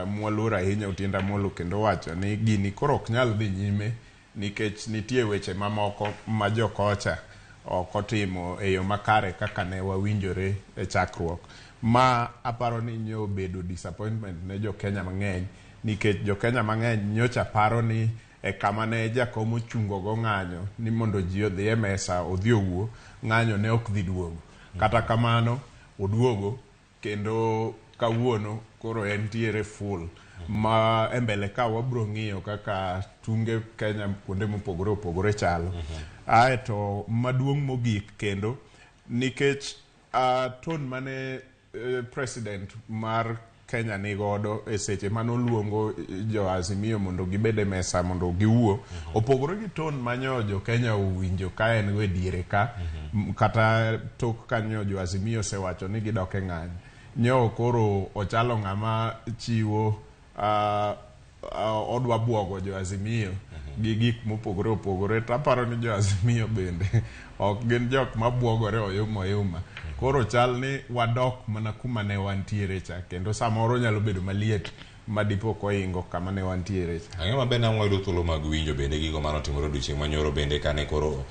mwaluor ahinya Otiende Amollo, kendo wacho ni gini koro ok nyal dhi nyime nikech nitie weche mamoko ma jokocha ok otimo e yo makare kaka ne wawinjore e chakruok. Ma aparo ni nyo obedo disappointment ne jo Kenya mang'eny, nikech jo Kenya mang'eny nyocha paro ni e kama ne jakom ochungo go ng'anyo ni mondo ji odhi e mesa odhi owuo, ng'anyo ne ok dhi duogo. Kata kamano oduogo kendo kawuono koro entiere full. Ma e mbele ka wabro ng'iyo kaka tunge Kenya kuonde mopogore opogore chalo. Aeto maduong' mogik kendo nikech tone mane president mar Kenya nigodo e seche manoluongo jo Azimio mondo gibed e mesa mondo giwuo, opogore gi tone manyo jo Kenya owinjo ka en go e diere ka, kata tok kanyo jo Azimio osewacho ni gidok e ng'anyo. Nyo koro ochalo ng'ama chiwo odwa buogo jo Azimio. gi gik mopogore opogore to aparo ni jo Azimio bende ok gin jok mabuogore oyuma oyuma koro chal ni wadok mana kuma ne wantiere cha kendo samoro nyalo bedo maliet madipo koingo kama ne wantiere cha.
Ang'e maber ne wayudo thuolo mag winjo bende gigo mane otimore odiochieng' manyoro bende kane koro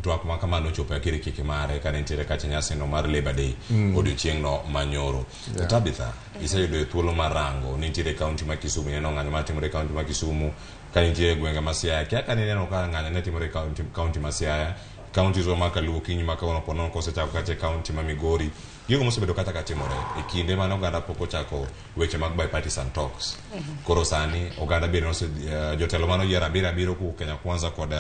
twak ma kama nochopo e akirikiki mare kane nitiere kacha nyasino mar Labour Day odiochieng'no manyoro. Tabitha, iseyudo thuolo mar rango nitiere kaunti ma Kisumu, ineno ng'anyo matimore e kaunti ma Kisumu, ka nitiere gwenge ma Siaya, kia ka nineno ka ng'anyo ne timore e kaunti ma Siaya, kaunti ma Kaluo okinyi ma kawuono po nono kosechako kacha e kaunti ma Migori, gigo mosebedo kata ka timore e kinde mane oganda pok ochako weche mag bipartisan talks. Koro sani oganda bende jotelo mane oyier abiriyo abiriyo kowuok Kenya Kwanza kod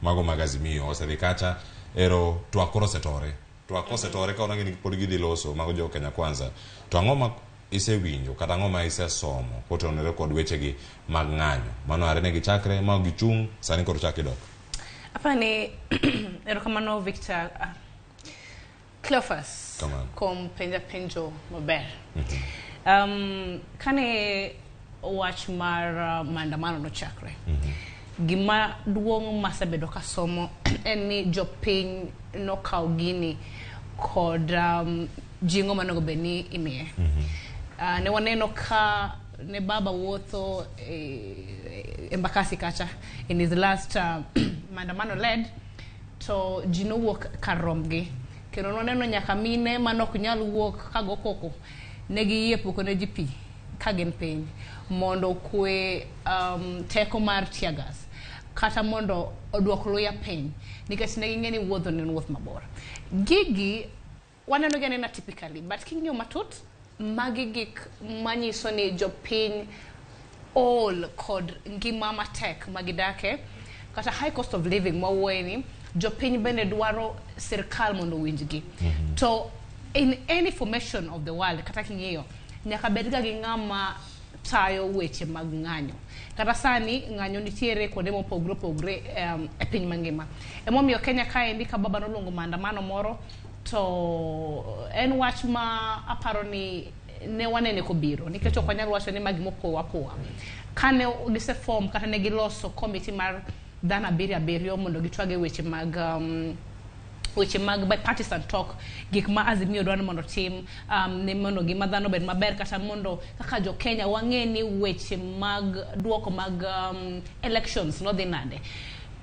mago mag Azimio osedhi kacha ero twak koro osetore. Twak kosetore ka onagi ni pod gidhi loso mago jo Kenya Kwanza. To ang'o ma isewinjo kata ang'o ma isesomo kotenore kod wechegi mag ng'anyo? Mano are ne gichakre ma gichung' sani koro chak idok.
Apani erokamano Victor Cleophas
Kamano.
kuom penja penjo maber. Kane wach mar maandamano nochakre, gima duong' masebedo kasomo en ni jopiny nokawo gini kod jingo monego bed ni imiye. Ne waneno ka ne baba wuotho e Embakasi kacha in his last maandamano led to ji nowuok kar rombgi kendo nwaneno nyaka mine manok nyal wuok kago koko ne giyie puko ne ji pi ka gin piny mondo okwe teko mar tear gas kata mondo oduok luya piny nikech ne ging'e ni wuodho ne en wuoth mabor. Gigi waneno gi anena typically, but king'iyo matut magi gik manyiso ni jopiny ol kod ngima matek magidake kata high cost of living mwawuoye ni jopiny bende dwaro sirkal mondo owinjgi. To in any formation of the world kata king'iyo nyaka bed ga gi ng'ama tayo weche mag ng'anyo. Kata sani ng'anyo nitiere kuonde mopogore opogore e piny mangima. Emomiyo Kenya kaendi ka baba noluongo maandamano moro to en wach ma aparo ni ne wanene kobiro nikech ok wanyal wacho ni ma gimopowa apowa. Kane giseform kata ne giloso committee mar dhano abiriyo abiriyo mondo gitwag e weche mag weche mag bipartisan talk, gik ma Azimio dwaro ni mondo otim ne mondo ngima dhano obed maber kata mondo kaka jo Kenya wang'e ni weche mag duoko mag elections nodhi nade.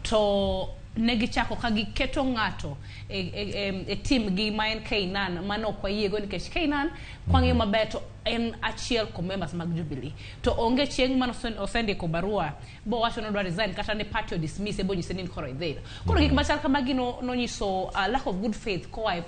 To ne gichako ka giketo ng'ato e team gi ma en Keynan mane ok wayiego nikech Keynan kwang'iyo maber to en achiel kuom members mag Jubilee. To onge chieng' mane osendiko barua bowacho ni odwa resign kata ne party odismiss bonyise ni in koro idhi. Koro gik machal kamagi nonyiso lack of good faith koa e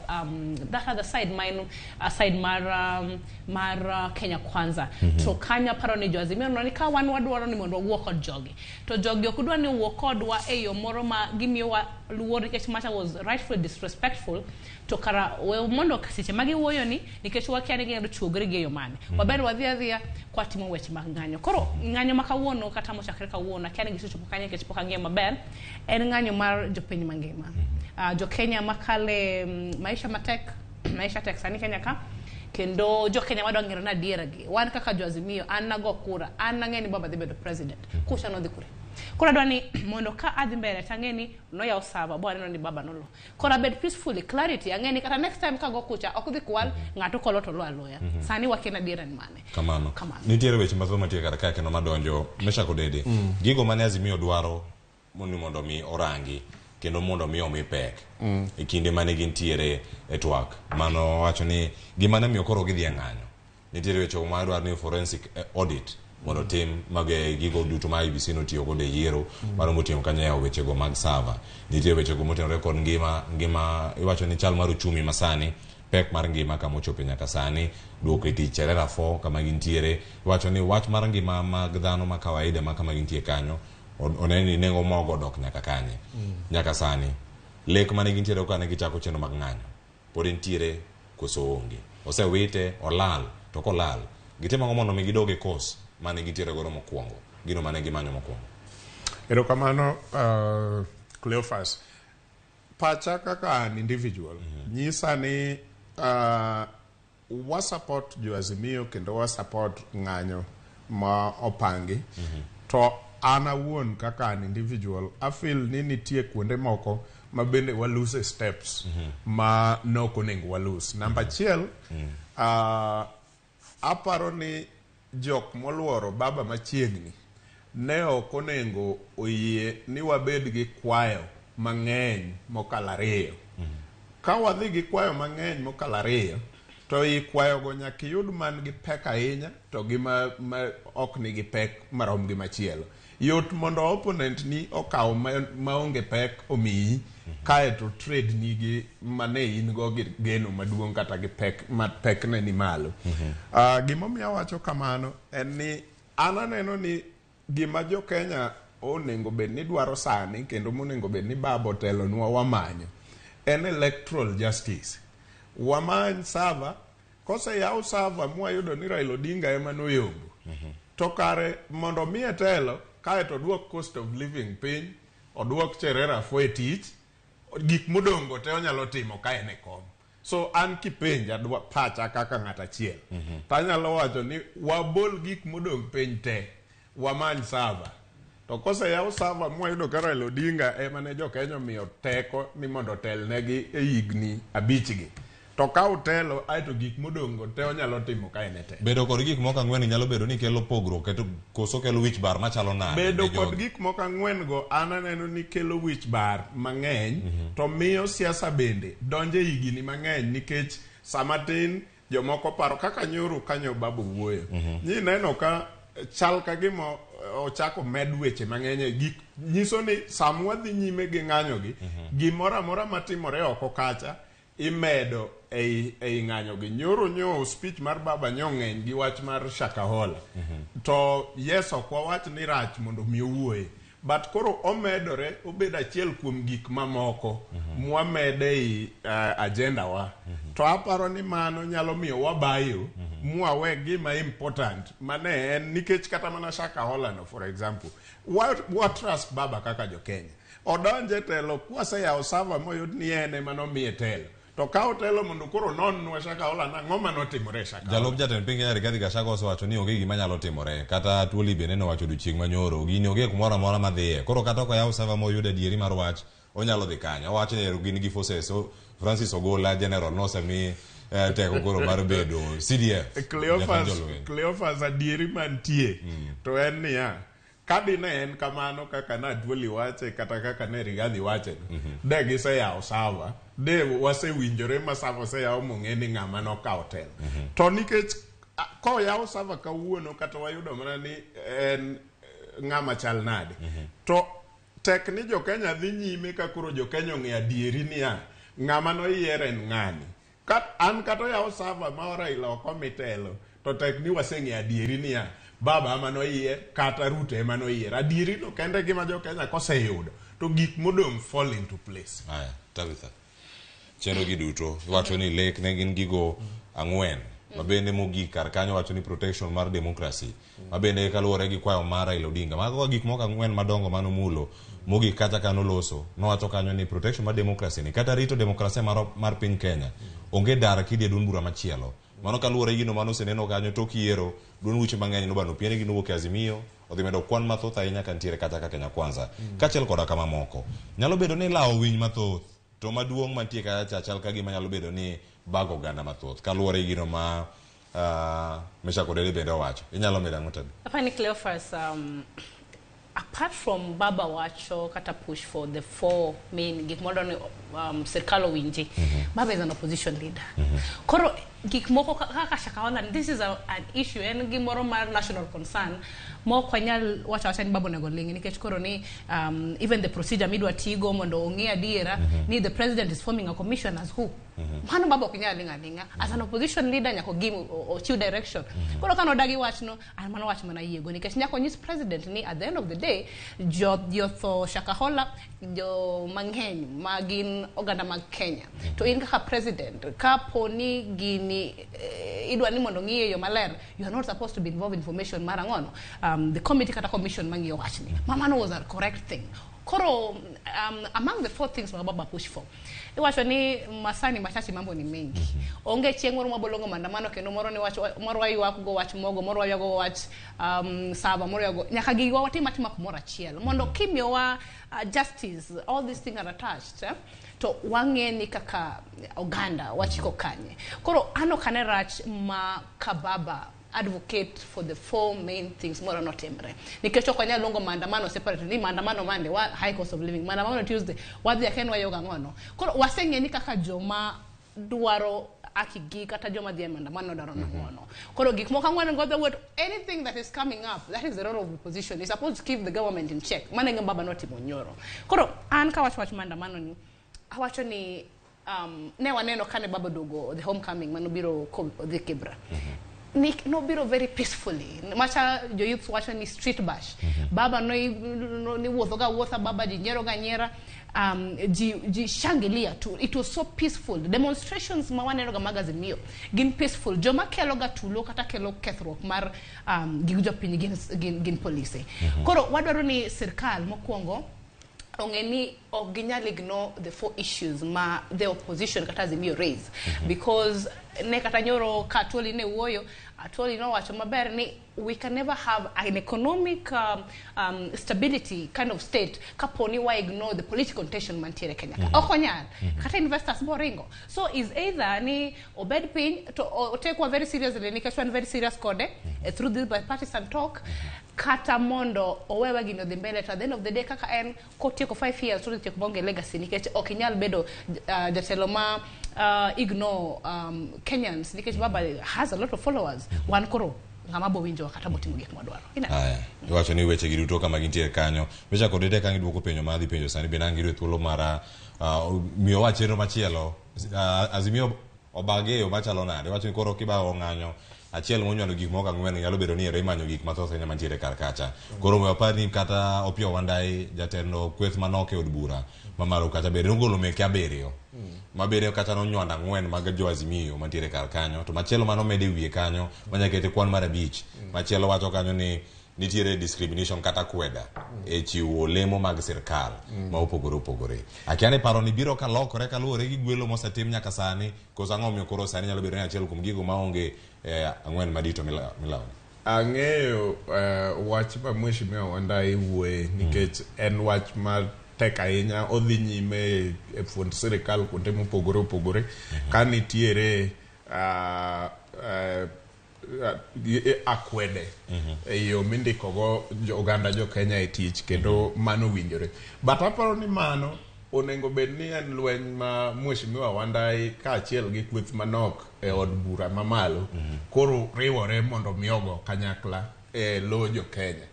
that other side ma en side mar Kenya Kwanza. To kanyo aparo ni jo Azimio noneno ni ka wan wadwaro ni mondo wawuo kod jogi. To jogi ok dwa ni owuo kodwa e yo moro ma gimiyowa luor nikech macha was rightfully disrespectful to kara we mondo seche ma giwuoyo ni nikech wakia ni ginyalo chuogre gi e yo mane. Waber wadhi adhiya kwatimo weche mag ng'anyo. Koro ng'anyo ma kawuono kata mochakre kawuono akia ni gisechopo kanye nikech pok ang'iyo maber en ng'anyo mar jopiny mangima. Jo Kenya makale maisha matek, maisha tek sani Kenya ka kendo jo Kenya wadwa ng'ero ni adiera gi wan kaka jo Azimio an nago kura an nang'e ni baba dhi bedo president kucha nodhi kure. Koro adwa ni mondo ka adhi mbele tang'e ni noyaw sava bo aneno ni baba nolo. Koro abed peacefully clarity ang'e ni kata next time kago kucha ok dhi kwal ng'ato kolo to lo aloya. Sani wakia adiera ni mane.
Kamano.
Kamano.
Nitiere weche mathoth mantie kar kae kendo madonjo Meshak Odede. Gigo mane Azimio dwaro ni mondo mi orangi kendo mondo mi omi pek e kinde mane gintiere e twak. Mano wacho ni gima ne miyo koro gidhi e ng'anyo. Nitiere weche ma dwaro ni forensic audit mondo tim mag gigo duto ma IEBC notiyo godo e yiero mano moting'o kanyo yawo wechego mag sava. Nitie wechego motenore kod ngima iwacho ni chal mar uchumi masani pek mar ngima kama ochope nyaka sani duoko e tich Cherera 4 kama gintiere iwacho ni wach mar ngima mag dhano ma kawaida ma kama gintie kanyo oneno ni nengo mogo odok nyaka kanye. Nyaka sani lek mane gintiere kane gichako chenro mag ng'anyo pod entiere koso onge osewite olal to kolal gitimo ang'o mondo mi gidog e course mane gintiere godo mokwongo gino mane gimanyo mokwongo.
Erokamano Cleophas. Pacha kaka an individual nyisa ni wa support jo Azimio kendo wa support ng'anyo ma opangi. To An awuon kaka an individual, I feel ni nitie kuonde moko ma bende walose steps ma nok onego walose. Namba achiel, aparo ni jok moluoro baba machiegni ne ok onego oyie ni wabed gi kwayo mang'eny mokalo ariyo. Ka wadhi gi kwayo mang'eny mokalo ariyo, to i kwayogo nyaka iyud man gi pek ahinya to gi ma ok nigi pek marom gi machielo. Yot mondo opponent ni okaw maonge pek omiyi, kaeto trade ni gi mane in go gi geno maduong' kata gi pek ma pekne ni malo. Gimomiyo awacho kamano en ni an aneno ni gima jo Kenya onego bed ni dwaro sani kendo monego bed ni baba otelonwa wamanyo en electoral justice. Wamany server, koseyaw server mwayudo ni Raila Odinga ema noyombo. To kare mondo miye telo, kaeto oduok cost of living piny, oduok Cherera Fo e tich, gik modong' te onyalo timo ka en e kom. So an kipenja dwa pacha kaka ng'at achiel, to anyalo wacho ni wabol gik modong' piny te, wamany server. To koseyaw server mwayudo ka Raila Odinga ema ne jo Kenya omiyo teko ni mondo otelnegi e higni 5 gi. To ka otelo, aeto gik modong' go te onyalo timo ka en e telo.
Bedo kod gik moko ang'wen nyalo bedo ni kelo pogruok keto koso kelo wich bar machalo nade?
Bedo kod gik moko ang'wen go an aneno ni kelo wich bar mang'eny, to miyo siasa bende donjo e higni mang'eny nikech sama tin jomoko paro kaka nyoro kanyo babu wuoyo. Ni neno ka chal ka gima ochako med weche mang'eny gik nyiso ni sama wadhi nyime gi ng'anyo gi, gimoro amora matimore oko kacha imedo ei ng'anyo gi. Nyoro nyo speech mar baba nyo ng'eny gi wach mar Shakahola. To yes, ok wawach ni rach mondo mi owuoye, but koro omedore obedo achiel kuom gik mamoko mwamede ei agenda wa. To aparo ni mano nyalo miyo wabayo mwawe gima important mane en nikech kata mana Shakahola no, for example, wa trust baba kaka jo Kenya. Odonje telo kwaseyawo server moyud ni en ema nomiye telo. To ka otelo mondo koro nonnwa Shakahola nang'o manotimore Shakahola.
Jalup jatend piny Kenya Rigathi Gachagua osewacho ni onge gima nyalo timore. Kata Tuoli bende nowacho odiochieng' manyoro, gini onge kumoro amora madhiye. Koro kata ok oyaw server moyud adieri mar wach, onyalo dhi kanye. Owacho ni gin gi forces. So Francis Ogola general nosemi teko koro mar bedo CDF.
Cleophas adieri mantie to en niya, kadine en kamano kaka na Atwoli wache kata kaka ne Rigathi wache, de giseyawo server, de wasewinjore ma server oseyaw mong'e ni ng'ama nokawo telo. To nikech koyaw server kawuono kata wayudo mana ni en ng'ama chal nade, to tek ni jo Kenya dhi nyime ka koro jo Kenya ong'e adieri niya ng'ama noyier en ng'ani. An kata oyaw server ma Raila ok omi telo, to tek ni waseng'e adieri niya baba ema noyier kata Ruto ema noyier. Adieri no kende gima jo Kenya koseyudo to gik modong' fall into place.
Aya, Tabitha, chenro gi duto iwacho ni lek ne gin gigo ang'wen mabende mogik kar kanyo wacho ni protection mar democracy mabende kaluwore gi kwayo mar Raila Odinga. Mago gik moko ang'wen madongo manomulo mogik kata kanoloso nowacho kanyo ni protection mar democracy ni kata rito demokrasia mar piny Kenya onge dar kidhi e duond bura machielo. Mano kaluwore gi gino mane oseneno kanyo tok yiero duond buche mang'eny nobano piene gi nowuok e Azimio odhi medo kwan mathoth ahinya kantiere kata ka Kenya Kwanza kaachiel koda kama moko. Nyalo bedo ni lawo winy mathoth to maduong' mantie kacha chal ka gima nyalo bedo ni bago oganda mathoth kaluwore gi gino ma Meshack Odede bende owacho. Inyalo medo ang'o Tabi?
Apani Cleophas, apart from Baba wacho kata push for the four main gik mondo ni sirkal owinji, Baba is an opposition leader. Koro gik moko kaka Shakahola, this is an issue en gimoro mar national concern ma ok wanyal wacho awacha ni Baba onego ling' nikech koro ni even the procedure midwa tigo mondo ong'e adiera ni the president is forming a commission as who. Mano Baba ok nyal ling' aling'a. As an opposition leader nyaka ogim ochiw direction. Koro ka nodagi wachno, an mano wach mana yiego nikech nyaka onyis president ni at the end of the day jo jotho Shakahola jo mang'eny ma gin oganda mag Kenya. To in kaka president kapo ni gini idwa ni mondo ng'iye yo maler, you are not supposed to be involved in information mar ang'ono. The committee kata commission mang'iyo wachni. Ma mano was a correct thing. Koro among the four things ma baba push for, iwacho ni masani machache mambo ni mengi. Onge chieng' moro mabolongo maandamano kendo moro ni wach moro waywak go wach mogo, moro waywak go wach saba, moro ywago nyaka giwa watim atima kumoro achiel mondo kimiyowa justice, all these things are attached, eh? To wang'e ni kaka oganda wachiko kanye. Koro an ok ane rach ma kababa advocate for the four main things moro notimre, nikech ok wanyal luongo maandamano separate ni maandamano Monday wa high cost of living, maandamano Tuesday wadhi aken wayoga ang'ono. Koro waseng'e ni kaka joma dwaro haki gi kata joma dhi e maandamano dwaro nang'ono. Koro gik moko ang'wen go the word anything that is coming up, that is the role of opposition, is supposed to keep the government in check. Mano e gima baba notimo nyoro. Koro an kawacho wach maandamano ni awacho ni ne waneno kane baba oduogo the homecoming manobiro kodhi Kibra ni nobiro very peacefully, macha jo youth wacho ni street bash. Baba no, no, ni wuotho ga wuotha, baba ji nyiero ga nyiera, ji shangilia tu. It was so peaceful. Demonstrations ma waneno ga mag Azimio gin peaceful. Joma kelo ga tulo kata kelo kethruok mar gig jopiny gin polise. Koro wadwaro ni sirkal mokwongo ong'e ni ok ginyal ignore the four issues ma the opposition kata Azimio raise, because ne kata nyoro ka Atwoli ne wuoyo, Atwoli nowacho maber ni we can never have an economic stability kind of state kapo ni wa ignore the political tension mantiere Kenya ka. Ok onyal kata investors boringo. So is either ni obed piny to otekwa very seriously, nikech wan very serious kode through this bipartisan talk, kata mondo owewe gino dhi mbele. To at the end of the day, kaka en kotieko 5 years to tieko maonge legacy, nikech ok inyal bedo jatelo ma ignore Kenyans, nikech baba has a lot of followers. Wan koro ng'ama bo winjowa kata botimo gik mwadwaro. Ineno?
Aya, iwacho ni weche gi duto kama gintiere kanyo. Michako dede ka giduoko penjo ma adhi penjo sani, bende ang' giyudo thuolo mar miyowa chenro machielo. Azimio obage e yo machalo nade? Iwacho ni koro kibawo ng'anyo achiel monywando gik moko ang'wen nyalo bedo ni ero imanyo gik mathoth ahinya mantiere kar kacha. Koro we wapar ni kata Opiyo Wandayi, jatelo kweth manok e od bura mamalo kacha, bende nogolo meke abiriyo mabende kata nonywando ang'wen mag jo Azimio mantiere kar kanyo, to machielo manomed e wiye kanyo manyakete kwan mar abich. Machielo wacho kanyo ni nitiere discrimination kata kweda e chiwo lemo mag sirkal ma opogore opogore. Akia ni paro ni biro kalokore kaluwore gi gwelo mosetim nyaka sani, koso ang'o omiyo koro sani nyalo bedo ni achiel kuom gigo maonge ang'wen madito milawo.
Ang'eyo wach ma Mheshimiwa Wandayi wuoye, nikech en wach ma tek ahinya, odhi nyime e fuond sirikal kuonde mopogore opogore ka nitiere akwede e yo mindikogo oganda jo Kenya e tich, kendo mano winjore. But aparo ni mano onego bed ni en lweny ma Mheshimiwa Wandayi kaachiel gi kweth manok e od bura mamalo koro riwore mondo mi ogo kanyakla e lo jo Kenya.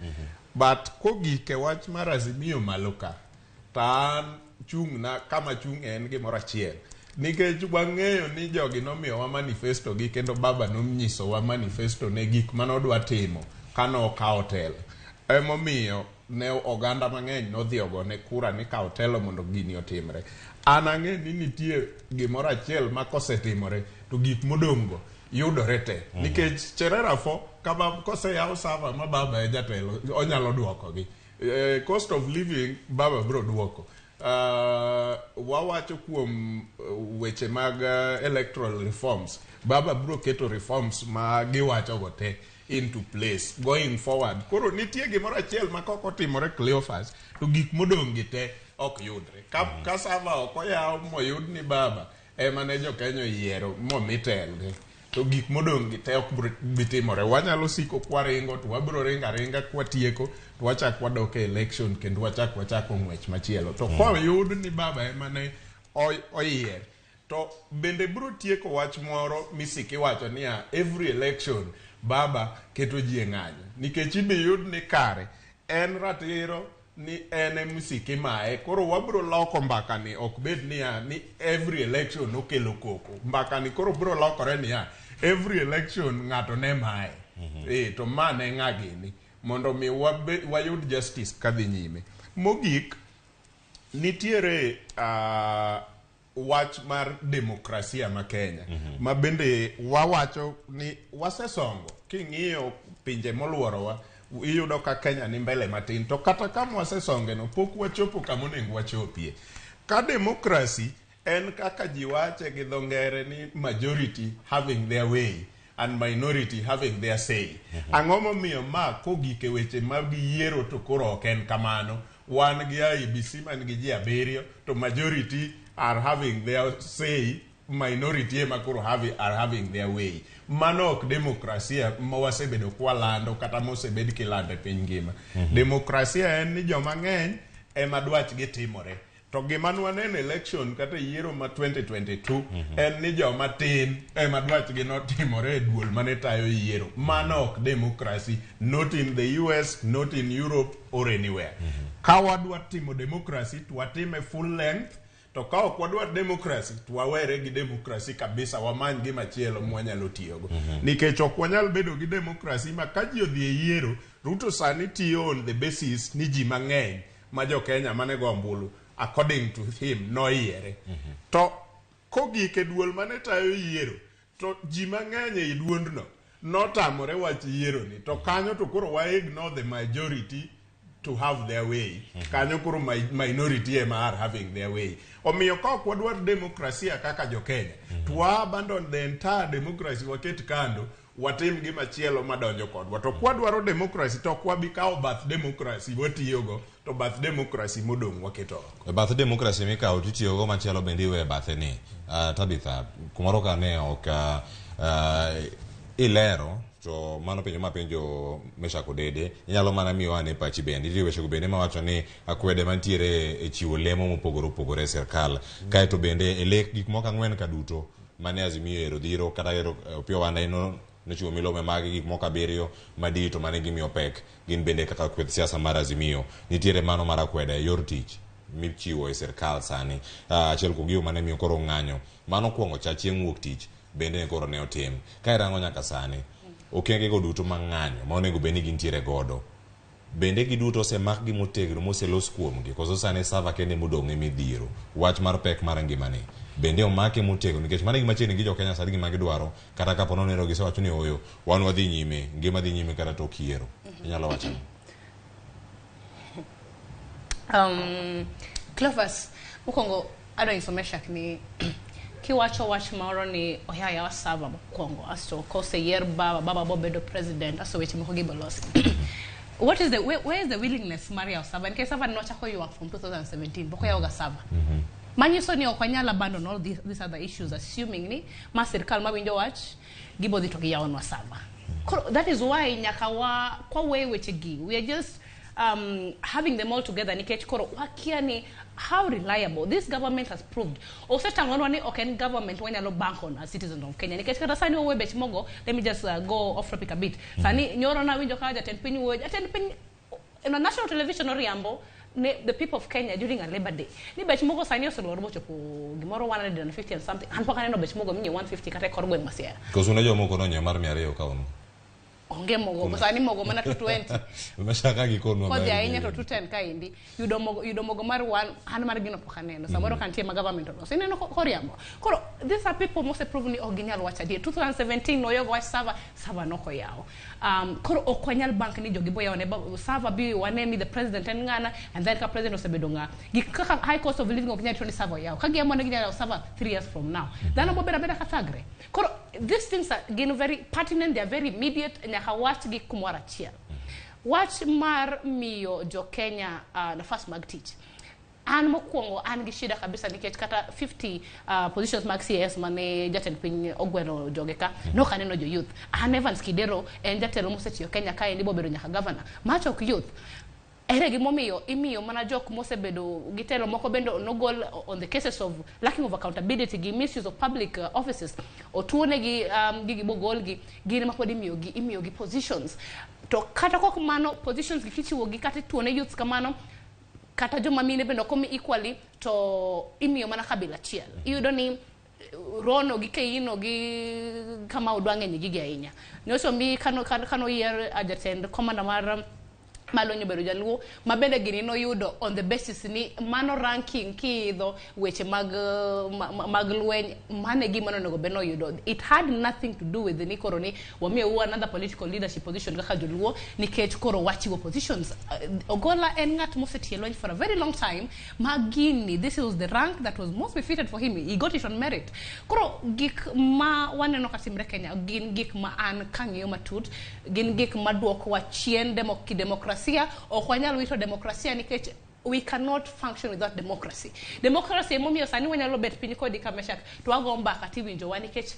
But kogik e wach mar Azimio malo ka, to an chung'na kama chung' en gimoro achiel, nikech wang'eyo ni jogi nomiyowa manifesto gi, kendo baba nonyisowa manifesto ne gik manodwa timo kanokawo telo. Emomiyo ne oganda mang'eny nodhi ogone kura ni kaw telo mondo gini otimre. An ang'e ni nitie gimoro achiel ma kosetimore to gik modong' go yudore te, nikech Cherera fo kama koseyaw server ma baba e jatelo onyalo duokogi. Cost of living baba biro duoko. Wawacho kuom weche mag electoral reforms, baba biro keto reforms ma giwacho go te into place going forward. Koro nitie gimoro achiel ma kok otimore, Cleophas, to gik modong' gi te ok yudre ka server ok oyaw moyud ni baba ema ne jo Kenya oyiero momi telne, to gik modong' gi te ok bi timore. Wanyalo siko kwaringo to wabiro ringo aringa kwatieko to wachak wadok e election kendo wachak wachako ng'wech machielo. To koyud ni baba ema ne oyier to bende biro tieko wach moro misiki wacho niya every election baba keto ji e ng'anyo, nikech ibiyud ni kare en ratiro ni en emisiki maye. Koro wabiro loko mbaka ni ok bed niya ni every election okelo koko. Mbaka ni koro biro lokore niya every election ng'ato ne maye, to ma ne ng'a gini mondo mi wayud justice kadhi nyime. Mogik, nitiere wach mar demokrasia ma Kenya ma bende wawacho ni wasesongo. King'iyo pinje moluorowa Iyudo ka Kenya ni mbele matin, to kata kama wasesonge no pok wachopo kama onego wachopie. Ka democracy en kaka ji wache gi dho ngere ni majority having their way and minority having their say. Ang'o momiyo ma kogik e weche mag yiero to koro ok en kamano? Wan gi IEBC man gi ji 7 to majority are having their say, minority ema koro are having their way. Mano ok demokrasia ma wasebedo kwalando kata mosebed kilando e piny ngima. Demokrasia en ni joma ng'eny ema dwachgi timore. To gima nwaneno election kata yiero ma 2022 en ni joma tin ema dwachgi notimore e duol mane tayo yiero. Mano ok democracy, not in the US, not in Europe or anywhere. Ka wadwa timo democracy to watime full length, to ka ok wadwa democracy to wawere gi democracy kabisa, wamany gimachielo mwanyalo tiyogo. Nikech ok wanyal bedo gi democracy ma ka ji odhi e yiero, Ruto sani tiyo on the basis ni ji mang'eny ma jo Kenya mane go ombulu according to him noyiere. To kogik e duol mane tayo yiero, to ji mang'eny ei duondno notamore wach yiero ni. To kanyo to koro wa ignore the majority to have their way. Kanyo koro minority ema are having their way. Omiyo ka ok wadwar demokrasia kaka jo Kenya, to wa abandon the entire democracy, waket kando, watim gimachielo madonjo kodwa. To kwadwaro democracy to ok wabi kawo bath democracy watiyogo, to bath democracy modong' waketo oko.
E bath democracy mikawo titiyogo machielo bende iweyo e bathe ni. Tabitha, kumoro ka ne ok ilero, to mano penjo mapenjo Meshack Odede, inyalo mana miyo ane pachi bende. Nitie wechego bende mawacho ni akwede mantiere e chiwo lemo mopogore opogore e sirkal. Kaeto bende e lek gik moko 4 ka duto mane Azimio ero dhiro kata ero Opiyo Wandayi nochiwo milome mag gik moko 7 madito mane gimiyo pek gin bende kaka kweth siasa mar Azimio. Nitiere mano mar akwede e yor tich michiwo e sirkal sani. Achiel kuom gigo mane miyo koro ng'anyo mano kuongo cha chieng' wuok tich bende ne koro ne otim. Ka irango nyaka sani, okenge go duto ma ng'anyo ma onego bed ni gintiere godo, bende giduto osemakgi motegno moselos kuomgi, koso sani sava kende modong' emidhiero. Wach mar pek mar ngimani bende omake motegno, nikech mano e gima chiegni gi jo Kenya sani gima gidwaro, kata kapo nono gisewacho ni oyo, wan wadhi nyime, ngima dhi nyime kata tok yiero. Inyalo wacho ang'o?
Clovers, mokwongo adwa nyiso Meshack ni kiwacho wach moro ni oya yawa server mokwongo asto koseyier baba, baba bobedo president asto weche moko gibolosi. What is the where is the willingness mar yawo server? Nikech server nochako ywak from 2017 pok oyawoga server. Manyiso ni ok wanyal abandon all these other issues assuming ni ma sirkal mawinjo wach gibo dhi to giyawonwa server. Koro that is why nyaka wa kwa we weche gi we are just having them all together nikech koro wakia ni how reliable this government has proved. Osetang'onwa ni ok en government wanyalo bank on as citizens of Kenya nikech kata sani wawe bech mogo. Let me just go off topic a bit. Sani nyoro nawinjo ka jatend piny wuoyo, jatend piny on a national television oriambo ne the people of Kenya during a Labor Day ni bech mogo sani oselor mochopo gimoro 150 and something. An pok aneno bech mogo minyiewo 150 kata e kor gweng' ma Siaya.
Koso ne jomoko nonyiewo mar 200 ka un?
Onge mogo sani, mogo mana 220.
Mashaka gikonwa
kodhi
mar
ahinya to
200.
210 kaendi yudo mogo, yudo mogo mar one an mar gino pok aneno samoro ka nitie ma government oloso ineno koriambo. Koro these are people mose prove ni ok ginyal wacho adier. 2017 noyogo wach server, server nokoyawo. Koro ok wanyal bank ni jogi bo yawo ne server bi wane ni the president en ng'ana, and then ka president osebedo ng'a gik kaka high cost of living ok nyal rito ni server oyaw ka giamua ni ginyalo yawo server 3 years from now, dhano bobedo abeda ka thagre. Koro these things are gin very pertinent, they are very immediate, nyaka wachgi kumoro achiel. Wach mar miyo jo Kenya nafas mag tich, an mokwongo an gi shida kabisa nikech kata 50 positions mag CS mane jatend piny ogwelo joge ka nok aneno jo youth. An Evans Kidero en jatelo mosetiyo Kenya kaendi bobedo nyaka governor macho ok youth. Ere gimomiyo imiyo mana jok mosebedo gi telo moko bende nogol on the cases of lacking of accountability gi misuse of public offices, otuonegi gigi bogolgi, gin ema pod imiyogi positions. To kata kok mano, positions gi kichiwogi kata ituone youths kamano, kata joma mine bende ok omi equally, to imiyo mana kabila achiel. Iyudo ni Rono gi Keino gi Kamau dwa ng'eny gigi ahinya. Nyocha omi kano yier jatend commander mar Malonyo bedo jaluo ma bende gini noyudo on the basis ni mano ranking kiidho weche mag, mag lweny, mano e gima nonego bed noyudo. It had nothing to do with ni koro ni wamiyou another political leadership position kaka joluo nikech koro wachiwo positions. Ogola en ng'at mosetiyo e lweny for a very long time, ma gini, this was the rank that was most befitted for him. He got it on merit. Koro gik ma waneno katimre Kenya gin gik ma an kang'iyo matut gin gik maduokowa chien kidemokrasia. Ok wanyal wito demokrasia nikech we cannot function without democracy. Democracy emomiyo sani wanyalo bet piny kodi ka Meshak to wago mbaka tiwinjowa nikech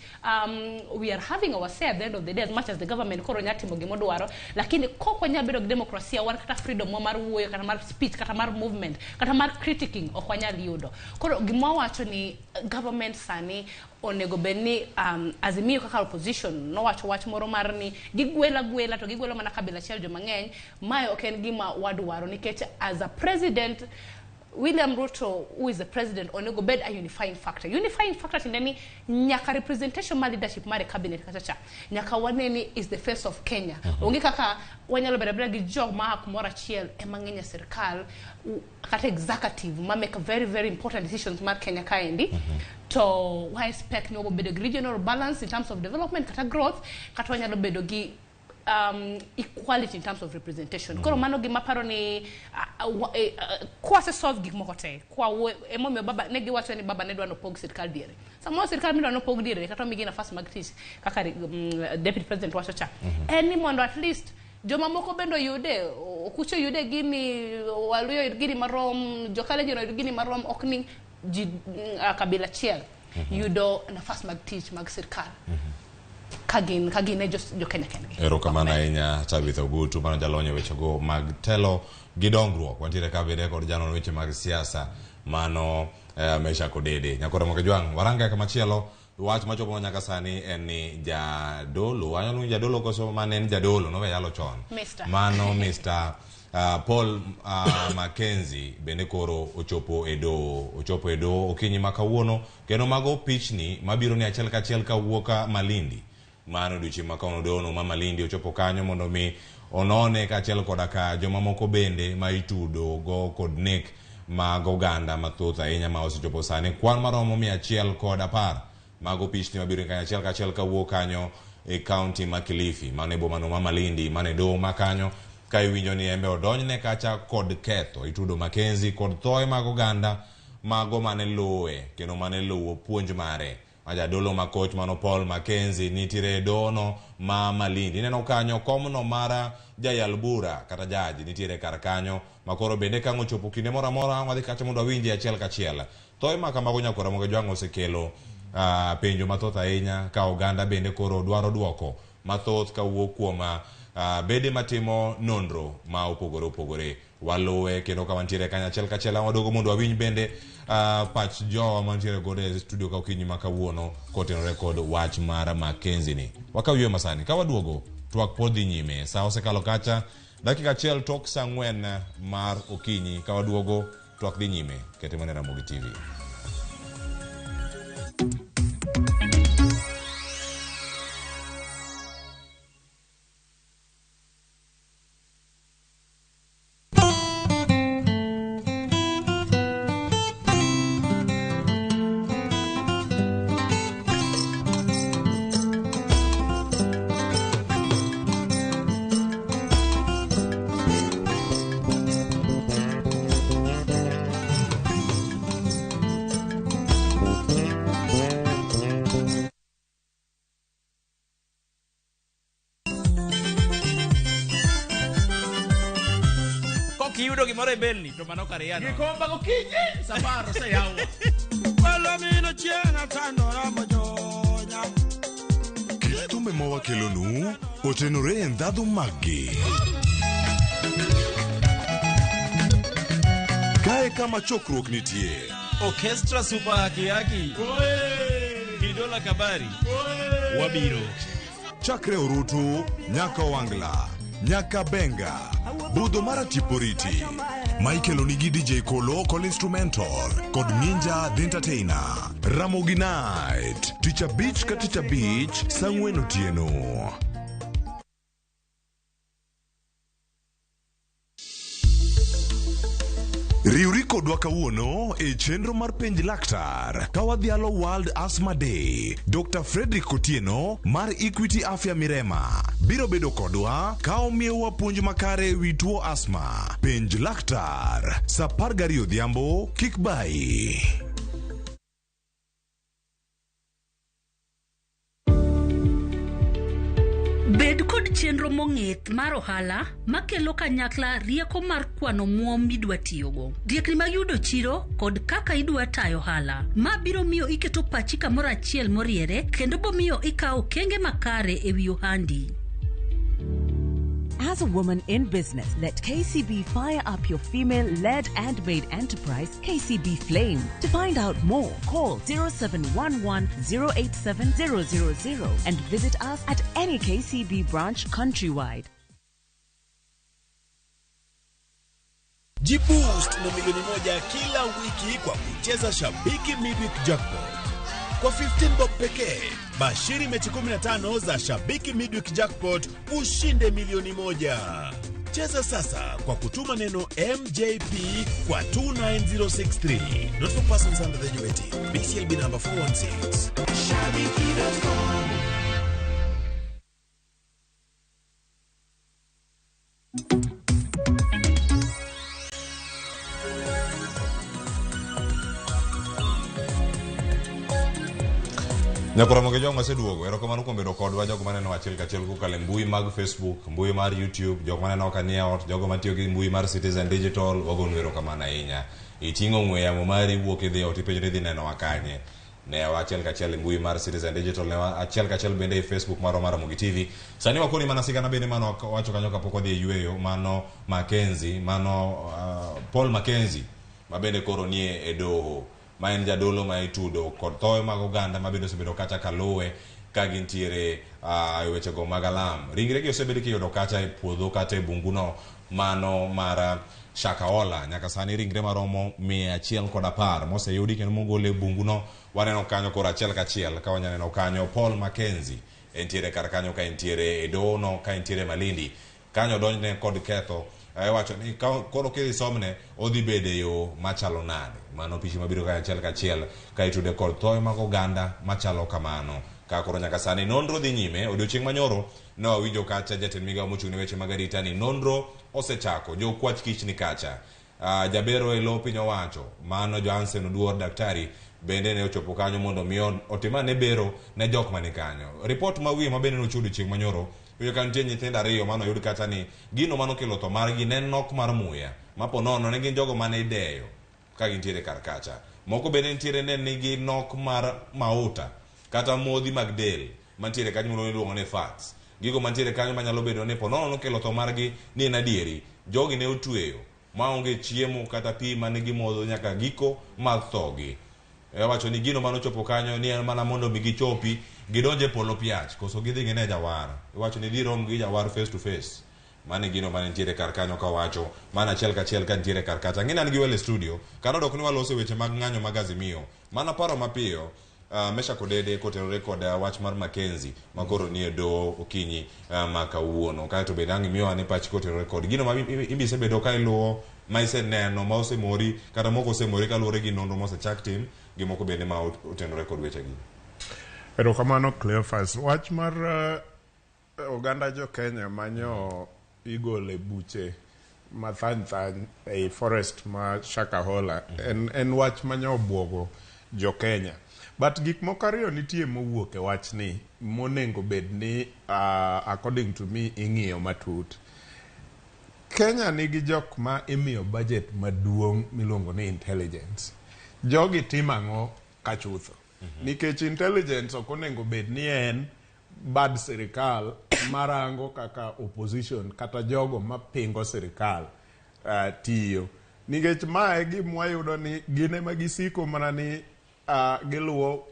we are having our say at the end of the day, as much as the government koro nya timo gimodwaro, lakini kok wanyal bedo gi demokrasia, wan kata freedom wa mar wuoyo, kata mar speech, kata mar movement, kata mar critiquing ok wanyal yudo. Koro gima wawacho ni government sani onego bed ni Azimio kaka opposition nowacho wach moro mar ni gigwelo agwela to gigwelo mana kabila achiel joma ng'eny. Mae ok en gima wadwaro nikech as a president, William Ruto, who is the president, onego bed a unifying factor. Unifying factor tiende ni nyaka representation mar leadership mar e cabinet kacha cha nyaka wane ni is the face of Kenya. Onge kaka wanyalo bedo abeda gi jok maa kumoro achiel ema ng'eny e sirkal kata executive ma make very very important decisions mar Kenya kaendi, to wa expect ni wabo bedo gi regional balance in terms of development kata growth, kata wanyalo bedo gi equality in terms of representation. Koro mano gima paro ni kwase solve gik moko te kwa emomiyo baba ne giwacho ni baba ne dwa nopog sirkal diere. Samoro sirkal midwa nopog diere kata omigi nafas mag tich kaka deputy president wacho cha, en ni mondo at least joma moko bende oyude, Okuche oyude gini, Waluo oyud gini marom, Jokalenjin oyud gini marom, ok ni ji kabila achiel yudo nafas mag tich mag sirkal ka gin e jo Kenya kendgi.
Erokamano ahinya, Tabitha Ogutu, mano jalony e wechego mag telo gi dongruok. Wantiere ka bende kod janon weche mag siasa, mano Meshack Odede. Nyakora Mokajwang', warange kamachielo. Wach machopo nyaka sani en ni jadolo, anyalo luongo jadolo koso mane en jadolo nowe yalo chon.
Mr.
Mano Mr. Paul Mackenzie bende koro ochopo e doho, ochopo e doho okinyi ma kawuono, kendo mago pichni mabiro ni achiel kachiel kawuok Malindi. Mano odiochieng' ma kawuono dohono ma Malindi ochopo kanyo mondo mi onone kaachiel koda ka jomamoko bende ma itudo go kod nek mag oganda mathoth ahinya ma osechopo sani kwan maromo 110. Mago pichni mabiro kanyo achiel kachiel kawuok kanyo e kaunti ma Kilifi, mano e bomano ma Malindi, mano e doho ma kanyo ka iwinjo ni embe odonjne kacha kod ketho. Itudo Mackenzie kod thoe mag oganda mago mane luwe kendo mane luwo puonj mare ma jadolo makoch mano Paul Mackenzie nitiere e dohono ma Malindi. Ineno kanyo komno mar jayal bura kata jaji nitiere kar kanyo makoro bende ka ang' ochopo kinde moro amora wadhi kacha mondo wawinje achiel kachiel. Thoe ma kamago, nyakwara Mogajwang', osekelo penjo mathoth ahinya ka oganda bende koro dwaro duoko mathoth kawuok kuom bede matimo nonro ma opogore opogore. Waluwe kendo ka wantiere kanyo achiel kachiel waduogo mondo wawinj bende pach jowa mantiere godo e studio ka okinyi ma kawuono kotenore kod wach mar Mackenzie ni. Wakaw yweyo masani ka waduogo, twak pod dhi nyime. Sa osekalo kacha dakika 1 tok sa 4 mar okinyi. Ka waduogo, twak dhi nyime. Kete mana Ramogi TV.
Kok iyudo gimoro e belni to mano kar yano.
Gikomba gokinyi safar oseyaw.
Palomino chieng' atandora mojonya.
Kit thumbe mawakelonu otenore e ndhadhu maggi. Kae kama chokruok nitie.
Orchestra Super Haki Haki. Kidola Kabari. Wabiro.
Chakre Orutu, nyaka Wangla, nyaka Benga, budho mar Tiporiti. Michael onigi DJ Kolo kod instrumental kod Ninja the Entertainer. Ramogi Night, tich abich ka tich abich, sa 4 otieno. Riwri kodwa kawuono e chenro mar Penj Laktar ka wadhialo World Asthma Day. Dr. Frederick Otieno mar Equity Afya Mirema biro bedo kodwa ka omiyowa puonj makare e wi tuo asthma. Penj Laktar sa 12 odhiambo kik bayi.
Bed kod chenro mong'ith mar ohala makelo kanyakla rieko mar kwano omuom midwa tiyogo, riekni mag yudo chiro kod kaka idwa tayo ohala. Ma biro miyo iketo pachi kamoro achiel moriere kendo bomiyo ikawo okenge makare e wi ohandi.
As a woman in business, let KCB fire up your female led and made enterprise, KCB Flame. To find out more, call 0711 087 000 and visit us at any KCB branch countrywide.
Jiboost na milioni 1 kila wiki kwa kucheza Shabiki Midweek Jackpot. Kwa 15 bob pekee, bashiri mechi 15 za Shabiki Midweek Jackpot ushinde milioni 1. Cheza sasa kwa kutuma neno MJP kwa 29063. Not for persons under the age of 18. BCLB number 416. Shabiki.com.
Nyakoro Mogejo waseduogo. Erokamano kuom bedo kodwa jogo maneno achiel kachiel kokalo e mbui mag Facebook, mbui mar YouTube, jogo maneno ka nie ot, jogo matiyo gi mbui mar Citizen Digital, wagonu erokamano ahinya. Iting'o ong'we yamo mari iwuok idhi ot ipenjo ni idhi nenowa kanye. Newa achiel kachiel e mbui mar Citizen Digital, newa achiel kachiel bende e Facebook marwa mar Ramogi TV. Sani wakoni mana sigana bende mano wacho kanyo kapok wadhi e yweyo, mano Mackenzie, mano Paul Mackenzie, ma bende koro nie e doho, ma en jadolo ma itudo kod thoe mag oganda ma bende osebedo kacha kaluwe ka gintiere e wechego mag alam. Ringregi osebed kiyudo kacha e puodho kata e bunguno mano mar Shakahola. Nyaka sani ringre maromo 110 moseyudi kendo mogol e bunguno waneno kanyo koro achiel kachiel ka wanya neno kanyo Paul Mackenzie entiere kar kanyo ka entiere e dohono ka entiere Malindi kanyo donjne kod ketho iwacho ni koro kidhi somne odhi bedo e yo machalo nade. Mano picha mabiro ka achiel kachiel ka itude kod thoe mag oganda machalo kamano. Ka koro nyaka sani nonro dhi nyime. Odiochieng' manyoro ne wawinjo kacha jatend migao mochung' ne weche mag arita ni nonro osechako jokwach kich ni kacha. Jabero e lo piny owacho mano Johansen Oduor daktari bende ne ochopo kanyo mondo mi otim ane bero ne jok mani kanyo. Ripot ma wiye ma bende nochiwo odiochieng' manyoro yudo ka nitie nyithindo ariyo mano oyud kacha ni gino manokelo tho margi ne en nok mar muya ma po nono ne gin jogo mane ideyo ka gintiere kar kacha. Moko bende nitiere ne nigi nok mar mauta kata modhi mag del mantiere kanyo miluongo ni fats. Gigo mantiere kanyo manyalo bedo ni po nono nokelo tho margi ni en adieri. Jogi ne otweyo maonge chiemo kata pi mane gimodho nyaka giko mar thogi. Wacho ni gino manochopo kanyo ni en mana mondo mi gichopi gidonje polo piach koso gidhi gine jawar. Iwacho ni dhi rom gi jawar face to face. Mano e gino mane nitiere kar kanyo kawacho mana achiel kachiel ka nitiere kar kacha. Ang'e ni an gi welo e studio kata odok ni waloso weche mag ng'anyo mag Azimio. Mana paro mapiyo Meshack Odede kotenore kod wach mar Mackenzie ma koro nie doho okinyi ma kawuono. Kaeto bende ang' imiyo ane pachi kotenore kod gino ma ibisebedo ka iluwo ma iseneno ma osemori kata mok osemori kaluwore gi nonro mosechak tim gi moko bende ma otenore kod wechegi.
Erokamano Cleophas. Wach mar oganda jo Kenya manyo igole buche mathany thany ei forest ma Shakahola en wach manyo obwogo jo Kenya. But gik moko ariyo nitie mowuok e wachni monengo bed ni according to me ing'iyo matut. Kenya nigi jok ma imiyo budget maduong' miluongo ni intelligence. Jogi timo ang'o kachutho? Nikech intelligence ok onego bed ni en bad sirikal marango kaka opposition kata jogo mapingo sirikal tiyo. Nikech mae gima wayudo ni gin ema gisiko mana ni giluwo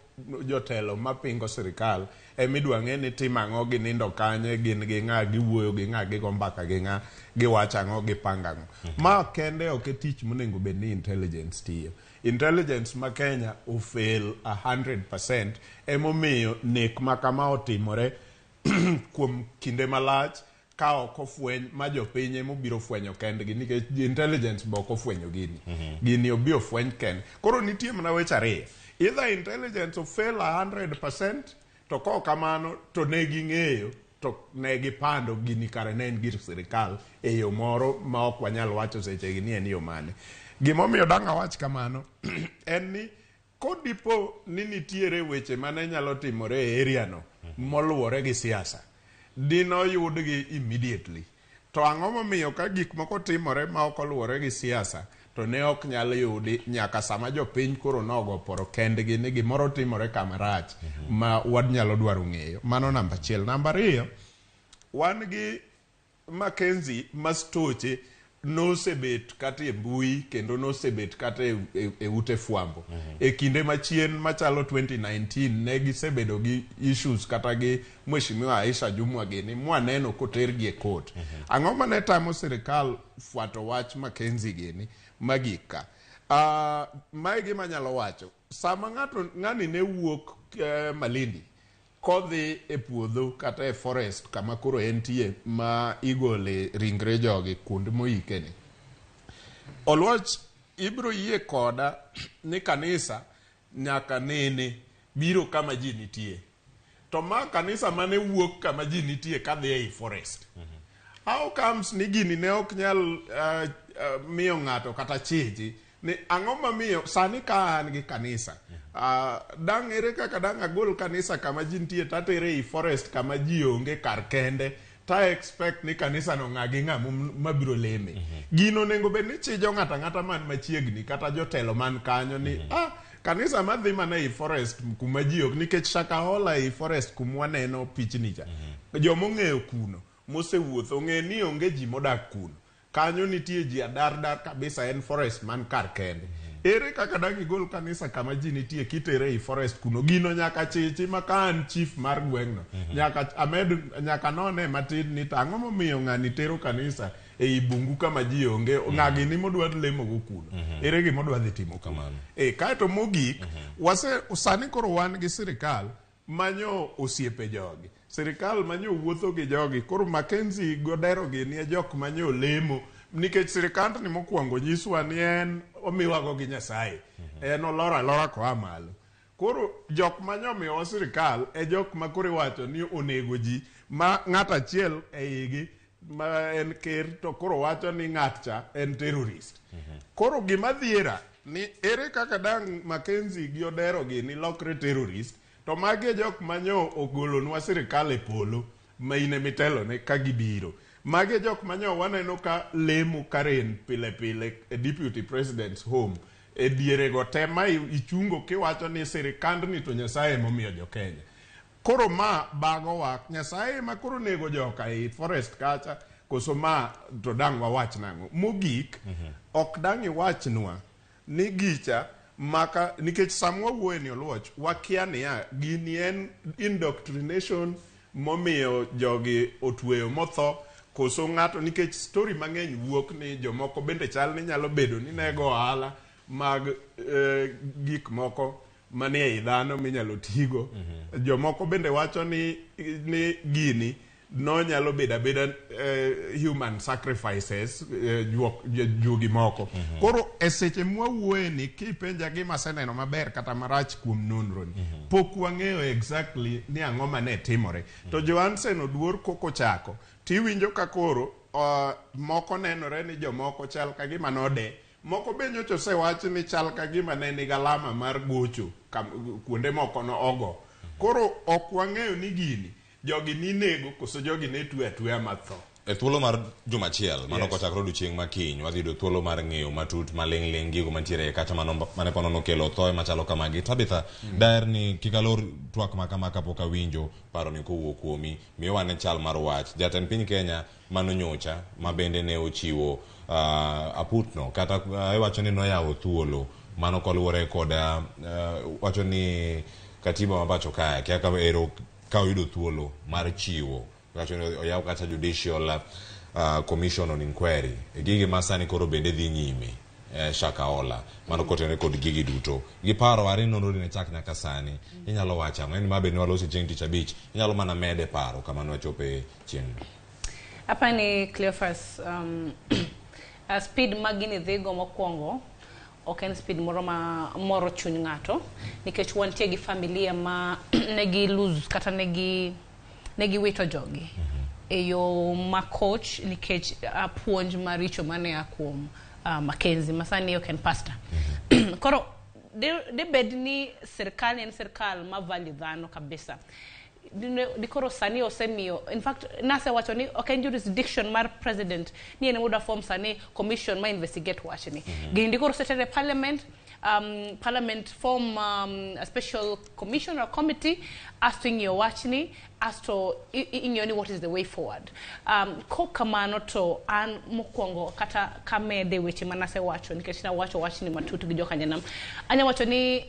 jotelo mapingo sirikal emidwa ng'e ni timo ang'o, ginindo kanye, gin gi ng'a, giwuoyo gi ng'a, gigo mbaka gi ng'a, giwacho ang'o, gipango ang'o. Ma kende ok e tich monego bed ni intelligence tiyo. Intelligence ma Kenya ofail 100% emomiyo nek ma kama otimore kuom kinde malach. ka ok ofweny ma jopiny emobiro fwenyo kendgi nikech intelligence be ok ofwenyo gini. Gini obi ofweny kende. Koro nitie mana weche ariyo. Either intelligence ofail 100% to kok kamano to ne ging'eyo to ne gipando gini kare ne en gir sirikal e yo moro ma ok wanyal wacho sechegi ni en yo mane. Gimomiyo dang' awach kamano en ni kodipo ni nitiere weche mane nyalo timore e area no moluwore gi siasa, dinoyudgi immediately. To ang'o momiyo ka gik moko timore ma ok oluwore gi siasa to ne ok nyal yudi nyaka sama jopiny koro nogo poro kendgi ni gimoro timore kama rach ma wanyalo dwaro ng'eyo. Mano namba achiel. Namba ariyo, wan gi Mackenzie mastoche nosebet kata e mbui kendo nosebet kata e ute fwambo. E kinde machien machalo 2019 ne gisebedo gi issues kata gi Mheshimiwa Aisha Jumwa gini mwaneno kotergi e court. Ang'o mane tamo sirikal fwato wach Mackenzie gini magik ka? Mae gima anyalo wacho. Sama ng'ato ng'ani ne wuok Malindi kodhi e puodho kata e forest kama koro entie ma igole ringre jogi kuond moike ni. Oluoch ibiro yie koda ni kanisa nyaka nene biro kama ji nitie. To ma kanisa mane wuok kama ji nitie kadhi ei forest. How comes ni gini ne ok nyal miyo ng'ato kata chiji ni ang'o mamiyo sani ka an gi kanisa dang' ere kaka dang' agol kanisa kama ji nitie tatere ei forest kama ji onge kar kende ta expect ni kanisa no ng'a gi ng'a mabiro leme. Gino onego bed ni chijo ng'ato ang'ata man machiegni kata jotelo man kanyo ni kanisa madhi mana ei forest kuma ji ok nikech Shakahola ei forest kuma waneno pichni cha. Jomong'eyo kuno mosewuotho ong'e ni onge ji modak kuno. Kanyo nitie ji adar dar kabisa en forest man kar kende. Ere kaka dang' igol kanisa kama ji nitie kitere ei forest kuno? Gino nyaka chichi ma ka an chief mar gweng'no. Nyaka amed nyaka none matin ni to ang'o momiyo ng'ani tero kanisa ei bungu kama ji onge ng'a gini modwa lemo go kuno. Ere gima odwa dhi timo kuno? E kaeto mogik wase sani koro wan gi sirikal manyo osiepe jogi. Sirikal manyo wuotho gi jogi. Koro Mackenzie Godero gini e jok manyo lemo nikech sirikandni mokwongo nyiswa ni en omiwago gi Nyasaye. En olor alora koa malo. Koro jok manyo omiyowa sirikal e jok ma koro iwacho ni onego ji ma ng'at achiel e igi ma en ker to koro wacho ni ng'at cha en terrorist. Koro gima dhiera ni ere kaka dang' Mackenzie gi Odero gini lokre terrorist to magi e jok manyo ogolonwa sirikal e polo ma in emitelone ka gibiro. Magi e jok manyo waneno ka lemo karen pile pile e deputy president's home e dierego te ma ichungo kiwacho ni sirikandni to Nyasaye emomiyo jo Kenya. Koro ma bagowa Nyasaye ema koro nego joka ei forest kacha koso ma to dang' wawach nang'o. Mogik ok dang' iwachnwa ni gicha maka nikech sama wawuoye ni Oluoch wakia niya gini en indoctrination momiyo jogi otweyo motho koso ng'ato nikech story mang'eny wuok ni jomoko bende chal ni nyalo bedo ni nego ohala mag gik moko manie ei dhano minyalo tigo. Jomoko bende wacho ni gini nonyalo bedo abeda human sacrifices juogi moko. Koro e seche mwawuoye ni kipenja gima aseneno maber kata marach kuom nonro ni pok wang'eyo exactly ni ang'o mane timore. To Johansen Oduor kokochako tiwinjo ka koro moko nenore ni jomoko chal ka gima node moko be nyocha osewach ni chal ka gima ne nigi alama mar gocho kuonde moko no ogo. Koro ok wang'eyo ni gini jogi ninego koso jogi ne twe atweya matho.
E thuolo mar juma achiel mano
Yes.
kochakore odiochieng' ma kiny wadhi yudo thuolo mar ng'eyo matut maling' ling' gigo mantiere kata mano mane ponono okelo thoe machalo kamagi. Tabitha, daher ni kik alor twak ma kama kapok awinjo paroni kowuok kuomi miyo wane chal mar wach. Jatend piny Kenya mano nyocha ma bende ne ochiwo aputno kata iwacho ni noyawo thuolo mano koluwore kod wacho ni katiba ma pacho kae kia ka ero ka oyudo thuolo mar chiwo wacho ni oyaw kata judicial commission on inquiry e gigi ma sani koro bende dhi nyime Shakahola mano kotenore kod gigi duto gi paro are nonro ne chak nyaka sani inyalo wacho ang'o en ma bende waloso chieng' tich abich inyalo mana mede paro kama ne wachope chieng'
Apani Cleophas, speed ma gini dhigo mokwongo ok en speed moro ma moro chuny ng'ato, nikech wantie gi familia ma negi lose kata negi wito jogi e yo ma coach, nikech puonj maricho mane a kuom Mackenzie ma sani ok en pastor. Koro dibed ni sirkal en sirkal ma value dhano kabisa. Dikoro sani osemiyo, in fact nasewacho ni ok en jurisdiction mar president ni en emoda form sani commission ma investigate wachni. Gini dikoro osetere parliament, parliament form a special commission or committee asto ing'iyo wachni, asto ing'iyo ni what is the way forward. Kok kamano to an mokwongo kata kamede weche manasewacho, nikech nawacho wachni matut gi jokanyanam, anya wacho ni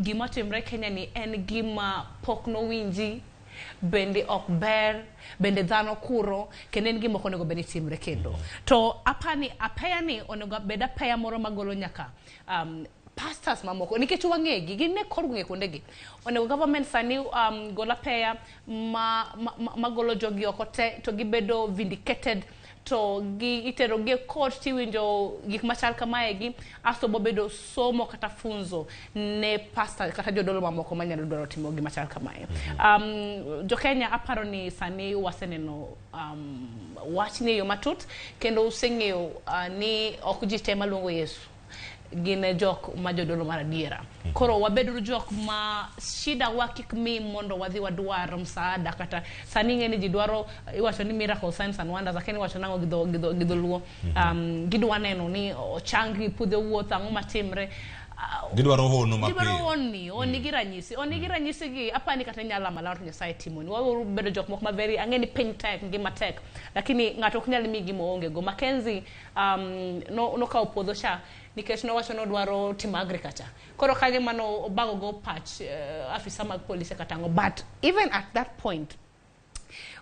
gima timre Kenya ni en gima pok nowinji, bende ok ber, bende dhano kuro, kendo en gima ok onego bed ni timre kendo. To apani apeya ni onego bed apeya moro magolo nyaka pastors mamoko, nikech wang'egi gin ne kor gwenge kuondegi. Onego government sani gol apeya magolo jogi oko te, to gibedo vindicated, to gi itero gi e court tiwinjo gik machal kamaegi, asto bobedo somo kata funzo ne pastor kata jodolo mamoko manyalo dwaro timo gima chal kamae. Jo Kenya aparo ni sani waseneno wachni e yo matut, kendo useng'eyo ni ok ji te maluongo Yesu gin jok ma jodolo mar adiera. Koro wabeduru jok ma shida wa kik mi mondo wadhi wadwar msaada, kata sani ing'e ni ji dwaro, iwacho ni miracle signs and wonders, lakini iwacho nang'o gi dholuo. Gidwa neno ni ochangi, pudhe wuoth, ang'o matimre.
Gidwaro hono
Gidwaro
mapiyo.
onni gi ranyisi, onni gi ranyisi gi apani kata inyalo lamo alama to Nyasaye timoni. Waweuru bedo jok moko ma very, ang'e ni piny tek, ngima tek, lakini ng'ato ok nyal miyi gima oonge go. Mackenzie nokawo puodho cha nikech nowacho ni odwaro timo agriculture. Koro kanyo mano obago go pach afisa mag polise kata ang'o. But even at that point,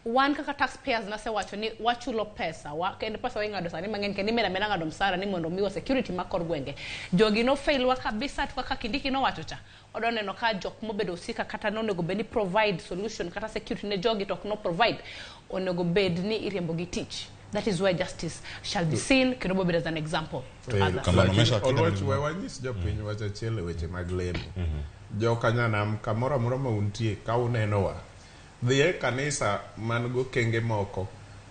wan kaka taxpayers nasewacho ni wachulo pesa kendo pesa waing'ado sani mang'eny, kendo imedo ameda ng'ado msara ni mondo omiwa security ma kor gwenge. Jogi no fail wa kabisa, to kaka Kindiki nowacho cha, odwa neno ka jok mobedo osika kata nonego bed ni provide solution kata security ne jogi to ok no provide, onego bed ni iriembo gi tich. That is where justice shall be seen, kendo bobedo as an example to others.
Oluoch, we wanyis jopiny wach achiel e weche mag lemo. Jokanyanam kamoro amora ma untie, ka unenowa, dhi e kanisa man gokenge moko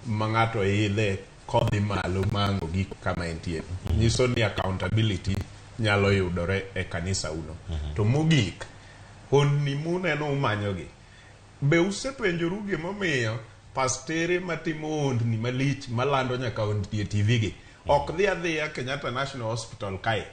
ma ng'ato idhe kodhi malo mango gik kama entie. Nyiso ni accountability nyalo yudore e kanisa uno. To mogik, honni muneno umanyogi, be usepenjoru gimomiyo pastere matimo hondni malich malando nyaka hondni e TV gi ok dhi adhiya Kenyatta National Hospital kae,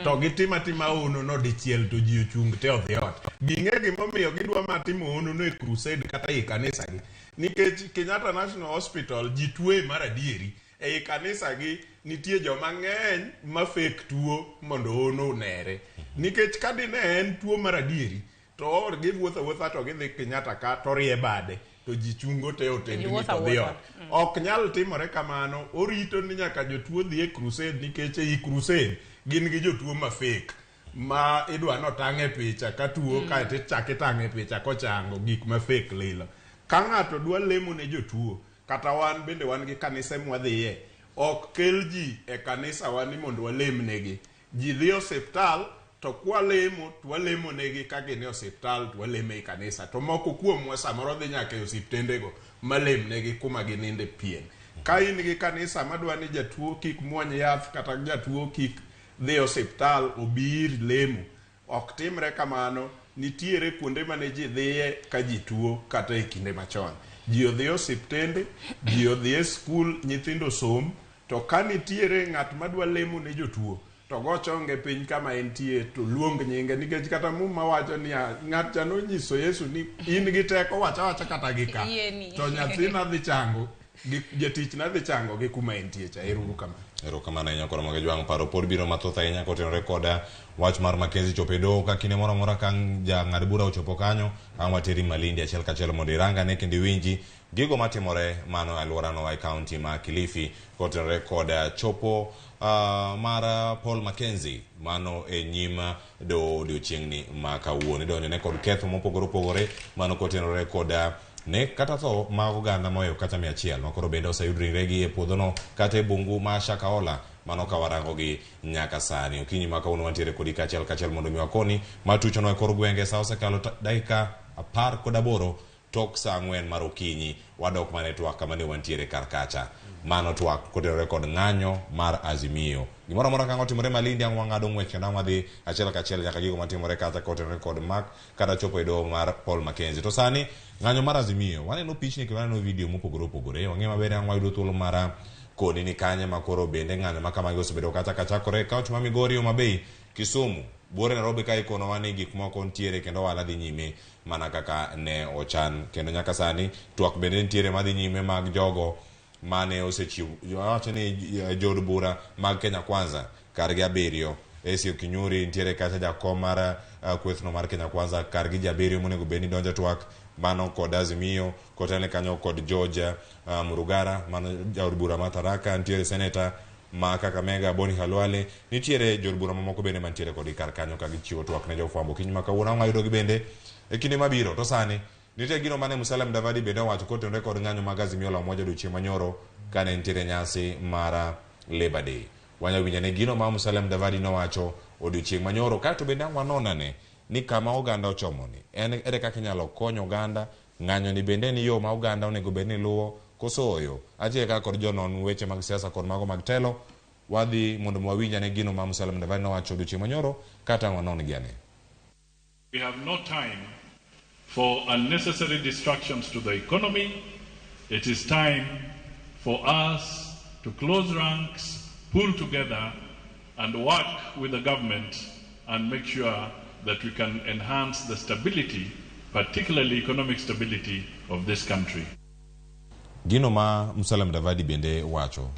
to gitimo atima hono no dichiel to ji ochung' te odhi ot. Ging'e gimomiyo gidwa matimo hono no e crusade kata ei kanisa gi, nikech Kenyatta National Hospital ji tuoe mar adieri. Ei kanisa gi nitie joma ng'eny ma fake tuo mondo hono onere, nikech ka dine en tuo mar adieri to or giwuotho awuotha to gidhi Kenyatta ka to rie bade to ji chungo te otendni to dhi ot. Ok nyal timore kamano. Orito ni nyaka jotuo dhi e crusade, nikech ei crusade gin gi jotuo ma fake ma idwa notang' e picha ka tuo, kaeto ichak itang' e picha kochango gik ma fake lilo. Ka ng'ato dwa lemo ne jotuo, kata wan bende wan gi kanise mwadhiye, ok kel ji e kanisa wa ni mondo walem negi. Ji dhi osiptal to kwalemo to walemo negi ka gin e osiptal to walemo e kanisa. To moko kuomwa samoro dhi nyaka e osiptendego malem negi kuma gininde pien. Ka in gi kanisa madwa ni jatuo kik muony yath kata jatuo kik dhi osiptal obi ir lemo, ok timre kamano. Nitiere kuonde mane ji dhiye ka ji tuo kata e kinde machon. Ji odhi osiptende, ji odhi e skul, nyithindo som, to ka nitiere ng'at madwa lemo ne jotuo to go chonge piny kama entie to luong nyinge, nikech kata Muma wacho niya, ng'at cha nonyiso Yesu ni in gi teko, wacha wacha kata gi ka, to nyathina dhi chango, jatichna dhi chango gi kuma entie cha. Ero uru kamano.
Erokamano ahinya koro Ramogi Jwang', paro pod biro mathoth ahinya kotenore koda wach mar Mackenzie chopo e doho ka kinde moro amora ka jang'ad bura ochopo kanyo, ang' wateri Malindi achiel kachiel mondo irangane kendo iwinji gigo matimore mano e alworano e kaunti ma Kilifi kotenore koda chopo mar Paul Mackenzie mano e nyim doho odiochieng'ni ma kawuono. Idonjone kod ketho mopogore opogore mano kotenore koda Nek kata tho mag oganda mohewo kata 100 ma koro bende oseyud ringregi e puodhono kata e bungu ma Shakahola mano ka warangogi nyaka sani. Okinyi ma kawuono wantiere kodi kaachiel kachiel mondo mi wakoni matuchono e kor gwenge sa osekalo dakika 18 tok saa 4 mar okinyi. Wadok mana e twak kama ne wantiere kar kacha. Mano twak kotenore kod ng'anyo mar Azimio. Gimoro amora ka ang' otimore Malindi ang' wang'ado ng'wech kendo ang' wadhi achiel kachiel nyaka gigo matimore kacha kotenore kod mak kata chopo e doho mar Paul Mackenzie. To sani ng'anyo mar Azimio waneno pichni kendo waneno video mopogore opogore. Wang'e maber ni ang' wayudo thuolo mar koni ni kanye ma koro bende ng'anyo ma kamagi osebedo kata kachakore e kaunti ma Migori, Homa Bay, Kisumu, Buore Nairobi ka ikonowa ni gik moko ntiere kendo ohala dhi nyime mana kaka ne ochan. Kendo nyaka sani twak bende ntiere madhi nyime mag jogo mane osechiwo wawacho ni jood bura mag Kenya Kwanza kargi 7. Esio Kinyuri ntiere kacha jakom mar kwethno mar Kenya Kwanza kargi ji 7 monego bed ni donjo twak mano kod Azimio kotelne kanyo kod George Murugara mano jaod bura ma Tharaka, ntiere seneta ma Kakamega Boni Khalwale, nitiere jood bura mamoko bende mantiere kodgi kar kanyo ka gichiwo twak ne jofwambo. Okinyi ma kawuono ang' wayudogi bende e kinde mabiro. To sani nitie gino mane Musalia Mudavadi bende owacho kotenore kod ng'anyo mag Azimio la Umoja odiochieng' manyoro kane nitiere nyasi mar Labor Day. Wanyalo winjo ne gino ma Musalia Mudavadi nowacho odiochieng' manyoro, kaeto bende ang' wanonane ni kama oganda ochomoni en ere kaka inyalo kony oganda. Ng'anyo ni bende en yo ma oganda onego bed ni luwo koso oyo. Achiel kaka kod jonon weche mag siasa kod mago mag telo, wadhi mondo wawinj ane gino ma Musalia Mudavadi nowacho odiochieng' manyoro, kata ang' wanon gi ane.
We have no time for unnecessary distractions to the economy. It is time for us to close ranks, pull together, and work with the government and make sure that we can enhance the stability, particularly economic stability, of this country.
Gino ma Musalia Mudavadi bende wacho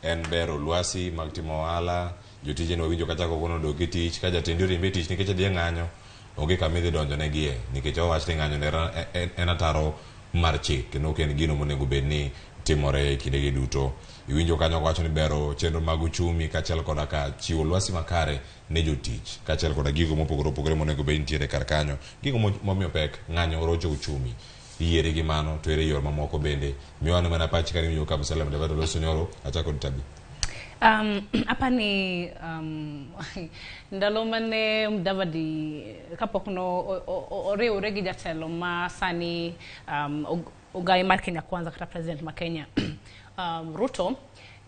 en bero lwasi mag timo ohala. Jotije ne wawinjo kachako kono dok e tich ka jatendi oriembe e tich nikech odhi e ng'anyo, onge kama idhi donjonegie nikech owach ni ng'anyo en ataro mar chik kendo ok en gino monego bed ni timore e kindegi duto. Iwinjo kanyo kowacho ni bero chenro mag uchumi kaachiel koda ka chiwo lwasi makare ne jotich kaachiel koda gigo mopogore opogore monego bed nitiere kar kanyo. Gigo momiyo pek ng'anyo orocho uchumi. Iyiere gi mano to ere yor mamoko bende miwa ne mana pachi kane iwinjo ka Musalia Mudavadi oloso nyoro. Achako tabi.
Apani ndalo mane Mudavadi kapok no oriwre gi jatelo ma sani ogai mar Kenya Kwanza kata president ma Kenya Ruto,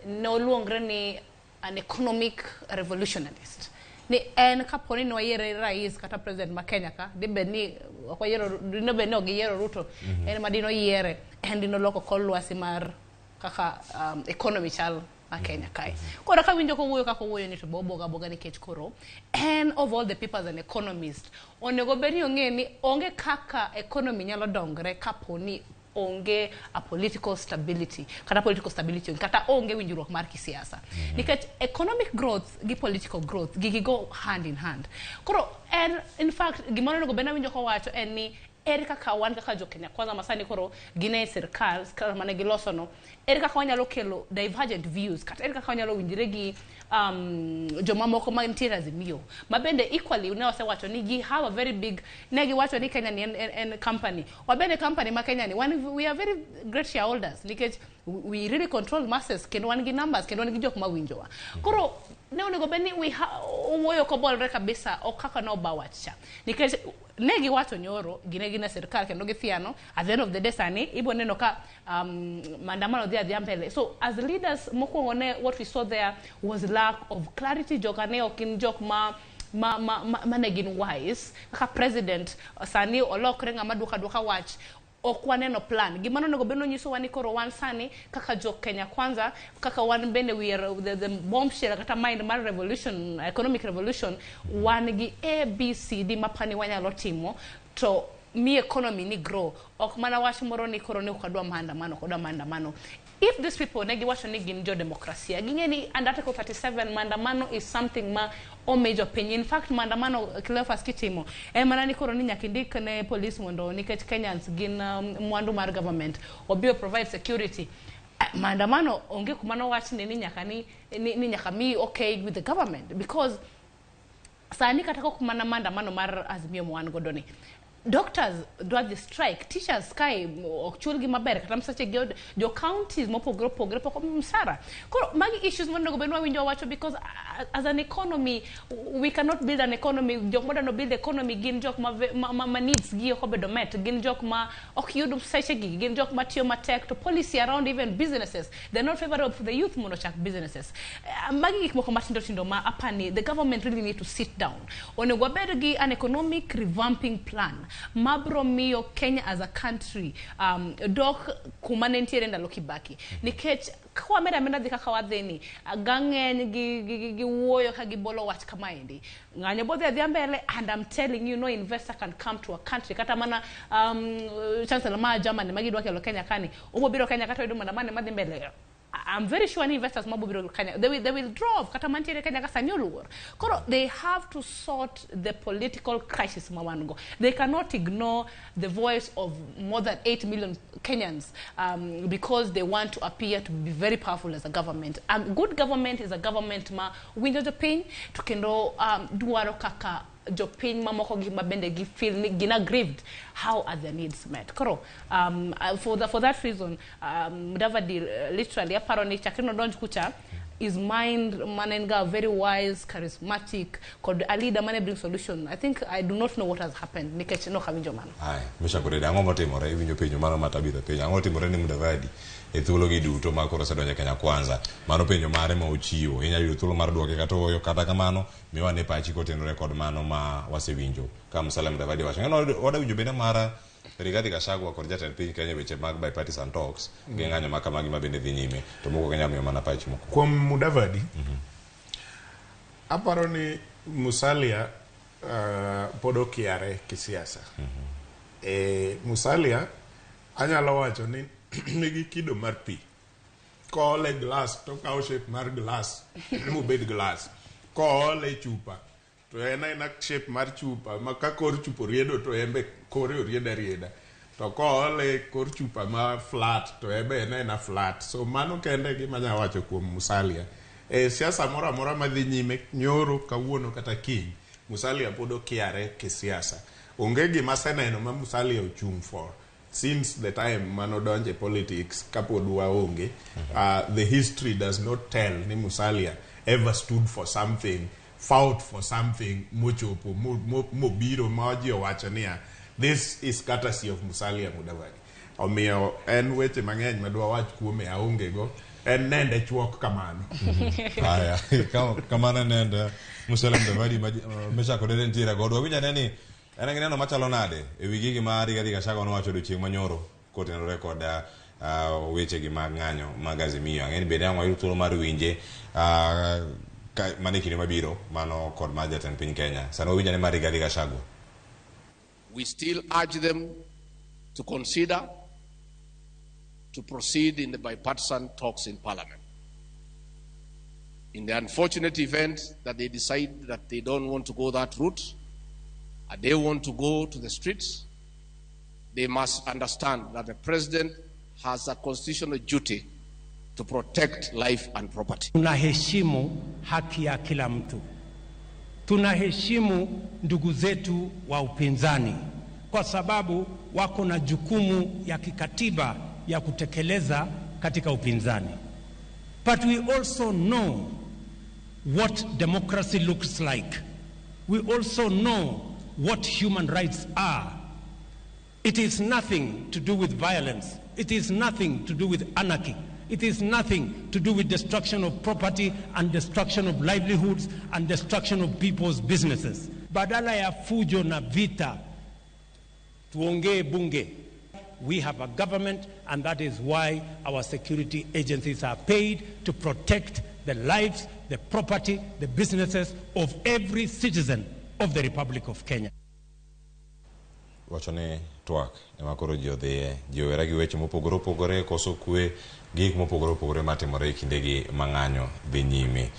noluongre ni an economic revolutionalist. Ni en kaponi noyiere rais kata president ma Kenya ka dibed ni ok oyiero, dino bed ni ok giyiero Ruto, en ma dino yiere en dino loko kor lwasi mar kaka economy chal ma Kenya kae. Koro kawinjo kowuoyo kaka owuoyo ni to bo boga boga nikech koro en of all the people as an economist onego bed ni ong'e ni onge kaka economy nyalo dongre kaponi onge a political stability kata political stability onge, kata onge winjruok mar kisiasa, nikech economic growth gi political growth gigi go hand in hand. Koro en in fact gimoro onego bed ni awinjo kowacho en ni ere kaka wan kaka jo Kenya Kwanza masani koro gin e sirkal mane giloso no, ere kaka wanyalo kelo divergent views kata ere kaka wanyalo winjre gi jomamoko mantiere Azimio ma bende equally ne wasewacho ni gi have a very big, ne giwacho ni Kenya ni en company wabende company ma Kenya ni wan we are very great shareholders nikech we really control masses kendo wan gi numbers kendo wan gi jok mawinjowa. Koro ne onego bed ni owuoyo kobolre kabisa, ok kaka noba wach cha, nikech ne giwacho nyoro gine gin e sirkal kendo githiano. At the end of the day sani ibo neno ka maandamano dhi adhiya mbele. So as leaders mokwongo ne what we saw there was lack of clarity. Joka ne ok gin jok ma ne gin wise kaka president sani olokre ng'ama duoka duoka wach, ok waneno plan. Gima nonego bed nonyisowa ni koro wan sani kaka jo Kenya Kwanza kaka wan bende we are the bombshell kata mind mar revolution, economic revolution, wan gi A B C D mapani wanyalo timo to mi economy ni grow, ok mana wach moro ni koro ni ok adwa maandamano, ok adwa maandamano. If these people ne giwacho ni gin jo demokrasia, ging'e ni under Article 37 maandamano is something ma omi jopiny. In fact maandamano Cleophas kitimo en mana ni koro ni nyaka indik ne police mondo nikech Kenyans gin mwandu mar government obi provide security. Maandamano onge kuma nowachni ni nyaka ni nyaka mi okay with the government, because sani kata kok mana maandamano mar Azimio ma wan godo ni Doctors dwa dhi strike, teachers kae ok chulgi maber, kata msache gi jo counties mopogore opogore pok omi msara. Koro magi issues monego bed ni wawinjo wacho, because as an economy we cannot build an economy. Jok modwa build economy gin jok ma needs gi ok obedo met, gin jok ma ok yud msache gi, gin jok matiyo matek, to policy around even businesses, they're not favorable for the youth mondo chak businesses. Magi gik moko matindo tindo ma apani the government really need to sit down. Onego wabed gi an economic revamping plan mabro miyo Kenya as a country dok kuma ne nitiere ndalo Kibaki, nikech ka wamedo ameda dhi kaka wadhini, gang'eny gi wuoyo ka gibolo wach kamaendi, ng'anyo bodhi adhiya mbele. And I'm telling you, no investor can come to a country, kata mana chancellor ma Germany magidwa kelo Kenya kani obo biro Kenya kata yudo maandamano madhi mbele. I'm very sure ni investors mabo biro Kenya, they will draw off, kata mantiere Kenya ka sani oluor. Koro they have to sort the political crisis ma wan go. They cannot ignore the voice of more than 8 million Kenyans because they want to appear to be very powerful as a government. A good government is a government ma winjo jopiny to kendo dwaro kaka jopiny mamoko gi mabende gi feel ni gin aggrieved, how are their needs met. Koro for that reason, Mudavadi, literally aparo ni chakre nodonj kucha, his mind mane en ga very wise, charismatic kod a leader mane bring solution. I think, I do not know what has happened, nikech nok awinjo mano.
Aya, Meshack Odede, ang'o motimore? Iwinjo penjo mano ma Tabitha penjo. Ang'o motimore ni Mudavadi e thuologi duto ma koro osedonjo e Kenya Kwanza? Mano penjo mare ma ochiwo. Inyalo yudo thuolo mar duoke kata ooyo, kata kamano, miwa ne pachi kotenore kod mano ma wasewinjo ka Musalia Mudavadi wacho. Ng'ano wada winjo bende mara Rigathi Gachagua kod jatend piny Kenya, weche mag bipartisan talks gi ng'anyo ma kamagi ma bende dhi nyime, to moko Kenya miyo mana pach moko.
Kuom Mudavadi, aparo ni Musalia pod okiare kisiasa. Musalia anyalo wacho ni nigi kido mar pi. Koole glass to okawo shape mar glass mobed glass. Koole e chupa to en aena shape mar chupa ma ka kor chupa oriedo to en be kore oriedo arieda. To koole e kor chupa ma flat to en be en aena flat. So mano kende e gima anyalo wacho kuom Musalia. E siasa moro amora madhi nyime nyoro, kawuono kata kiny, Musalia pod okiare kisiasa. Onge gima aseneno ma Musalia ochung' for since the time manodonje e politics kapod waonge. The history does not tell ni Musalia ever stood for something, fought for something mochopo mobiro ma ji owacho niya, this is courtesy of Musalia Mudavadi. Omiyo en weche mang'eny madwa wach kuome aonge go. En nende chuok kamano.
Aya, kamano nende Musalia Mudavadi ma Meshack Odede nitiere godo. Wawinj ane ni en gi neno machalo nade e wi gigi ma Rigathi Gachagua nowacho odiochieng' manyoro kotenore kod weche gi mag ng'anyo mag Azimio. Ang'e ni bende ang' wayud thuolo mar winje mana e kinde mabiro mano kod mar jatend piny Kenya. Sani wawinj ane mar Rigathi Gachagua.
We still urge them to consider to proceed in the bipartisan talks in Parliament. In the unfortunate event that they decide that they don't want to go that route, and they want to go to the streets, they must understand that the president has a constitutional duty to protect life and property.
Tunaheshimu haki ya kila mtu, tunaheshimu ndugu zetu wa upinzani kwa sababu wako na jukumu ya kikatiba ya kutekeleza katika upinzani. But we also know what democracy looks like. We also know what human rights are. It is nothing to do with violence. It is nothing to do with anarchy. It is nothing to do with destruction of property and destruction of livelihoods and destruction of people's businesses. Badala ya fujo na vita, tuongee bunge. We have a government, and that is why our security agencies are paid to protect the lives, the property, the businesses of every citizen of the Republic of Kenya.
Wacho ni twak ema koro ji odhiye, ji owere gi weche mopogore opogore, koso kwe, gik mopogore opogore matimore e kindegi ma ng'anyo dhi nyime.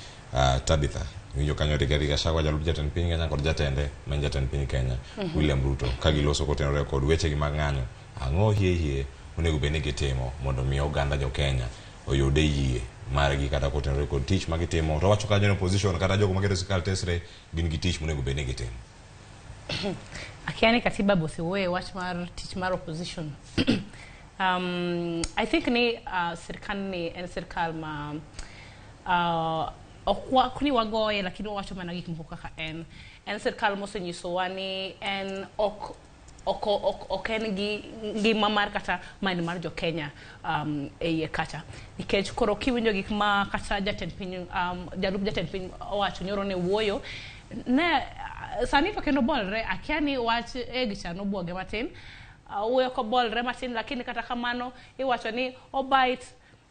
Tabitha, iwinjo kanyo Rigathi Gachagua, jalup jatend piny Kenya, kod jatende ma en jatend piny Kenya William Ruto, ka giloso kotenore kod wechegi mag ng'anyo. Ang'o hie hie onego bed ni gitimo mondo mi oganda jo Kenya oyude yie margi kata kotenore kod tich ma gitimo? To wacho kanyo ni opposition kata jogo maketo sirkal tesre gin gi tich monego bed ni gitimo.
Akia ni katiba bosewuoye wach mar tich mar opposition. I think ni sirkal ni en sirkal ma ok ni wagoye, lakini wawacho mana gik moko kaka en. En sirkal mosenyisowa ni en ok en gi ngima mar kata mind mar jo Kenya e iye kacha. Nikech koro kiwinjo gik ma kata jatend piny, jalup jatend piny owacho nyoro ne wuoyo ne sani to kendo bolre. Akia ni wach e cha nobuoge matin, wuoyo kobolre matin, lakini kata kamano iwacho ni obite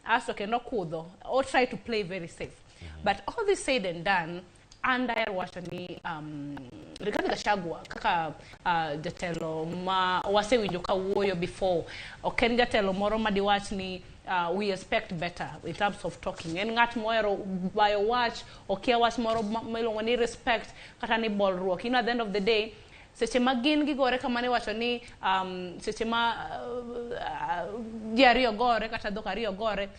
asto kendo kudho o try to play very safe. But all this said and done, an daher wacho ni Rigathi Gachagua kaka jatelo ma wasewinjo ka wuoyo before, ok en jatelo moro madiwach ni we expect better in terms of talking. En ng'at mohero bayo wach, okia wach moro miluongo ni respect kata ni bolruok. At the end of the day, seche ma gin gigore kamano, iwacho ni seche ma ji ariyo gore kata dhok ariyo gore,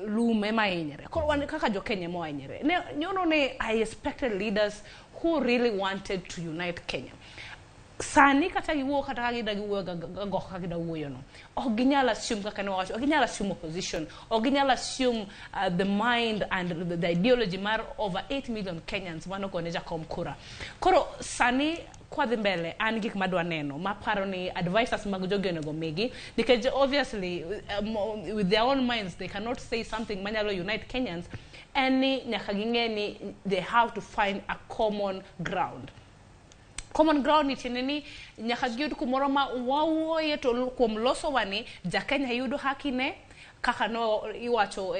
lum ema hinyre. Koro wan kaka jo Kenya ema wahinyre. Ne nyono ne I expected leaders who really wanted to unite Kenya. Sani kata giwuo kata ka gida giwuoyo go kaka gida wuoyo no, ok ginyal assume kaka ne wawacho, ok ginyal assume opposition, ok ginyal assume the mind and the ideology mar over 8 million Kenyans manogone jakom kura. Koro sani kwadhi mbele, an gik madwa neno maparo ni advisors mag jogi onego migi, nikech obviously with their own minds they cannot say something manyalo unite Kenyans, en ni nyaka ging'e ni they have to find a common ground. Common ground ni tiende ni nyaka giyud kumoro ma wawuoye to kuom loso wani jakenya yudo haki ne kaka no iwacho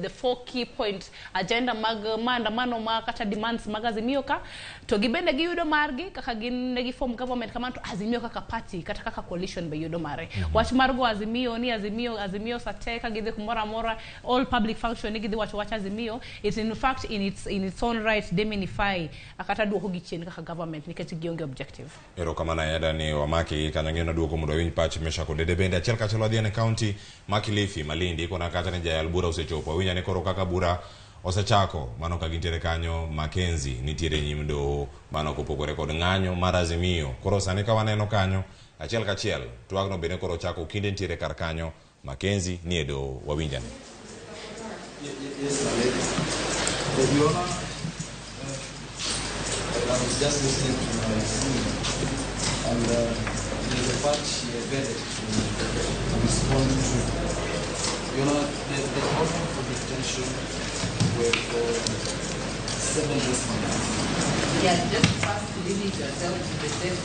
the four key point agenda mag maandamano ma kata demands mag Azimio ka to gibende giyudo margi kaka gin ne giform government kamano, to Azimio kaka party kata kaka coalition be yudo mare. Wach mar go Azimio ni Azimio Azimio sate ka gidhi kumoro amora, all public function ni gidhi wacho wach Azimio, it's in fact in its own right demonify kata duoko gi chien kaka government nikech gionge objective.
Erokamano ahinya Dani wamaki kanyo ngeno duoko mondo wawinj pach Meshack Odede bende achiel kachiel. Wadhi e kaunti ma Kilifi, Malindi kona kacha ni jayal bura osechopo. Awinjo ni koro kaka bura osechako mano ka gintiere kanyo, Mackenzie nitiere nyim doho mano kopogore kod ng'anyo mar Azimio. Koro sani ka waneno kanyo achiel kachiel twagno bende koro chako kinde nitiere kar kanyo, Mackenzie nie e doho, wawinjane.
Yes, my lady. Your Honor, I was just listening to my senior, and there's a part she evaded to respond to. Your Honor, the order for detention were for 7 days from now.
Yeah, just first limit yourself to the date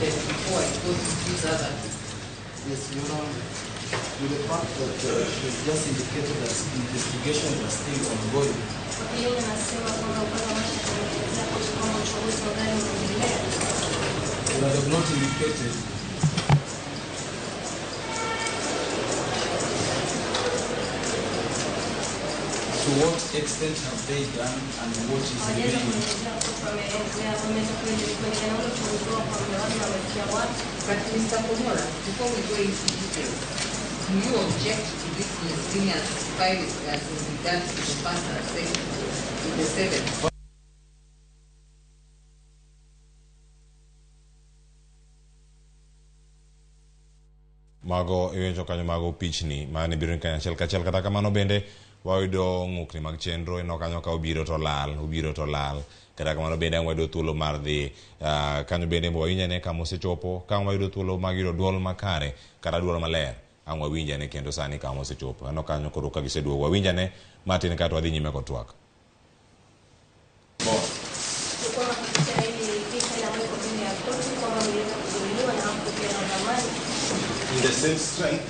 before I go to these other.
Yes, Your Honor, with the fact that she just indicated that investigations are still ongoing.
Wakili anasema kwamba upande wa mashtaka umeelezea koti kwamba uchunguzi ungali unaendelea.
But have not indicated to what extent have they done and what is
Hawajaweza
remaining.
kuelezea koti wameelezea wameweza kuendelea na ule uchunguzi wao kwa muda wake na wamefikia wapi.
But Mr. Komora, before we go into details, do you object to this miscellaneous filing as in regards to the person second, to the seventh?
Mago iwinjo kanyo, mago pichni mane biro kanyo achiel kachiel. Kata kamano bende wayudo ng'ukni mag chenro ineno kanyo ka obiro to lal, obiro to lal. Kata kamano bende ang' wayudo thuolo mar dhi kanyo bende wawinj ane kama osechopo. Ka wayudo thuolo mag yudo duol makare kata duol maler, ang' wawinj ane kendo sani kama osechopo. Aneno kanyo koro ka giseduogo, wawinj ane matin kato wadhi nyime kod twak.
Ni kwamba kupitia hili picha ile ambayo iko mbele ya koti kwamba mliweza kuzuiliwa na hamkupeana dhamana.
In the same strength,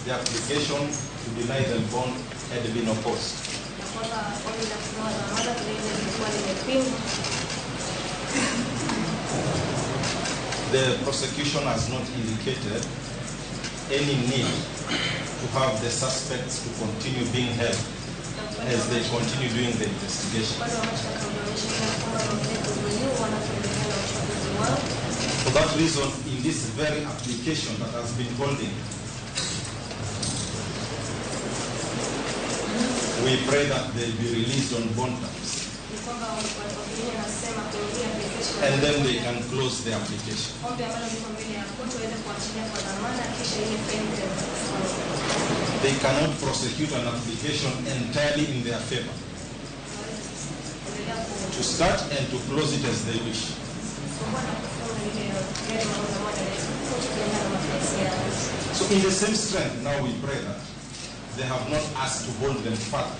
the application to deny them bond had been opposed.
Na kwamba ombi la kupewa dhamana vilevile lilikuwa limepingwa.
The prosecution has not indicated any need to have the suspects to continue being held as they continue doing the investigation.
Upande wa mashtaka ulionyesha pia kwamba waendelee kuzuiliwa wanapoendelea na uchunguzi wao.
For that reason, in this very application that has been holding, we pray that they be released on bond terms.
Ni Kwamba wakili anasema kwenye hii application
and then they can close the application.
Ombi ambalo liko mbele ya koti waweze kuachilia kwa dhamana kisha ile faili itaweza kufungwa.
They cannot prosecute an application entirely in their favor,
Endelea
to start and to close it as they wish.
kufungua na kufunga ile yale maamuzi ambayo yataleta koti kulingana na mapenzi yao.
So in the same strength, now we pray that they have not asked to hold them further,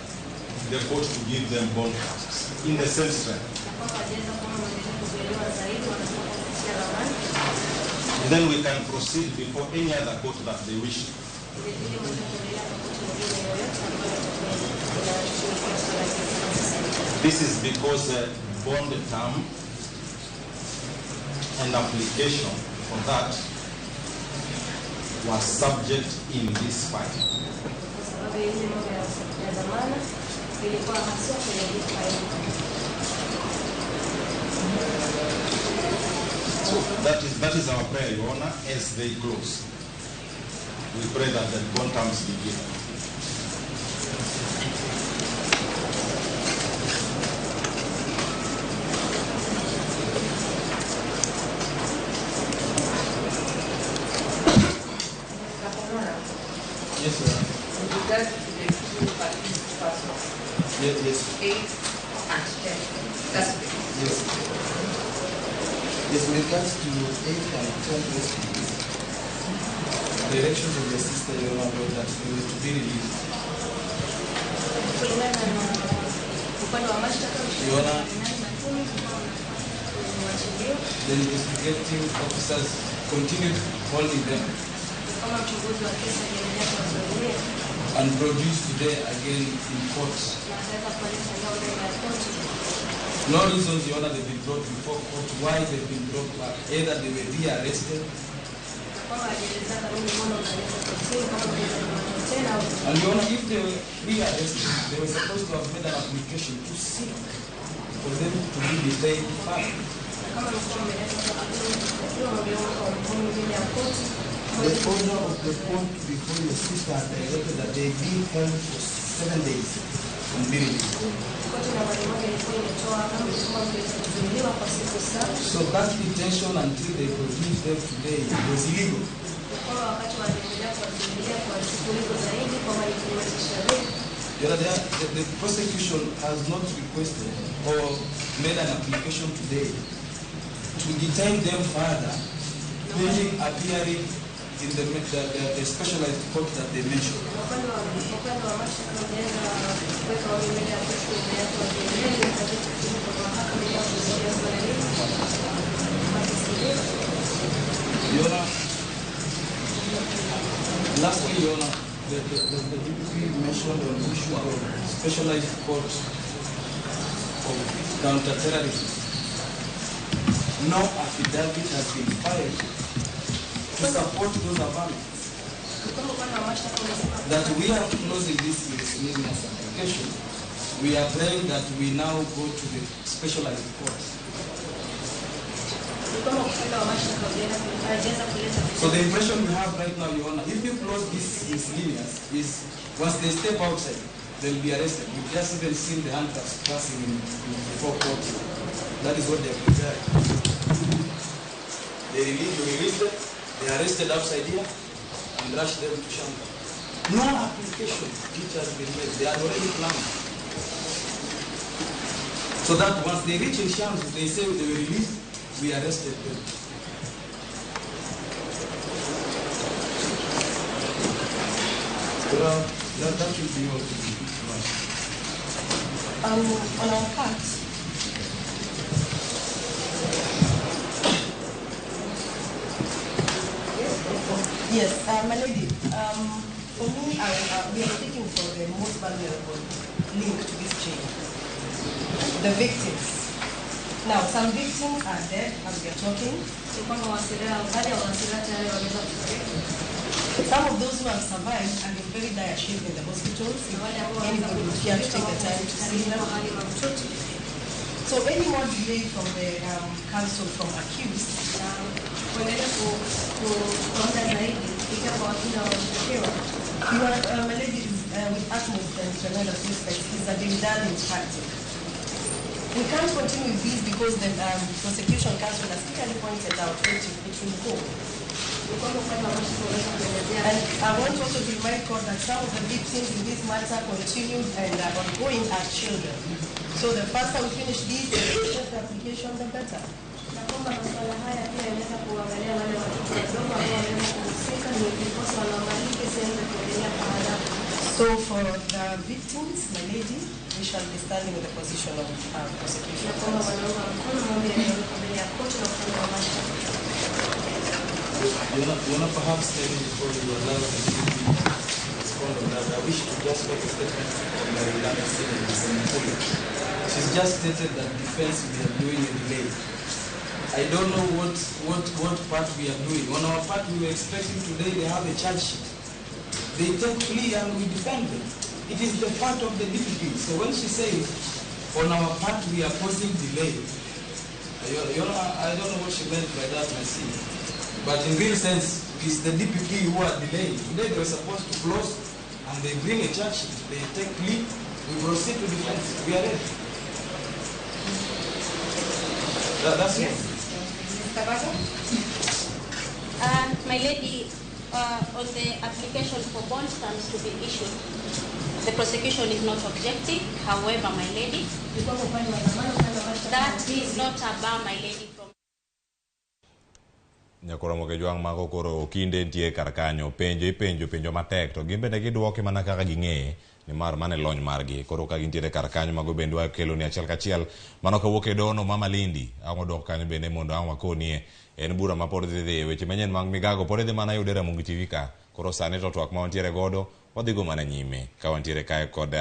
the court to give them bond terms. In the same strength.
Na kwamba hawajaweza kuona mwendeleo kuzuiliwa zaidi, wanasema kwa kupitia dhamana.
And then we can proceed before any other court that they wish.
Vile vile mweze kuendelea kwa koti nyingine yoyote ambayo itakuwa inashughulikia suala hili kama sasa hivi.
This is because bond term and application for that was subject in this file.
Kwa sababu ya ile mambo ya dhamana ilikuwa haswa kwenye hii faili.
So that is our prayer, Your Honor, as they close. We pray that the bond terms be given.
Mr. Komora,
Yes, sir.
with regards to the two accused persons,
Yes, yes.
8 and 10 suspects.
Yes. Yes, with regards to 8 and 10 SPs, directions of your sister, Your Honor, were that they were to be released.
Kulingana na upande wa mashtaka,
Your Honor,
8 na 10 kuachiliwa.
the investigating officers continued holding them
Kama mchunguzi wa kesi aliendelea kuwazuilia
and produced today again in court.
Na akaweza kuwaleta leo mbele ya koti.
No reasons, Your Honor, they've been brought before court, why they've been brought back. Either they were rearrested,
Na kwamba hajaelezea kanuni mbona ukaleta kotini kama mliweza kukamatwa tena au
and Your Honor, if they were rearrested, they were supposed to have made an application to seek for them to be detained further.
Na kama mlikuwa mmeletwa kotini ikiwa mliomba ombi mbele ya koti.
The order of the court before your sister had directed that they be held for 7 days and be released.
Koti nambari 1 ilikuwa imetoa amri kwamba mliweza kuzuiliwa kwa siku 7.
So that detention until they produced them today was illegal.
Na kwamba wakati waliendelea kuwazuilia kwa siku hizo zaidi kwamba ni kinyume cha sheria.
Your Honor, the prosecution has not requested or made an application today to detain them further, pending appearing in the specialized court that they mentioned.
Na upande wa mashtaka hujaweza kuweka ombi mbele ya koti kuendelea kuwazuilia ili wakati kwa mahakama ili kuzuia suala hili kwa kesi hiyo.
Your Honor, lastly, Your Honor, the DPP mentioned on the issue of specialized court of counterterrorism. No affidavit has been filed to support those averments.
Ni kwamba upande wa mashtaka umesema
That we are closing this miscellaneous application. We are praying that we now go to the specialized court.
Ni kwamba upande wa mashtaka hajaweza kuleta
So the impression we have right now, Your Honor, if you close this miscellaneous, is once they step outside, they'll be arrested. We've just even seen the handcuffs passing in before court. That is what they are preparing. They release, you release them, they are arrested outside here, and rush them to Shanzu. No application which has been made. They are already planned. So that once they reach in Shanzu, they say they were released, we arrested them. Well, that should be all to be.
On our part, yes, my lady, for me, we are speaking for the most vulnerable link to this chain, the victims. Now, some victims are dead as we are talking.
Ni kwamba baadhi ya waathiriwa tayari wameweza kufariki.
Some of those who have survived are in very dire shape in the hospitals. If anybody would care to take the time to see them. So any more delay from the counsel from accused,
Kuendelea kwa muda zaidi kupitia kwa wakili wa washtakiwa.
You are, my lady, with utmost and tremendous respect, is a dilly-dallying tactic. We can't continue with this because the prosecution counsel has clearly pointed out that it will go. And I want also to remind court that some of the victims in this matter continued and are ongoing are children. So the faster we finish this the application, the better.
Na kwamba masuala haya pia yanaweza kuangalia wale watoto wadogo ambao wanaweza kuhusika, ndio ndiposa wanamali kesi ianze kuendelea kwa haraka.
So for the victims, my lady, we shall be standing with the position of prosecution.
Na kwamba wanaunga mkono maombi yaliyowekwa mbele ya koti na upande wa mashtaka.
Your Honor, perhaps maybe before you allow the DPP to respond on that, I wish to just make a statement on my learned senior, Ms. Mukulu. She's just stated that defense we are doing a delay. I don't know what part we are doing. On our part, we were expecting today they have a charge sheet. They take plea and we defend them. It is the part of the DPP. So when she says, on our part we are causing delay, Your Honor, I don't know what she meant by that, my senior. But in real sense, it's the DPP who are delaying. Today they were supposed to close and they bring a charge sheet. They take plea, we proceed to defense. We are ready. That's
yes.
It.
Mr. Bago?
My lady, on the application for bond stamps to be issued, the prosecution is not objecting. However, my lady, that is not a bar, my lady, from
Nyakoro Kejwang' mago koro okinde nitie kar kanyo penjo ipenjo penjo matek to gin bende gidwoke mana kaka ging'eye nimar mano e lony margi koro ka gintiere kar kanyo mago bende wakelo ni achiel kachiel mano kawuok e dono ma Malindi ang' wadok kanyo bende mondo ang' wakonie en bura ma pod dhi dhi weche manyien mag migago pod idhi mana yude Ramogi TV ka koro sani to twak ma wantiere godo wadhigo mana nyime ka wantiere kae kod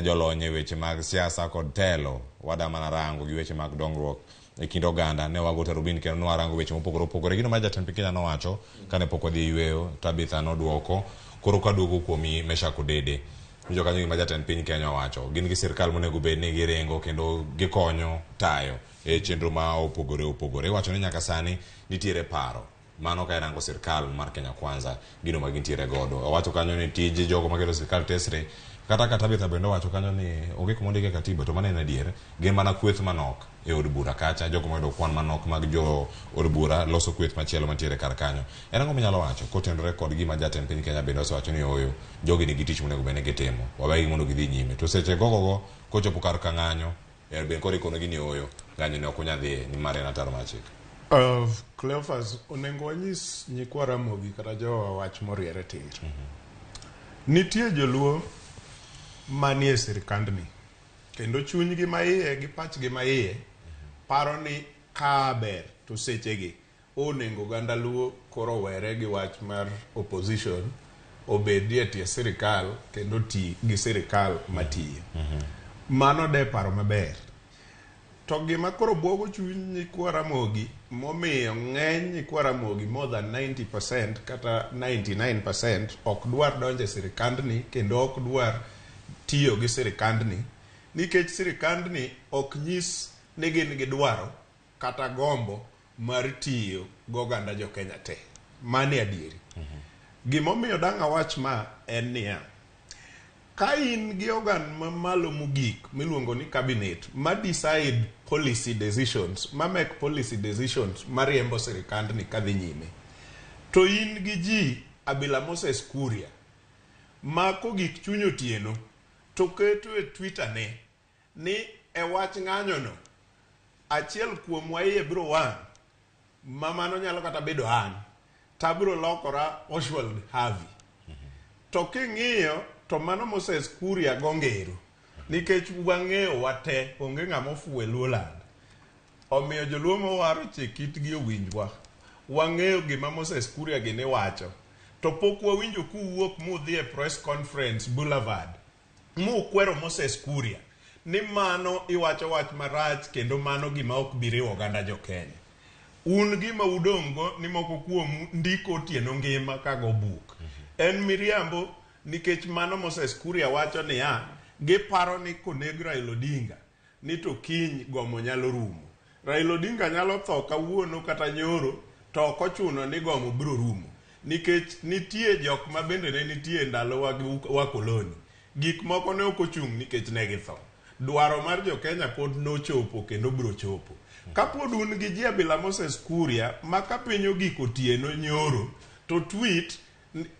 jolony e weche mag siasa kod telo wada mana rango gi weche mag dongruok e kind oganda ne wago tarubin kendo ne warango weche mopogore opogore gino ma jatend piny Kenya nowacho kane pok wadhi yweyo Tabitha noduoko koro kaduogo kuomi Meshack Odede winjo kanyo gima jatend piny Kenya owacho gin gi sirkal monego bed ni giringo kendo gikonyo tayo e chenro ma opogore opogore iwacho ni nyaka sani nitiere paro mano ka irango sirkal mar Kenya Kwanza gino ma gintiere godo owacho kanyo ni tij jogo makelo sirkal tesre kata ka Tabitha bende owacho kanyo ni onge kuma ondike katiba to mano en adier gin mana kweth manok e od bura kacha jogo moyudo kwan manok mag jo od bura loso kweth machielo mantiere kar kanyo en ang'o minyalo wacho kotenore kod gima jatend piny Kenya bende osewacho ni ooyo jogi nigi tich monego bed ni gitimo wawegi mondo gidhi nyime to seche gogogo kochopo kar ka ng'anyo bende koro ikonogi ni ooyo ng'anyo ne ok unyal dhiye nimar en ataro mar chik.
Cleophas, onego wanyis nyikwa Ramogi kata jowa wach moriere tir. Nitie joluo manie sirikandni kendo chunygi maiye gi pachgi maiye paro ni ka ber to sechegi onego oganda luo koro were gi wach mar opposition obedie e tie sirikal kendo ti gi sirikal matiyo. Mano de paro maber. To gima koro buogo chuny nyikwa Ramogi momiyo ng'eny nyikwa Ramogi more than 90% kata 99% ok dwar donjo e sirikandni kendo ok dwar tiyo gi sirikandni nikech sirikandni ok nyis ni gin gi dwaro kata gombo mar tiyo goganda jo Kenya te. Mano e adieri. Gimomiyo dang' awach ma en niya, ka in gi organ mamalo mogik miluongo ni cabinet ma decide policy decisions, ma make policy decisions mariembo sirikandni kadhi nyime, to in gi ji Abila Moses Kuria ma kogik chuny otieno to keto e Twitter ne ni e wach ng'anyono achiel kuomwa iye biro wang' ma mano nyalo kata bedo an tabiro lokora Oswald Harvey. To king'iyo to mano Moses Kuria go ngero nikech wang'eyo wate onge ng'ama ofuwo e Luoland. Omiyo joluo mowaro chik itgi owinjwa. Wang'eyo gima Moses Kuria gini wacho. To pok wawinjo kuwuok mudhi e press conference Boulevard mukwero Moses Kuria ni mano iwacho wach marach kendo mano gima ok bi riwo oganda jo Kenya. Un gima udong' go ni moko kuomu ndiko otieno ngima ka go buk. En miriambo nikech mano Moses Kuria wacho niya, giparo ni koneg Raila Odinga ni to kiny gomo nyalo rumo. Raila Odinga nyalo tho kawuono kata nyoro to ok ochuno ni gomo biro rumo. Nikech nitie jok ma bende ne nitie ndalo wakoloni. Gik moko ne ok ochung' nikech ne githo. Dwaro mar jo Kenya pod nochopo kendo biro chopo. Kapod un gi ji abila Moses Kuria ma ka piny ogik otieno nyoro to tweet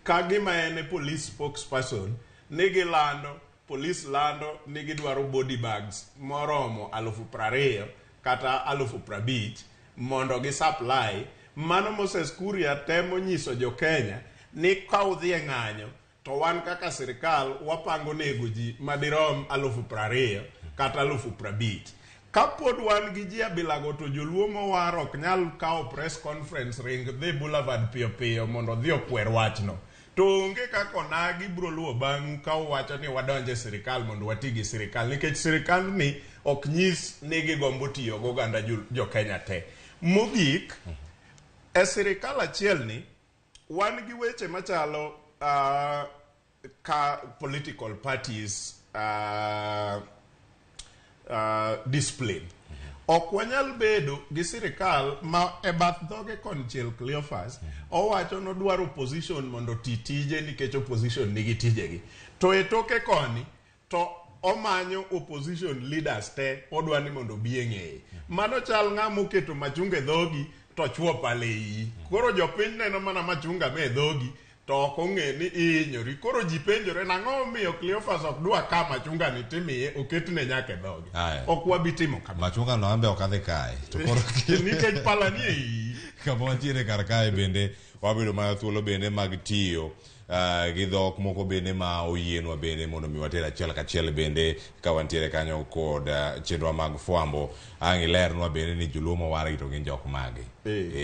ka gima en e police spokesperson ni gilando police lando ni gidwaro body bags moromo 20,000 kata 50,000 mondo gi supply. Mano Moses Kuria temo nyiso jo Kenya ni ka udhi e ng'anyo to wan kaka sirikal wapango nego ji madirom 20,000 kata 50,000. Kapod wan gi ji abilago to joluo mowar ok nyal kawo press conference ring dhi Boulevard piyo piyo mondo odhi okwer wachno. To onge kaka onagi biro luwo bang'u ka uwacho ni wadonjo e sirikal mondo wati gi sirikal nikech sirikandni ok nyis ni gigombo tiyo gi oganda jo Kenya te. Mogik, e sirikal achiel ni wan gi weche machalo ka political parties discipline. Ok wanyal bedo gi sirikal ma e bath dhoge konchiel Cleophas owacho nodwaro opposition mondo oti tije nikech opposition nigi tijegi. To e toke koni to omanyo opposition leaders te odwa ni mondo obi e ng'eye. Mano chal ng'ama oketo machunga e dhogi to chuo pala e iyi. Koro jopiny neno mana machunga me dhogi to ok ong'e ni ihinyori. Koro ji penjore nang'o momiyo Cleophas ok dwa ka machunga ni timiye oketne nyaka e dhoge. Ok wabi timo kamano.
Machunga no ambe ok adhi kae. To koro
nikech pala ni e iyi.
Kama wantiere kar kae bende wabedo mana thuolo bende mag tiyo gi dhok moko bende ma oyienwa bende mondo mi water achiel kachiel bende ka wantiere kanyo kod chenro mag fwambo. Ang' ilernwa bende ni joluo mowargi to gin jok mage.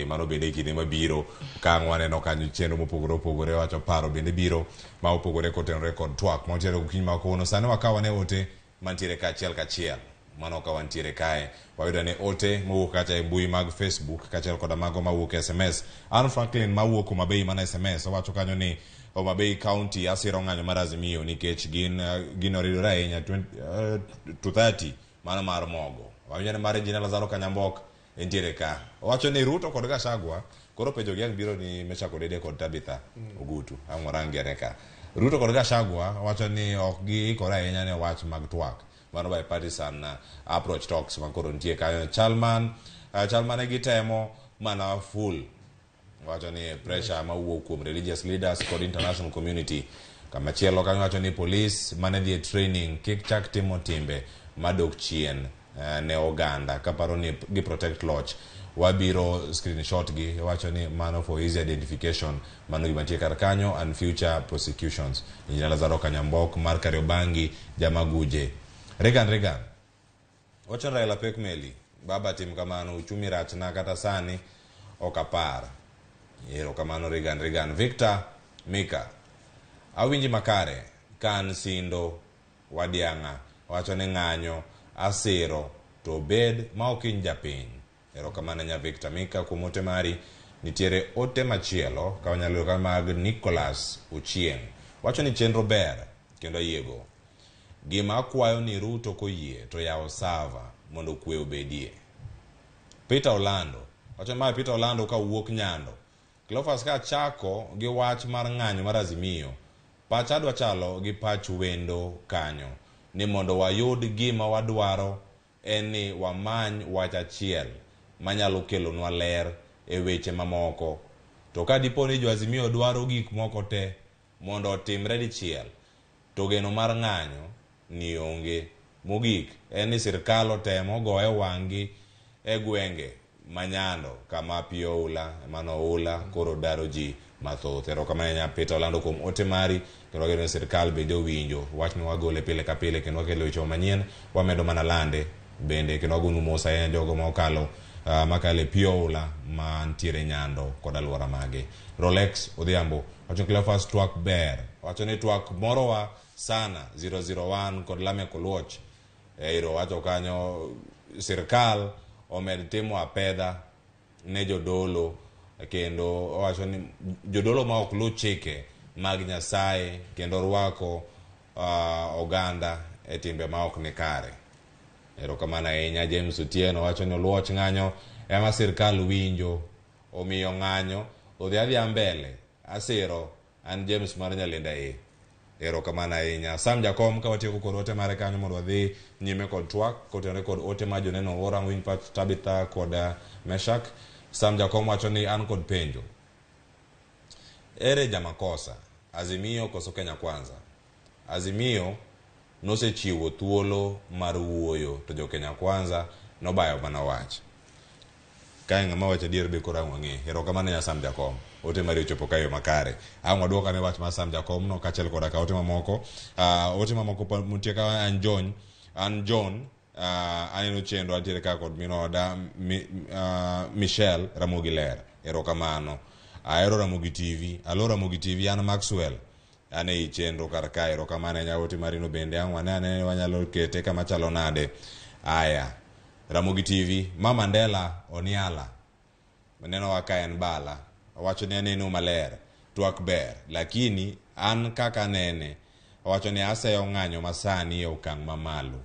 Mano bende e kinde mabiro ka ang' waneno kanyo chenro mopogore opogore wacho paro bende biro ma opogore kotenore kod twak ma wantiere gokinyi ma kawuono. Sani wakaw ane ote mantiere ka achiel kachiel. Mano ka wantiere kae wayudo ne ote mowuok kacha e mbui mag Facebook kaachiel koda mago mawuok e SMS. Anne Franklin mawuok Homa Bay mana SMS owacho kanyo ni Homa Bay County asiro ng'anyo mar Azimio nikech gin gino oridore ahinya to 30 mano mar mogo. Wawinjo ni mar Engineer Lazaro Kanyambok entiere ka. Owacho ni Ruto kod Gachagua koro penjo gi ang' biro ni Meshack Odede kod Tabitha Ogutu. Ang' warangi ane ka. Ruto kod Gachagua wacho ni ok giikore ahinya ne wach mag twak. Mano bipartisan approach talks ma koro nitie kanyo. Chalman chal mane gitemo mana full. Wacho ni pressure mawuok kuom religious leaders kod international community. Kamachielo kanyo wacho ni police mane dhi e training kik chak timo timbe madok chien ne oganda kaparo ni gi protect loch. Wabiro screenshot gi wacho ni mano for easy identification. Mano gima nitie kar kanyo and future prosecutions. Engineer Lazaro Kanyambok mar Kariobangi Jamaguje. Reagan Reagan. Wacho ni Raila pek meli. Baba tim kamano uchumi rachna kata sani ok apar. Erokamano Reagan Reagan. Victor Mika. Awinji makare kan sindo wadiang'a wacho ni ng'anyo asiro to bed ma ok hiny japiny. Erokamano nya Victor Mika kuom ote mari. Nitiere ote machielo ka wanyalo yudo ka mag Nicholas Ochieng. Wacho ni chenro ber kendo ayiego. Gima akwayo ni Ruto koyie to yawo sava mondo kwe obedie. Peter Olando. Wacho mae Peter Olando ka wuok Nyando. Cleophas ka chako gi wach mar ng'anyo mar Azimio, pacha dwa chalo gi pach wendo kanyo ni mondo wayud gima wadwaro en ni wamany wach achiel manyalo kelonwa ler e weche mamoko. To ka dipo ni jo Azimio dwaro gik moko te mondo otimre dichiel, to geno mar ng'anyo ni onge. Mogik en ni sirkal otemo goye wang'gi e gwenge ma Nyando kama pi oula mano oula koro daro ji mathoth. Erokamano nya Peter Olando kuom ote mari kendo wageno ni sirkal bende owinjo wach ni wagole pile ka pile kendo wakelo weche manyien wamedo mana lande bende kendo wagonu mos ahinya jogo ma okalo makalo e pi oula mantiere Nyando kod alwora mage. Rolex Odhiambo wacho Cleophas twak ber wacho ni twak morowa sana 001 kod Lamek Oluoch iro wacho kanyo sirkal omed timo apedha ne jodolo kendo owacho ni jodolo ma ok luw chike mag Nyasaye kendo rwako oganda e timbe ma ok ni kare. Erokamano ahinya James Otieno wacho ni Oluoch ng'anyo ema sirkal winjo omiyo ng'anyo odhi adhiya mbele asiro an James mar Nyalenda A. Erokamano ahinya. Sam Jakom ka watieko kod ote mare kanyo mondo wadhi nyime kod twak kotenore kod ote ma joneno ora winj pach Tabitha kod Meshak. Sam Jakom wacho ni an kod penjo. Ere jamakosa? Azimio koso Kenya Kwanza? Azimio nosechiwo thuolo mar wuoyo to jo Kenya Kwanza nobayo mana wach. Kae ng'ama wacho adier be koro ang' wang'e. Erokamano ya Sam Jakom. Ote mari ochopo kae yo makare. Ang' waduok ane wach mar Sam Jakom no kaachiel koda ka ote mamoko. Ote mamoko nitie ka an John, an John aneno chenro antiere ka kod min oda Michelle Ramogi Ler. Erokamano. Ahero Ramogi TV. Alo Ramogi TV an Maxwell. An ei chenro kar kae. Erokamano ahinya ote marino bende ang' wane ane wanyalo kete kama chalo nade. Aya. Ramogi TV, ma Mandela Oniala. Nenowa ka en bala. Owacho ni aneno maler. Twak ber. Lakini an kaka anene, owacho ni aseyo ng'anyo masani e okang' mamalo.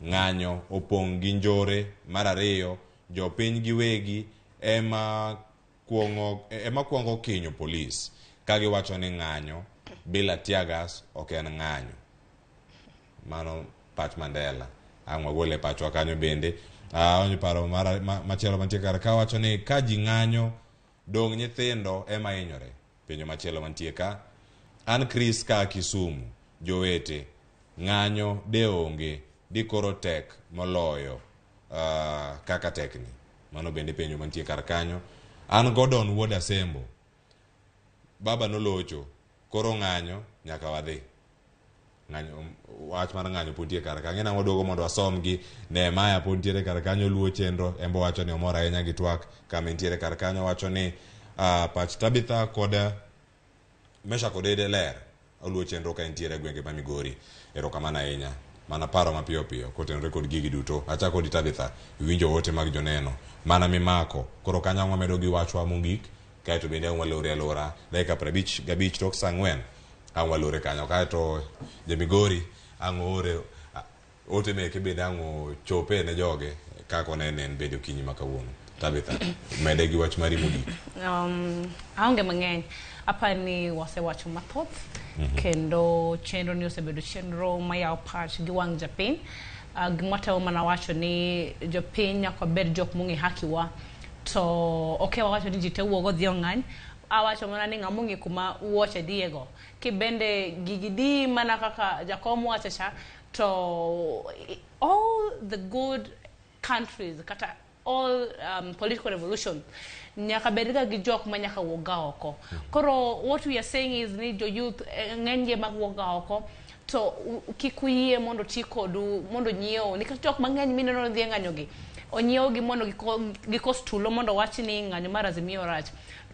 Ng'anyo opong' gi njore. Mar ariyo, jopiny giwegi ema kuongo kinyo polis ka giwacho ni ng'anyo bila tear gas ok en ng'anyo. Mano pach Mandela. Ang' wagole pachwa kanyo bende. Aonjo paro machielo mantie kar ka wacho ni ka ji ng'anyo dong' nyithindo ema hinyore. Penjo machielo mantie ka. An Chris ka Kisumu, jowete, ng'anyo de onge, di koro tek moloyo kaka tekni. Mano bende penjo mantie kar kanyo. An Gordon wuod Asembo. Baba nolocho, koro ng'anyo nyaka wadhi. Ng'anyo, wach mar ng'anyo pod nitie kar kanyo. Ng'e waduogo mondo wasomgi. Nehemiah pod nitiere kar kanyo luwo chenro. En bo wacho ni omor ahinya gi twak kama entiere kar kanyo. Wacho ni pach Tabitha kod Mesha kod Ede ler. Oluwo chenro ka entiere e gwenge ma Migori. Erokamano ahinya. Mana paro mapiyo piyo kotenore kod gigi duto. Achako kodi Tabitha, iwinjo ote mag joneno. Mana mimako. Koro kanyo ang' wamedo gi wachwa mogik. Kaeto bende ang' walore alora dakika 55 tok saa 4. Ang' walore kanyo. Kaeto ja Migori ang' oore ote meke bende ang' ochope ne joge kaka onene en bende okinyi ma kawuono. Tabitha, mede gi wach mari mogik.
Aonge mang'eny. Apani wasewacho mathoth. Kendo chenro ni osebedo chenro mayawo pach gi wang' japiny. Gima watemo mana wacho ni jopiny nyaka wabed jok mong'e haki wa. To ok wawacho ni ji te wuog odhi ong'any. Awacho mana ni ng'ama ong'e kuma wuoche dhiye go. Kibende gigi di mana kaka jakom wacho cha, to all the good countries kata all political revolution nyaka bed ga gi jok ma nyaka wuog ga oko. Koro what we are saying is ni jo youth ng'eny gi ema wuok ga oko to kik uyie mondo ti kodu mondo nyiew nikech jok mang'eny mineno ni dhi e ng'anyo gi onyiew gi mondo gikos tulo mondo wach ni ng'anyo mar Azimio rach.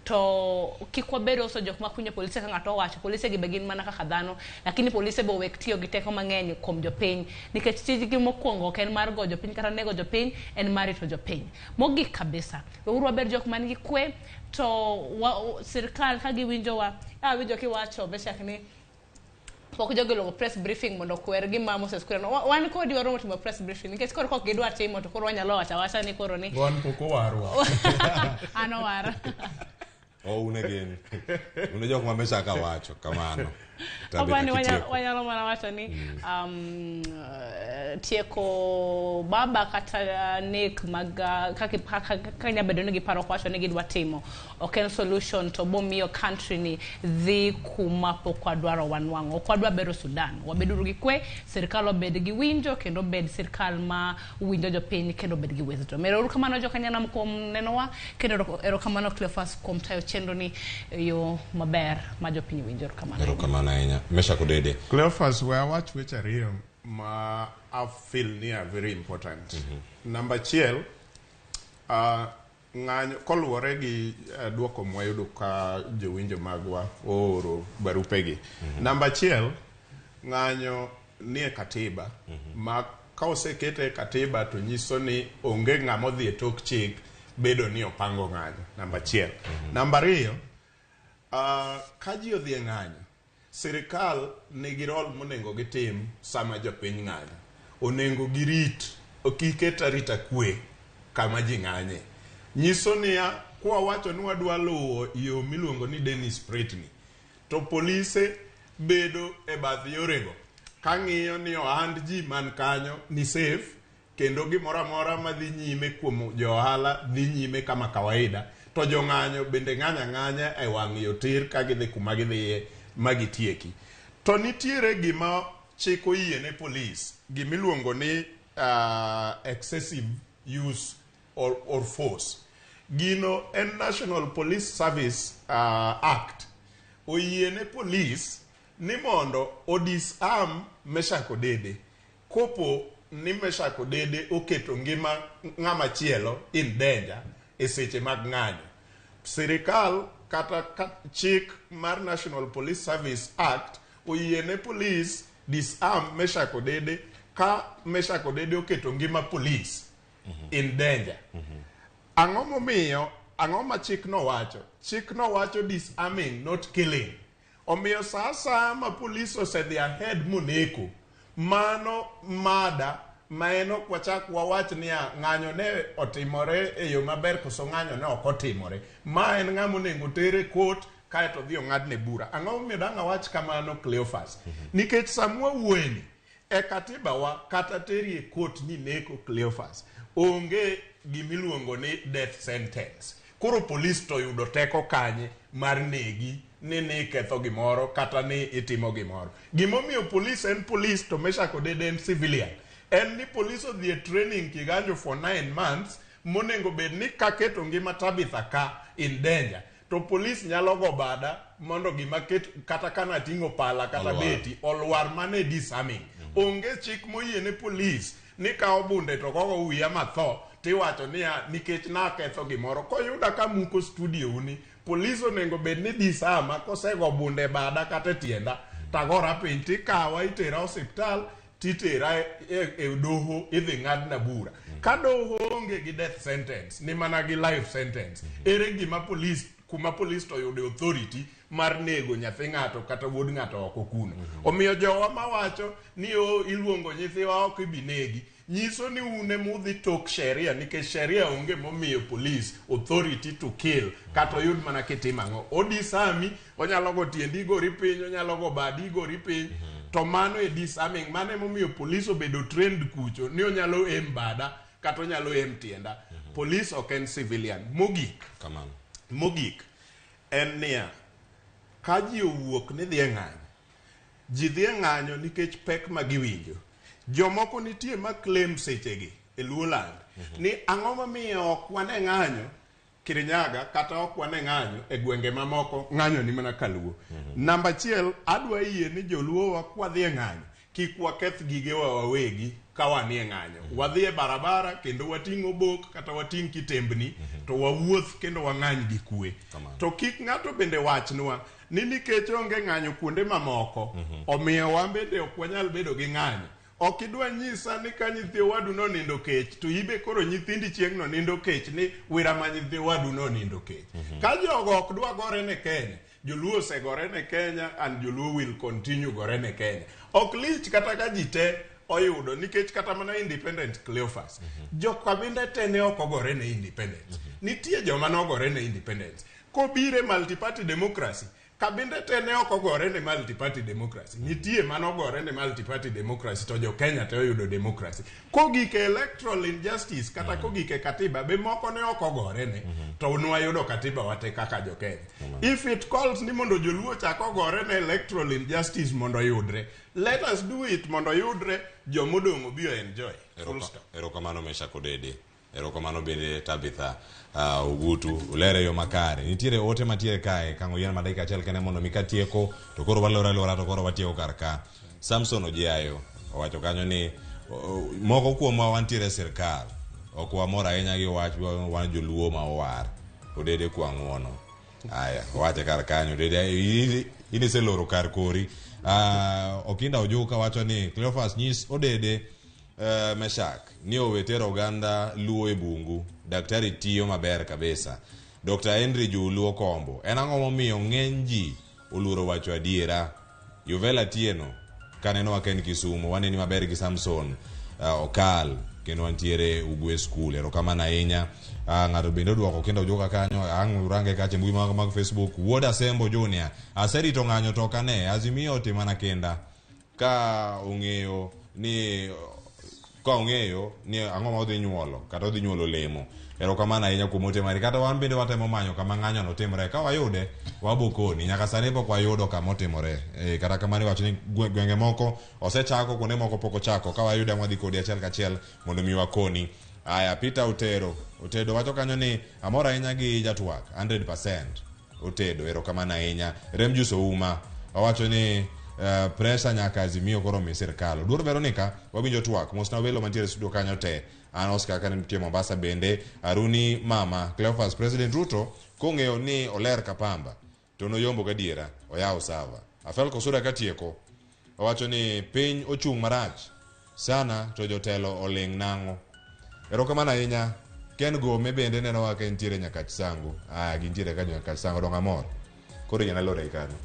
To kik wabed also jok makunyo polise ka ng'ato owacho polise gi be gin mana kaka dhano, lakini polise be owek tiyo gi teko mang'eny kuom jopiny nikech tijgi mokwongo ok en mar go jopiny kata nego jopiny, en mar rito jopiny. Mogik kabisa, weuru wabed jok man gi kwe to sirikal ka giwinjowa, awinjo kiwacho Meshak ni pok jogi oluongo press briefing mondo okwer gima Moses Kuria no. Wan kodi waromo timo press briefing nikech koro kok gidwa timo to koro wanyalo wacho awacha ni koro ni
Wan pok owarwa.
An owara.
Oh, un e gin. Un e jok ma Meshak wacho kamano. Tabitha
Apani
kitieko.
wanyalo mana wacho ni tieko baba kata nek mag kaka nyalo bedo ni giparo wacho ni gidwa timo ok en solution to bomiyo country ni dhi kuma pok wadwaro wanwang'o. Ok wadwa bedo Sudan. Wabeduru gi kwe, sirikal obed gi winjo kendo obed sirikal ma winjo jopiny kendo obed gi wisdom. Erokamano jokanyanam kuom nenowa kendo erokamano Cleophas kuom tayo chenro ni e yo maber ma jopiny winjo. Erokamano.
Erokamano ahinya. Meshak Odede.
Cleophas, we awach weche ariyo ma I feel ni are very important. Namba achiel, ng'anyo koluwore gi duoko mwayudo ka jowinjo magwa ooro barupegi. Namba achiel, ng'anyo nie katiba ma ka osekete e katiba to nyiso ni onge ng'ama odhi e tok chik bedo ni opango ng'anyo. Namba achiel. Namba ariyo, ka ji odhi e ng'anyo, sirikal nigi role monego gitim sama jopiny ng'anyo. Onego girit, giket arita kwe kama ji ng'anye. Nyiso niya, kwa wacho ni wadwa luwo yo miluongo ni Dennis Praet, to polise bedo e bath yorego kang'iyo ni ohand ji man kanyo ni safe kendo gimoro amora madhi nyime kuom jo ohala dhi nyime kama kawaida to jong'anyo bende ng'anyo ang'anya e wang' yo tir ka gidhi kuma gidhiye ma gitieki. To nitiere gima chik oyie ne polis, gimiluongo ni excessive use or force. Gino en National Police Service Act oyie ne polis ni mondo o disarm Meshack Odede kopo ni Meshack Odede oketo ngima ng'ama chielo in danger e seche mag ng'anyo. Sirikal kata ka chik mar National Police Service Act oyie ne polis disarm Meshack Odede ka Meshack Odede oketo ngima polis in danger. Ang'o momiyo, ang'o ma chik no wacho? Chik no wacho disarming, not killing. Omiyo sa asaya ma polis osedhi ahead moneko, mano mada ma en ok wachak wawach niya ng'anyo ne otimore e yo maber koso ng'anyo ne ok otimore. Ma en ng'ama onego ter e court kaeto odhi ong'adne bura. Ang'o momiyo dang' awach kamano Cleophas? Nikech sama wawuoyeni, e katiba wa kata teri e court ni neko Cleophas, onge gimiluongo ni death sentence. Koro polis to yudo teko kanye mar negi ni ketho gimoro kata ni itimo gimoro. Gimomiyo polis en polis to Meshack Odede en civilian. En ni polis odhi e training Kiganjo for 9 months monego bed ni kaketo ngima Tabitha ka in danger. To polis nyalo go bada mondo gima ket kata kana ting'o pala kata
Olwar.
beti olwar mane disarming. Onge chik moyie ne polis ni kawo bunde to gogo wiya matho tiwacho niya nikech naketho gimoro. Koyuda ka muko studio uni, polis onego bed ni disarma kosego bunde bada kata e tienda tagora piny tikawa itera osiptal titera e doho idhi ng'adna bura. Ka doho onge gi death sentence ni mana gi life sentence, ere gima polis kuma polis to yude authority mar nego nyathi ng'ato kata wuod ng'ato oko kuno. Omiyo jowa mawacho ni o iluongo nyithiwa ok ibi negi nyiso ni un emudhi tok sheria nikech sheria onge momiyo polis authority to kill kata oyud mana kitimo ang'o. Odisami onyalo go tiendi gori piny, onyalo go badi gori piny to mano e disarming. Mano emomiyo polis obedo trained kucho ni onyalo aim bada kata onyalo aim tienda. Polis ok en civilian. Mogik
Kamano.
Mogik en niya, ka ji owuok ni dhi e ng'anyo, ji dhi e ng'anyo nikech pek ma giwinjo. Jomoko nitie ma claim sechegi e Luoland ni ang'o momiyo ok wane ng'anyo Kirinyaga kata ok wane ng'anyo e gwenge mamoko, ng'anyo ni mana Kaluo. Namba achiel, adwa yie ni joluo wa kwadhi e ng'anyo, kik waketh gigewa wawegi ka wanie ng'anyo. Wadhi e barabara kendo wating' obok kata wating' kitembni to wawuoth kendo wang'any gi kwe. To kik ng'ato bende wachnwa ni nikech onge ng'anyo kuonde mamoko, omiyo wan bende ok wanyal bedo gi ng'anyo. Ok idwa nyisa ni ka nyithi owadu nonindo kech to ibe koro nyithindi chieng' no nindo kech ni wira ma nyithi owadu nonindo kech. Ka jogo ok dwa gore ne Kenya, joluo osegore ne Kenya and joluo will continue gore ne Kenya. Ok lich kata ka ji te oyudo nikech kata mana independent Cleophas. Jokabinde te ne ok ogore ne independence. Nitie joma nogore ne independence. Kobire multi-party democracy, kabinde te ne ok ogore ne multi-party democracy. Nitie manogore ne multi-party democracy to jo Kenya te oyudo democracy. Kogik e electoral injustice kata kogik e katiba be moko ne ok ogore ne to nwayudo katiba wate kaka jo Kenya. If it calls ni mondo joluo chak ogore ne electoral injustice mondo oyudre, let us do it mondo oyudre jomodong' obi enjoy. Full stop.
Erokamano Meshack Odede. Erokamano bende Tabitha Ogutu. Ulere yo makare. Nitiere ote matiere kae kang'o yien ma dakika achiel kende mondo mi katieko to koro waloro alora to koro watieko kar ka. Samson Ojiayo owacho kanyo ni moko kuomwa wantiere e sirkal ok wamor ahinya gi wach wan joluo ma owar. Odede kwa ng'uono. Aya, owache kar kanyo. Odede in iseloro kar kori. Okinda Ojuka wacho ni Cleophas nyis Odede Meshak ni owe tero oganda Luo e bungu. Daktari tiyo maber kabisa. Dr. Henry Julu Okombo, en ang'o momiyo ng'eny ji oluoro wacho adiera? Yuvela Tieno, kaneno wa ken Kisumu, waneni maber gi Samson Okal. Kendo wantiere Ugwe School. Erokamano ahinya. Ng'ato bende oduoko kendo ojuka kanyo ang' urange kacha e mbui mag Facebook. Wuod Asembo Junior, aserito ng'anyo to ok ane. Azimio otimana kinda ka ong'eyo ni ang'o ma odhi nyuolo kata odhi nyuolo lemo. Erokamano ahinya kuom ote mari. Kata wan bende watemo manyo kama ng'anyo no timore. Ka wayude, wabokoni. Nyaka sani pok wayudo kama otimore. Kata kamano iwacho ni gwenge moko osechako, kuonde moko pok ochako. Ka wayude ang' wadhi kodi achiel kachiel mondo mi wakoni. Aya, Peter Otero. Otedo wacho kanyo ni amor ahinya gi jatwak 100%. Otedo, erokamano ahinya. Remjus Ouma owacho ni pressure nyaka Azimio koro mi sirkal. Oduor Veronica, wawinjo twak. Mosna welo mantiere e studio kanyo te. An Oscar ka nitie Mombasa bende. Aruni Mama, Cleophas, President Ruto kong'eyo ni oler kapamba to noyombo gadiera, oyawo sava. Afel Kosuda katieko owacho ni piny ochung' marach sana to jotelo oling' nang'o. Erokamano ahinya. Ken Gome bende nenowa ka entiere Nyakach Sango. Gintiere ka Nyakach Sango dong amor. Koro yiena lore kanyo.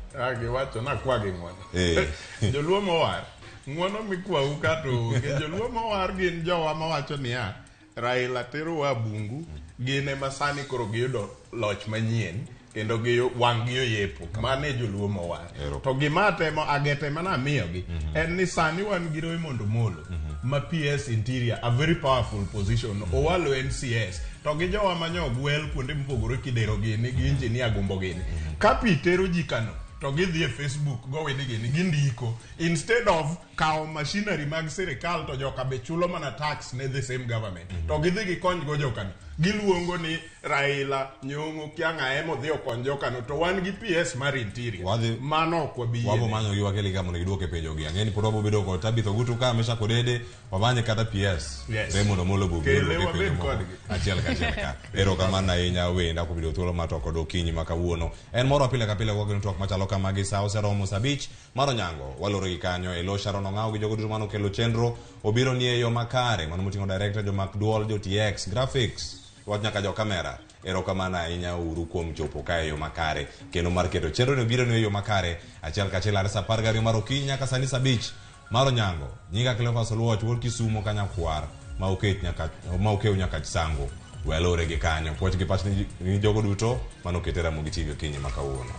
Giwacho nakwa gi ng'wono. Joluo mowar. Ng'wono mikwau ka to onge. Joluo mowar gin jowa mawacho niya, Raila terowa bungu, gin ema sani koro giyudo loch manyien kendo gi wang' gi oyepo. Mano e joluo mowar. To gima atemo agete mana amiyogi en ni sani wan gi Raymond Omolo ma PS Interior, a very powerful position. Owalo NCS to gi jowa manyo gwel kuonde mopogore kidero gini gi engineer gumbo gini. Ka pi tero ji kano to gidhi e Facebook gowini gini gindiko instead of kawo machinery mag sirikal to joka be chulo mana tax ne the same government to gidhi gikony go jokano giluongo ni Raila Nyong'o kia ng'a ema odhi okony jokano to wan gi PS mar Interior mano ok wabi
Wabo
yiene.
manyo gi wakeli ka mondo giduoke penjo gi. Ang'e ni pod wabo bedo kod Tabitha Ogutu ka, Mesha Kodede, wamanye kata PS.
Yes.
Raymond Omolo bo
Kele
duoke
wabed
penjo moko
kodgi.
achiel kachiel ka. Erokamano ahinya wenda kuom yudo thuolo mar twak kod okinyi ma kawuono. En moro pile ka pile wakelo twak machalo kamagi sa oseromo sa 5 mar onyango. Waloro gi kanyo e lo Sharon Ong'aw gi jogo duto mane okelo chenro obiro ni e yo makare. Mano moting'o director, jomak duol, jo TX, graphics, wach nyaka jo kamera. Erokamano ahinya uru kuom chopo kae e yo makare kendo mar keto chenro ni obiro ni e yo makare achiel kachiel are sa 12 mar okinyi nyaka sani sa 5 mar onyango. Nyinga Cleophas Oluoch wuod Kisumo Kanyakwar ma oket nyaka ma okew nyaka Chisango. We alore gi kanyo. Puoch gi pach ni jogo duto mane okete Ramogi TV okinyi ma kawuono.